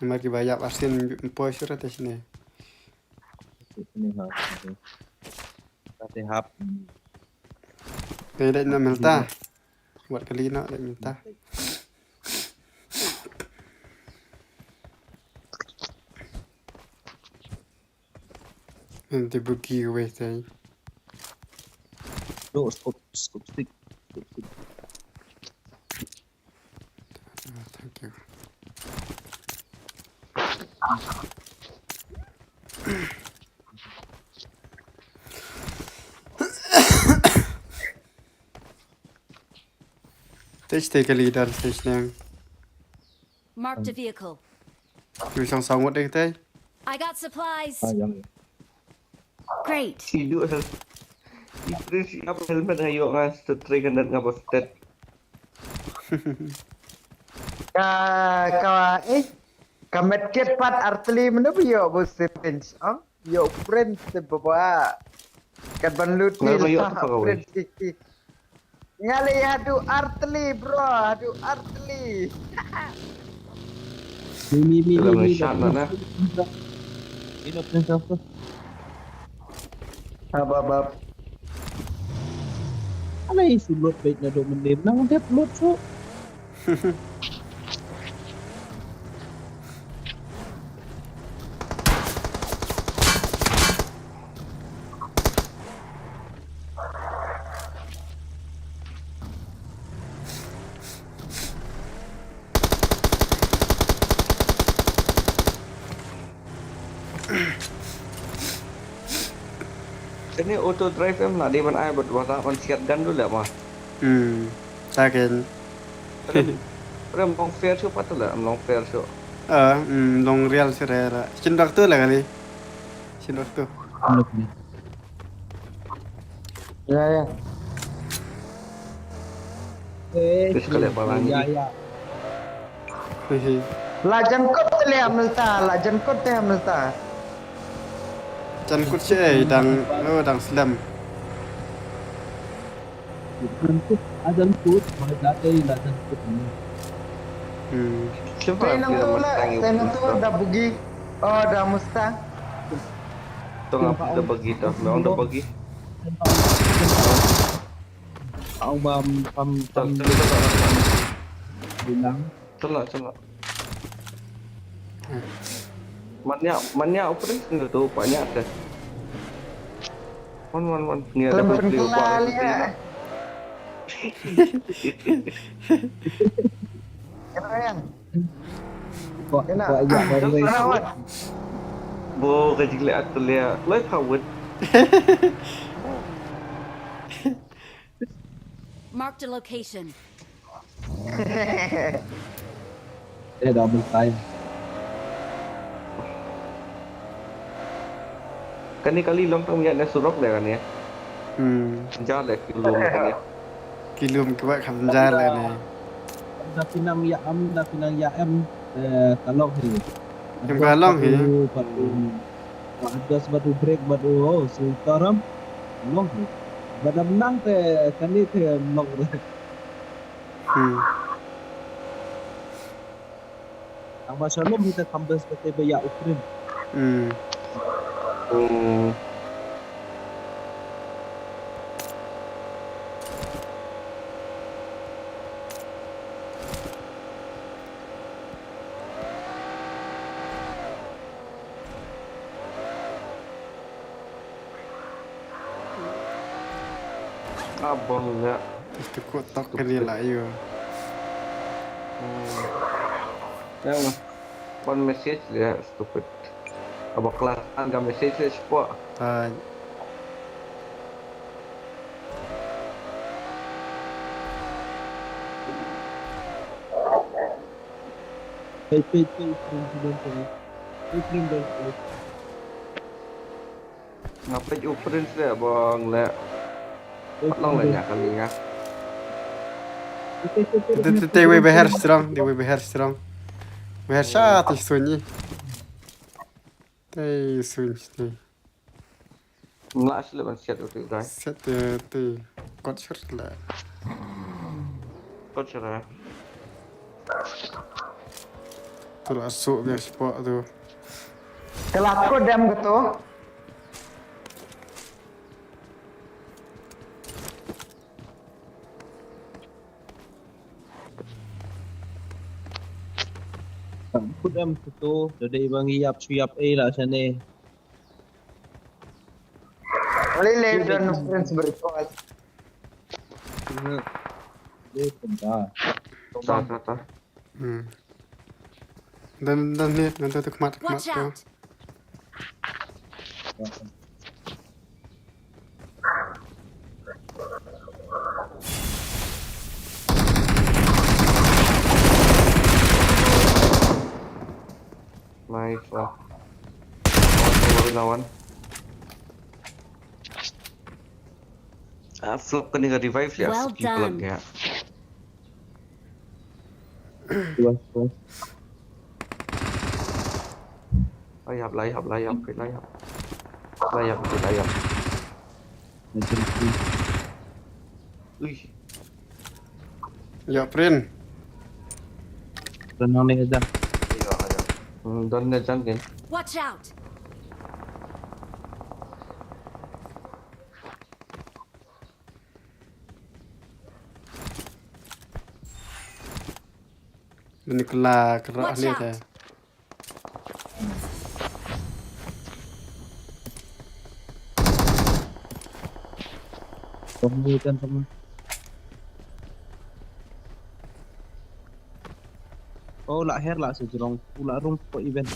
Mar ki ba ïap arsin poi sura te sini. Sini ha. Te hap. Te dai na melta. Wat kali na dai melta. Nanti buki wei tai. No, scope, scope stick. Scope stick. Ah, thank you. Test te kali dal test nang. Marked a vehicle. Yu sang sangot deh tai. I got supplies. Ah, yang. Great. Idu hel. Idris, apa helmet ayo ngas tetre kandat ngabos tet. Ka, ka, eh, ka medkit pat arteli menu bio bu syringe, ah? Yo, Prince te baba. Kat ban lut ni lah, Prince. Ngali haduh arteli, bro, haduh arteli. Mi, mi, mi, mi, mi. Shot mana? Ini Prince apa? Hap, hap, hap. Alai su lut bait na dok mendem nang dep lut su. Kane auto drive em la dei ban ai bad wata ban siat gun du leh ma. Hmm. Taken. Rem, rem long fair shu pat leh, long fair shu. Ah, hmm, long real shu re la. Chin doctor la kali. Chin doctor. Ya, ya. Eh, terus kali apa lagi? Ya, ya. Hehe. La jangkut te leh melta, la jangkut te melta. Jangkut sha, eh, dang, oh, dang slem. Jumpa ada luput, mana jatuh, ada luput ni. Hmm. Siapa yang pilih Mustang itu? Saya tu dah pergi. Oh, dah Mustang. Tengah dah pergi dah. Memang dah pergi. Ang bam pam pam bilang. Tolak, tolak. Manya, manya operation tu banyak dah. Wan, wan, wan. Ni ada beli ubah lagi. Kena yang. Kok, kena. Kok ajak baru ni. Bo ka jingleh at tu leh. Loi pawit. Marked a location. Eh, double time. Kane kali long tang ïa na surok de kane. Hmm. Jar de ki lum kane. Ki lum ki wa kham jar le ne. Da pinang ïa am, da pinang ïa em, eh, ka long hi. Em ka long hi. Adas batu break batu, oh, si taram. Long hi. Badam nang te kane te long. Hmm. Ang ba shalom hita kambes kate ba ïa ukrim. Hmm. Hmm. Abang ya. Itu kok tak kena lah, yo. Hmm. Yang one message dia stupid. Abang kelas kan message dia support. Ah. Hey, hey, hey, hey, hey, hey, hey, hey, hey. Nga peit u Prince leh bang leh. Pat long leh nya kali nga. Te te te wei beher strong, te wei beher strong. Beher sha te sunyi. Te sunyi te. Mla shlep ban siat u te dai. Siat te te kot shir leh. Kot shir leh. Tu la su biar spot tu. Telah kot dem gitu. Kut em kutu, da dei ba ngi ïap shu ïap ei la shane. Lele don friends berikut. Dei kumta. Ta ta ta. Hmm. Dan dan ni, dan tu khmat khmat tu. Nice one. One, one, one. Ah, flop kane ka revive ya. Well done. Layup, layup, layup, layup. Layup, layup. Ui. Ya, print. Print nang ni dah. Ya, ya. Hmm, don ne jan kan. Watch out. Ini kela kerak ni dah. Tunggu kan sama. Oh, la her la sejrong. U la rung ko event.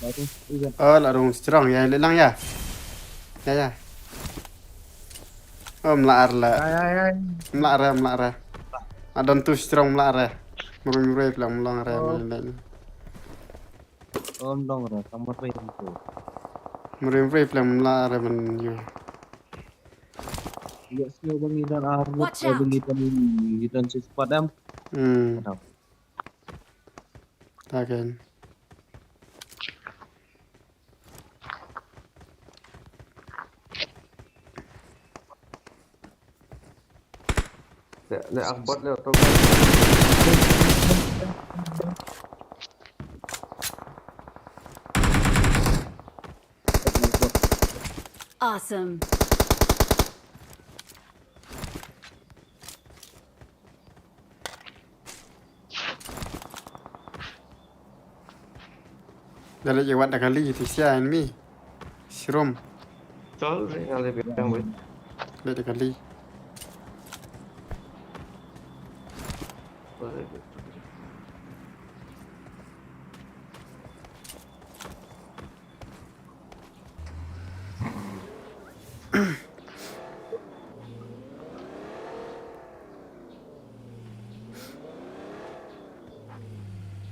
La rung event. Oh, la rung sejrong ya, lelang ya. Ya ya. Oh, mla ar la. Ai ai ai. Mla ar, mla ar. Adon tu sejrong mla ar. Mrui mrui plang mlong ar. Oh. Mlong ar. Kamar pe tu. Mrui mrui plang mla ar man yu. Ya sio bang idan ar. Watch out. Bang idan idan sispadam. Hmm. Taken. Le, le akbot le to. Awesome. Dah leh je wat dah kali ti sia en mi. Sirum. Chol re ale biang wei. Leh dah kali.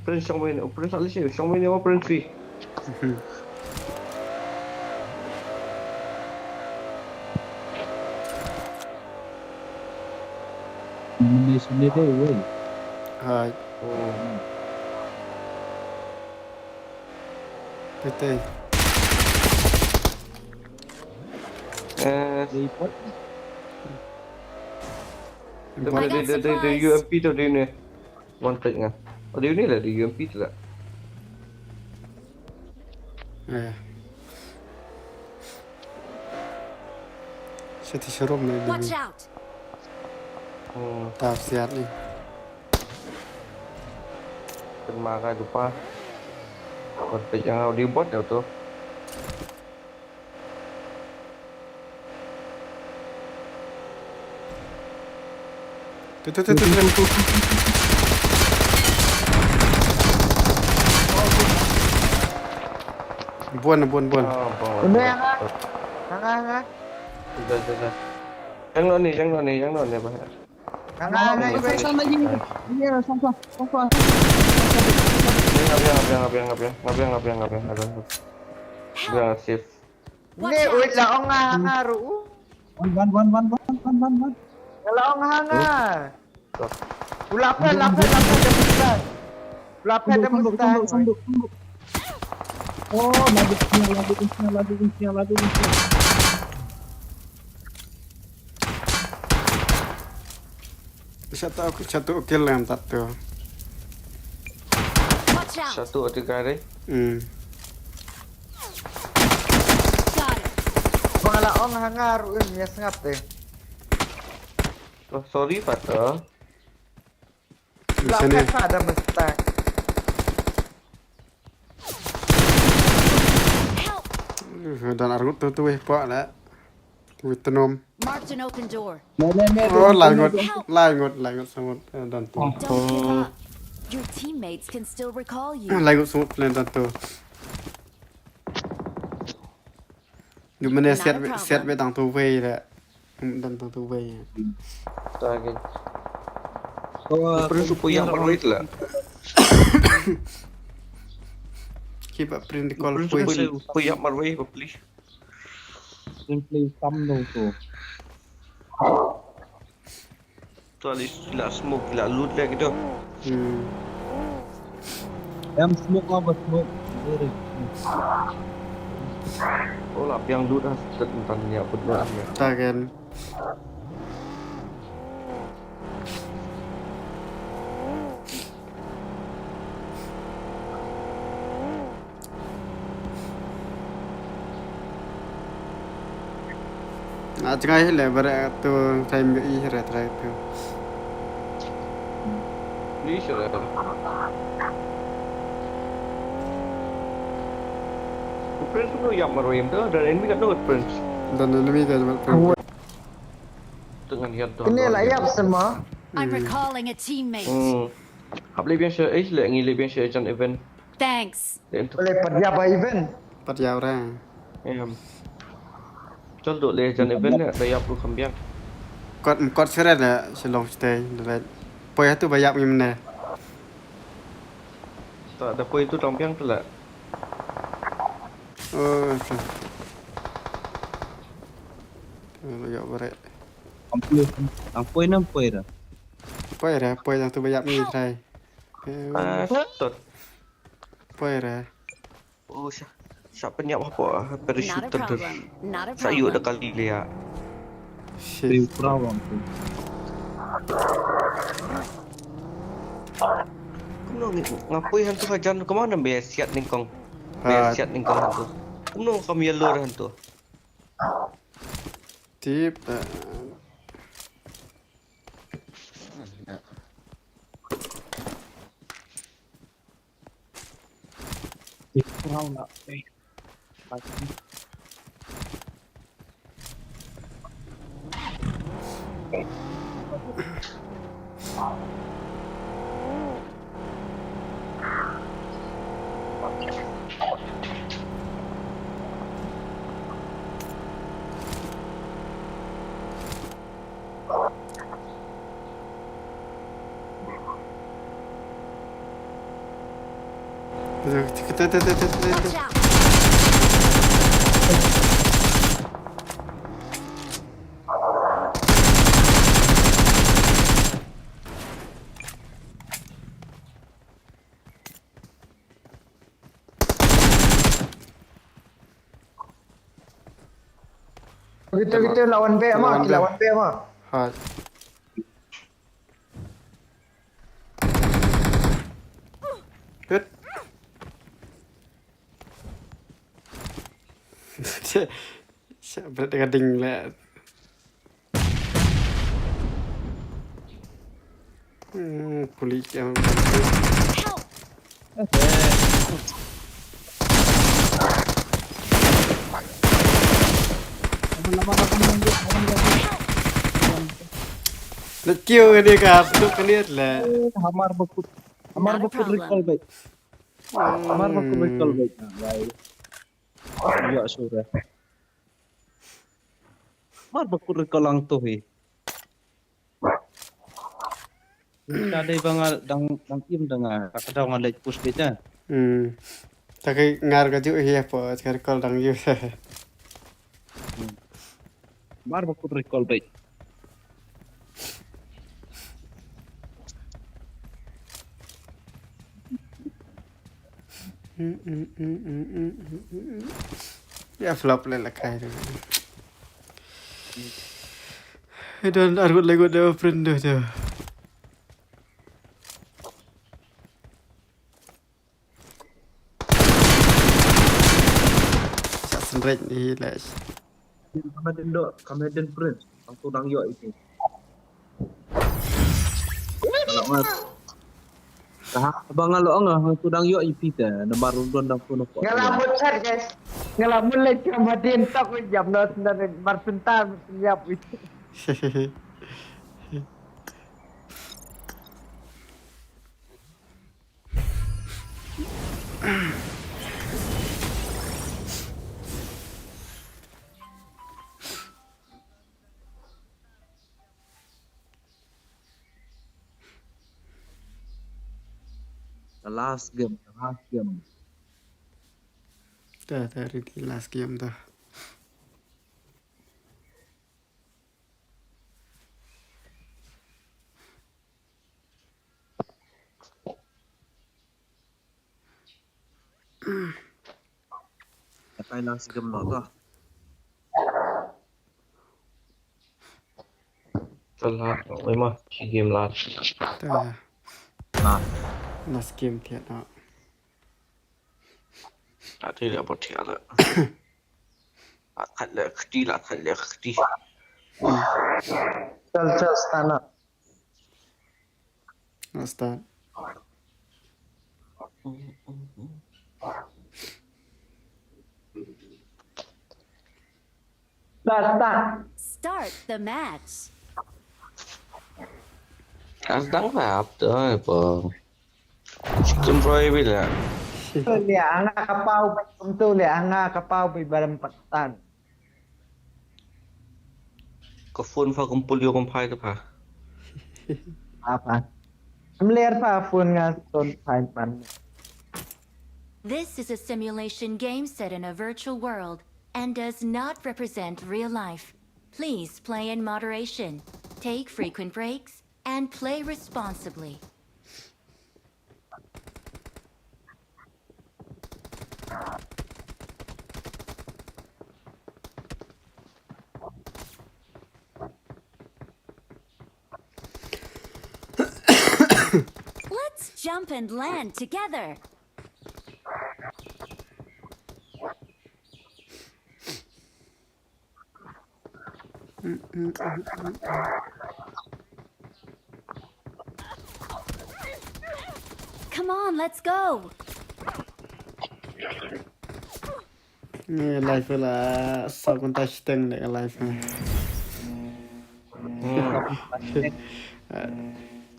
Prince Shongwei, Prince ali shi Shongwei ne wa Prince wi. Ini sini deh, woi. Hai. Hmm. Tete. Eh, Report. the, the, the, the, the U M P tu dia ni. One plate nga. Oh, dia ni lah the U M P tu lah. Eh. Siti serum ni Watch ni. Out! Hmm, Tau siat ni. kena makan lupa. One plate yang audio bot dia tu. Tu tu tu tu tu. Buan buan buan. Ah, bang. Udah ya, Kak? Kak, Kak, Kak. Dah, dah, dah. Yang no ni, yang no ni, yang no ni bah. Kak, Kak, Kak, Ni, Kak. ni, ni. Iya, sama, sama. Ngabiang, ngabiang, ngabiang, ngabiang, ngabiang, ngabiang, ngabiang, ngabiang, ngabiang, ngabiang. Dah save. Watch Ni, wait out! lah, ong nga, nga ruh. Wan, wan, wan, wan, wan, wan, wan, wan. Lah ong ha nga. Tuh. Ulapet, lapet, lapet, dah besar. Lapet, dah Tunduk, besar. tunduk, tunduk, tunduk. Oh, lagi punya, lagi punya, lagi punya, lagi punya. Satu aku satu kill yang tak tu. Watch out! Satu ada kare. Hmm. Got it! Bang lah ong ha nga ruh, ya sengap deh. Oh, sorry, Father. Di sini. Lapet, dah besar. Help! Uh, dan argut tu tu eh pak lah. Tu tenom. Marked an open door. Meh, meh, meh, Oh, meh, lai meh, ngut, Help! Lai ngut, lai ngut semut eh, dan tu. Don't give up. Your teammates can still recall you. Lai ngut semut plan dan tu. Ju mene Not a siat problem. Siat be tang tu wei le. Dan tang tu wei. Target. Oh, Prince puyang marwei lah. Keep up print call Prince pui. puyang marwei, please. Simply tam dong tu. Tu ali la smoke, la loot lagi tu. Hmm. Em smoke apa smoke? Very. Oh, la biang loot ah, set entan ni apa dia. Tagen. Ah, jngai hi le bare tu time be i re try tu. Ni sure. Prince tu yap marwei tu, dan enemy kat tu Prince. Dan enemy ka jamal pun. Tengah lihat tu. Ini lah yap semua. I'm recalling a teammate. Hmm. Hap le biang sha, eh, le ngi le biang sha jan event. Thanks. Le tu. Boleh pergi apa event? Pat ya orang. Em. Chal do le jan event ne, da yap lu kham biang. Kot kot sere da shalong stay da le. Poi tu ba yap ngim ne. Ta da poi tu tang biang tu la. Oh, tu. Tu ba yap bare. Ampun, ampun, ampun dah. Poi re, poi yang tu ba yap ni try. Ah, tot. Poi re. Oh, sha. Sha penyap apa? Not a Parachuter. Problem. Not a Sha yuk da problem. Kali le ya. Shit. Di problem tu. Kumno ngi, nga poi hangtu hajan kumno nang be siat nyngkong. Be siat nyngkong hangtu. Kumno kam yellow hangtu. Tip. Watch out! Kita, kita lawan B ama, lawan B ama. Ha. Good. Siap berat dengan ding lah. Hmm, pulih yang. Let's go, ini ka, tu kalian lah. Hamar bakut. Hamar bakut recall baik. Hamar bakut recall baik. Nah, baik. Ya, sudah. Mar ba kut recall lang tu hi. Ka dei ba nga dang, dang im da nga. Ka daw nga leit push beit na. Hmm. Ta ka ngar ka ju hi apa, ka recall dang yu. Hmm. Mar ba kut recall beit. Ya flop le la kai. I don't argut le gut de friend de. Sa sendrek ni le. Kamadin do, kamadin prince. Ang tudang yo itu. Kalau ngat. Dah, abang ngalo nga, hang tudang yo ipita, namar rundon dang kuno ko. Ngala mut chat, guys. Ngala mut lek ka madin tok jam no sendar bar sentar senyap. The last game, the last game. Dah, dah, ready last game dah. Katai last game no dah. Telah, memang game last. Dah. Nah. Last game tiada. Tak ada apa tiada. Akan le kti lah, akan le kti. Chal, chal, start na. Start. Start, start. Start the match. As dang rap tu apa? Chicken fry bila. Tu le anga kapau bai kum tu le anga kapau bai baram patan. Ka phone pha kum pul yo kum phai tu pha. Apa? Mler pha phone nga ton phai pan. This is a simulation game set in a virtual world and does not represent real life. Please play in moderation, take frequent breaks, and play responsibly. Let's jump and land together. Come on, let's go. Ni live la sa kun ta shiteng de live ni.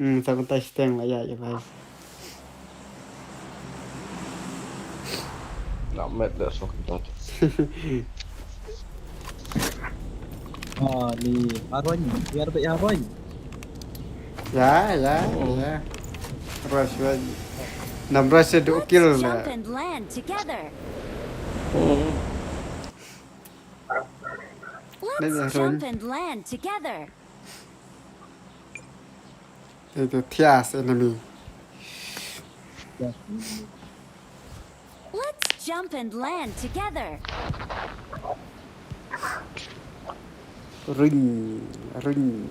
Hmm, sa kun ta shiteng la ya ya live. Nak met dah sok kita. Ah, ni Arwan, biar baik Arwan. Ya, ya, ya. Rush, rush. Nam rush duk kill. Let's jump and land together. Hmm. Let's jump and land together. Itu tias enemy. Let's jump and land together. Ring, ring.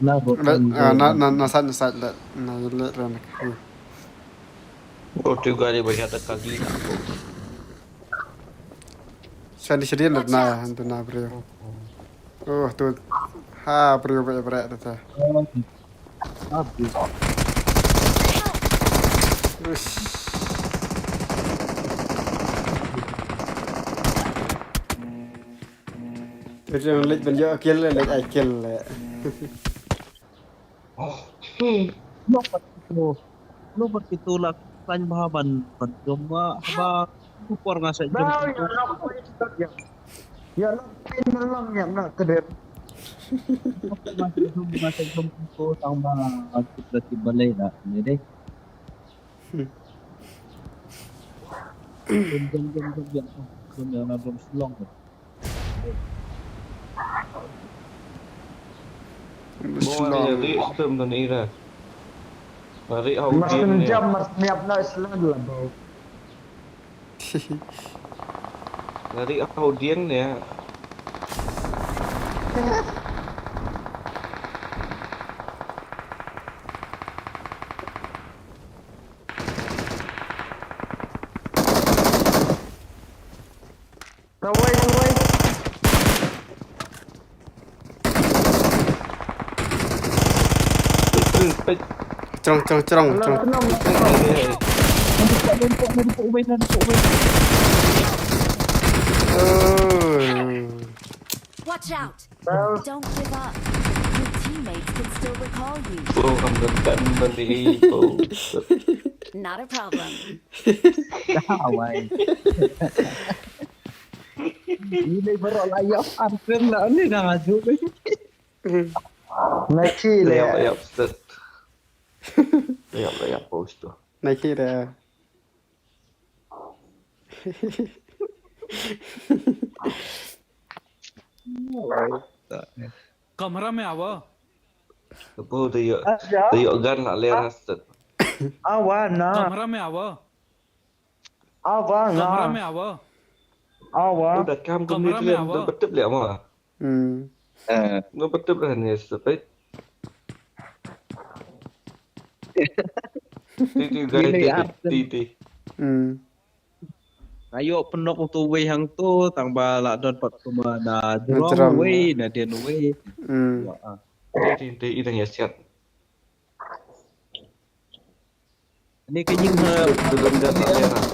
Na, na, na, na, sat, na, sat, na, na, na, na. Oh, tu gari bagi ada kagli. Sandi sedi na, na, na, bro. Oh, tu. Ha, bro, bro, bro, tu. Habis. Ush. Terus lek ban ïoh kill, lek ai kill. Hmm. Lo pat kito, lo pat kito la khlaiñ bha ban, ban jom ma haba ku por nga sa jom. Ba, ïa, lo pat kito, ïa. Ïa, lo pat kito, ïa, na keder. Nga sa jom, nga sa jom kito tang ba kito la tip balei da, ni dei. Jom, jom, jom, jom, jom, jom, jom, jom, jom, jom, jom, jom, jom, Bo, Shlong. Ri stem don ira. Ri hau Mas dien ne. Jam mas niap na island la, bro. Ri hau dien ne. Kawai, kawai. Trong, trong, trong, trong. Oh. Watch out! Don't give up. Your teammates can still recall you. Oh, kamu kan tadi, oh. Not a problem. Dah, wai. Ini baru lah ya, antum lah ni dah ngaju. Naki le. Layap, layap, set. Layap, layap, post tu. Naki dah. कमरा में आओ। Bo da ïoh, da ïoh gan la le rastet. Awa na. कमरा में आओ। Awa na. कमरा में आओ। Awa. Da kam kum ni, कमरा में आओ। Da betep le ma. Hmm. Eh. Da betep le ni step. Ti ti gai ti ti. Hmm. Ayo penok tu wei hang tu tang ba la don pat kuma na jrong wei na den wei. Hmm. Ti ti i dang ya siat. Ni ka jing ha. Belum dah tak merah.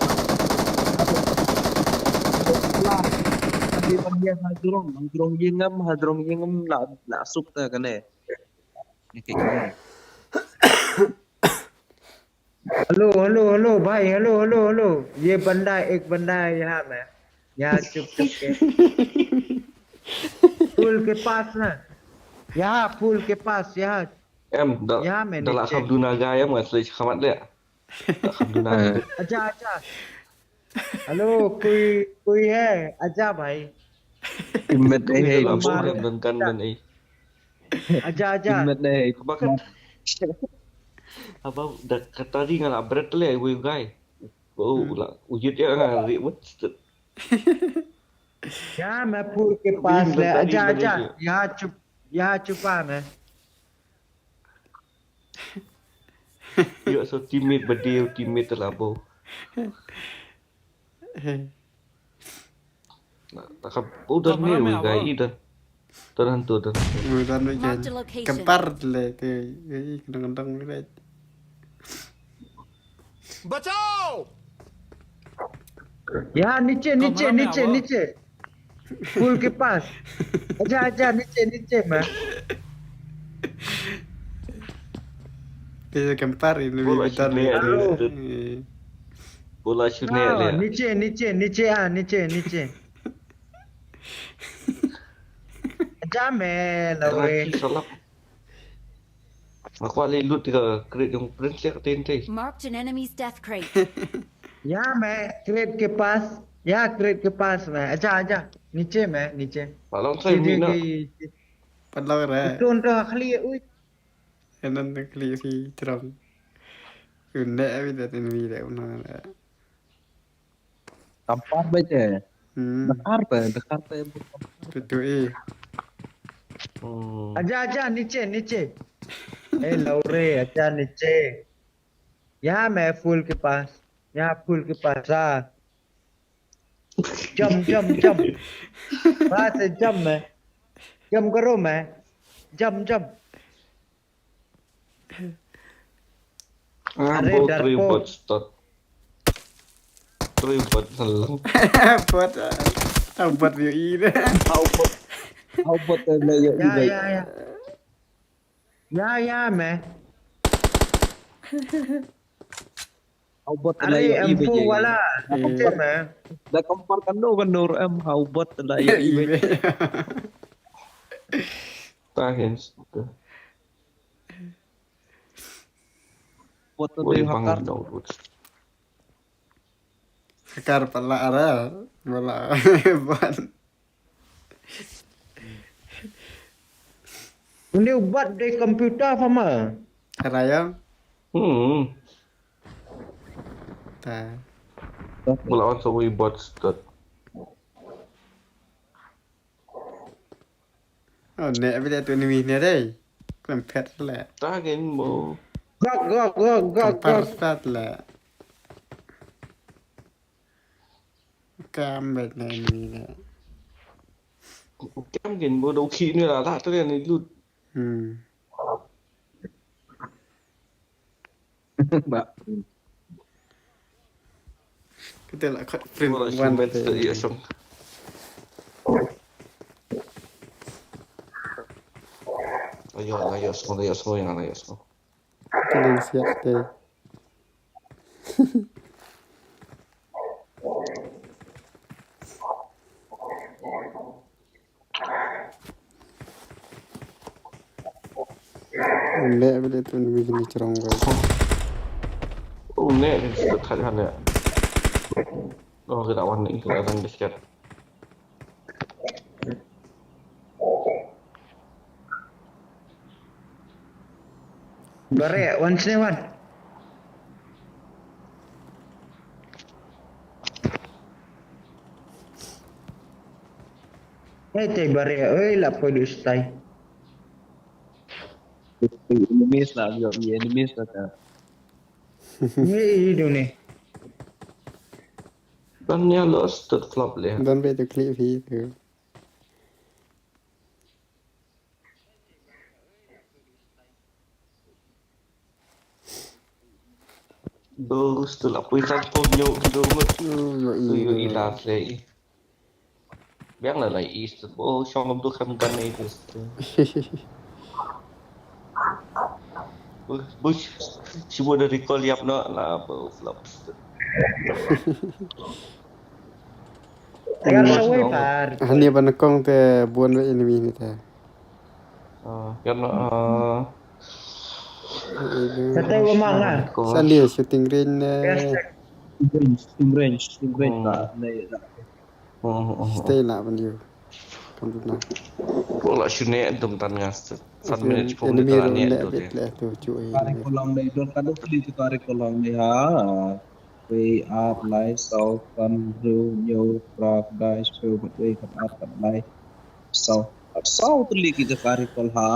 Ni ban ya ha jrong, ha jrong jingam, ha jrong jingam la la suk ta kane. Ni ka jing. Hello, hello, hello, bhai, hello, hello, hello. Ye banda ek banda yahan hai. Yahan chup chup ke. Full ke paas na. Yahan full ke paas, yahan. Em, da, da la kham duna ga em, ngan slei khamat le. Da kham duna ga. Acha, acha. Hello, koi, koi hai? Acha, bhai. Himmat nahi hai, la bol em, dan kan dan ai. Acha, acha. Himmat nahi hai. Bakat. Aba da katari nga la bret le, wei gai. Oh, la. Ujit ya nga ri wut. Ya, me full ke pass le. Aja, aja. Ya, chup. Ya, chupa me. Yo, so teammate badi, teammate la bo. Na, takap udah ni udah ida. Tuh dan tuh dan. Udah ni kan. Marked a location. Kempar le ke. Kena kentang ni. बचाओ! Ya, niche, niche, niche, niche. Full ke pass. Aja, aja, niche, niche, ma. Dia kempar ini. Bola sini le. Bola sini le. Niche, niche, niche, ah, niche, niche. Aja me la we. Nga kwah leit loot ka crate jong Prince ïa ka tei tei. Marked an enemy's death crate. Ya me, crate ke pass. Ya, crate ke pass me. Aja, aja. Niche me, niche. Palong sai mina. Padlong re. Itu untuk khali ui. Enan khali si jrong. Une abi da tin mi da una. Tampar ba je. Hmm. Dakar te, Dakar te. Betul eh. Hmm. Aja, aja, niche, niche. Eh, Laure, aja, niche. Ya, me full ke pass. Ya, full ke pass. Ah. Jump, jump, jump. Pass, jump, me. Jump karo, me. Jump, jump. Ah, are bo darpo. Three bot start. Three bot halang. Bot, ah, bot yo i de. How bot? How bot na yo i de? Ya, ya, ya. Ya, ya, me. How bot na yo i de? Wala. Da kempar kan no kan nur em how bot na yo i de. Tahin. Bot tu dei hakar. Hakar pala ara, pala ban. Ini ubat dei komputer sama. Ara yang. Hmm. Ta. Mula on so we bot stud. Oh, ne abi le tu ni ne dei. Klem pet le. Ta gen mo. Gok, gok, gok, gok, gok. Pet le. Kam bet ne ni le. Kam gen mo do khi ni la la tu ni lut. Hmm. Ba. Kita lah kat frame one. Ayo, ayo, semua, ayo, semua yang ayo, semua. Kita dah siap deh. Une beli tu ni bini cerong bai. Une ni tu tak ada. Oh, kita wan ni, kita wan ni sikit. Bare, wan sini wan. Hei, tei bare, oi, la poi du stai. Enemies la, yo, enemies la ta. Ni i du ni. Ban ya lost tot flop le. Don be tu clip hi tu. Bus tu la pui tak pom yo do mut. Yo i la play. Biang la lai is tu bo shong tu kham gan ni tu. Bus bus si bo da recall yap no la bo flop. Agar sa wei par. Hani ban kong te buan wei enemy ni te. Ah, kan ah. Kata wa manga. Sandi shooting range ne. Shooting range, shooting range na ne. Stay na ban yu. Kam dut na. Ko la shune dum tan nga. San minute ko enemy ro ne bit le tu chu. Kare kolong ne don ka do kli tu kare kolong ne ha. Wei, ar, lai, saw, san, hynriew, hynñiew, phra, khyndai, shiphew, khatwei, khatar, khatlai, saw. Saw tylli ki jaka recall ha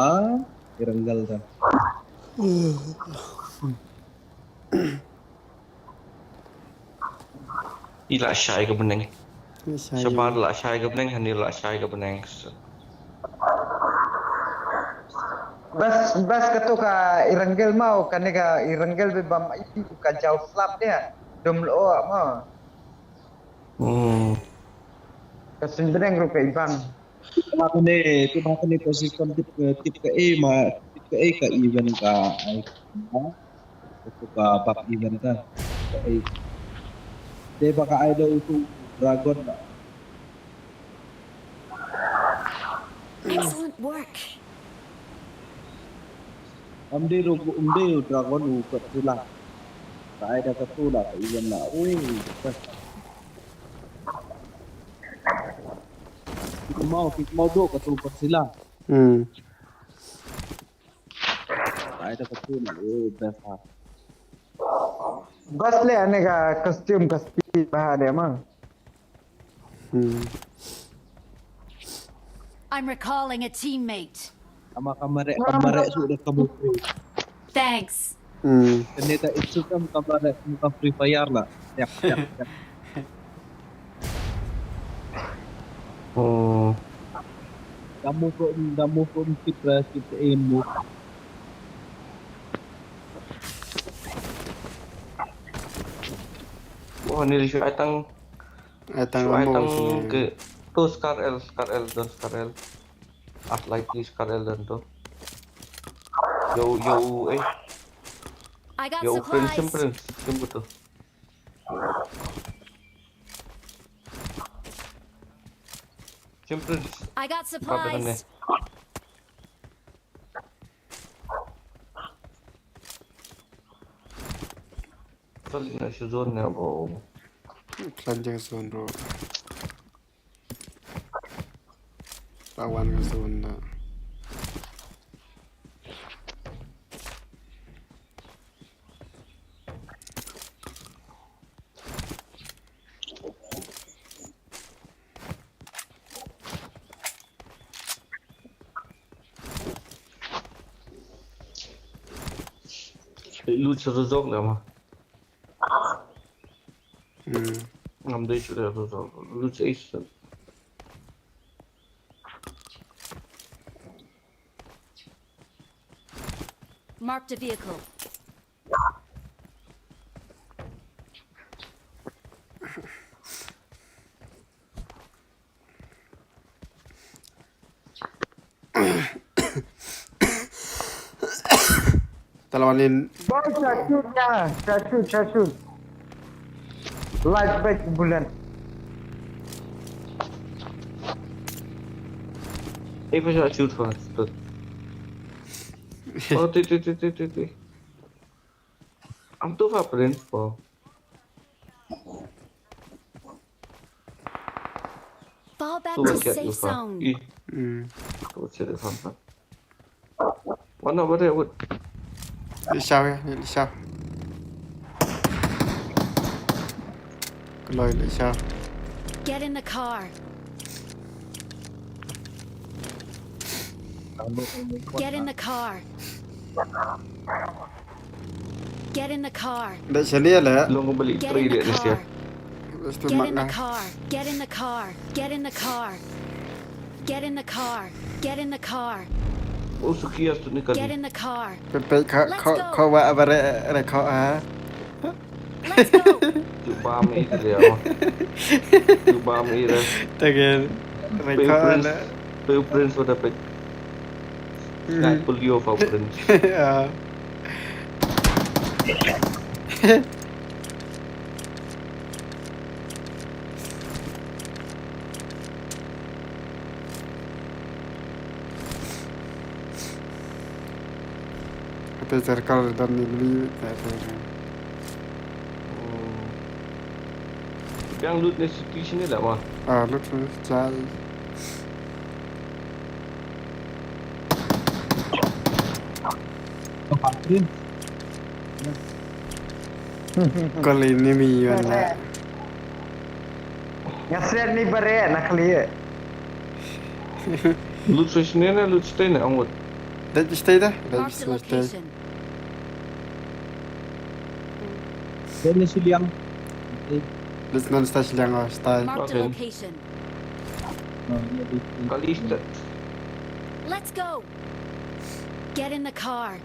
i Rangel da. I la shai ka bneng. Shabar la shai ka bneng, hani la shai ka bneng. Bas, bas kato ka i Rangel mau, kane ka i Rangel be bam ai ka jaw slap dia. Dum lo mau. Hmm. Ka sin bneng ruh ka i bang. Ba kane, tu ba kane position tip, tip ka e ma, tip ka e ka event ka ai. Ka bak event ka. Ka e. Te ba ka ai da utu dragon ba. Excellent work. Am dei ro, am dei dragon u kat sila. Ka ai da ka tu la ka event la. Ui. Mau, mau do ka tu kat sila. Hmm. Ai da ka tu na, eh, best ha. Bas le ane ka costume ka speed ba ha de ma. Hmm. I'm recalling a teammate. Ama kamare, kamare su da kamu. Thanks. Hmm. Kane ta itu kan kamare, kam Free Fire la. Yap, yap, yap. Oh. Kamu ko, kamu ko kita kita ilmu. Wah, ni shu ai tang. Ai tang shu ai ambo tang sini. Ke tu Scar L, Scar L, don Scar L. At like ni Scar L don tu. Yo, yo, eh. I got yo, supplies. Prince, Prince, Prince, betul. Jim Prince. I got supplies. Tali na shi zone ne bo. Tlan jeng zone ro. Tawan ka zone na. Lut sa zok da ma. Hmm. Ngam dei sa zok. Lut sa is. Marked a vehicle. Talawanin. Boy, shot, shot, ya. Shot, shot, shot, shot. Light back bulan. Eh, pa shot shoot first. Oh, ti, ti, ti. I'm too far, Prince, for. Fall back to safe zone. Hmm. Wana bare wood. Li shaw ya, li shaw. Kloi li shaw. Get in the car. Get in the car. Get in the car. Leh shane leh. Long bali. Get in the car. Get in the car. Get in the car. Get in the car. Get in the car. Get in the car. Oh, suki ya tu ni kali. Get in the car. Pe pe kha kha kha wa ba re re kha ha. Let's go. Tu bam i dia. Tu bam i dia. Tagen. Re kha le. Pe Prince wa da pe. Ngai polio fa Prince. Ya. Kata circle dan ni beli kata. Oh. Yang loot ni situation ni dah mah. Ah, loot ni cai. Apa tu? Kol enemy wan la. Nga set ni bare na clear. Loot station ne, loot station ne, angwit. Dai stay da, dai Marked a stay. Location. Dai na shiliang. Let's non stay shiliang, oh, stay. Marked a Okay. Location. Oh, ya di. Kali start. Let's go. Get in the car.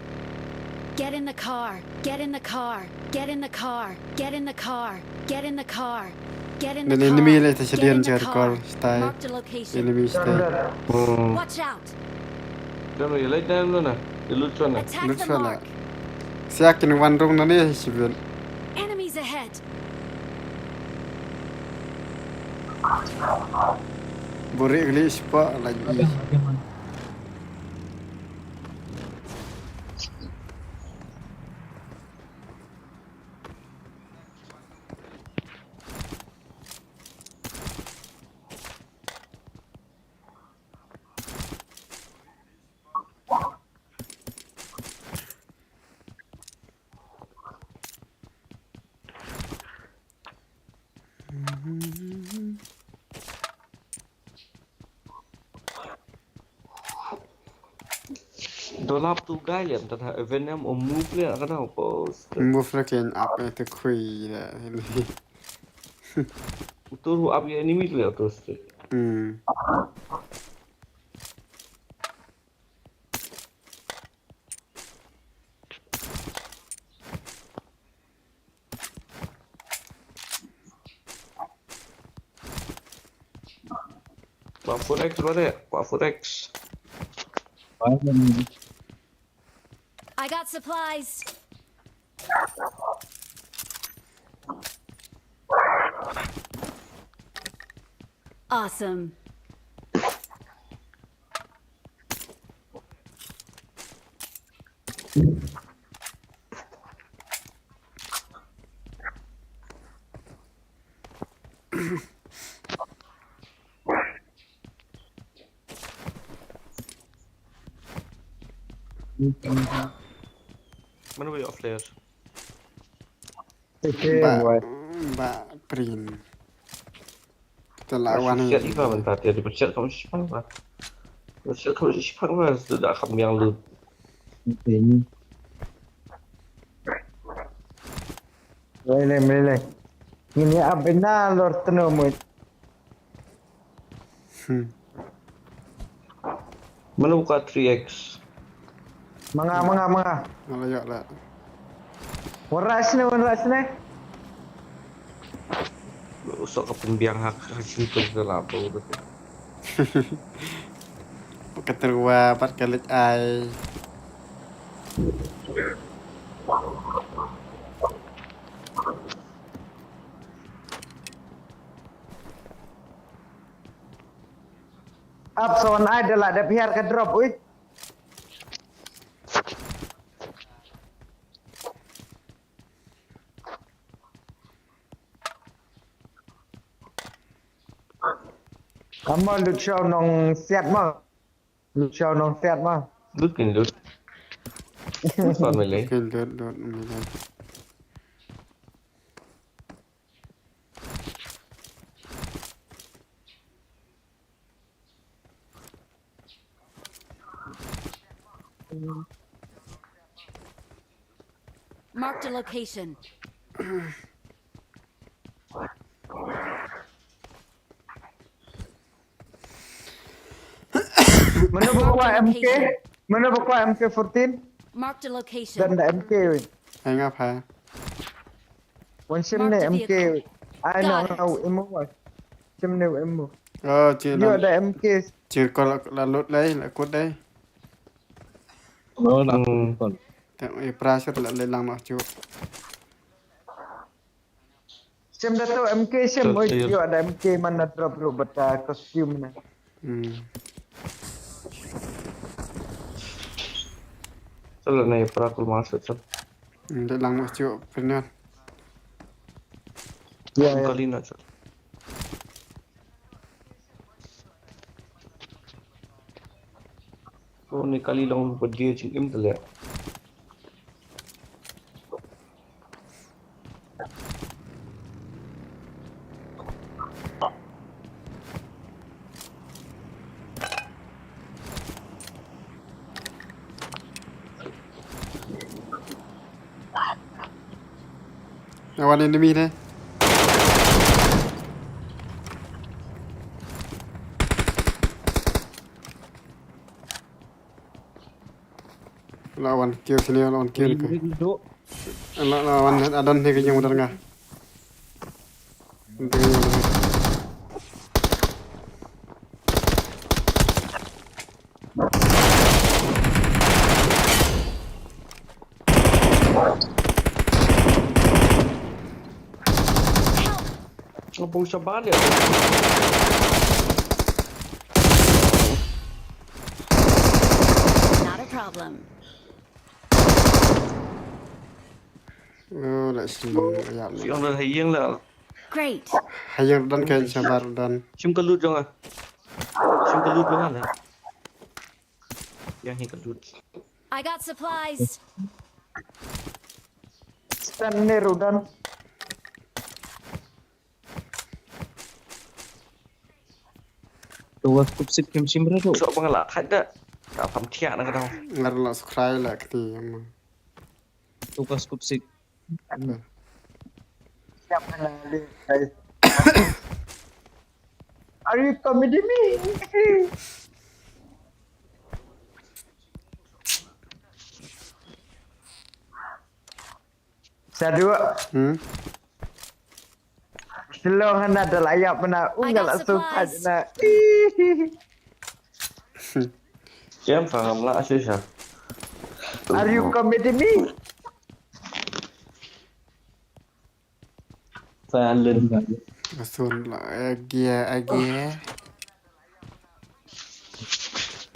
Get in the car. Get in the car. Get in the car. Get in the car. Get in the car. Get in the Dan car. Enemy le ta Get shadian in the jar car. Kol, stay. Marked a location. Enemy stay. Hmm. Watch out. Jangan ya lagi dalam mana? Di loot sana. Attack Loot the sana. Mark. Siak kini wan rong nani sibin. Enemies ahead. Buri geli sipa lagi. Dolap tu gai liam tana event em o move liam kana post. Move lagi up itu kui dah. Utur hu up ya enemy liam tu sih. Hmm. Pak Forex mana? Pak Forex. Why then? I got supplies. Awesome. Mana wei off player? Okay, Ba boy. ba print. Telah wan Siat iba bentar dia dipecat kamu sih pang ba. Pecat kamu sih pang ba sudah kamu yang loot. Okay, ni. Lele lele. Ini abena lor tenu mut. Hmm. Mana buka three X? Manga manga manga. Ngala yok lah. Waras ni waras ni. Usah ke pembiang hak hak sini tu ke lah apa udah. Keterwa pat kalit ai. Ap son ai da la da biar ka drop ui. Amo lut show nong siat mo. Lut show nong siat mo. Lut kin lut. Son mele. Kin lut lut mele. Marked a location. Mano ba kwah M K? Mano ba kwah M K fourteen? Marked a location. Dan da M K wi. Hang up ha. Wan shim ne M K wi. Ai no no imo wa. Shim ne imo. Oh, ci Yo la da M K. Ci kol la lut lai la kut dai. Oh, nak Hmm. kon. Tang e pressure la le lang noh cu. Shim da tu M K shim Betul, oi betul. Yo da M K man na drop ru bata costume na. Hmm. Sala na para kul masuk sal. Hmm, le lang noh cu pynner. Ya ya. Kali na sal. Oh, ni kali long ba dia jingim tu le. Na wan enemy ne. La wan kill sini, la wan kill ke. La, la wan, adan ne ke jeng udah nga. Ngapung shabar ya. Not a problem. Oh, la shlong ya. Yang dah hayeng lah. Great. Hayeng dan kan shabar dan. Shim ka loot jong nga. Shim ka loot jong nga lah. Yang hi ka loot. I got supplies. Stan ne rudan. Tu was kupsip kim shim re tu. Sok pangala thad da. Ka pham thiak na ka dau. Ngar la subscribe la kti ma. Tu was kupsip. Siap na le, guys. Are you comedy me? Sadu. Hmm. Shlong hana da la ïap na. I got supplies. Unggal asup na. Siam faham lah sih sah. Are you comedy me? Silent. Asun la agia agia.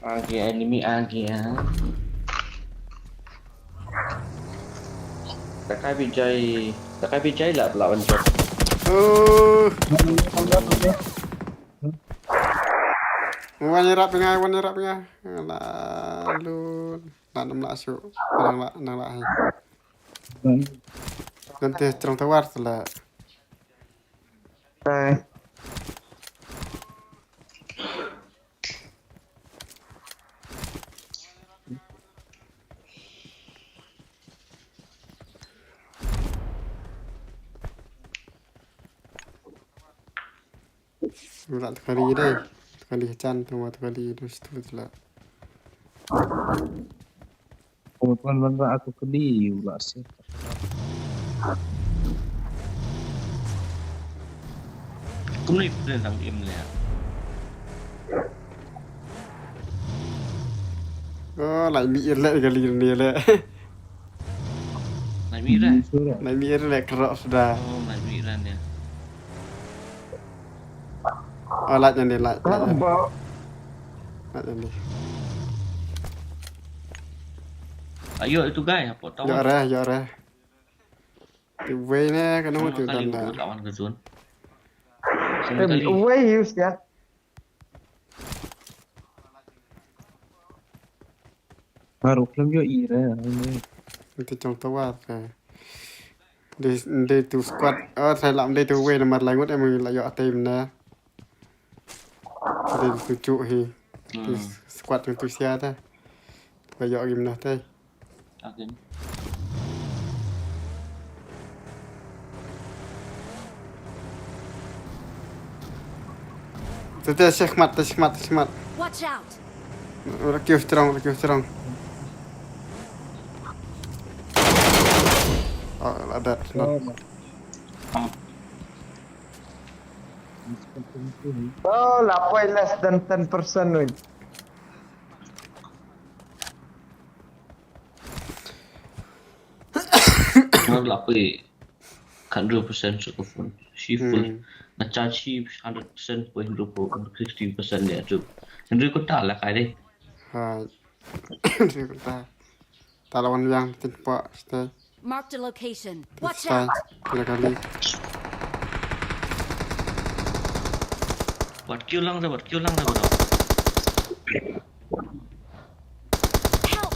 Agia enemy agia. Takai bijai, takai bijai lah pelawan jop. Oh. Wan nyerap nga, wan nyerap nga. Alah, lun. Lah nam lah syu. Nang lah, nang lah hai. Nanti terang tawar tu lah. Hai. Nga la tu kali dei. Tu kali chan tu, tu kali tu situ tu la. Wan wan wan aku kali u la sih. Kumne kumne nang im le. Oh, lai mi ir le kali ni le. Lai mi re. Lai mi ir le kerok sudah. Oh, lai mi re ni. Oh, lait nyan dei, lait, lait nyan. Lait nyan dei. Ayo itu guy, apa tahu? Ïoh re, ïoh re. Wei ne, kano tu dan da. Lawan ke zone. Wei use ya. Baru kelam ïoh i re. Itu cong tawar ke. Dei, dei tu squad. Oh, sai lam dei tu wei namar langut em la ïoh atem na. Dei tu cuk hi. Tu squad tu tu sia ta. Ba ïoh gim na tai. Akin. Tete shikmat, shikmat, shikmat. Watch out. Ora kiu strong, ora kiu strong. Oh, la dat. Oh, la poi less than ten percent win. Nga la poi hundred percent sa ka phone. Shi full. Hmm. Nga charge shi hundred percent poi hundred percent, sixty percent ne tu. Hundred ko ta la kai dei. Ha. Hundred ko ta. Ta la wan yang tin pa stay. Marked a location. Watch out. Stay. Kali kali. Wat kiu lang da, wat kiu lang da bro. Help!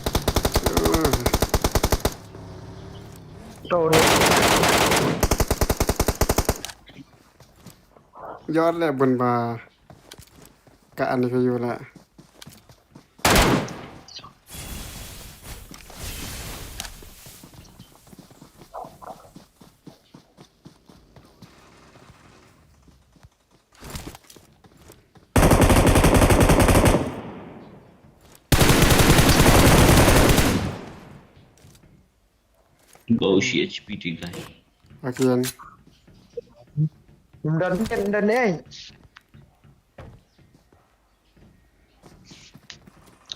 Ïoh le bun ba ka ani ka yu le. Push H P ti lai. Akin. Ym don, ym don, eh.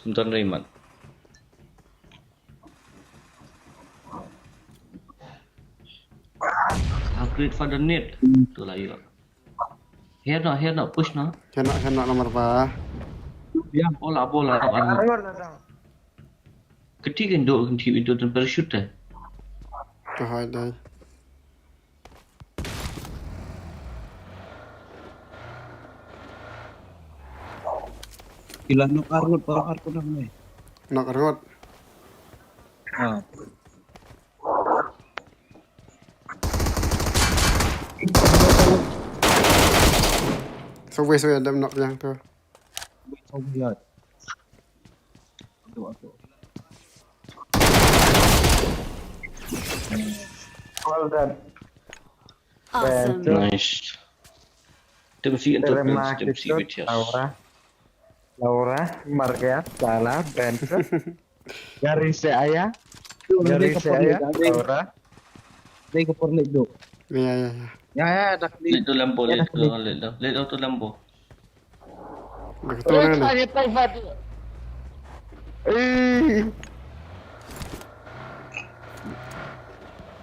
Ym don ri mat. Upgrade for the net. Tu la ïoh. Here no, here no, push no. Kena kena nomor ba. Ya, bola bola. Armor na dang. Keti kan do kan ti itu dan parachute. Kahai dai. Kila nok arngot baroh arngot nang ne. Nok arngot. Ah. So wei so ya dam nok yang tu. Wei so ya. Aduh aduh. Well done. Awesome. Nice. Tim si entrance, tim si witias. Laura. Laura, Marga, Lala, Benson. Gari se aya. Gari se aya. Laura. Dei ka por lek dok. Ya ya ya. Ya ya dak di. Lek tu lampu, lek tu, lek tu, lek tu lampu. Betul ni. Eh.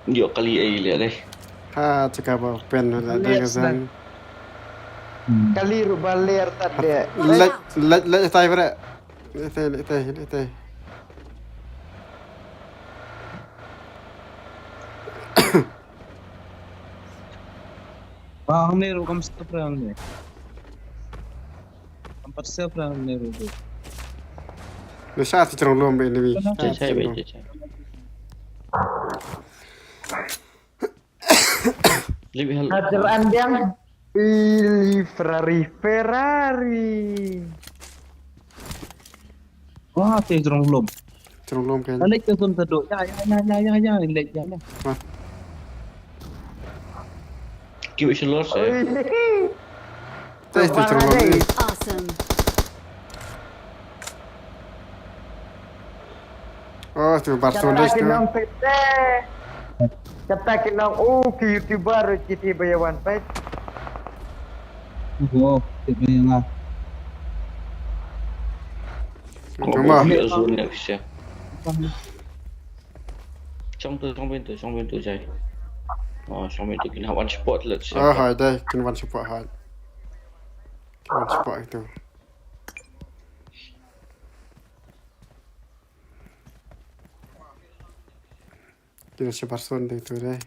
Yo kali ai lek deh. Ha cakap apa pen lah deh kesan. Kali ruba ler tak deh. Lek lek lek tai bre. Lek tai lek tai lek tai. Ba hangne ruh kam stop ra hangne. Kam pat stop ra hangne ruh. Ni sa ti trong lom be ni. Chai chai be chai chai. Lebi hal. Hajar andiang. Ih, Ferrari, Ferrari. Wah, te jrong lom. Trong lom kan. Alik te sun tadu. Ya ya ya ya ya ya. Alik ya ya. Kiwi shalor se. Te te trong lom ni. Awesome. Oh, tu Barcelona Kata tu. Kinong pete. Kata Kinong, oh, ki YouTuber G T bayawan pet. Oh, te bayawan. Cuma. Azul next ya. Chong tu, chong pintu, chong pintu jai. Oh, chong pintu kin hawan spot let. Oh, hai dai, kin wan support hai. Kin wan support itu. Kina si Barcelona dei tu dei.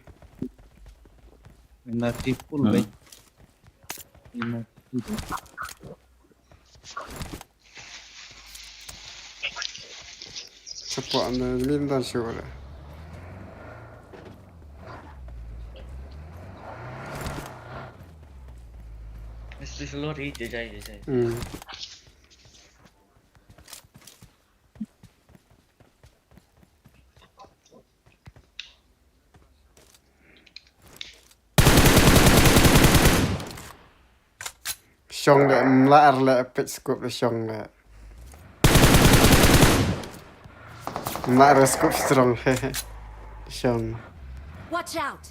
Ina tipul bai. Ina tipul. Support na min dan sure. Mesti shalor ri jai jai jai. Hmm. Shong le mlar le pet scope le shong le. Mlar scope strong le. Shong. Watch out!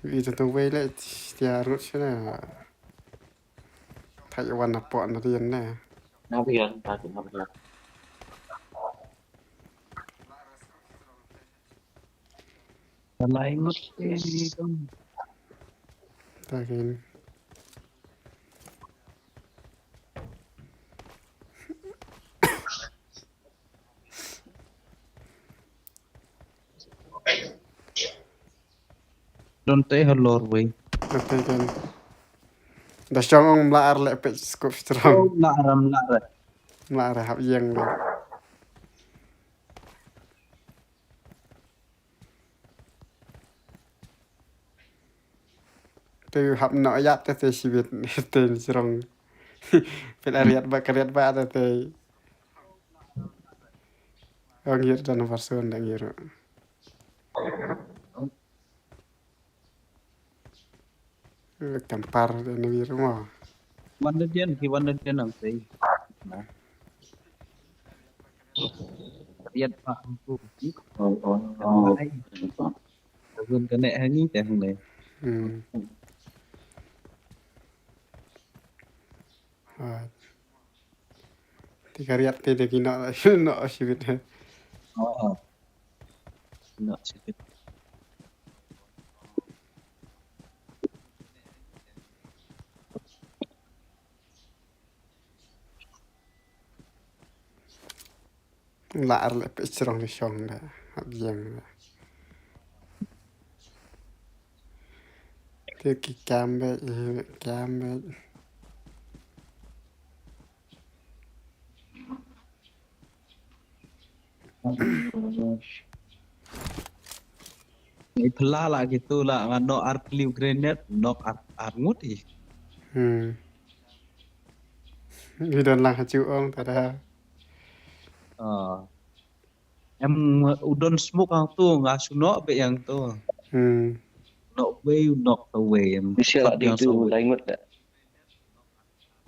Ito to wei le tia rut shana. Thai wan na po na rien ne. Na bian ta tu na bian. Lai ngot ni dong. Takin. Don te halor wei. Takin. Da shong ong mlar le pet scope strong. Mlar mlar. Mlar hap yeng le. Te hap no yat te te sibit te strong. Pel ariat ba kariat ba te te. Ong yir dan person dang yir. Kampar ni wi rumo. Wan da jen ki wan da jen ang sei. Na. Ïat ba hangtu. Oh, oh, oh. Ai. Ka gun ka neh hangi te hangne. Hmm. Ah. Te ka riat te de ki noh, noh shibit. Oh, oh. Noh shibit. La ar leh peit shrong ni shong da. Hap jem da. Te ki kam beit, eh, kam beit. Ngi phylla la kitu la nga nok ar plyw grenade, nok ar, ar ngut i. Hmm. Ngi don lang ha chu ong tada. Ah. Em u don smoke hangtu nga shu nok beit hangtu. Hmm. Nok wei, nok ta wei. Em. Bishia la ding tu lai ngut da.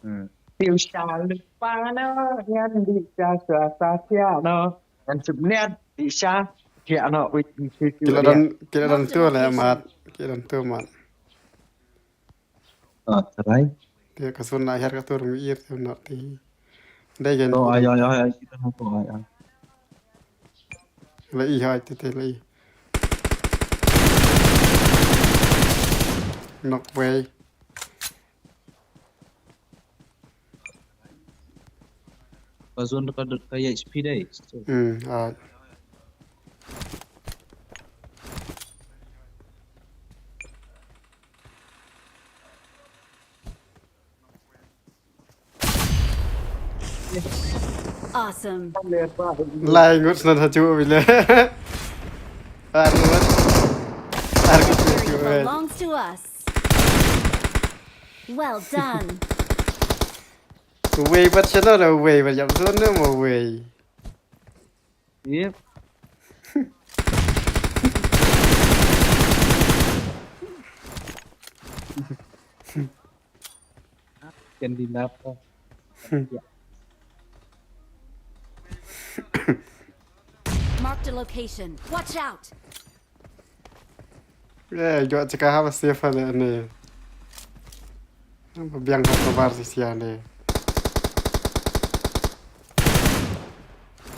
Hmm. Tiu sha lypa no, ngan di sha sha sha sia no. Ngan sep niat di sha sia no, wei di sha. Ki la don, ki la don tu le mat, ki la don tu mat. Ah, try. Te ka sun la her ka tur mi ir tu no ti. Dei gen. Oh, ai, ai, ai, ai, kita hangtu, ai, ai. La i hai te te la i. Nok wei. Ka zone ka, ka ïa H P dei. Hmm, ah. Awesome. Lai ngut snan ha chu bile. Ar ngut. Ar ngut. Victory belongs to us. Well done. Wei bat channel wei bat jam sun ne mo wei. Yep. Can be enough. Marked a location. Watch out. Eh, jot chika haba safe le ne. Ba biang ha cover si sia ne.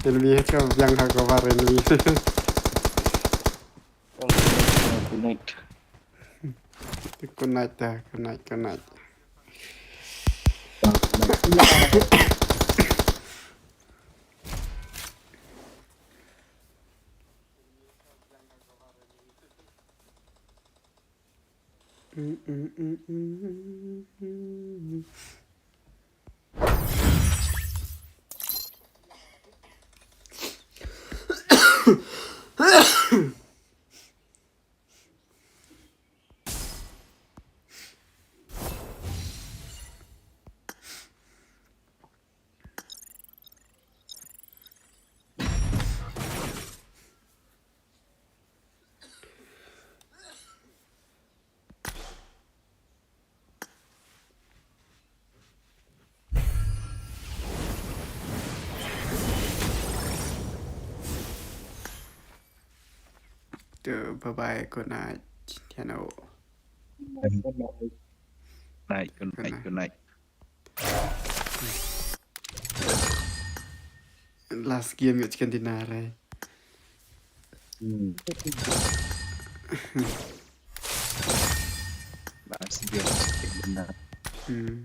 Enemy ha cha biang ha cover enemy. Good night. Good night da, good night, good night. To, bye bye, good night. Hello. Good night, good night, good night. Last game ïa chicken dinner, eh. Hmm. Last game chicken dinner. Hmm.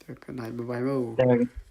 Good night, bye bye mo. Bye.